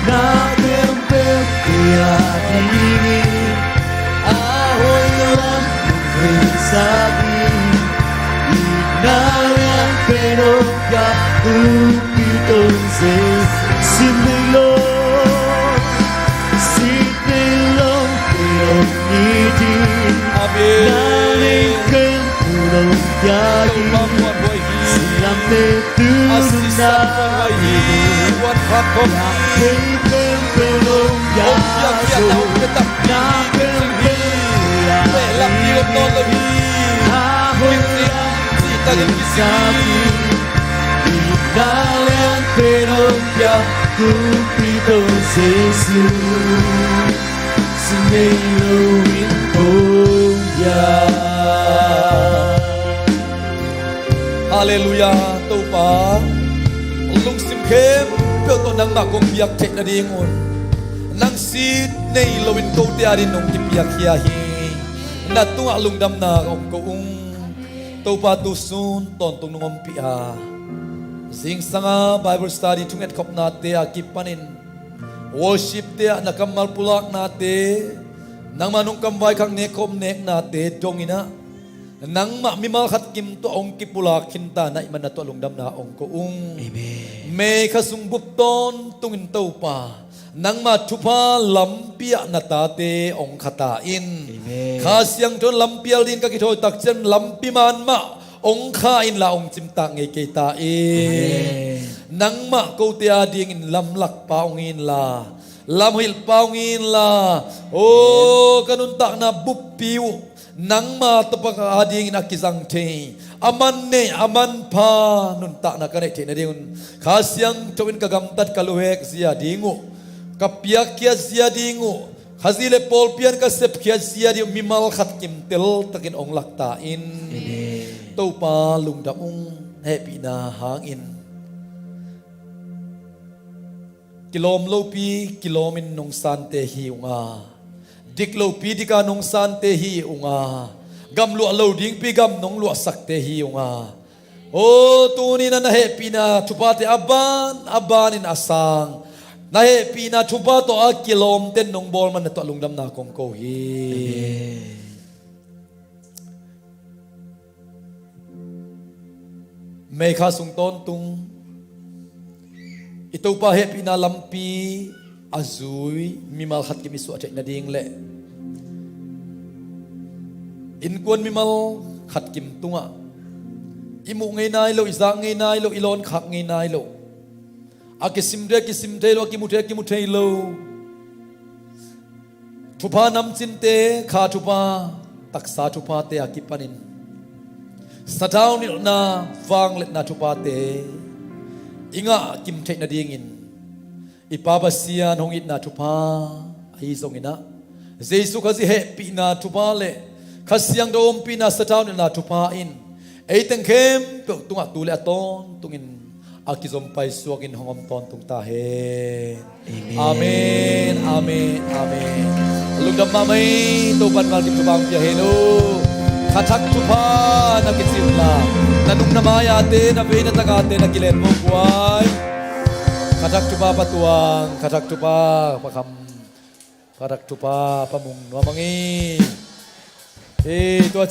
na khempeuh kei a ding hi. A hoih lam nong heisak hi, itna Pi Tawng Jesu nei lo, si nei lo, pi lo ni di. Amen. Na nei kem pu lo ya di. Silam ne tu na di. Wan khat kong pi kem pu lo ya di. Na kem pu lo ya di. Pi kem pu lo ya di. Halleluiah. Topa, lungsim khempeuh tawh nangmah kong biak theih nadingun nang si nei loin kote adingin nong kipiakhia hi. Na tungah lungdamna om ko ung. Topa, tusun tawntung nong ompih a, zingsanga Bible study thungetkhopnate a kipanin worship-te ah na kammal pulaknate, nangmah nong kamvai khak nekkhop neknate dongin ah, nangmah mimal khat kim tawh hong kipulak khinta na hih man na tungah lungdamna om ko ung. Amen. Mei kha sung bup tawntungin Topa, nangmah thupha lampi ah na tate hong kha ta in. Amen. Kha Siangtho in lampi al dingin ka kithawi tak ciang lampi man mah hong kha inla hong cimtak ngei kei ta in. Amen. Nangmah kote adingin lamlakpa hong hi inla, lamhilhpa hong hi inla, aw, ka nuntakna buppi uh nangma tawh bang adingin a kizang thei, a man nei a manpha nuntakna ka neih theih nadingun Kha Siangtho in ka gamtat ka luhek zia ding uh, ka piakkhiat zia ding uh, Khazih le pawlpi in ka sepkhiat zia ding uh mimal khat kim teltakin hong lak ta in. Amen. Topa, lungdam ung, na hehpihna hangin. Kilawm lopi kilawmin nong sante hi ung a, dik lopi dika nong sante hi ung a, gam luah lo dingpi gam nong luahsakte hi ung a, aw, tuni-in na hehpihna thuphate a ban a banin a sang, na hehpihna thupha tawh a kilawmte in nong bawl man na tungah lungdamna kong ko hi. Amen. Mei kha sung tawntung i Topa hehpihna lampi a zui mimal khat kim i suah theih nading le innkuan mimal khat kim tungah i muh ngei nai lo, i zak ngei nai lo, i lawn khak ngei nai lo, a kisim thei a kisim thei lo, a kimu thei a kimu thei lo thupha namcinte, kha thupha, taksa thuphate a kipanin sathau nilhna, vangliatna thuphate i ngah kim theih nadingin i Pa Pasian hong itna thupha ahi zongin ah, Jesu Khazih hehpihna thupha le Kha Siangtho ompihna sathau nilhna thupha in ei teng khempeuh tungah tu le a tawntungin a kizom paisuakin hong om tawntung ta hen. Amen. Amen, amen, amen. Lungdam mahmah hi. Topa'n mimal kim thupha hong pia hen aw. Kha thak thupha na kici unla, na nung na mai-ate, na vei na tak-ate na kilen mawk uai. Kha thak thupha Pa Tuang, kha thak thupha Pa Kham, kha thak thupha Pa Mung nuam ing. Hei, tua